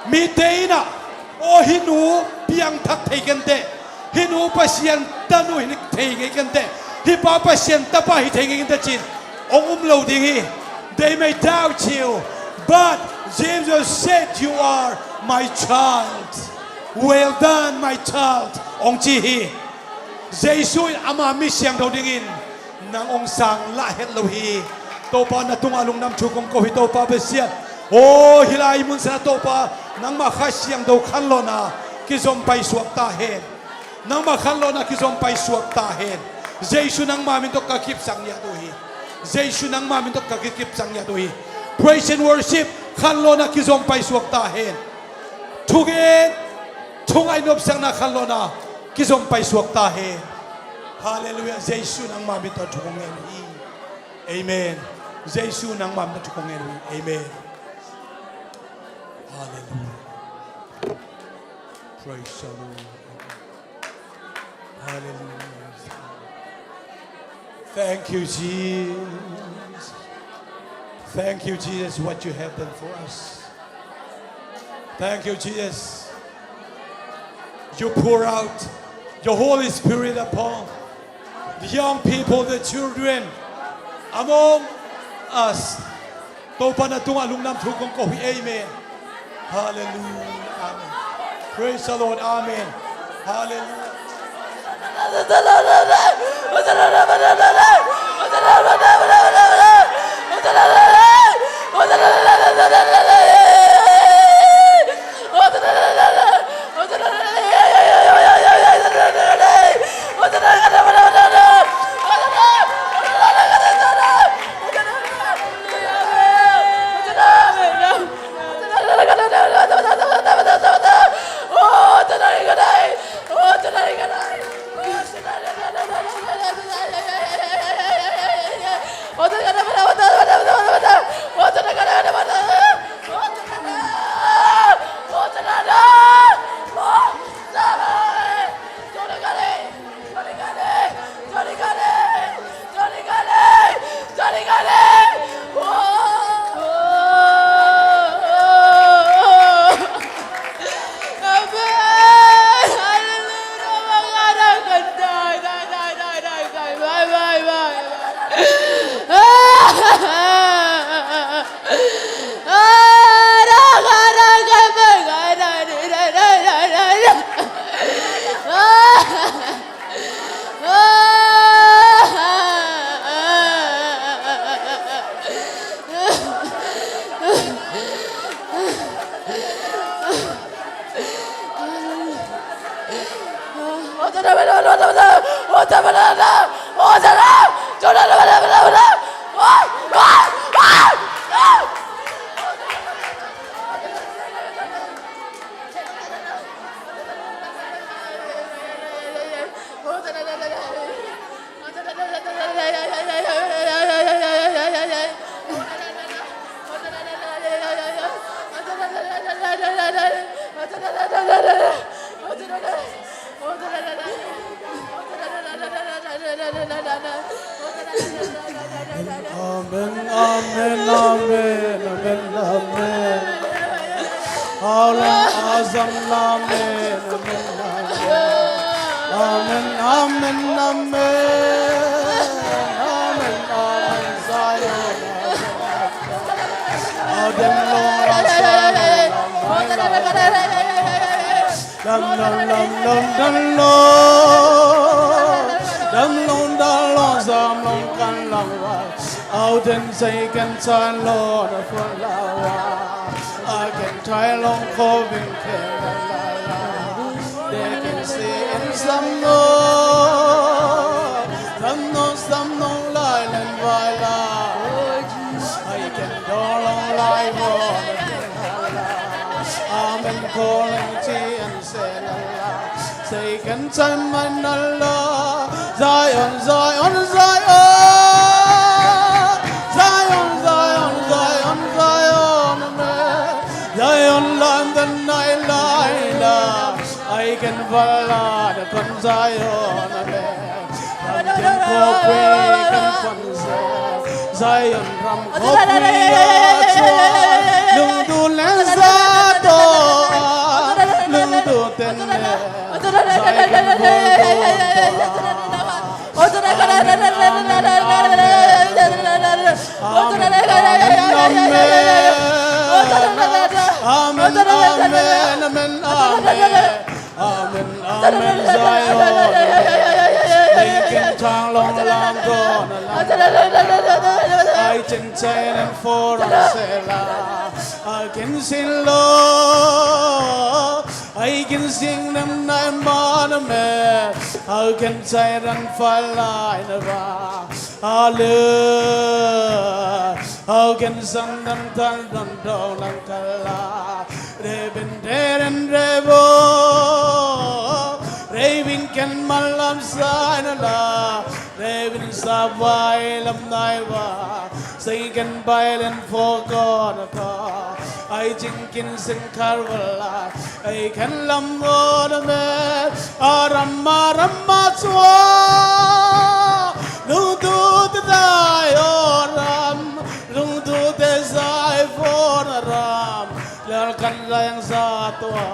Mite in ah, aw, hih nu piangthak thei kenteh, hih nu Pasian tanu hi thei ngei kenteh, hih pa Pasian tapa hi thei ngei kenteh ci-in hong um lo ding hi. They may doubt you, but Jesus said, "You are my child. Well done, my child," hong ci hi. Jesu in ama mi siangtho dingin nang hong sang lah het lo hi. Topa, na tungah lungdam thu kong ko hi, Topa Pasian. Aw, hih lai mun san ah Topa, nangmah Kha Siangtho khanlawhna kizom paisuak ta hen. Nangmah khanlawhna kizom paisuak ta hen. Jesu, nangmah min tawh ka kipsak ngiat uh hi. Jesu, nangmah min tawh ka kipsak ngiat uh hi. Praise and worship khanlawhna kizom paisuak ta hen. Thugen, thungaih nopsakna khanlawhna kizom paisuak ta hen. Halleluiah. Jesu, nangmah min tawh thu kong ngen uh hi. Amen. Jesu, nangmah min tawh thu kong ngen uh hi. Amen. Halleluiah. Praise the Lord. Hallelujah. Thank you, Jesus. Thank you, Jesus, what you have done for us. Thank you, Jesus. You pour out your Holy Spirit upon the young people, the children among us. Topa, na tungah lungdam thu kong ko hi. Amen. Hallelujah. Amen. Praise the Lord. Amen. Hallelujah. Amen, amen, amen, amen, amen. Hau lam a zang, amen, amen, amen. Amen, amen, amen. Amen, amen, Zion. Amen. Amen, amen. Lam lam lam lam dam long, dam long dam long zam long kan lam vai. Au den zai kan chan lo na fon la wa. A kan thai long ko vin ke la la la. De kan si in sam no, sam no sam no lai len vai la. Ai kan do long lai bo na fon la la. Amen ko leng ci an se la la. Say kan chan man la la. Zion, Zion, Zion. Zion, Zion, Zion, Zion, amen. Zion, London, nai lai la. Ai kan val la da kan Zion, amen. Ram kan khawpui kan pan Zion ram khawpui a chua. Lungdu le za to a lungdu ten le. Zion kan khawpui a chua. Amen, amen, amen. Amen, amen, amen, amen, amen, amen. Amen, amen, Zion. Ei ken thang long lam dawn a lam. Ai cin cai nan for an se la. Ai ken sin lo. Ai ken sing nan nai man a me. Ai ken cai nan fa lai na ba. Ale, au ken san dan tan dan dong lang kala. Rebin deren rebo, rebin ken malam sai na la. Rebin sabai lam nai ba, sai ken bai len fo ko na ka. Ai jing kin sin kar wala. Ei ken lam gawh na me, a ram a ram a chua. Lungtu te zai aw ram, lungtu te zai fawn a ram. Lal kan zai ang sa tua.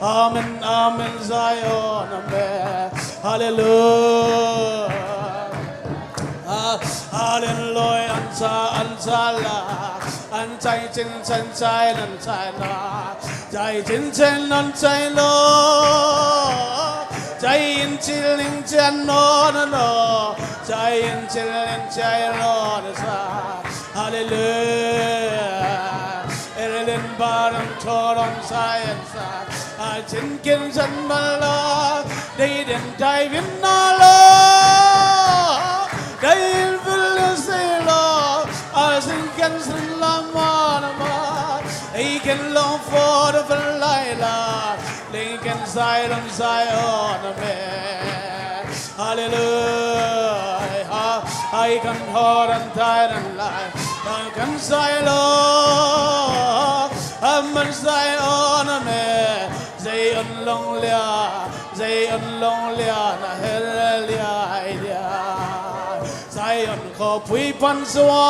Amen, amen, zai aw na me. Hallelujah. A, a len loi an sa, an sa la, an sai cin san sai nan sai na, sai cin cin nan sai lo, sai in cil ning cin no na no, sai in cil ning sai lo na sa. Hallelujah. Erlen baran toron sai an sa. A cin kin san mala, dei den dai vin na lo, dei in vil si lo, a sin ken sin la ma na ma, ei ken long fo da fel lai la, lei ken sai long sai o na me. Hallelujah. Ai kan hor an tai nan lai. Ai kan sai lo. Aman sai on ame. Zai on long lia. Zai on long lia na hel lia ai lia. Zai on ko pui pan sua.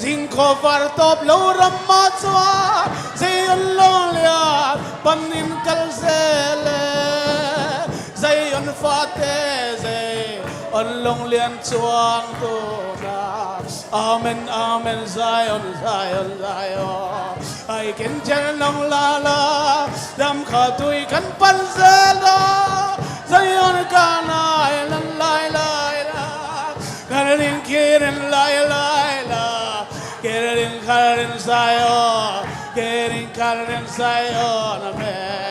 Zing ko far top lo ram ma sua. Zai on long lia. Pan in kal se le. Zion fate, Zion long lian chuang tu na. Amen, amen, Zion, Zion, Zion. Ai ken chen long la la, dam kha tui kan pan se la. Zion ka nai lan lai lai la. Kan ling kirin lai lai la. Kirin karin Zion, kirin karin Zion, amen.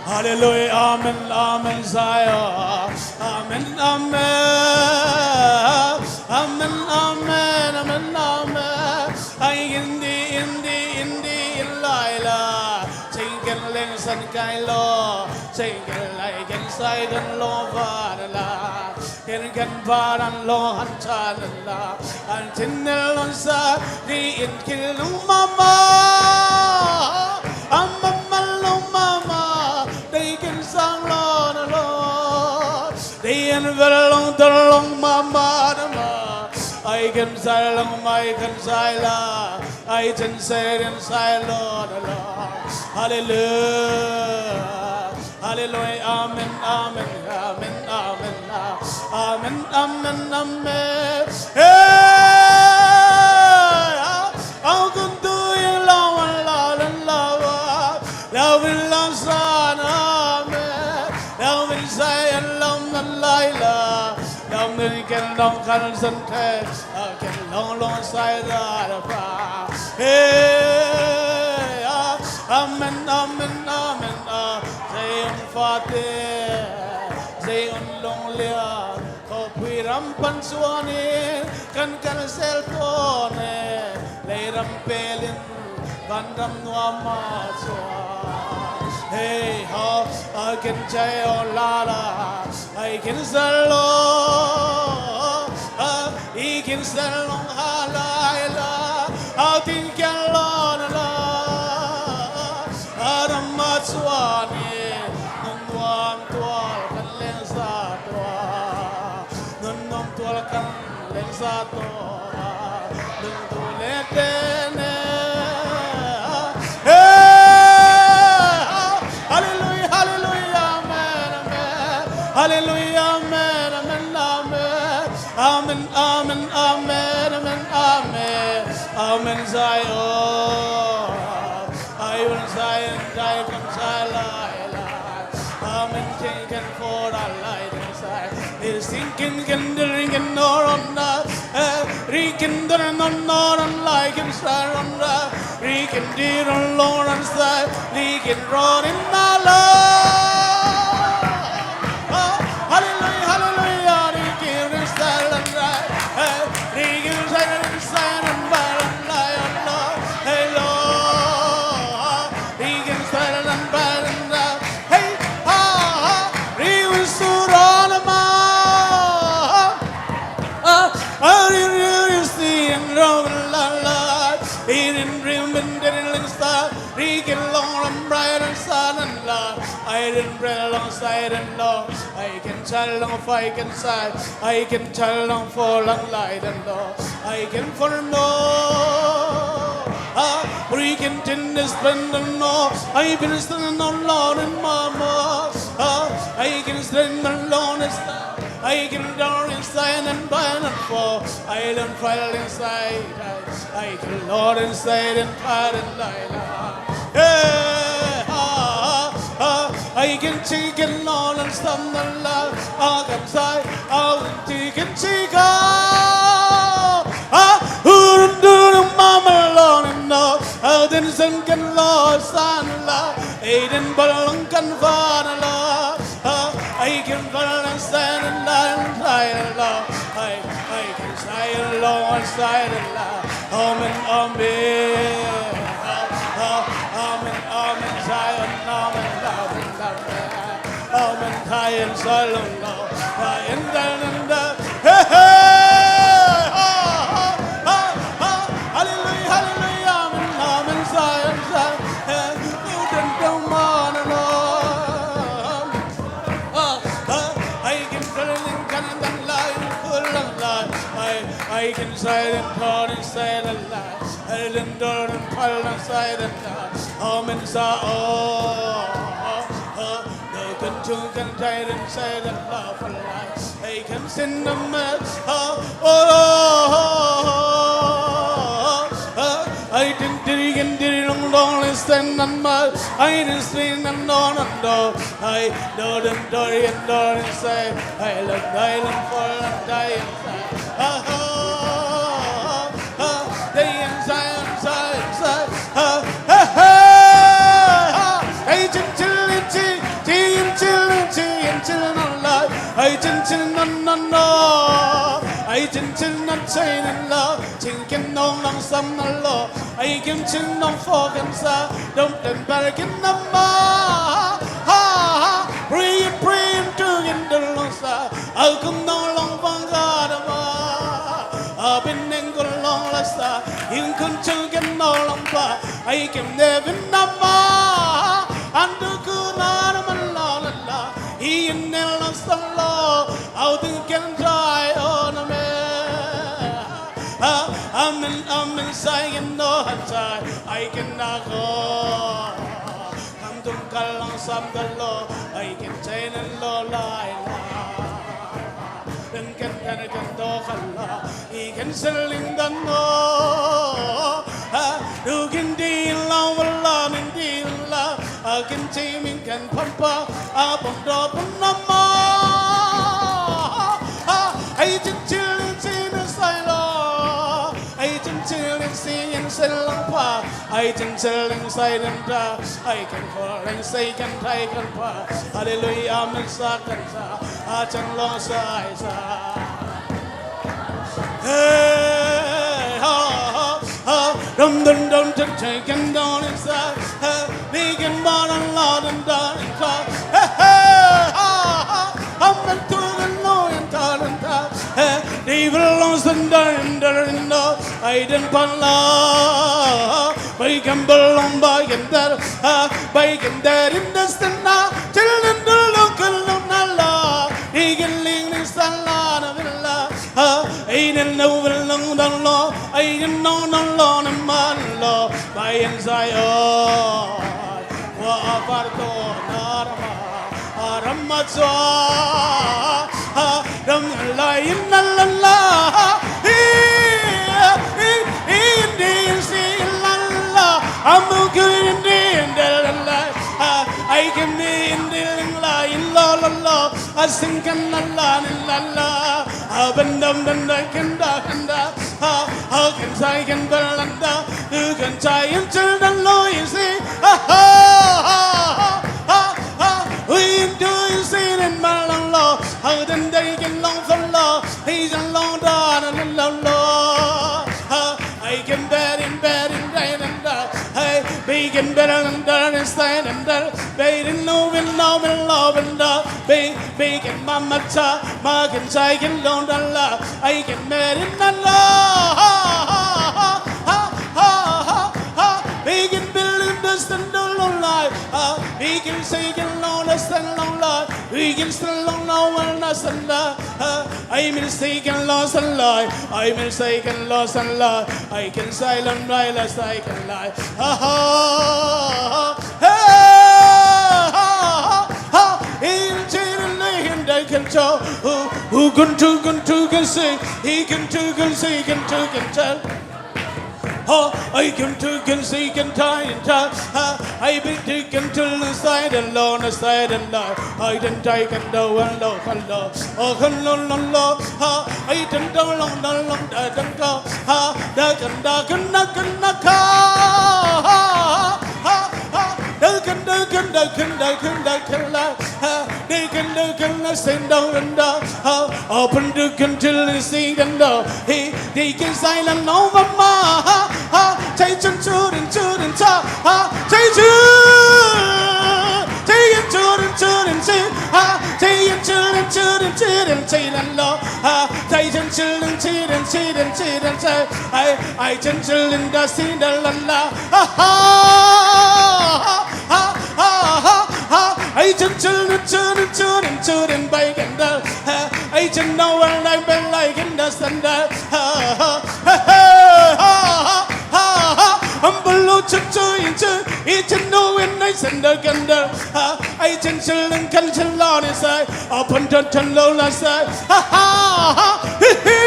Hallelujah, amen, amen, Zion. Amen, amen. Amen, amen, amen, amen. Ai indi, indi, indi, in lai la. Ching ken leng san kai lo. Ching ken lai ken sai dan lo va la. Ken ken ba dan lo han cha la. An chin nel lon sa di in kil lung mama. Am am mal lung mama. Dei ken sang lon lo. Dei en vel long dol long mama dama. Ai ken sai long mai ken sai la. Ai chen sai den sai lon lo. Hallelujah. Hallelujah. Amen, amen, amen, amen. Amen, amen, amen. Hey, au kun tu Ken long kan san the, a ken long long sai da da pa. Hey, ah, amen, amen, amen, ah. Zion fate, Zion long lia, ko pui ram pan suani, kan kan sel tone, lei ram pelin, van ram nuama sua. Hey ho, a ken chai o la la, a ken sel lo, a ken sel long ha lai la, a tin ken lo na la, a ram ma suani, nong nuam tual kan leng sa tua. Nun nong tual kan leng sa to, nun tu le te ne. Hey, hallelujah, hallelujah, amen, amen. Hallelujah, amen, amen, amen. Amen, amen, amen, amen, amen. Amen, Zion. I will Zion, Zion, Zion, Zion. Amen, king, king, for the light inside. Is thinking, can the ring and nor on the, eh, ring and the no, nor on like inside on the, ring and the Lord inside, ring and roar in the Lord. Oh, hallelujah, hallelujah, ring and inside and right, eh, ring and inside and right and right, oh Lord, hey Lord. Ri gin sai la lan bai lan da. Hey, ha, ha. Ri win su ro na ma. Ah, ah, ri, ri, ri, si, in, ro, la, la. I, rin, rin, bin, din, ling, sa. Ri gin long ram rai ran sa nan la. I, rin, rin, long sai ran long. I can tell long fai can sai. I can tell long for long lai dan long. I can for no. Ah, ri gin tin is ben dan long. I bin is dan long long in mama. Ah, I can stand dan long is. I can down inside and by and for. I learn file inside. I can Lord inside and fire and light. Yeah, ah, ah, ah. I can take it Lord and stand the love. I can say, I will take it, take it. Ah, who do the mama Lord and no. I didn't send can Lord, son, love. I didn't belong can father, love. Ah, I can follow and stand and lie and lie and love. I, I can say it Lord, say it loud. Amen, amen. Ah, ah, amen, amen, Zion, amen, amen, amen. Amen, Zion, Zion, Lord. Zion, Zion, Zion. Hey, hey. Ah, ah, ah. Hallelujah, hallelujah. Amen, amen, Zion, Zion. Hey, you don't, don't wanna know. Ah, ah, I can feel it in Canada, life, full of life. I, I can say it, God, and say it alive. I can do it, and call and say it alive. Amen, sa, oh, oh, oh. No can do, can say it, and say it alive, alive. I can sing the mess, oh, oh, oh, oh, oh. I didn't, didn't, didn't, long, long, listen, and much. I didn't sing, and no, no, no. I don't, don't, don't, don't say, I love, I love, for, I die inside. Ah, ah, ah, ah, day inside, inside, inside. Ah, hey, hey, ah. Hey, chin, chin, chin, chin, chin, chin, chin, chin, no, no. Hey, chin, chin, no, no, no. Hey, chin, chin, no, chin, no. Chin, kin, no, no, sam, no, lo. Ai kim chin nong fo kan sa dong ten bar kin na ma. Ha ha. Prim prim tu kin dong long sa. Au kum nong long bang ga da ma. A bin neng kun long la sa. Ing kun chung kin nong long ba. Ai kim ne bin na ma. An du ku na na man la la la. I in ne la sa lo. Au ding ken jai o na me. Ah, amen, amen, sai ken no han sai, ai ken na ko. Kam tum kal lang sam kal lo, ai ken chai nan lo lai la. Ken ken ken ken do kal la, i ken sel ling dan no. Ah, du ken di la wala min di la, a ken chi min ken pam pa, a pam do pam na ma. Ah, ai chen Singin selang pa, ai cin seling sai dan ta, ai kan kol ling sai kan tai kan pa. Hallelujah, men sa kan sa, a cang long sai sa. Hey, ha, ha, ha. Dum, dum, dum, dum, dum, dum, dum, dum, sa, ha. Begin, ba, dum, la, dum, da, dum, sa. Hey, hey, ha, ha. Amen, tu, dum, lo, yan, ta, dum, ta. Hey, di, belong, sun, da, dum, da, dum, da. Ai, dum, pa, la. Bai, kan, belong, bai, kan, da, ha. Bai, kan, da, dum, da, sun, na. Children, do, lo, kan, lo, na, la. Di, kan, ling, ling, sa, la, na, la. Ha, ai den no belong dong lo, ai den no dong lo na man lo, bai en sai o. Wa a far to na rama, a rama chua, ha, ram lai in na la la, i, i, in din si la la, amu ku in din de la la, ha, ai ke mi in din la in lo lo lo. A sing kan la la ni la la. A ban dam dan da kan da kan da. Ha ha kan sai kan ban la da. Du kan sai in chil dan lo in si. Ha ha ha ha ha ha. Ui in du in si dan ma long lo. Ha dan dai kan long fan lo. Hi dan long da na la lo. Ha. Ai kan berin berin dai dan da. Hey, begin better than that and stand and that. Begin no win no win love and da. Be begin mama cha, ma kan sai kan long dan la. Ai kan berin dan la. Ha ha ha ha ha ha. Begin building this and don't long life. Ha, begin say kan long this and long life. Begin still long no one na san da. Ha, ai min sai kan long san lai. Ai min sai kan long san lai. Ai kan sai long lai la sai kan lai. Ha ha ha ha ha. In chin in the hin dai kan cho. Who who can do can do can say. He can do can say can do can tell. Ha, ai kan tu kan si kan tai in ta. Ha, ai big tu kan tu na sai dan lo na sai dan lo. Ai dan tai kan do wan lo kan lo. O kan lo lo lo. Ha, ai dan do lo na lo da dan do. Ha, da kan da kan da kan da ka. Ha ha ha. Da kan da kan da kan da kan da kan la. Ha, da kan da kan la sen da kan da. Ha, open da kan til si kan da. He, da kan sai la no ma ma. Ha ha. Chai chun chun chun cha. Ha, chai chun. Chai chun chun chi. Ha, chai chun chun chun chun chai la lo. Ha, chai chun chun chun chun chun chai. Ai ai chun chun da si da la la. Ha ha ha ha ha ha. Ai chun chun chun chun chun bai kan da. Ha, ai chun no wan lai bai lai kan da san da. Ha ha ha ha ha ha. Am bulu chun chun chun i chun no wan nai san da kan da. Ha, ai chun chun kan chun lo ni sai. Open chun chun lo la sai. Ha ha ha. Hi hi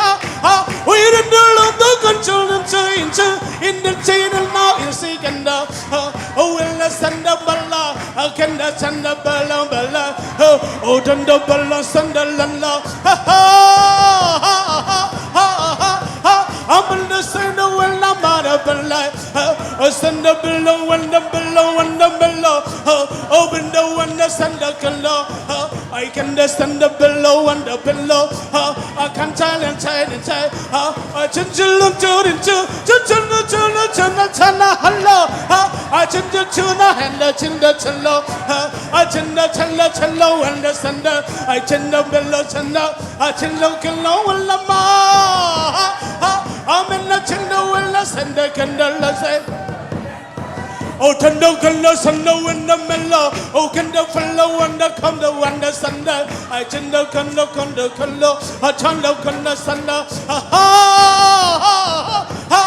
ha ha. Ui ran da lo da kan chun chun chun chun in da chun na in si kan da. Ha, oh, well, the Santa Bella, I can the Santa Bella, Bella. Oh, oh, Santa Bella, Santa Lala. Ha ha ha ha ha ha. I'm in the Santa Bella, Mara Bella. Oh, Santa Bella, Wanda Bella, Wanda Bella. Oh, oh, Winda, Wanda, Santa Kala. Oh, I can the Santa Bella, Wanda Bella. Oh, I can tell and tell and tell. Ha, a chin chilung churin chu, chu chun chu chun chu na chana hello. Ha, a chin chu chu na hen da chin da chalo. Ha, a chin da chalo chalo and da san da. A chin da belo chan da. A chin lo kin lo wala ma. Ha, ha, a men na chin da wala san da kan da la sai. O tando kando sando wanda melo. O kando falo wanda kando wanda sanda. I tando kando kando kando. A tando kando sanda. Ha ha ha ha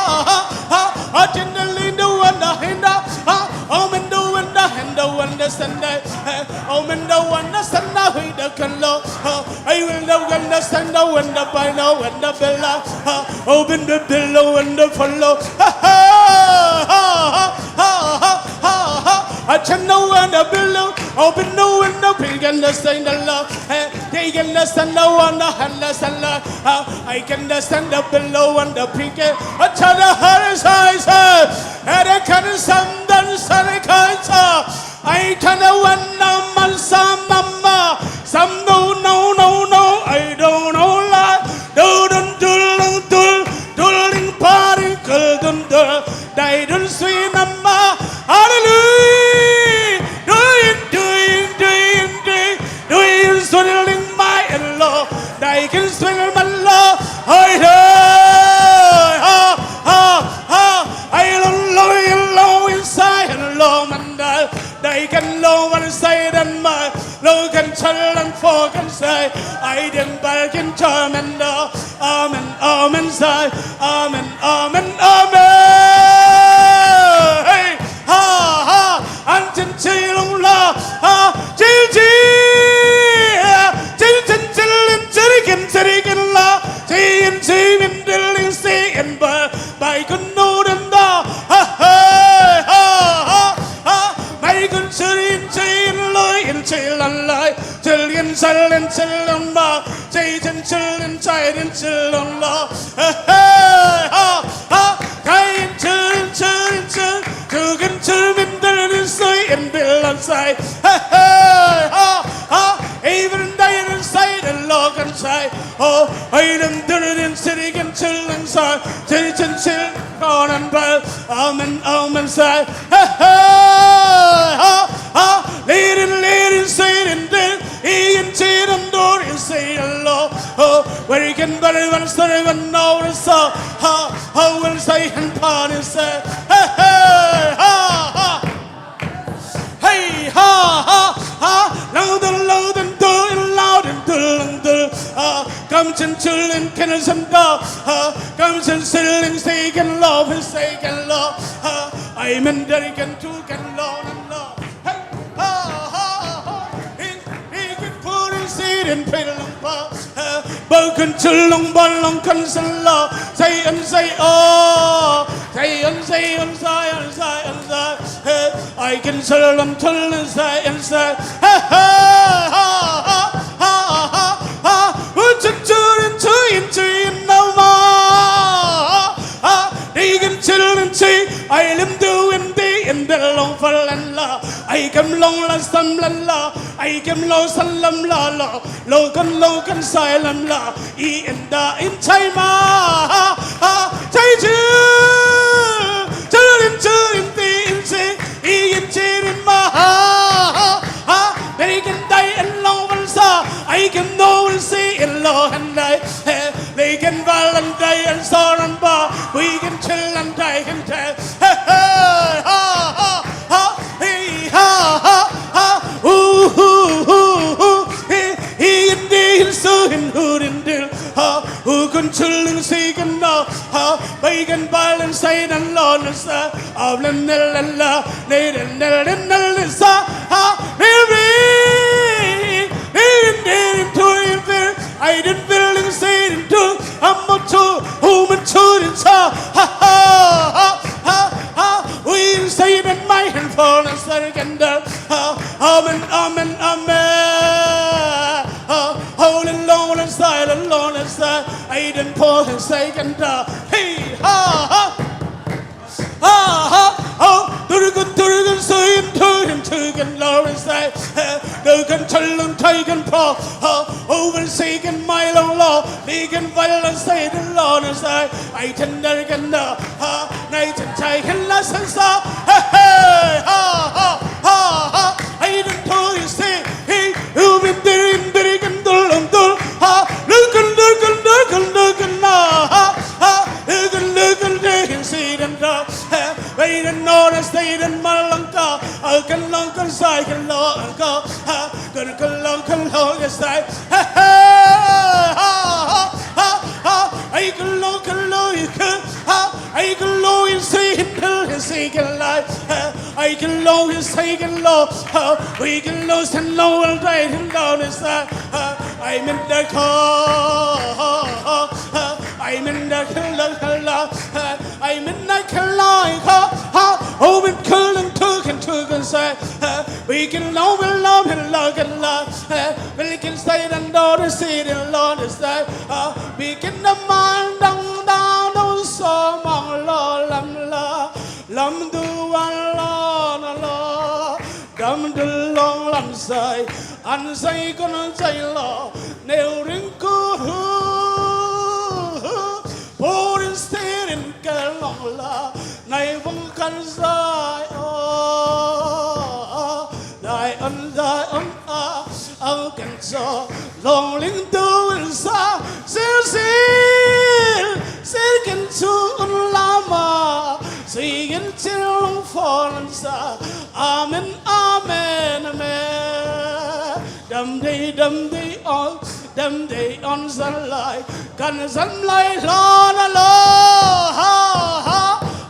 ha. A tando lindo wanda hinda. Ha. O mendo wanda hendo wanda sanda. O mendo wanda sanda huida kando. Ha. I will no wanda sanda wanda baino wanda bella. Ha. O bendo bello wanda follow. Ha ha ha ha ha ha ha. I can no one the below, open no one the pink and the stain the love. Hey, they can the stand the one the hand the stand the. I can the stand the below and the pink. I tell the high size. And I can some done sun I can't. I can the one no man some mama. Some no no no no. I don't know lie. Do dun dul dul dul ding party kul dun dul. Dai dun sui nama. Hallelujah. Duin duin duin duin duin sui ling mai and lo. Dai kin sui man lo. Hoi hoi ha ha ha. Ai lo lo lo inside and lo man dai. Dai kan lo man sai dan mai. Lo kan chal lang fo kan sai. Ai den bal kin chal man do. Amen, amen, say, amen, amen, amen. Hey, ha, ha, an chin chi lung la, ha, chi chi, chin chin chin lin chi kin chi kin la, chi in chi min dil ling si in ba, bai kun nu den da, ha, ha, ha, ha, bai kun chi in chi in lui in chi lan lai, chi lin chi lin chi lin ma. Chai chin chil in chai din chil long lo. Hey, hey, ha, ha. Kai in chil in chil in chil. Chuk in chil min dil in sui in bil long sai. Hey, hey, ha, ha. Even dai in sai din lo kan sai. Oh, ai lim dil in siri in chil in sai. Chil chin chil kon and bal. Amen, amen sai. Hey, hey, ha, ha. Lead in, lead in, say it in, din. Ian Chin and Dorian say hello. Oh, where you can bury one story one hour so. Ha, ha, will say and party say. Hey, hey, ha, ha. Hey, ha, ha, ha. Loud and loud and do it loud and do and do. Ah, come chin children, can and go. Ah, come chin children, say can love and say can love. Ah, I'm in Derrick and two can love and love. Hey, ha, ha, ha. In, in, in, put in seed in pay long pa. Hey, bau kan chul long ban long kan san la. Say and say oh. Say and say and say and say and say. Hey, I can chul long chul and say and say. Hey, ha, ha, ha, ha, ha. Who to chul in two in two in no more. Ha, they can chul in two. I lim do in the in the long for lan la. Ai kam long la sam lan la, ai kam long san lam la la, lo kan lo kan sai lam la, i en da in chai ma, ha, ha, chai chu, chu in chu in ti in si, i in chi in ma, ha, ha, ha, they can die and long van sa, ai kam no in si in lo han dai, he, they can val and die and so ran ba, we can chill and die can tell, he, he, ha, ha, ha. Hey, ha, ha, ha, ooh, ooh, ooh, ooh, hey, hey, in the hill, so in who in the, ha, who can children say can now, ha, by can violence say and law, and sa, of the nil and la, nay, and nil, and nil, and sa, ha, nay, nay, nay, in the, in to, in the, I didn't feel in say in to, I'm a to, whom and children, sa, ha, ha, ha, ha, ha. We say that my hand fall and surrender. Amen, amen, amen. Holy, lonely, silent, lonely, silent. I didn't pour and say, and hey, ha, ha. Ha, ha, oh, turgun, turgun, suin, turgun, turgun, Lord, say, turgun, turgun, turgun, pro, ha, over, say, can, my long, Lord. They can violence, say the Lord, and say, I tender can the ha, night and tight and lessons are, hey, hey, ha, ha, ha, ha, I don't know you say, hey, you been there in Beric and Dul and Dul, ha, look and look and look and look and na, ha, ha, look and look and look and see them da, ha, wait and notice they didn't Malanga, I can long and say can long, ha, can long, can long, yes, I, ha, ha, ha, ha, ha, I can long, can long, you can, ha, I can long, you see, and tell, you see, can lie, ha, I can long, you say, can long, ha, we can lose and no one died and down is that, ha, I'm in the car, ha, ha, ha, I'm in the car, ha, ha, I'm in the car, ha, ha, oh, in Kul and Tuk and Tuk and say, Bikin no will love and love and love. Bikin say the no the city Lord is there. Bikin the man down down no so mong lo lam la lam du wan lo na lo. Dam du long lam say an say kun say lo neu ring ku hu hu. Put in state in kalong la ngai vong kan say oh. Dai on dai on a au kan so long ling tu in sa sil sil sil kan su un lama si kan sil long fon sa. Amen, amen, amen. Dam dei dam dei on dam dei on san lai kan san lai lo na lo ha ha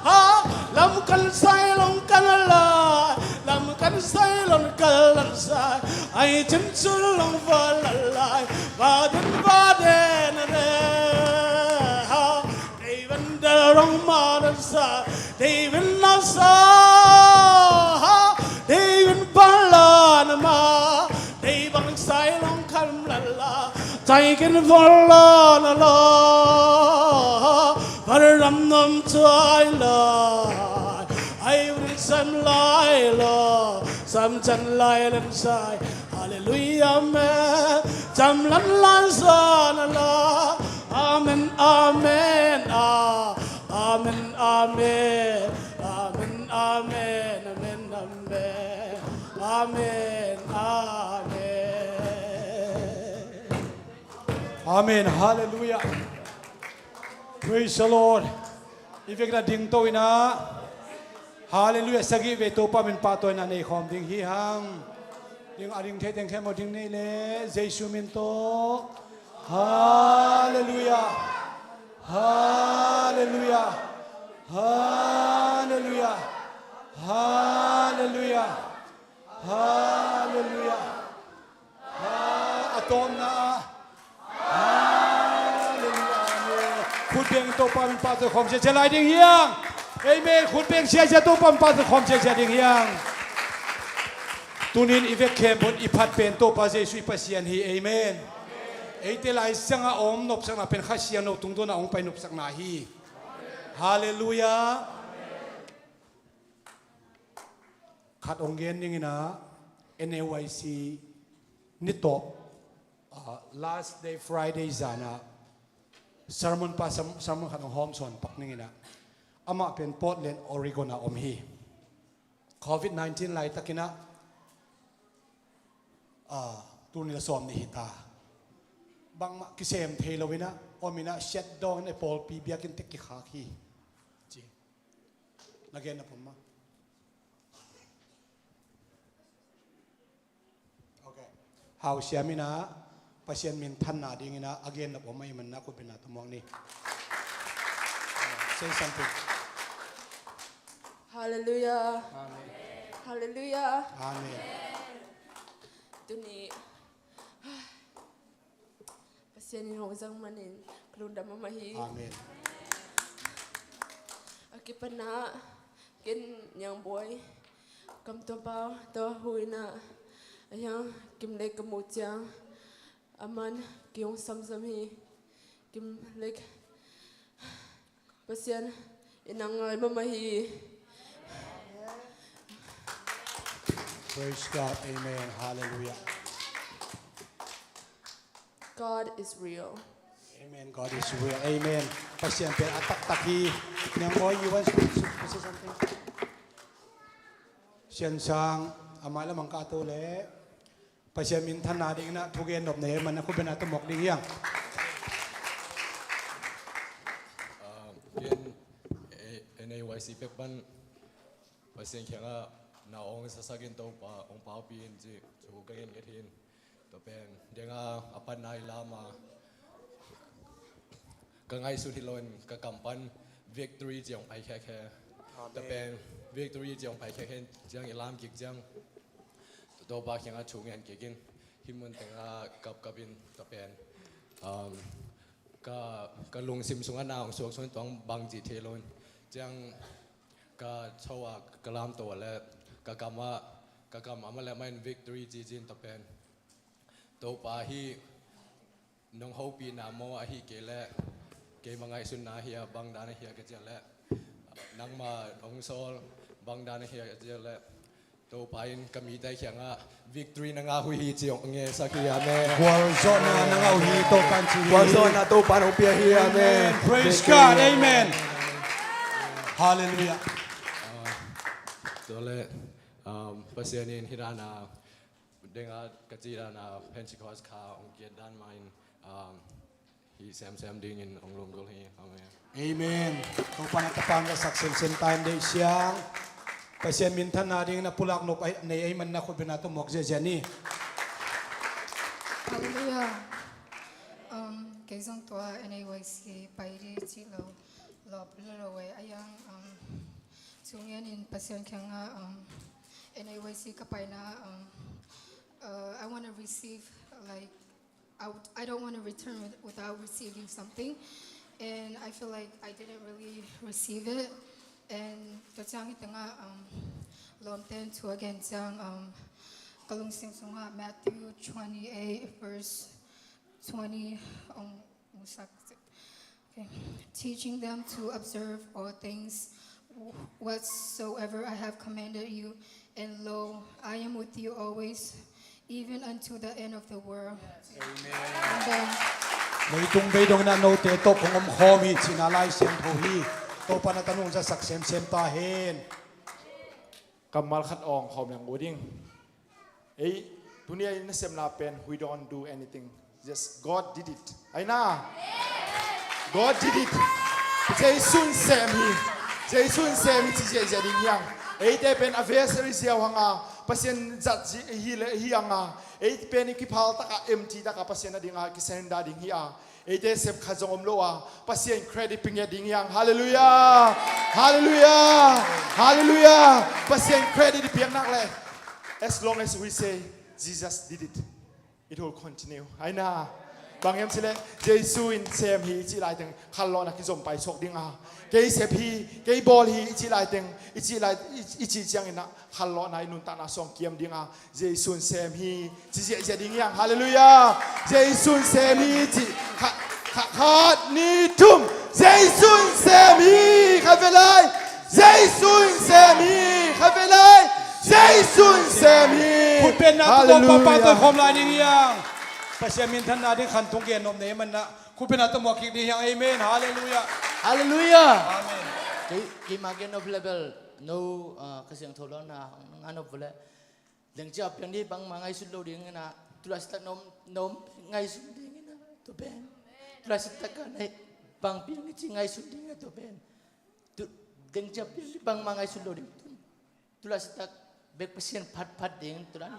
ha. Lam kan sai long kan lai lam kan sai long kan lan sai ai chin chun long va lan lai va den va den re ha. Dei van da rong ma dan sa dei van na sa ha dei van pa la na ma dei bang sai long kan la la tai kin vol la na la. Var ram nam chai la ai van sam lai la sam chan lai lan sai. Hallelujah, amen. Cham lan lan sa na la. Amen, amen, ah. Amen, amen, amen, amen, amen, amen, amen. Amen. Hallelujah. Praise the Lord. I vekna ding to ina. Hallelujah. Sagih ve Topa min pahtawina nei khawm ding hi hang. Ding a ding thei teng khemo ding nei le Jesu min to. Hallelujah. Hallelujah. Hallelujah. Hallelujah. Hallelujah. Ha, a tawpna. Hallelujah. Amen. Khut beng Topa min pahtawina khawm siasia lai ding hiang. Amen. Khut beng siasia Topa min pahtawina khawm siasia ding hiang. Tunin i vek khempeuh i phat pen Topa Jesu i Pasian hi. Amen. Eite lai sanga om nopsakna pen Kha Siangtho tungtawna hong pai nopsakna hi. Hallelujah. Khat hong gen ning ina, N A Y C ni tawh, ah, last day Friday zana sermon pa serm-, sermon khat hong hawm sawn pak ning ina, amah pen Portland, Oregon a om hi. Covid nineteen laitakin ah, ah, tul nih le sawm nih hi ta. Bangmah kisem thei lo ina om ina, shutdown in a pawlpi biakinn tek kikhak hi. Ci. Na gen na pom ma. Okay. Hau siam ina Pasian minthanna ding ina a gen na pom ma i manna khut bengna tawh muak ni. Say something. Hallelujah. Amen. Hallelujah. Amen. Tuni Pasian in hong zang manin ka lungdam mahmah hi. Amen. A kipanna ken Niang Buai kam tua pa tua hu ina a hiang Kim Lek ka muh ciang a man ki hong samsam hi. Kim Lek Pasian in a ngai mahmah hi. Praise God. Amen. Hallelujah. God is real. Amen. God is real. Amen. Pasian pen a taktak hi. Niang Buai, you want to, to say something? Sian Sang, a mailam ang ka to le. Pasian minthanna ding ina thugen nop nei man a khut bengna tawh muak ding hiang. Ah, ken, eh, N A Y C pek pan Pasian kiangah na hong sasakin Topa hong paupih in ci thu ka gen nget hi. Tua pen denga a panna i lama ka ngaihsut hi loin ka kam pan victory ci hong pai khekhe. Amen. Tua pen victory ci hong pai khekhe ciang i lam kik ciang Topa kiangah thu ngen kik in hih mun tengah kapkap in tua pen, um, ka, ka lungsim sungah na hong suak sung tuang bang ci thei lo in ciang ka tho ah ka lamto ah le ka kam ah ka kam amah le amah in victory ci-in tawh pen Topa hi. Nong hopihna maw ahih kei leh keima ngaihsutna hi a, bang dan ahi a ka cih leh nangma hong sawl, bang dan ahi a ka cih leh Topa in ka mite kiangah victory na ngah uh hi ci hong ngetsak hi. Amen. Gualzawhna na ngah uh hi Topa in ci hi. Gualzawhna Topa in hong pia hi. Amen. Praise God. Amen. Hallelujah. Tua leh Pasian in hih dan a ding a ka cih dan a Pentecost kha hong kiat dan mah in hih semsem dingin hong lunggulh hi. Amen. Amen. Topa na tapa na sak semsem ta in deih siang. Pasian minthanna dingin a pulak nop nei ei man na khutbetna tawh muak ziahziah ni. Hallelujah. Kei zong tua N A Y C pai ding cih lo lawp lo lo ei a yang, thungen in Pasian kiangah N A Y C ka paina, I want to receive, like, I, would, I don't want to return with, without receiving something. And I feel like I didn't really receive it. And tua ciang hi tengah lawmte in thu a gen ciang, ka lungsim sungah Matthew twenty-eight verse twenty hong musak. Okay. Teaching them to observe all things whatsoever I have commanded you, and lo, I am with you always, even unto the end of the world. Amen. Leitung beidong in a note tawh kong om khawm hi cihna Lai Siangtho hi. Topa na tanu hong zatsak semsem ta hen. Kammal khat awng khawm leng uh ding. Ei, tuni a i nasepna pen, we don't do anything. Just God did it. Aina. God did it. Jesu in sem hi. Jesu in sem hi ci ziahziah ding hiang. Eite pen a vessel i ziau hanga, Pasian zat hi le hi hanga. Ei pen i kiphal taka, empty taka Pasian a dinga kisurrender ding hi a. Eite sep khat zong om lo a, Pasian credit pia ngiat ding hiang. Hallelujah. Hallelujah. Hallelujah. Pasian credit i piak nak leh, as long as we say Jesus did it, it will continue. Aina. Bang hiam cih leh Jesu in sem hi i cih laiteng khallawhna kizom paisuak ding a, kei sep hi, kei bawl hi i cih laiteng, i cih lai, i, i cih ciangin ah khallawhna i nuntakna suang kiam ding a, Jesu in sem hi ci ziahziah ding hiang. Hallelujah. Jesu in sem hi ci. Kha, kha, khat, nih, thum. Jesu in sem hi. Khat vei lai. Jesu in sem hi. Khat vei lai. Jesu in sem hi. Khutbetna tawh papa tawh khawm lai ding hiang. Pasian minthanna ding khantung gen nop nei man na. Khutbetna tawh muak kik ding hiang. Amen. Hallelujah. Hallelujah. Amen. Kei, keima gen nop leh bel no, ah, Kha Siangtho lawhna hong ngai nop uh leh. Dengcia piang ding bangmah ngaihsun lo ding ina, tulaitak na om, na om ngaihsun ding ina, tua pen. Tulaitak ka nei bang piang ding ci ngaihsun ding ina, tua pen. Tu, dengcia piang ding bangmah ngaihsun lo ding. Tulaitak bek Pasian phatphat ding, tulai.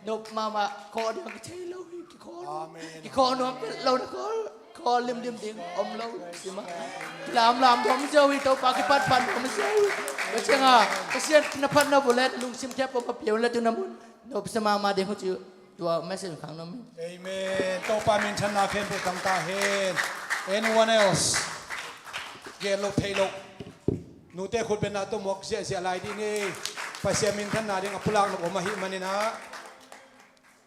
Nop mahmah, kawh ding kithei lo, kikawh lo. Amen. Kikawh nuam pet lo, kawh. Khawl limlim ding om lo si mah. Lamlam dong om ziau hi, Topa kipatpan dong om ziau hi. Tua ciangin Pasian na phatna bulet lungsim khep om a piau le tu na mun nopsa mahmah ding uh ci tua message khang nuam hi. Amen. Topa minthanna khempeuh tang ta hen. Anyone else? Gen lo thei lo. Nute khutbetna tawh muak ziahziah lai ding hi. Pasian minthanna ding a pulak nop om ahih manin ah.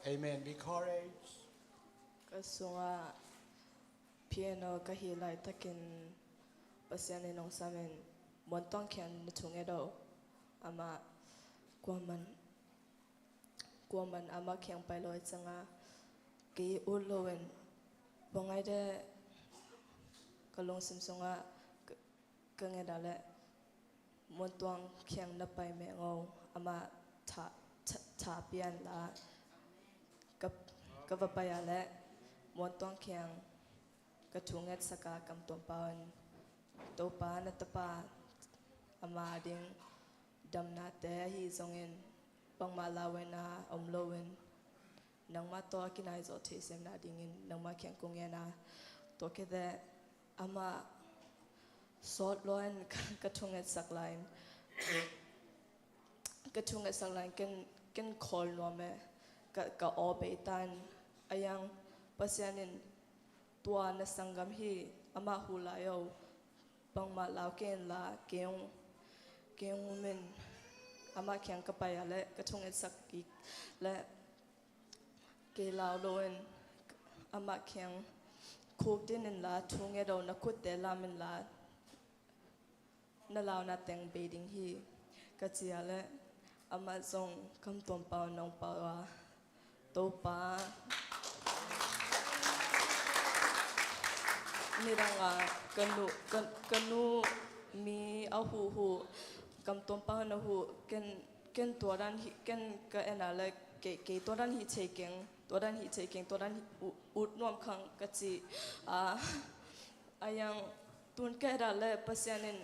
Amen. Be courage. Ka sungah piano ka hih laitakin Pasian in hong samin Muantuang Khiang na thunget aw. Amah kuaman, kuaman amah khiang pai lo ahih ciangin kei ut loin bang ai de ka lungsim sungah ka, ka nget a leh Muantuang Khiang na pai meng aw, amah tha, tha, tha pian la. Ka, ka va pai a leh Muantuang Khiang ka thungetsak a, kam tuam pau in Topa na tapa, ama ding damnate ahi zongin bangmah lauhuaina om loin nangmah tawh a kinai zawh thei semna dingin nangmah kiang kong ngen a, tua khit teh amah sawt lua in ka, ka thungetsak lai in, ka thungetsak lai in ken, ken khawl nuam e, ka, ka aw bei ta in, a yang Pasian in tua na sanggam hi, amah hu lai o, bangmah lau kei in la, kei hong, kei hong um in, Amah kiang ka pai ah le ka thungetsak kik le kei lau loin amah kiang khukdin inla thunget aw, na khutte lam inla na launa teng bei ding hi ka ci ah le amah zong kam tuam pau nong pau a Topa, nidang a ka nu, ka, ka nu mi a huhu kam tuam pau na hu ken, ken tua dan hi, ken ka en ah le kei, kei tua dan hi thei keng, tua dan hi thei keng, tua dan hi u-, ut nuam khang ka ci a, a yang tun ka et ah le Pasian in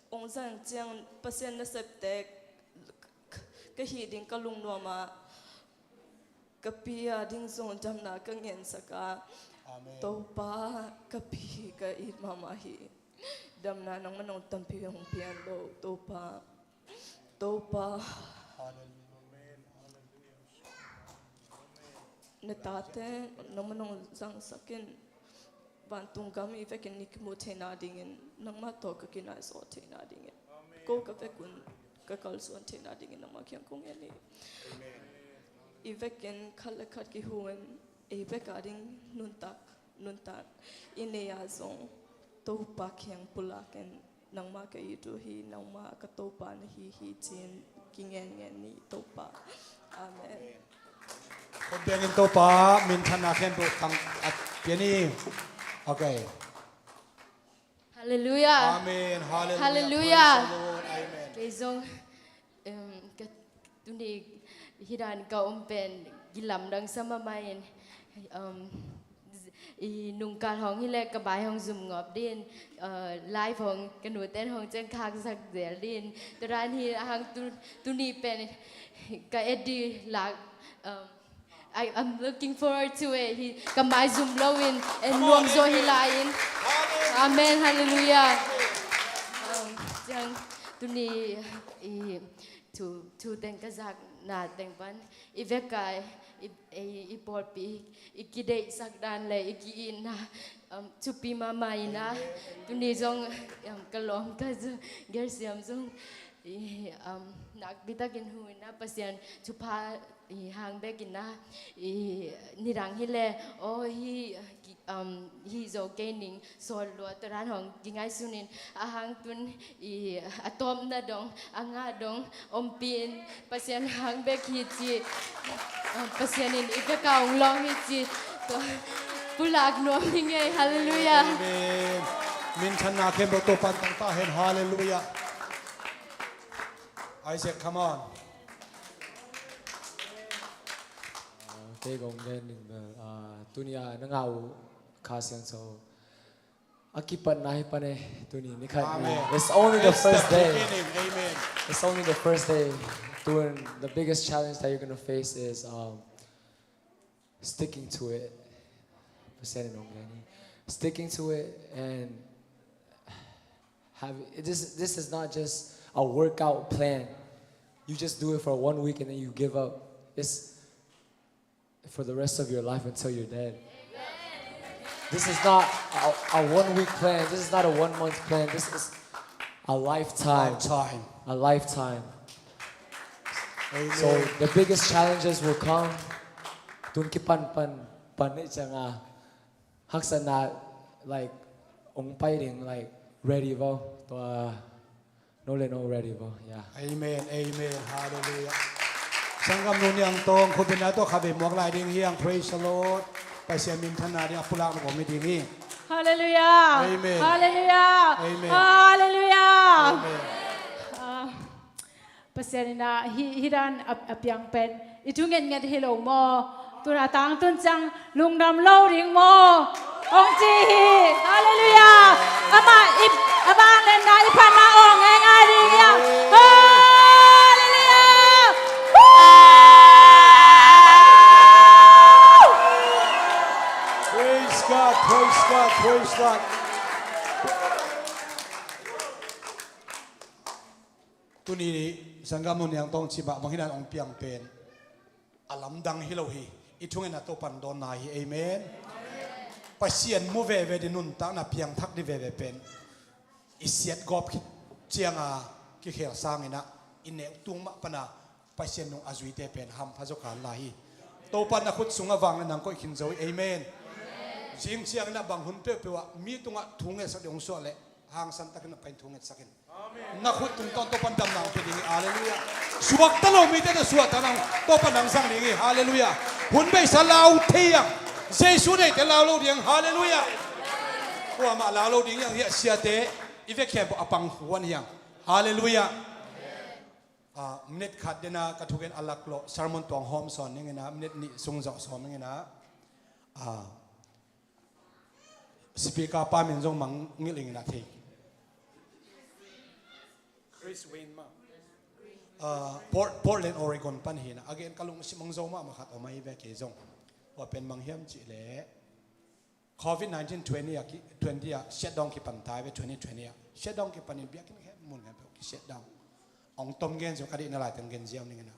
ong zang ciang Pasian nasepte ka hih ding ka lungnuam ah ka pi a ding zong damna ka ngensak a. Amen. Topa, ka pi ka it mahmah hi. Damna nangmah nong tampi hong pian lo Topa. Topa. Hallelujah. Na tate nangmah nong zangsak in. Vantung gam i vekin i kimu theina dingin nangmah tawh ka kinaizaw theina dingin ko ka vekun ka kalsuan theina dingin nangmah kiang kong en hi. I vekin khat le khat kihu in ei vek a ding nuntak, nuntak i nei ah zong Topa kiang pulak in nangmah ka it uh hi, nangmah ka Topa na hi hi ci-in kingen ngen ni Topa. Amen. Khut bengin Topa minthanna khempeuh tang a pia ni. Okay. Hallelujah. Amen. Hallelujah. Hallelujah. Praise the Lord. Amen. Kei zong, em, ka tuni hi dan ka om pen gilamdang sa mahmah in, em, i nungkal hong hi le ka bai hong zum ngop din, eh, live hong ka nuten hong ciang khaksak zel din. Tua dan hi a hang tu, tuni pen ka et di lak, em, I, I'm looking forward to it. Hi, ka mai zum lo in, en nuam zaw hi lai in. Amen. Hallelujah. Um, ciang tuni i thu, thu teng ka zakna teng pan i vek a i, i, i pawlpi i kideihsak dan le i ki-itna, um, thupi mahmah in a. Tuni zong, um, ka lawm ka zu, Gersiam zong i, um, nakpi takin hu in a Pasian thupha i hang bek in a, i nidang hi le aw hi, um, hi zo kei ning sawl lua tua dan hong kingaihsun in a hang tun i a tawpna dong a ngah dong ompih in Pasian hang bek hi ci, um, Pasian in i vek a hong lawng hi ci tua pulak nuam hi ngei. Hallelujah. Amen. Minthanna khempeuh Topan tangta hen. Hallelujah. Isaac, come on. Ah, kei kong gen ning bel, ah, tuni a na ngah uh Kha Siangtho a kipatna hi pan e, tuni ni khat ni. Amen. It's only the first day. It's the beginning. Amen. It's only the first day. Tun, the biggest challenge that you're gonna face is, um, sticking to it. Pasian in hong gen hi. Sticking to it and have, this, this is not just a workout plan. You just do it for one week and then you give up. It's for the rest of your life until you're dead. This is not a, a one week plan. This is not a one month plan. This is a lifetime. Lifetime. A lifetime. Amen. So the biggest challenges will come. Tun kipan pan pan nih ciang a haksatna, like, hong pai ding, like, ready vo. Tua no le no ready vo. Yeah. Amen. Amen. Hallelujah. Sanggam nu Niang Tawng, khut beng in a, tua kha ve muak lai ding hi hang. Praise the Lord. Pasian minthanna ding a pulak na bawm hi ding hi. Hallelujah. Amen. Hallelujah. Amen. Hallelujah. Amen. Ah, Pasian in a hi, hi dan a, a piang pen i thu ngetnget hi lo maw? Tun a tangtun ciang lungdam lo ding maw? Hong ci hi. Hallelujah. Amah i, a bang lenna i phatna aw ngeingai ding hi a. Hallelujah. Woo! Praise God, praise God, praise God. Tuni sanggam nu Niang Tawng cih mah bang hi dan hong piang pen a lamdang hi lo hi. I thungen a Topan dawnna hi. Amen. Pasian mu veve ding, nuntakna piangthak ding veve pen i siat gawp khit ciang a kikhel sangin a i nek tung mah pana Pasian nung a zuite pen hampha zaw kha lai hi. Topa na khut sungah vang le nang koih khin zo hi. Amen. Zing ciangin ah bang hun peuhpeuh ah mi tungah thu ngetsak ding hong suah leh hangsan takin a pain thu ngetsak in. Na khut tungtawn Topan damna hong pia ding hi. Halleluiah. Suakta lo mite tawh suakta nang Topan nang zang ding hi. Halleluiah. Hun beisa lau thei hiang. Jesu neite lau lo ding. Halleluiah. Kuamah lau lo ding hiang hi a, siate i vekhian pawh a pang huan hiang. Halleluiah. Ah, minute khat dena ka thugen a laklawh sermon tuang hawm sawn ningena minute nih sung zawh sawm ningena, ah, speaker pa min zong mangngilh ingena thei. Chris Wayne ma. Ah, Port-, Portland, Oregon pan hina. Again, ka lungsim hong zo mahmah khat om ahi ve kei zong. Tua pen bang hiam cihleh covid nineteen twenty a ki, twenty a shutdown kipan tai ve, twenty twenty a. Shutdown kipanin biakinn khempeuh mun khempeuh ki shutdown. Hong tom gen zong ka deihna laiteng gen ziau ningena.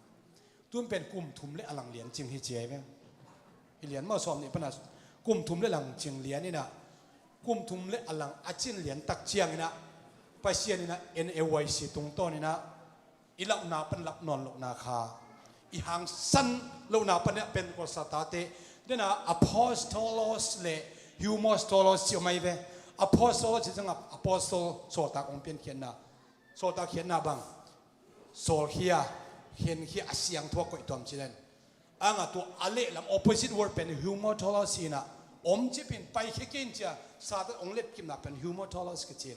Tun pen kum thum le a lang lian cing hi ci ahi ve. Hi lian maw sawm nih pana kum thum le lang cing lian ina. Kum thum le a lang a cin lian tak ciangina. Pasian ina N A Y C tungtawn ina. I lauhna pan lap nawn lohna kha i hangsan lohna pan ina Pentecost tate dena apostolos le humostolos ci om ahi ve. Apostolos ci zanga apostol sawltak hong piankhiatna, sawltak khiatna bang sawlkhia, khenkhia, a siangtho a koih tuam ci den. Anga tua a lehlam opposite word pen humotolos hina om cipin paikhia kei in cia Satan hong letkipna pen humotolos ka cin.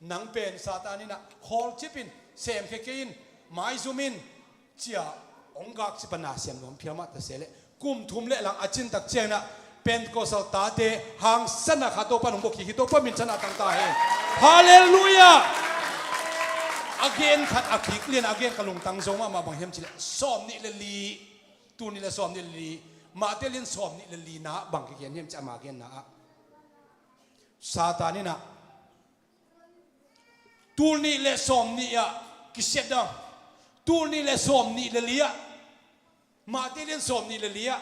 Nang pen Satan ina khawl cipin semkhia kei in, maizum in cia hong gak cipa na sem nuam phial mah ta se leh kum thum le lang a cin tak ciangina Pentecostal tate hangsanna kha Topa nung bawk hi, hi Topa min sana tang ta hi. Halleluiah. A gen khat a kik lian a gen ka lungtang zo mahmah bang hiam cileh sawm nih le li. Tul nih le sawm nih le li, Mate lian sawm nih le li na bang kigen hiam ci ama genna ah Satan ina tul nih le sawm nih ah kisiat dang. Tul nih le sawm nih le li ah Mate lian sawm nih le li ah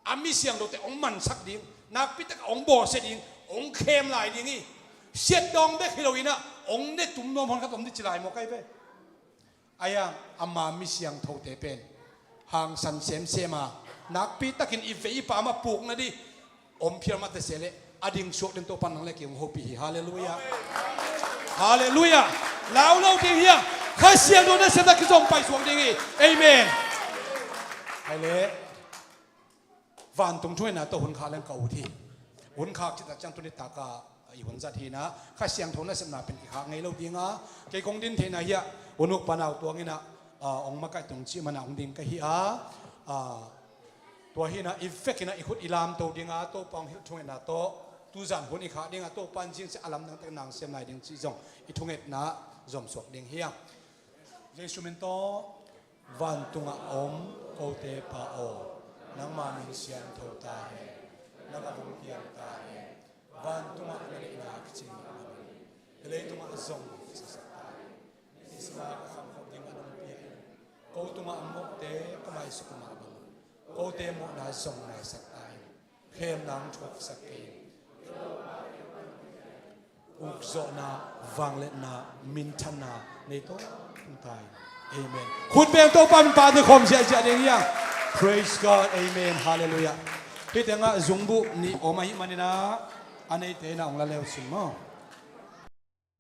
a mi siangthote hong mansak ding, nakpi tak hong bawlsia ding, hong khem lai ding hi. Siat dawng bek hi lo ina hong ne tum nuam hon khat om ding ci lai maw kai ve. Ayang ama mi siangthote pen hangsan semsem a nakpi takin i vei i pam a pukna di om phial mah ta se leh a ding suak den Topa nang le kei hong hopih hi. Halleluiah. Halleluiah. Lau lo ding hi a, Kha Siangtho nasepna kizom pai suak ding hi. Amen. Hai le. Vantung thu ina tawh hun khak leng ka ut hi. Hun khak cih tak ciang tuni taka i hun zat hi ina Kha Siangtho nasepna pen kikhak ngei lo dinga kei kong din theihna hi a, hun uk panau tuang ina, ah, hong makaih tung cih mana hong ding ka hi a, ah, tua hi ina i vek ina i khut i lamto dinga Topa hong hilh thungetna tawh tuzan hun i khak dinga Topa in zingsia a lamdang tak nang sem lai ding cih zong i thungetna zomsuak ding hi a. Jesu min tawh. Vantungah om kote Pa aw, nangma min siangtho ta hen. Nang a vung piang ta hen. Vantungah na neihna kicing mah bangin hi leitungah zong kisaksak ta hen. Nisim a ka khamkhop ding a nong pia in, ko tungah a mawhte ka maisuk mah bangin kote mawhna zong maisak ta hen. Khemna hong thuaksak kei in. Ukzawhna, vangliatna, minthanna nei tawntung ta in. Amen. Khut beng Topa min pahtawi khawm ziahziah ding hi a. Praise God. Amen. Halleluiah. Hih tengah zungbuh nih om ahih manin ah a neite in ah hong la leu sin maw.